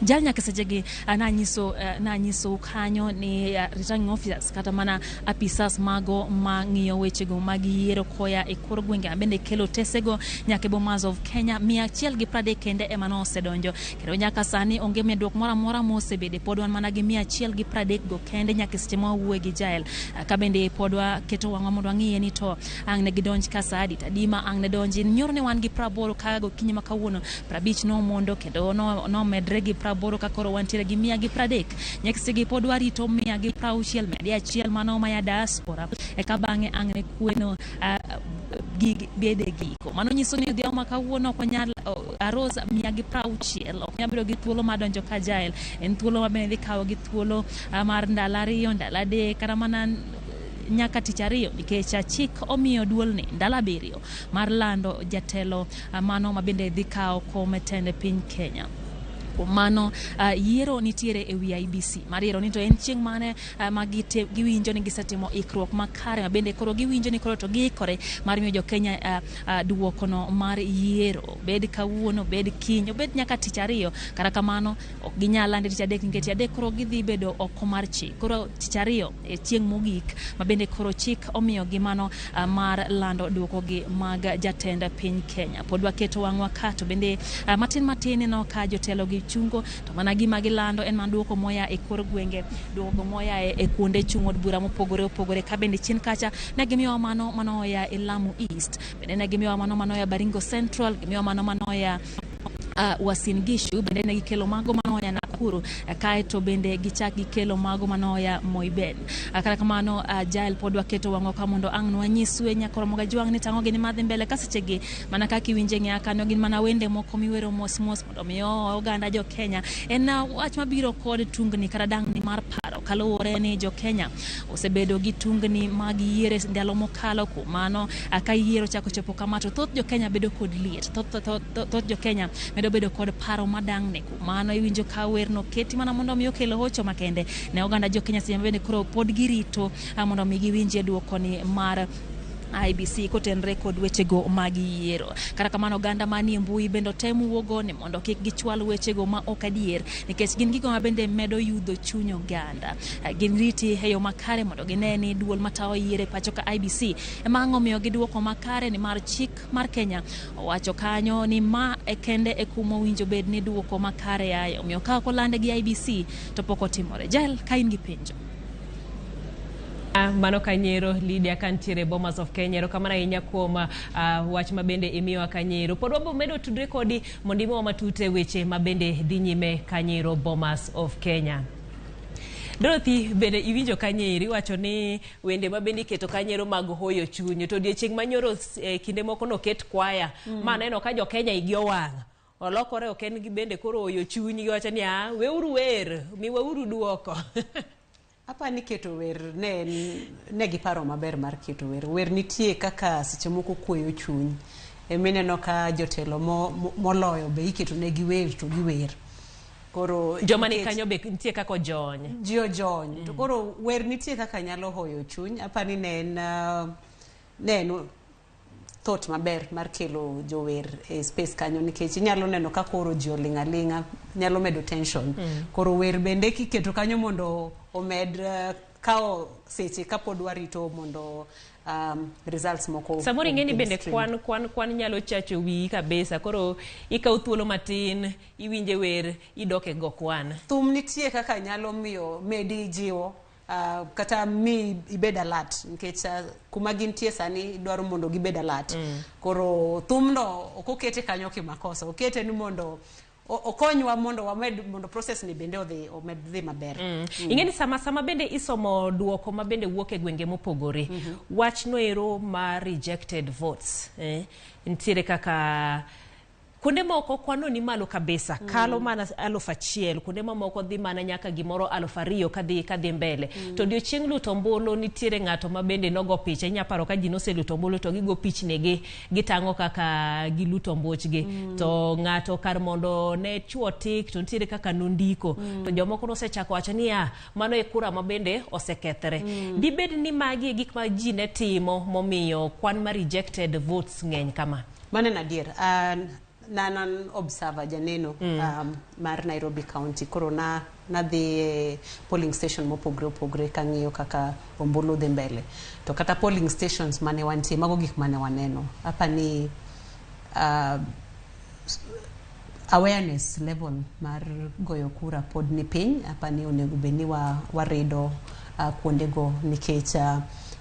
Jal nyaka sechegi nanyisou kanyo ni returning officers kata mana apisas mago mang'iyo wechego mag yiero koya e kor gwenge ma bende kelo tesego nyaka e Bomas of Kenya 130 kende ema nosedonjo kendo nyaka sani onge medruok moro amora mosebede, pod wan mana gi 130 go kende nyaka seche ma wawuoye gi Jael. Ka bende pod waketo wang'wa mondo wang'iye ni to ang' ne gidonj ka sa adi, tadi ma ang' ne donji. Nyoro ne wan gi 80 ka gokinyi ma kawuono 50 nomondo kendo nomedre gi 80 ka koro wantiere gi 130. Nyaka sechegi pod warito 160 medi achiel mano maya diaspora eka bang'e ang' ne kweno gig bede giko. Mano nyiso ni odhiambo ma kawuono ok wanyal aros 160 ok nyal bedo gi thuolo mar donjo ka Jael. En thuolo ma bende dhi kawo gi thuolo mar ndalo 2, ndalo 3 kata mana nyaka tich ariyo nikech chik omiyo duolni ndalo 7 mar lando jatelo mano ma bende dhi kawo kom e tend piny Kenya. Kuom mano yiero nitiere e wi IEBC mar yiero ni to en chieng' mane ma giwinjo ni gisetimo ikruok makare ma bende koro giwinjo ni koro to giikore mar miyo jo Kenya duokono mar yiero, bed kawuono, bed kiny, obed nyaka tich ariyo. Kata kamano ok ginyal lande tich adek nikech tich adek koro gidhi bedo oko mar chik. Koro tich ariyo e chieng' mogik ma bende koro chik omiyogi mano mar lando duokogi mag jatend piny Kenya. Pod waketo wang'wa ka to bende matin matin ineno ka jotelo gi chungo to mana gima gilando en mana duoko moya e kor gwenge, duoko moya e kuonde chung' od bura mopogore opogore. Ka bende chien kacha ne gimiyowa mano manoya e Lamu East, bende ne gimiyowa mano manoya Baringo Central, gimiyowa mano manoya Uasin Gishu, bende ne gikelo mago manoya Nakuru, kaeto bende gichak gikelo mago manoya Moiben. Kata kamano Jael pod waketo wang'wa ka mondo ang' nwanyisue nyakoro Mogajwang' ni tang'o gini madhi mbele ka sechegi mana kaka iwinje ng'eya kanyo gin mana wende moko miwero mos mos mondo mi oganda jo Kenya. En wach mabiro kod tungni kata dangni mar paro kaluwore ni jo Kenya osebedo gi tungni mag yiero ndalo mokalo. Kuom mano ka yiero chako chopo kama to thoth jo Kenya bedo kod liet, thoth jo Kenya medo bedo kod paro madangni. Kuom mano iwinjo ka werno keti mana mondo mi okel hocho makende ne oganda jo Kenya seche ma bende koro pod girito mondo mi giwinjie duokoni mar IEBC kotenre kod wechego mag yiero. Kata kamano oganda manie mbui bende otem wuogo ni mondo kik gichwal wechego ma ok adier nikech gin gigo ma bende medo yudho chuny oganda. Gin riti e yo makare mondo gine ni duol matayo yiero e pacho ka IEBC ema ang' omiyo gi duoko makare ni mar chik mar Kenya owacho kanyo ni ma e kende e kuma owinjo bed ni duoko makare aye. Omiyo ka ok olande gi IEBC to pok otimore. Jael, ka in gi penjo. Mano kanyero Lydia kantiere Bomas of Kenya. Erokamano ahinya kuom wach mabende imiyowa kanyero. Pod wabo medo tudre kodi mondo imiwa matut e weche mabende dhi nyime kanyero Bomas of Kenya. Dorothy, bende iwinjo kanyero iwacho ni wende mabende iketo kanyero mag hoyo chuny to odiechieng' manyoro kinde moko noket kwaya maneno ka jo Kenya igi owang' olokore ok en gi bende koro hoyo chuny giwacho ni weuru wer miwauru duoko. Apa ni keto wer ne giparo maber mar keto wer. Wer nitie kaka seche moko kweyo chuny. Emineno ka jotelo moloyo be iketo negi wer to giwer. Koro joma ni kanyo be nitie kaka ojony. Ji ojony. To koro wer nitie kaka nyalo hoyo chuny. Apa ni ne en thought maber mar kelo jower e space kanyo nikech inyalo neno ka koro ji oling' aling'a nyalo medo tension. Koro wer bende kiketo kanyo mondo omed kawo seche kapod warito mondo results moko. Samoro ing'e ni bende kwan nyalo chacho wiyi kabisa. Koro ikawo thuolo matin iwinje wer idok e go kwan. Thum nitie kaka nyalo miyo medi jiwo kata mi ibed alert nikech kuma gintie sani dwaro mondo gibed alert. Koro thumno ok okete kanyo kimakosa, okete ni mondo okonywa mondo wamed mondo process ni bende odhi omed dhi maber. Ing'e ni sama bende isomo duoko ma bende wuok e gwenge mopogore, wach noero mar rejected votes nitiere kaka Kuonde moko kwano ni malo kabisa, kalo mana 1000, kuonde mamoko dhi mana nyaka gimoro 2000 kadhi mbele. To odiochieng' luto ombulu nitiere ng'ato ma bende nogo picha, inya paro ka ji noseluto ombulu to gigo pichnigi, gitang'o kaka giluto ombuchgi. To ng'ato kar mondo ne chuo tik to nitiere kaka nondiko. To jomoko nosechako wacho niya, mano e kura ma bende osekethre. Dibed ni magi e gik ma ji ne timo momiyo kwan ma rejected votes ng'eny kama? Mano en adier. An an observer, janeno mar Nairobi County. Koro na nadhi e polling station mopogre opogre kang'iyo kaka ombulu dhi mbele. To kata polling stations mane wantie, mago gik mane waneno. Apani awareness level mar goyo kura pod ni piny. Apani onego bed ni warido kuondego nikech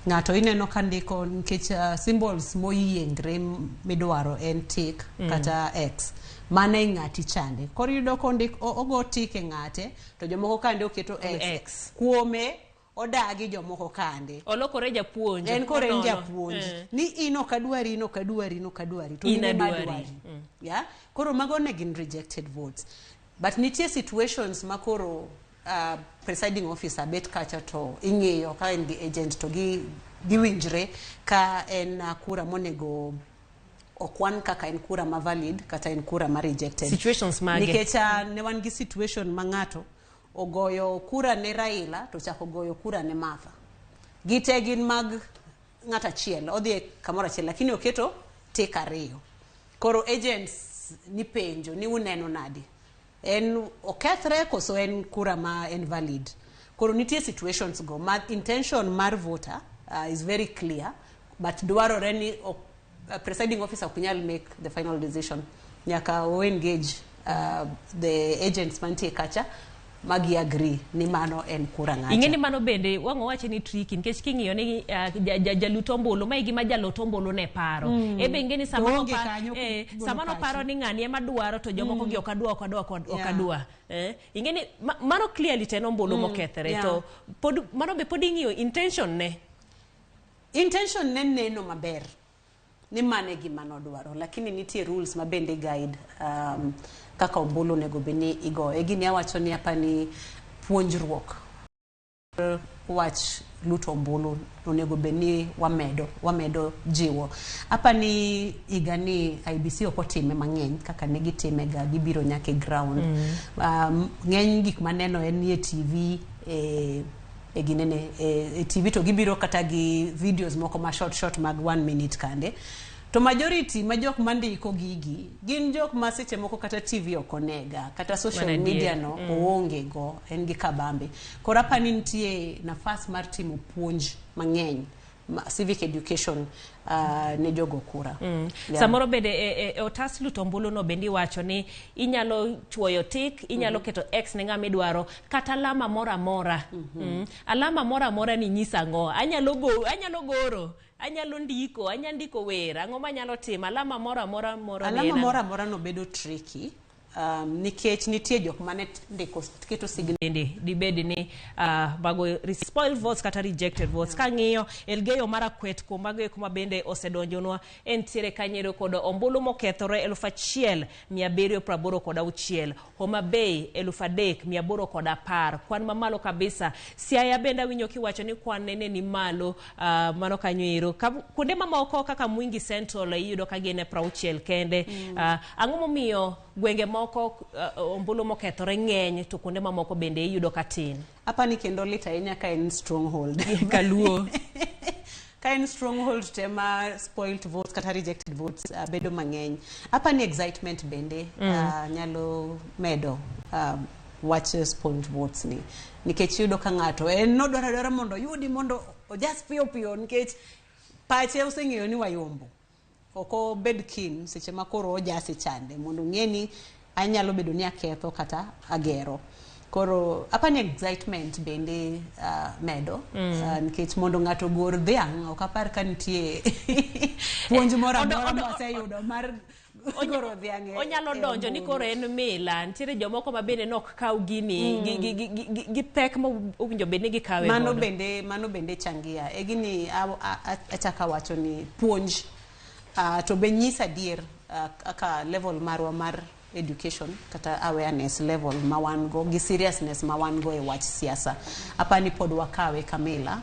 ng'ato ineno ka ndiko nikech symbols moyiengre midwaro en tick kata X. Mano e ng'ati chande. Koro iyudo kondik ogo tick e ng'ate to jomoko kande oketo X. X. Kuome odagi jomoko kande. Olokore japuonj. En koro en Onono. japuonj. Ni in ok adwari, in ok adwari, in ok adwari. To In in ema adwari. adwari. Yeah? Koro mago ne gin rejected votes. But nitie situations ma koro presiding officer bet kacha to ing'iyo ka en gi agent to giwinjre ka en kura monego okwan kaka en kura ma valid kata en kura ma rejected. Situations mage? Nikech ne wan gi situation ma ng'ato ogoyo kura ne Raila to chako goyo kura ne Martha. Gite gin mag ng'at achiel, odhi e kamoro achiel, lakini oketo tik ariyo. Koro agents ni penjo ni uneno nadi? En okethre koso en kura ma en valid? Koro nitie situations go ma intention mar voter is very clear, but dwarore ni presiding officer ok nyal make the final decision. Nyaka o engage the agents mantie kacha magi agree ni mano en kura ng'acha. Ing'e ni mano bende wang' owache ni tricky nikech king'iyo ni jalut ombulu ma e gima jalut ombulu ne paro. Ebe ing'e ni To onge kanyo golo sama pache. noparo ni ng'ani ema dwaro to jomoko gi ok adwa, ok adwa, ok adwa. Ing'e ni mano clearly to en ombulu mokethre. To pod mano be pod ing'iyo intention ne. Intention ne neno maber ni mano e gima nodwaro, lakini nitie rules ma bende guide kaka ombulu onego bed ni igoye. Gini awacho ni apa ni puonjruok wach luto ombulu onego bed ni wamedo jiwo. Apa ni higa ni IEBC ok otime mang'eny kaka ne gitime ga, gibiro nyaka e ground. Ng'eny gik maneno en ni e TV, e ginene, e TV to gibiro kata gi videos moko ma short short mag 1 minute kande. To majority ma jok mandiko gigi gin jok ma seche moko kata TV ok onega, kata social Mana media adier. no oonge go, en gi kabambe. Koro apa ni nitie nafas mar timo puonj mang'eny, civic education ne jogo kura. Samoro bende e otas luto ombulu no bende iwacho ni inyalo chuoyo tik, inyalo keto X ne ng'ama idwaro, kata alama moro amora. Alama moro amora ni nyisa ang'o? Anyalo go, anyalo goro, anyalo ndiko, anyalo ndiko wer, ang'o manyalo timo? Alama moro amora moro ni Alama en ang'o? moro amora no bedo tricky. Nikech nitie jok mane ndiko keto signal. Bende dibed ni mago spoiled votes kata rejected votes. Kang'iyo Elgeyo Marakwet kuom mago eko ma bende osedonjonwa entiere kanyo kod ombulu mokethore 1786, Homa Bay 3810, kwan mamalo kabisa. Siaya bende awinjo kiwacho ni kwan nene ni malo, mano kanyo ero. Kuonde mamoko kaka Mwingi Central iyudo ka gin e 60 kende. Ang'o momiyo gwenge moko ombulu mokethore ng'eny to kuonde mamoko bende iyudo ka tin? Apani kendo lit ahinya ka en stronghold. Kaluo. Ka en stronghold te ma spoiled votes kata rejected votes bedo mang'eny. Apani excitement bende nyalo medo wach spoiled votes ni. Nikech iyudo ka ng'ato en nodwaro adwara mondo oyudi mondo ojas piyo piyo nikech pache oseng'eyo ni wayombo. Ok obed keen seche ma koro ojase chande mondo ong'e ni anyalo bedo ni aketho kata agero. Koro apani excitement bende medo, nikech mondo ng'ato ogor dhiang' ok apar ka nitie puonj moro amora mwaseyudo mar goro dhiang' Onyalo e donjo ni ombulu. koro en mila. Nitiere jomoko ma bende nok kaw gini gi pek ma owinjo bed ni gikawe godo. Mano bende changia. E gini achako awacho ni puonj, to be nyisa adier. Kaka level marwa mar education kata awareness level ma wan go gi seriousness ma wan go e wach siasa, apani pod wakawe kamila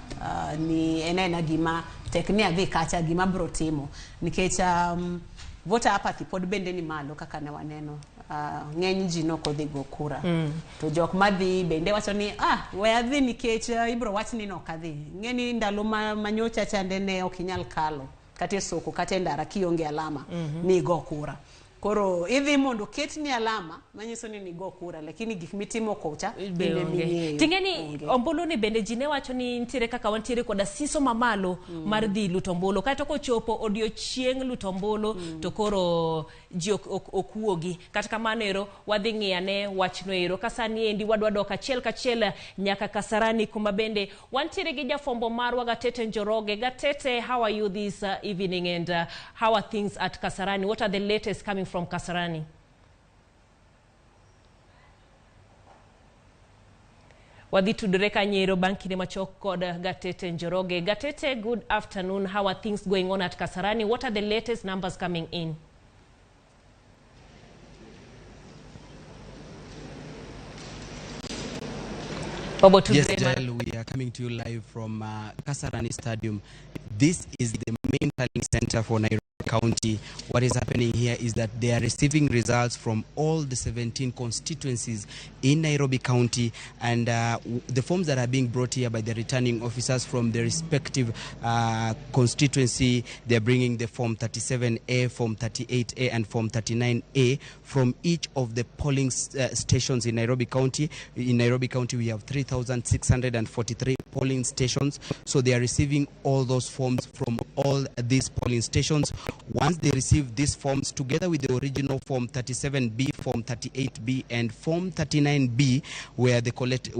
ni en aena gima tek ni adhi kacha gima bro timo nikech voter apathy pod bende ni malo kaka ne waneno, ng'eny ji nok odhi go kura. To jok madhi bende wacho ni we adhi nikech ibro wach ni nok adhi. Ng'e ni ndalo ma nyocha chande ne ok inyal kalo kata e soko kata e ndara kionge alama ni igo kura. Koro idhi mondo ketni alama manyiso ni nigo kura, lakini gik mitimo kocha be bende onge. ming'eyo Ting'e ni onge. Ombulu ni bende ji ne wacho ni nitiere kaka wantiere koda siso mamalo mar dhi luto ombulu, kaeto kochopo odiochieng' luto ombulu to koro ji ok wuogi. Kata kamano ero wadhi ng'iyo ane wachno ero ka sani endi wadwa dok achiel kachiel nyaka Kasarani kuma bende wantiere gi jafwambo marwa Gatete Njoroge. Gatete, how are you this evening and how are things at Kasarani? What are the latest coming from Kasarani? Wadhi tudore kanyero bang' kinde machok kod Gatete Njoroge. Gatete, good afternoon. How are things going on at Kasarani? What are the latest numbers coming in? Yes, Jael, we are coming to you live from Kasarani Stadium. This is the main tallying center for Nairobi County. What is happening here is that they are receiving results from all the 17 constituencies in Nairobi County, and the forms that are being brought here by the returning officers from the respective constituency, they are bringing the form 37A, form 38A, and form 39A from each of the polling stations in Nairobi County. In Nairobi County, we have 3,643 polling stations, so they are receiving all those forms from all these polling stations. Once they receive these forms, together with the original form 37B, form 38B, and form 39B, where the collated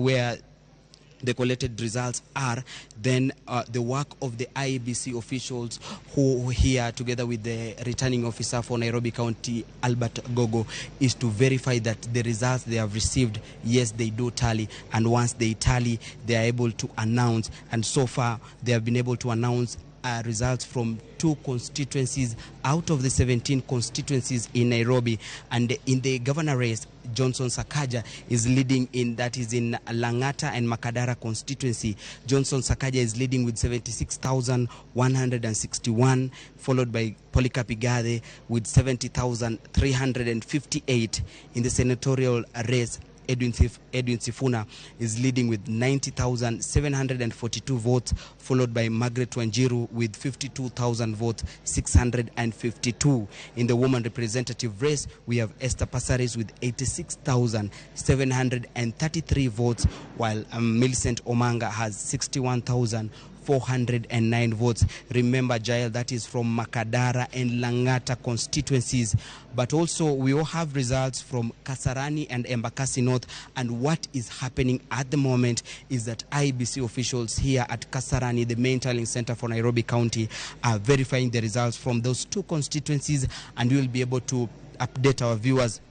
results are, then the work of the IEBC officials who here together with the returning officer for Nairobi County, Albert Gogo, is to verify that the results they have received, yes, they do tally. And once they tally, they are able to announce. And so far, they have been able to announce results from 2 constituencies out of the 17 constituencies in Nairobi. And in the governor race, Johnson Sakaja is leading in, that is in Langata and Makadara constituency. Johnson Sakaja is leading with 76,161, followed by Polycarp Igathe with 70,358. In the senatorial race, Edwin Sifuna is leading with 90,742 votes, followed by Margaret Wanjiru with 52,000 votes, 652. In the woman representative race, we have Esther Passaris with 86,733 votes, while Millicent Omanga has 61,409 votes. Remember, Jael, that is from Makadara and Langata constituencies. But also, we all have results from Kasarani and Embakasi North. And what is happening at the moment is that IEBC officials here at Kasarani, the main tallying center for Nairobi County, are verifying the results from those 2 constituencies, and we will be able to update our viewers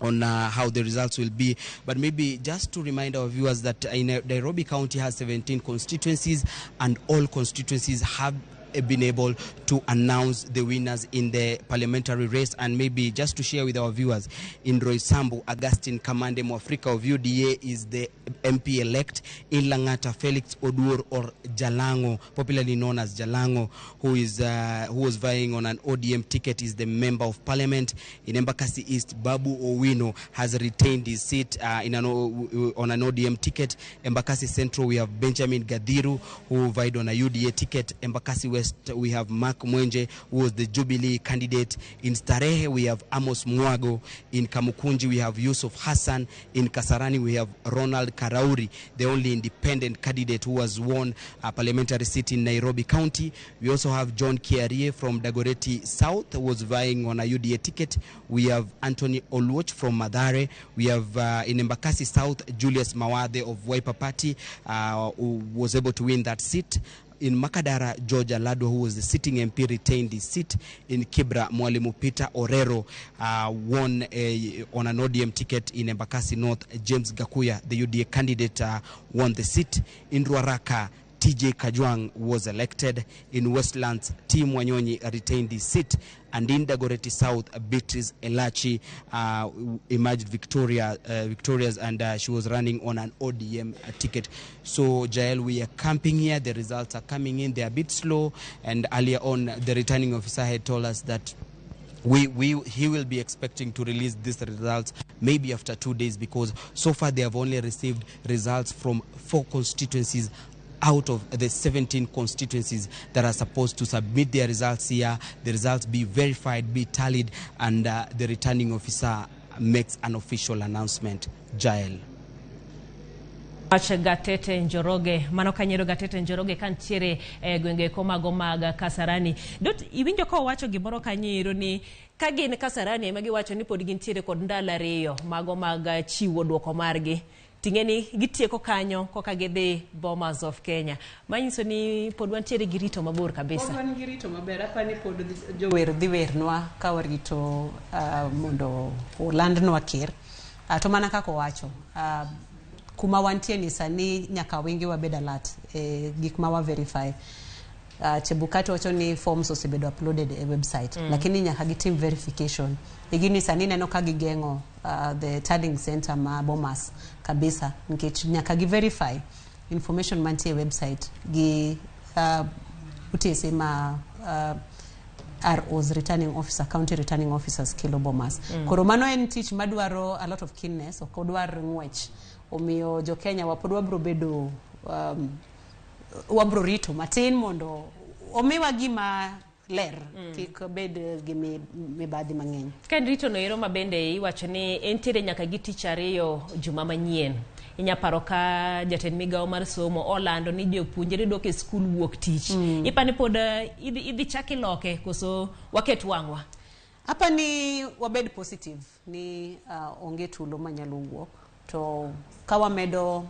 on how the results will be. But maybe just to remind our viewers that in Nairobi County has 17 constituencies, and all constituencies have been able to announce the winners in the parliamentary race. And maybe just to share with our viewers, in Roysambu, Augustine Kamande Mwafrika of UDA is the MP elect. In Langata, Felix Oduor or Jalango, popularly known as Jalango, who was vying on an ODM ticket, is the member of parliament. In Embakasi East, Babu Owino has retained his seat on an ODM ticket. Embakasi Central, we have Benjamin Gadiru, who vied on a UDA ticket. Embakasi West, we have Mark Mwenje, who was the Jubilee candidate. In Starehe, we have Amos Mwago. In Kamukunji, we have Yusuf Hassan. In Kasarani, we have Ronald Karauri, the only independent candidate who has won a parliamentary seat in Nairobi County. We also have John Kiarie from Dagoretti South, who was vying on a UDA ticket. We have Anthony Oluoch from Mathare. We have in Embakasi South, Julius Mawathe of Wiper Party, who was able to win that seat. In Makadara, George Alado, who was the sitting MP, retained his seat. In Kibra, Mwalimu Peter Orero won on an ODM ticket. In Embakasi North, James Gakuya, the UDA candidate, won the seat. In Ruaraka, TJ Kajwang was elected. In Westlands, Tim Wanyonyi retained his seat. And in Dagoretti South, Beatrice Elachi emerged victorious, and she was running on an ODM ticket. So, Jael, we are camping here. The results are coming in. They are a bit slow. And earlier on, the returning officer had told us that he will be expecting to release these results maybe after 2 days, because so far they have only received results from 4 constituencies out of the 17 constituencies that are supposed to submit their results here. The results be verified, be tallied, and the returning officer makes an official announcement. Jael. Gatete Njoroge, mano kanyero Gatete Njoroge kantiere gwenge komago mag Kasarani. Dot iwinjo ka owacho gimoro kanyero ni ka gin Kasarani ema giwacho ni pod gintiere kod ndalo 2 mago mag chiwo duoko margi. Ting'eni gitieko kanyo koka gidhi Bomas of Kenya. Manyiso ni pod wantiere gi rito mabor kabisa. Pod wan gi rito maber. Apani pod jower dhi wernwa ka warito mondo olandnwa ker. To mana kaka owacho, kuma wantie ni sani nyaka wengi wabed alert gik ma wa verify. Chebukati wacho ni forms osebedo uploaded e website, lakini nyaka gitim verification. Igini sani neno ka gigeng'o the tallying center ma Bomas kabisa, nikech nyaka gi verify information mantie e website gi utese ma ROs, returning officer, county returning officers kelo Bomas. Koro mano en tich madwaro a lot of keenness, ok odwar ng'wech. Omiyo jo Kenya wapod wabro bedo wabro rito matin mondo omiwa gima ler, kik bed gi mibadhi mang'eny. Ka en rito no ero ma bende iwacho ni entiere nyaka gi tich 2 juma manyien. Inya paro ka jatend migawo mar somo olando ni jopuonjre dok e skul wuok tich. Ipani pod idhi chak iloke koso waket wang'wa? Apani wabed positive ni onge tulo manyalo wuok, to ka wamedo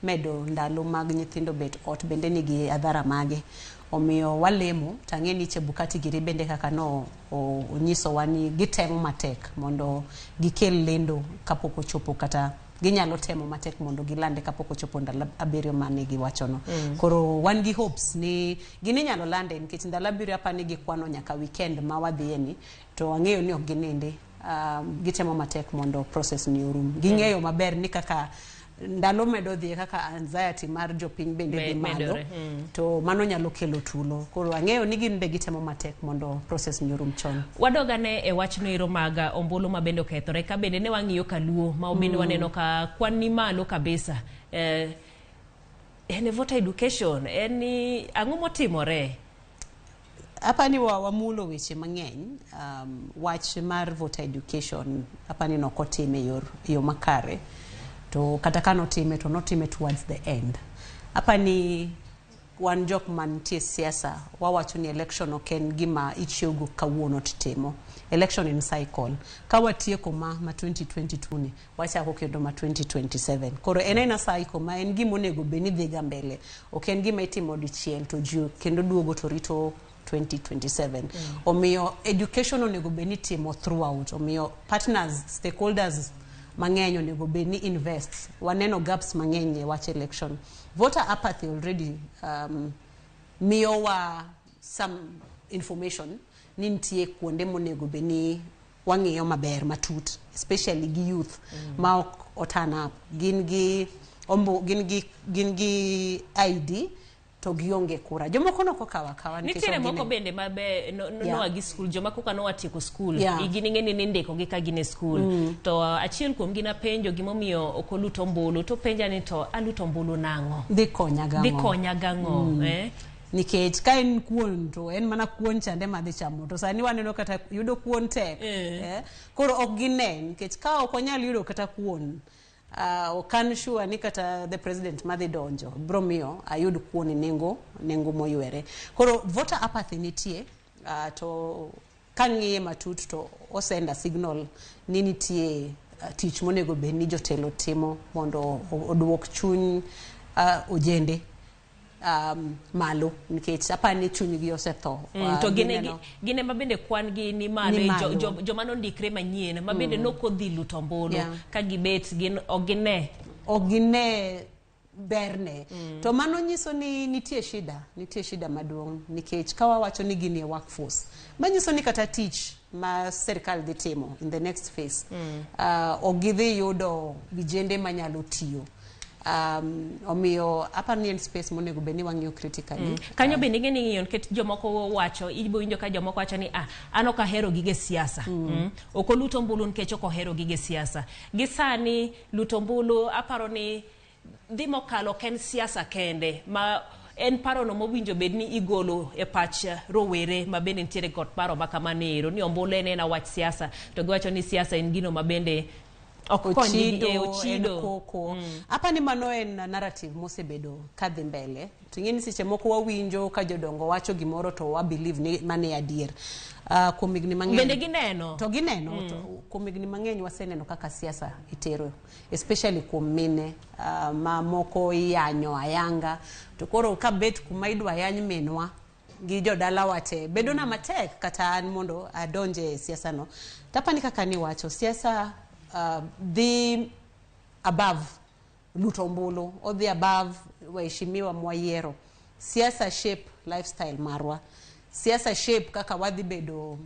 medo ndalo mag nyithindo bet ot bende nigi adhara mage. Omiyo walemo tang'e ni Chebukati giri bende kaka no onyisowa ni gitemo matek mondo gikel lendo kapok ochopo, kata ginyalo temo matek mondo gilande kapok ochopo ndalo 7 mane giwachono. Koro wan gi hopes ni gini nyalo lande, nikech ndalo 7 apani gikwano nyaka weekend ma wadhiye ni, to ang'eyo ni ok ginindi. Gitemo matek mondo process ni orum. Ging'eyo maber ni kaka ndalo medo dhi kaka anxiety mar jopiny bende dhi malo, to mano nyalo kelo tulo. Koro ang'eyo ni gin be gitemo matek mondo process ni orum chon. Wadogane e wach no ero mag ombulu ma bende okethore, ka bende ne wang'iyo kaluo ma bende waneno ka kwan ni malo kabisa. En voter education, en ni ang'o motimore? Apani wamulo weche mang'eny. Wach mar voter education apani nokotime yo makare, to kata ka notime to notime towards the end. Apani wan jok mantie siasa wawacho ni election ok en gima ichiewo kawuono titimo. Election in cycle. Ka watieko ma 2022 ni, wachako kendo ma 2027. Koro en aena cycle ma en gima onego bed ni dhiga mbele. Ok en gima itimo dichiel to ji kendo duogo to rito 2027. Omiyo education onego bed ni timo throughout. Omiyo partners, stakeholders mang'eny onego bed ni invest. Waneno gaps mang'eny e wach election. Voter apathy already miyowa some information ni nitie kuonde monego bed ni wang'iyo maber matut, especially gi youth ma ok oturn up. Gin gi ombo, gin gi ID to gionge kura. Jomoko nok okawo akawa nikech Nitiere ok moko gine. bende ma be noa gi skul, joma koka noa tieko skul, igini ng'eni ni ndiko gi ka gin e skul. To achiel kuom gi napenjo gimomiyo ok olut ombulu, to penja ni to alut ombulu nang'o? Dhi konya gang'o? Dhi konya gang'o? Nikech ka en kuon to en mana kuon chande madhi chamo, to sani waneno kata yudo kuon tek. Koro ok gine, nikech ka ok onyal yudo kata kuon, ok an sure ni kata the president madhi donjo bro miyo ayud kuon e nengo moywere. Koro voter apathy nitie, to kang'iye matut to osenda signal ni nitie tich monego bed ni jotelo timo mondo oduok chuny ojende malo, nikech apani chunygi osetho. To gine ma bende kwan gi ni malo, Ni malo. joma nondikre manyien ma bende nokodhi luto ombulu, ka gibet gin ok gine. Ok gine berne. To mano nyiso ni nitie shida, nitie shida maduong' nikech ka wawacho ni gin e workforce, manyiso ni kata tich ma sirkal dhi timo in the next phase, ok gidhi yudo vijende manyalo tiyo. Omiyo aparo ni en space monego bed ni wang'iyo critically. Kanyo bende ing'e ni ng'iyo nikech jomoko wacho, ibo winjo ka jomoko wacho ni ah, an ok ahero gige siasa. Ok olut ombulu nikech ok ohero gige siasa. Gi sani luto ombulu aparo ni dhi mokalo ok en siasa kende ma en parono mowinjo bed ni igolo e pach rowere ma bende nitiere kod paro ma kamano ero ni ombulu en ena wach siasa to giwacho ni siasa en gino ma bende ok kony ochido, e, ochido. En koko. Apa ni mano en narrative mosebedo kadhi mbele. To ing'e ni seche moko wawinjo ka jodongo wacho gimoro to wa believe ni mano e adier. Kuom higni mang'eny Bende gineno. To gineno. To kuom higni mang'eny waseneno kaka siasa itero, especially kuom mine ma moko iyanyo ayanga. To koro kabet kuma idwa yany minwa gi jodalawa te bedo na matek kata an mondo adonje e siasa no. Tapani kaka niwacho siasa dhi above luto ombulu, odhi above waheshimiwa mwayiero. Siasa shape lifestyle marwa, siasa shape kaka wadhi bedo,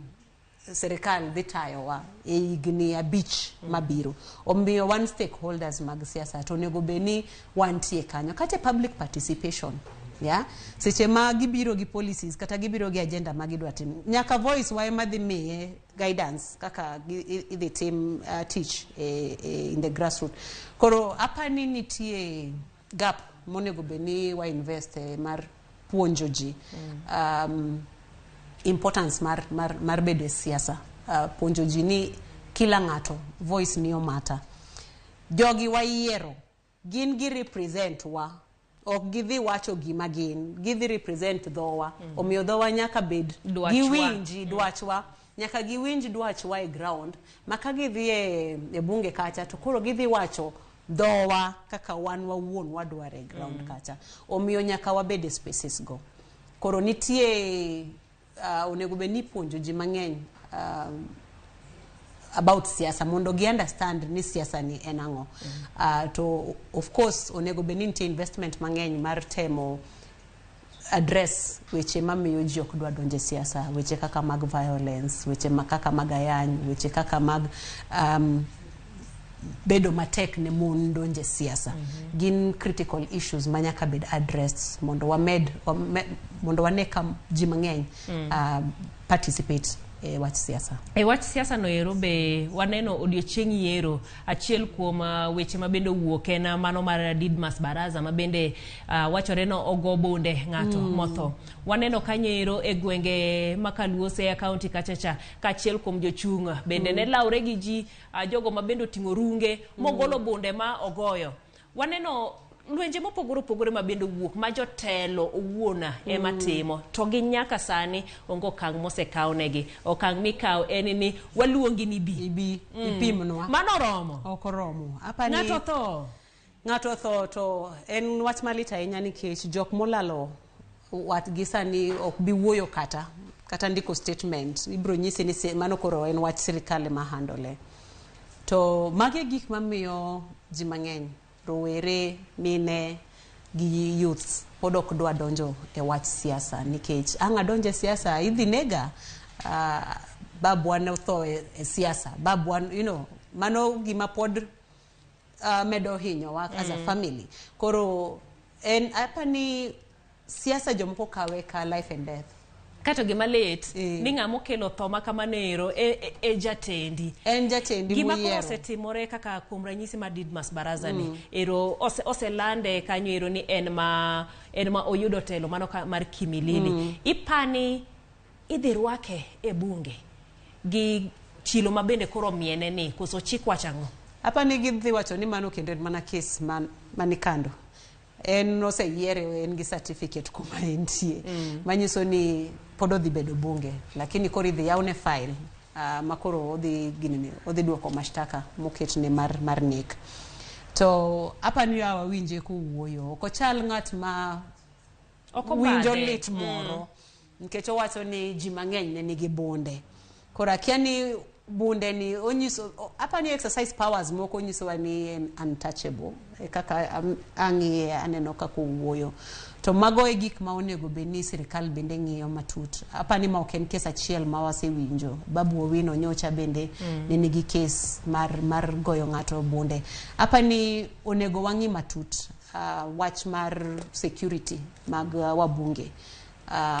sirikal dhi tayowa e higni 5 mabiro. Omiyo wan stakeholders mag siasa to onego bed ni wantie kanyo kata e public participation, yeah? Seche ma gibiro gi policies kata gibiro gi agenda ma gidwa timo, nyaka voice wa ema dhi miye guidance kaka idhi tim tich e in the grassroot. Koro apani nitie gap monego bed ni wa invest e mar puonjo ji importance mar bedo e siasa, puonjo ji ni kila ng'ato voice ni omata. Jogi wayiero gin gi represent wa, ok gidhi wacho gima gin gidhi represent dhowa. Omiyo dhowa nyaka bed Dwachwa. Giwinji dwachwa, nyaka giwinj dwachwa e ground ma ka gidhi e bunge kacha to koro gidhi wacho dhowa kaka wan wawuon wadwaro e ground kacha. Omiyo nyaka wabed e spaces go. Koro nitie onego bed ni ipuonjo ji mang'eny about siasa mondo gi understand ni siasa ni en ang'o. To of course onego bed ni nitie investment mang'eny mar temo address weche mamiyo ji ok dwa donjo e siasa, weche kaka mag violence, weche kaka mag ayany, weche kaka mag bedo matek ne mon donjo e siasa. Gin critical issues ma nyaka bed addressed mondo wamed mondo wane ka ji mang'eny participate e wach siasa. E wach siasa no ero be waneno odiochieng' yiero, achiel kuom weche ma bende owuok en mano mar Didmas Baraza ma bende wachore no ogo bunde ng'ato motho. Waneno kanyo ero e gwenge ma Kaluo Siaya County kacha cha kaachiel kuom jochung' bende ne lawre gi ji jogo ma bende oting'o runge mogolo bunde ma ogoyo. Waneno lwenje mopogore opogore ma bende owuok ma jotelo owuon ema timo to gi nyaka sani onge okang' mosekawnegi. Okang' mikawo en ni waluongi ni bi ibi ipimnwa. Mano oromo? Ok oromo. Apani ng'ato tho. Ng'ato otho to en wach malit ahinya nikech jok molalo watgi sani ok bi wuoyo kata ndiko statement. Ibiro nyisi ni mano koro en wach sirikal ema handle. To magi e gik mamiyo ji mang'eny, rowere, mine gi youths pod ok dwa donjo e wach siasa nikech ang' adonjo e siasa idhi nega. Babwa ne otho e siasa, babwa, mano gima pod medo hinyowa as a family. Koro en apani siasa jomoko kawe ka life and death. Kato gima lit ni ng'ama okelo tho ma kamano ero e jatendi. En jatendi Gima koro moyiero. osetimore kaka kuom ranyisi mar Didmas Baraza ni ero oselande kanyo ero ni en ma oyudo telo mano mar Kimilili. Ipani idhi rwake e bunge gi chilo ma bende koro miene ni koso chik wacho ang'o? Apani gidhi wacho ni mano kendo en mana kes mani kando. En oseyiere, en gi certificate kuma entie. Manyiso ni pod odhi bedo bunge, lakini koro idhi yawne file ma koro odhi ginene, odhi duoko mashtaka moketne mar nek. To apani ya wawinje kowuoyo, ok ochal ng'at ma Ok winjo obadhe. lit moro. Nikech owacho ni ji mang'eny ne nigi bunde. Koro akia ni Bunde ni onyiso apani exercise powers moko onyisowa ni en untouchable. Kaka ang'iye aneno kaka owuoyo. To mago e gik ma onego bed ni sirikal bende ng'iyo matut. Apani ma ok en kes achiel ma wasewinjo. Babu Owino nyocha bende ne nigi kes mar goyo ng'ato bunde. Apani onego wang'i matut wach mar security mag wabunge.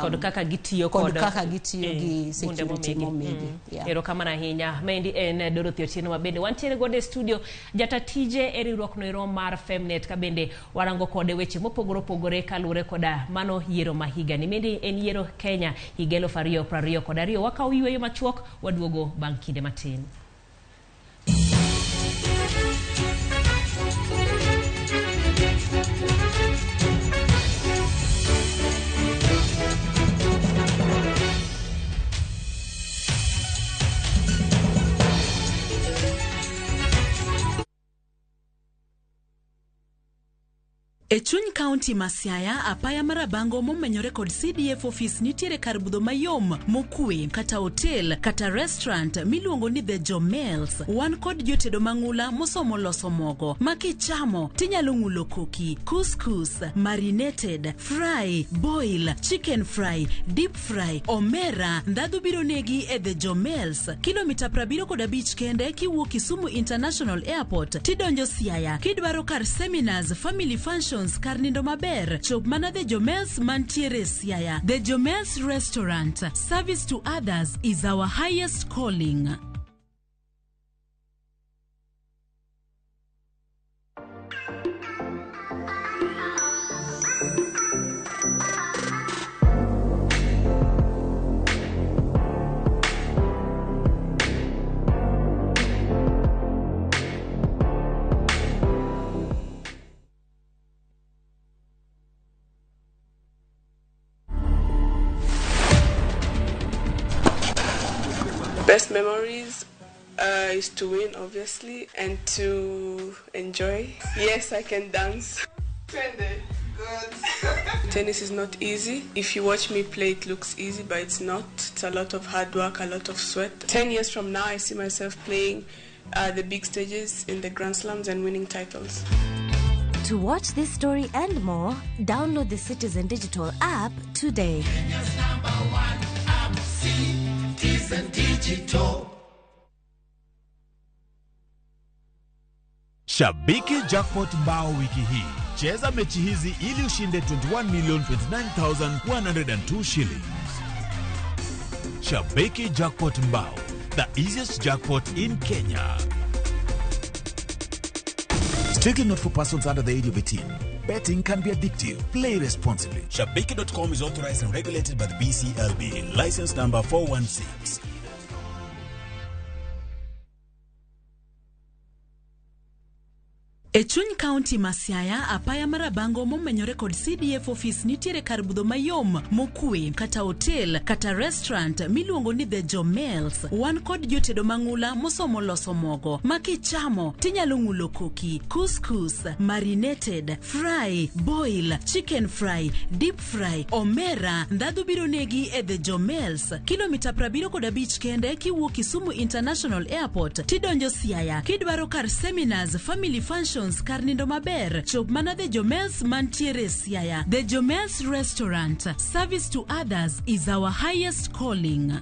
Kod kaka gitiyo kod kaka gitiyo gi security momigi. Erokamano ahinya. Maendi en Dorothy Otieno ma bende wantiere godo e studio, jatatije e riwruok noero mar Femnet, ka bende warango kode weche mopogore opogore kaluwore koda mano yiero ma higani. Maendi en yiero Kenya higa 2022. Wakawo yweyo machuok, waduogo bang' kinde matin. E chuny kaunti ma Siaya, apaya mar Rabango momenyore kod CDF office nitiere kar budho mayom mokwe kata hotel kata restaurant miluongo ni The Jomels. Wan kod jotedo mang'ula mosomo loso mogo ma kichamo tinyalo ng'ulo koki, couscous, marinated, fry, boil, chicken fry, deep fry, omera. Ndhadhu biro negi e The Jomels, kilomita 75 kende kiwuok Kisumu International Airport tidonjo Siaya. Kidwaro kar seminars, family functions, kar nindo maber, chop mana The Jomels mantiere Siaya. The Jomels Restaurant, service to others is our highest calling. Best memories is to win, obviously, and to enjoy. Yes, I can dance. Good. Tennis is not easy. If you watch me play, it looks easy, but it's not. It's a lot of hard work, a lot of sweat. 10 years from now, I see myself playing the big stages in the Grand Slams and winning titles. To watch this story and more, download the Citizen Digital app today. Kenya's number one app, Citizen Digital. Shabiki Jackpot Mbao wiki hii. Cheza mechi hizi ili ushinde 21,029,102 shillings. Shabiki Jackpot Mbao, the easiest jackpot in Kenya. Strictly not for persons under the age of 18. Betting can be addictive. Play responsibly. Shabiki.com is authorized and regulated by the BCLB. License number 416. E chuny kaunti ma Siaya, apaya mar Rabango momenyore kod CDF office nitiere kar budho mayom mokwe kata hotel kata restaurant miluongo ni The Jomels. Wan kod jotedo mang'ula mosomo loso mogo ma kichamo tinyalo ng'ulo koki, couscous, marinated, fry, boil, chicken fry, deep fry, omera. Ndhadhu biro negi e The Jomels, kilomita 75 kende kiwuok Kisumu International Airport tidonjo Siaya. Kidwaro kar seminars, family functions, kar nindo maber, chop mana The Jomels mantiere Siaya. The Jomels Restaurant, service to others is our highest calling.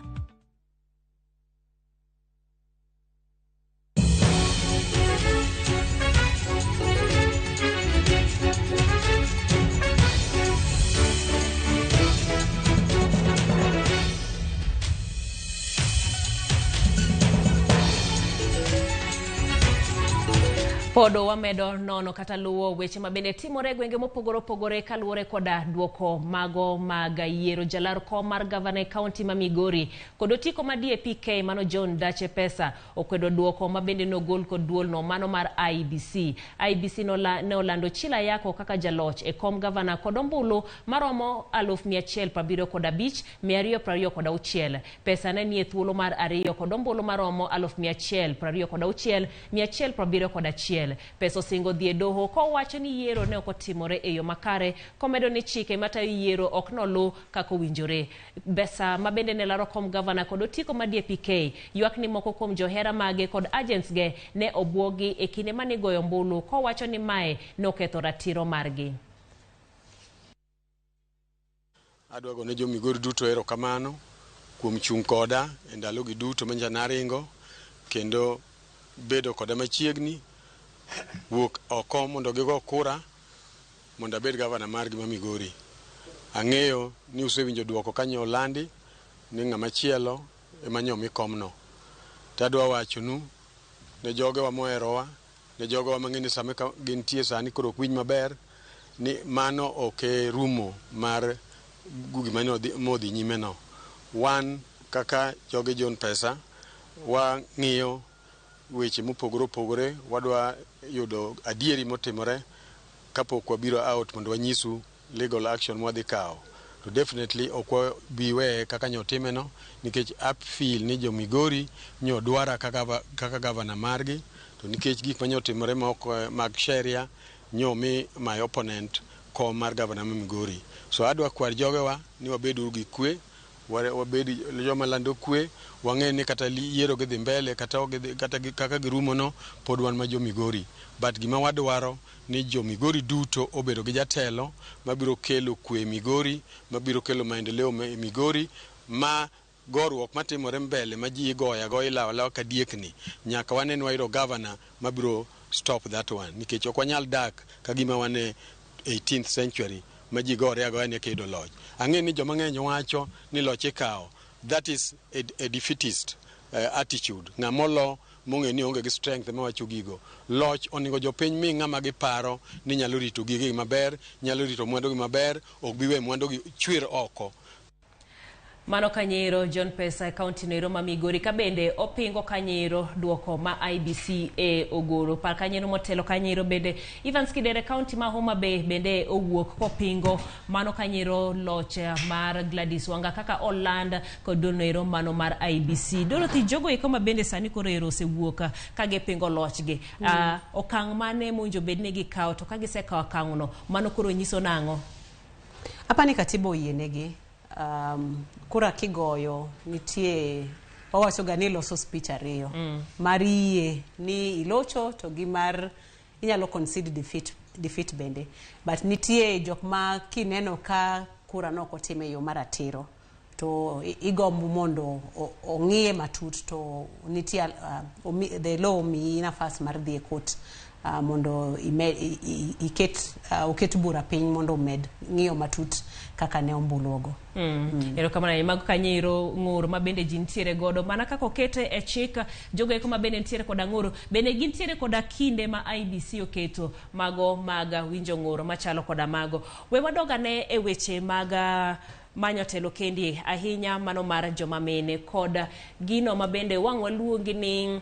Podo wamedo nono kata luwo weche mabende timore gwenge mopogore opogore kaluwore koda duoko mago mag yiero. Jalar kom mar gavana e kaunti ma Migori kod otiko ma DAPK mano John Dache Pesa okwedo duoko mabende nogol kod duolno mano mar IEBC. IEBC ne olando Chila Yako kaka jaloch e kom gavana kod ombulu maromo 175,226. Pesa ne nie thuolo mar ariyo kod ombulu maromo 126,171. achiel. Pesa osingo dhi e doho kowacho ni yiero ne ok otimore e yo makare, komedo ni chike matayo yiero ok noluw kaka owinjore. Besa ma bende ne laro kom gavana kod otiko ma DAP-K ywak ni moko kuom johera mage kod agents ge ne obwogi e kinde mane igoyo ombulu kowacho ni mae noketho ratiro margi. Adwa gone jo Migori duto erokamano kuom chung' koda e ndalogi duto ma nyocha naringo kendo bedo koda machiegni, wuok oko mondo gigo kura mondo abed gavana margi ma Migori. Ang'eyo ni usewinjo duoko ka nyo olandi ni ng'ama chielo ema nyo omi komno. To adwa wachonu ne jogewa moherowa, ne jogewa mang'e ni sama gintie sani koro ok winj maber, ni mano ok e rumo mar gima modhi nyime no. Wan kaka joge John Pesa, wang'iyo weche mopogore opogore, wadwa yudo adieri motimore kapok wabiro out mondo wanyisu legal action mwadhi kawo. To definitely ok wabi weye kaka nyotime no, nikech a feel ni jo Migori nyo dwara kaka gavana margi, to nikech gik manyotimore ma ok mag sheria nyo mi my opponent kom mar gavana ma Migori. So adwa kwar jogewa ni wabed uru gi kwe, wabed joma lando kwe, wang'e ni kata yiero gidhi mbele kata kaka girumo no, pod wan ma jo Migori. But gima wadwaro ni jo Migori duto obedo gi jatelo mabiro kelo kwe Migori, mabiro kelo maendeleo e Migori, ma goruok matimore mbele ma ji igoyo agoya ilawo alawa ka diekni. Nyaka wane ni wayudo gavana mabiro stop that one, nikech ok wanyal dak ka gima wan e 18th century ma ji gore agoya ni eka yudo loch. Ang'e ni joma ng'eny wacho ni loch ikawo. That is a defeatist attitude. Ng'ama olo mong'e ni onge gi strength ema wacho gigo. Loch onego jopiny mi ng'ama giparo ni nyalo rito gigegi maber, nyalo rito mwandugi maber, ok bi we mwandugi chwer oko. Mano Kanyero John Pesa e kaunti noero ma Migori ka bende opingo Kanyero duoko ma IBC e ogoro. Par Kanyero motelo Kanyero bende Evans Kidere kaunti ma Homa Bay bende owuok kopingo mano Kanyero loch mar Gladys Wanga kaka oland kod duol noero mano mar IBC. Dorothy, jogo eko ma bende sani koro ero osewuok ka gipingo lochgi. Okang' mane mowinjo bed ni gikawo, to ka gisekawo okang'no mano koro nyiso nang'o? Apani katiba oyienegi. Kura kigoyo nitie wawacho ga ni loso speech ariyo. Mar yie ni ilocho to gi mar inyalo concede defeat bende. But nitie jok ma kineno ka kura no ok otim e yo maratiro to igombo mondo ong'iye matut, to nitie the law miyi nafas mar dhi e court mondo oket bura piny mondo omed ng'iyo matut kaka ne ombulu ogo. Erokamano ahinya. Mago Kanyero ng'ur ma bende ji nitiere godo mana kaka okete e chik. Jogo eko ma bende nitiere koda ng'ur bende gintiere koda kinde ma IBC oketo mago mag winjo ng'ur machalo koda mago. We wadog ane e weche mag manyo telo kendi ahinya mano mar joma mine kod gino ma bende wang' waluongi ni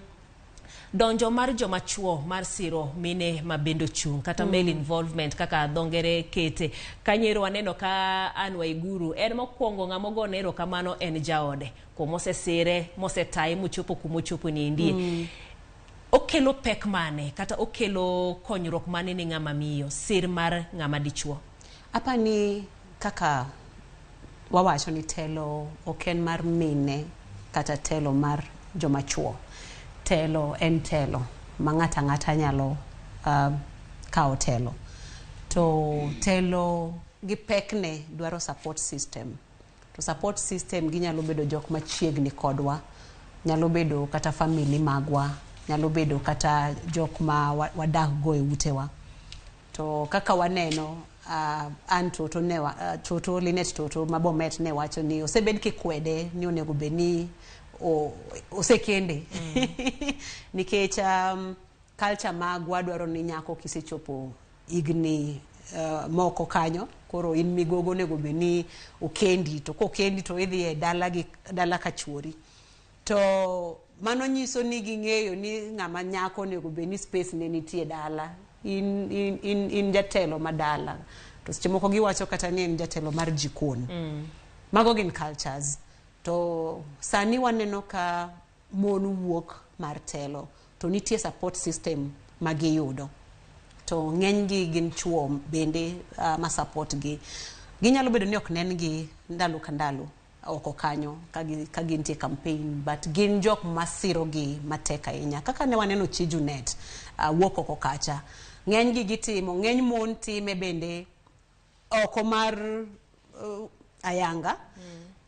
donjo mar joma chuo mar siro mine ma bende ochung' kata male involvement kaka dho ngere kete. Kanyero waneno ka Anne Waiguru en mokwongo ng'ama ogone erokamano en jaode kuom mosesire mosetaye mochopo kumochopo niendie. Okelo pek mane kata okelo konyruok mane ni ng'ama miyo sir mar ng'ama dichuo? Apani kaka wawacho ni telo ok en mar mine kata telo mar joma chuo. Telo en telo ma ng'ato ang'ata nyalo kawo telo. To telo gi pekne dwaro support system. To support system ginyalo bedo jok machiegni kodwa, nyalo bedo kata family magwa, nyalo bedo kata jok ma wadak go e utewa. To kaka waneno an Toto ne Toto Linet Toto ma Bomet ne wacho ni osebed kikwede ni onego bed ni osekende. Nikech culture magwa dwaro ni nyako kisechopo higni moko kanyo, koro in migogo onego bed ni okendi, to kokendi to idhi e dala gi dala ka chuori. To mano nyiso ni ging'eyo ni ng'ama nyako onego bed ni space ne nitie dala. In jatelo ma dala. To seche moko giwacho kata ni en jatelo mar jikon. Mago gin cultures. To sani waneno ka mon wuok mar telo. To nitie support system ma giyudo. To ng'enygi gin chuo bende ma support gi. Ginyalo bedo ni ok nen gi ndalo ka ndalo oko kanyo ka gintie campaign, but gin jok masiro gi matek ahinya. Kaka ne waneno chi Junet wuok oko kacha. Ng'eny gi gitimo, ng'eny mon time bende oko mar ayanga.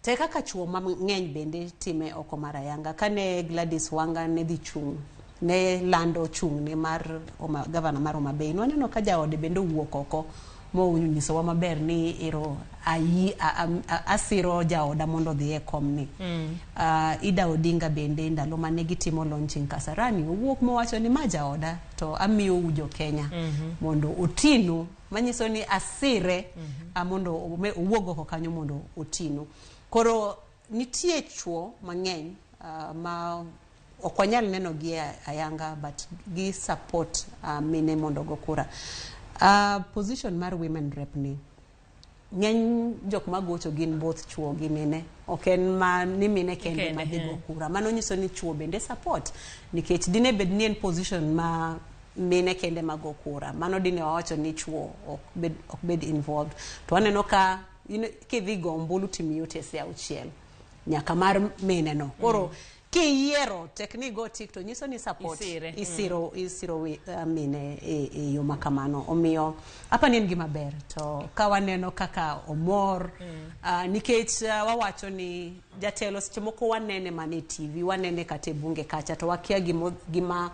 Te kaka chuo mang'eny bende time oko mar ayanga. Kane Gladys Wanga ne dhi chung', ne lando chung'ne mar gavana mar Homa Bay, nwaneno ka jaode bende owuok oko monyisowa maber ni ero asiro jaoda mondo odhi e komni. Ida Odinga bende ndalo mane gitimo launching Kasarani owuok mowacho ni ma jaoda to amiyou jo Kenya mondo otinu, manyiso ni asire mondo owuog oko kanyo mondo otinu. Koro nitie chuo mang'eny ma ok wanyal neno gi ayanga, but gi support mine mondo go kura. Position mar women rep ni, ng'eny jok magocho gin both chuo gi mine, ok en ma ni mine kende ma dhi go kura. Mano nyiso ni chuo bende support, nikech dine bed ni en position ma mine kende mago kura, mano dine wawacho ni chuo ok bed involved. To waneno ka kidhi go ombulu timiyo otese 6 nyaka mar mine no. Koro kiyiero tek ni go tik to nyiso ni support Isire. Isiro mine e yo makamano. Omiyo apa ni en gima ber to ka waneno kaka omor, nikech wawacho ni jatelo seche moko wanene mana e TV, wanene kata e bunge kacha, to wakia gima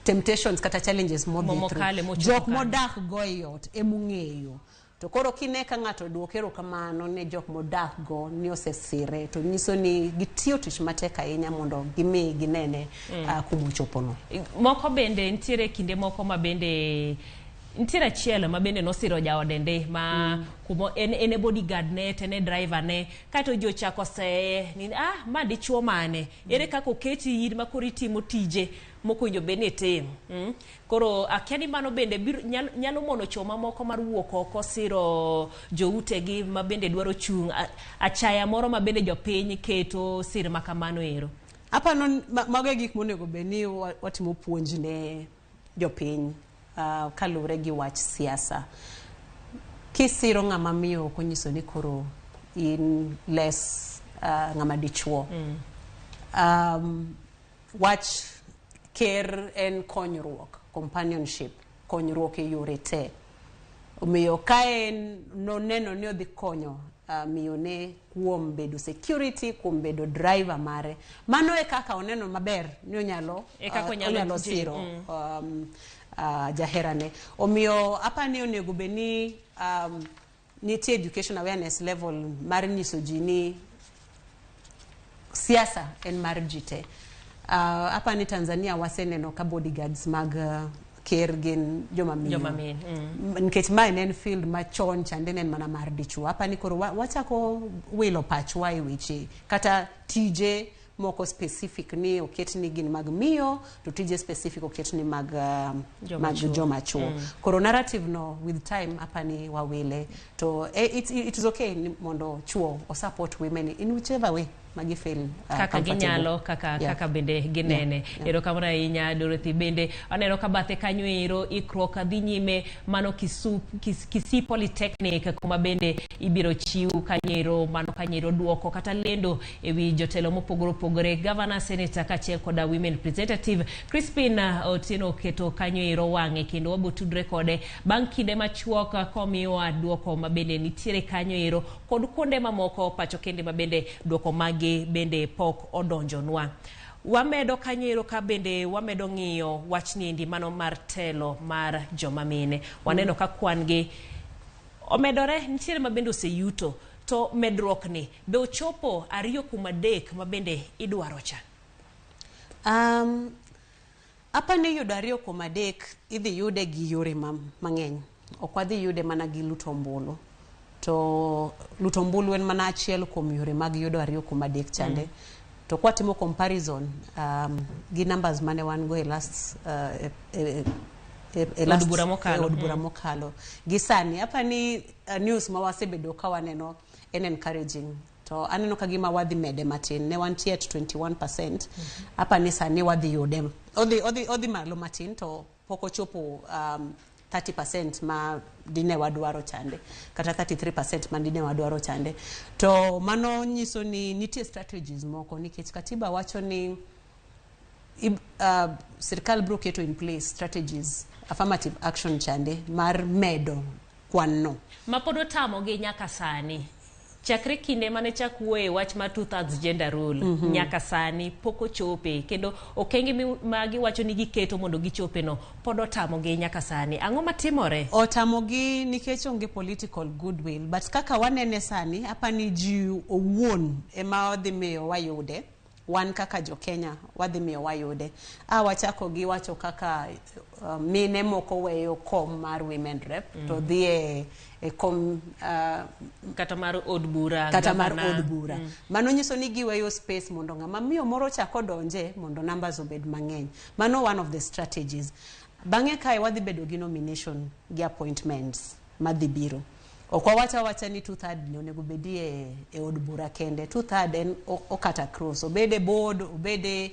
temptations kata challenges modhi Mokale, through. mochopo Jok kanyo. modak go e ot emong'eyo. To koro kine ka ng'ato duoko erokamano ne jok modak go ni osesire, to nyiso ni gitiyo tich matek ahinya mondo gimi ginene kumochopono. Moko bende nitiere kinde moko ma bende nitiere achiel ma bende nosiro jaode nde ma kumo en e bodyguard ne to en e driver ne, kaeto ji ochako seye ni ma dichuo mane, ere kaka oketi in ma koro itimo tije mok owinjo bed ni itim. Koro akia ni mano bende biro, nyalo mono chuo mamoko mar wuok oko siro joutegi ma bende dwaro chung', achaya moro ma bende jopiny keto sir ma kamano ero. Apano mago e gik monego bed ni watimo puonj ne jopiny kaluwore gi wach siasa. Kisiro ng'ama miyo ok onyiso ni koro in less ng'ama dichuo. Wach ker en konyruok, companionship, konyruok e yore te. Omiyo ka en noneno ni odhi konyo miyo ne kuom bedo security, kuom bedo driver mare, mano e kaka oneno maber ni onyalo, E kaka onyalo onyalo siro jaherane. Omiyo apani onego bed ni nitie education awareness level mar nyiso ji ni siasa en mar ji te. Apani Tanzania waseneno ka bodyguards mag ker gin joma miyo. Joma miyo. Nikech mae ne en field machon chande ne en mana mar dichuo. Apani koro wachako wilo pachwa e weche kata tije moko specific ni oket ni gin mag miyo to tije specific oket ni mag Joma mag chuo. joma chuo. Koro narrative no with time apani wawile to it is okay ni mondo chuo o support women in whichever way magi feel kaka comfortable. Ginyalo kaka kaka bende ginene. Erokamano ahinya Dorothy. Bende aneno ka bathe kanyo ero ikruok dhi nyime mano Kisii Polytechnic kuma bende ibiro chiw kanyo ero mano kanyo ero duoko kata lendo ewi jotelo mopogore opogore, governor, senator kaachiel koda women representative. Crispin Otieno oketo kanyo ero wang'e kendo wabiro tudre kode bang' kinde machuok komiyowa duoko mabende nitiere kanyo ero kod kuonde mamoko pacho kende mabende duoko magi bende pok odonjonwa. Wamedo kanyo ero ka bende wamedo ng'iyo wach niendi mano mar telo mar joma mine. Waneno ka kwan gi omedore, nitiere ma bende oseyuto, to medruok ni be ochopo 2 kuom 3 ma bende idwaro cha? Apani yudo 2 kuom 3 idhi yude gi yore mang'eny. Ok wadhi yude mana gi luto ombulu. To luto ombulu en mana achiel kuom yore mag yudo 2 kuom 3 chande. To kwatimo comparison gi numbers mane wan go e last, e last Od bura mokalo. e od bura mokalo. Gi sani, apani news ma wasebedo ka waneno en encouraging. To aneno ka gima wadhi mede matin. Ne wantie at 21%. Apa ni sani wadhi yude. Odhi malo matin to pok ochopo 30% ma dine wadwaro chande kata 33% ma dine wadwaro chande. To mano nyiso ni nitie strategies moko nikech katiba wacho ni sirkal biro keto in place strategies, affirmative action chande mar medo kwan no. Ma pod otamogi nyaka sani, chakre kinde mane chak wuoye wach mar 2/3 gender rule, nyaka sani pok ochope, kendo okenge ma giwacho ni giketo mondo gichope no pod otamogi nyaka sani. Ang'o matimore? Otamogi nikech onge political goodwill, but kaka wanene sani, apani ji owuon ema dhi miyo wayude. Wan kaka jo Kenya wadhi miyo wayude. A wachako gi wacho kaka mine moko weyo kom mar women rep to dhi e kom kata mar od bura, kata mar gavana. Od bura. Mano nyiso ni giweyo space mondo ng'ama miyo moro chak odonje mondo numbers obed mang'eny. Mano one of the strategies. Bang'e kae wadhi bedo gi nomination gi appointments madhi biro. Ok wawach awacha ni 2/3 ni onego bedi e od bura kende. 2/3 en okat across, obed e board, obed e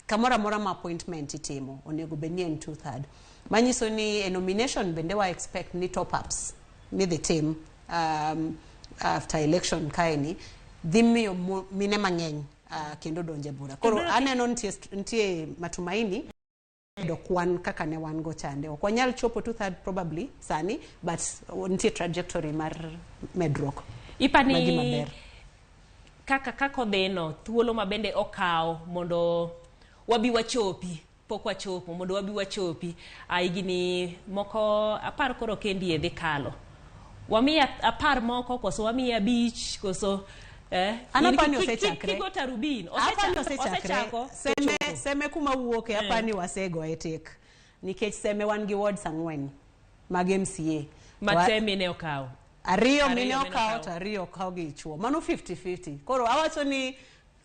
kamoro amora ma appointment itimo, onego bed ni en 2/3. Manyiso ni e nomination bende wa expect ni top ups midhi tim after election kaeni dhi miyo mine mang'eny kendo donje bura. Koro aneno nitie matumaini medo kwan kaka ne wan go chande. Ok wanyal chopo 2/3 probably sani, but nitie trajectory mar medruok. Ipani Ma gima ber. Kaka odhino, thuolo ma bende okawo mondo wabi wachopi, pok wachopo mondo wabi wachopi higni moko 10 koro kendi dhi kalo, wamiye 10 moko koso wamiye 5 koso An in apani osechakre. Kigo tarubin Apani osechakre. Osechako. Seme, Ochopo. Seme kuma wuoke, apani wasegoye tik nikech Seme wan gi wards 4 mag MCA. Ma te mine okawo. Ariyo Ariyo mine mine okawo okawo. to ariyo okaw gi chuo. Mano 50-50. Koro awacho ni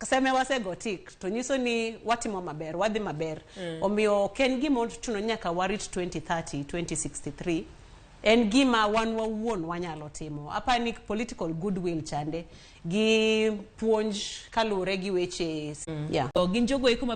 Seme wasego tik to nyiso ni watimo maber, wadhi maber. Omiyo ok en gima ochuno ni nyaka warit 2030, 2063. En gima wan wawuon wanyalo timo. Apani political goodwill chande gi puonj kaluwore gi weche, yeah. Gin jogo eko ma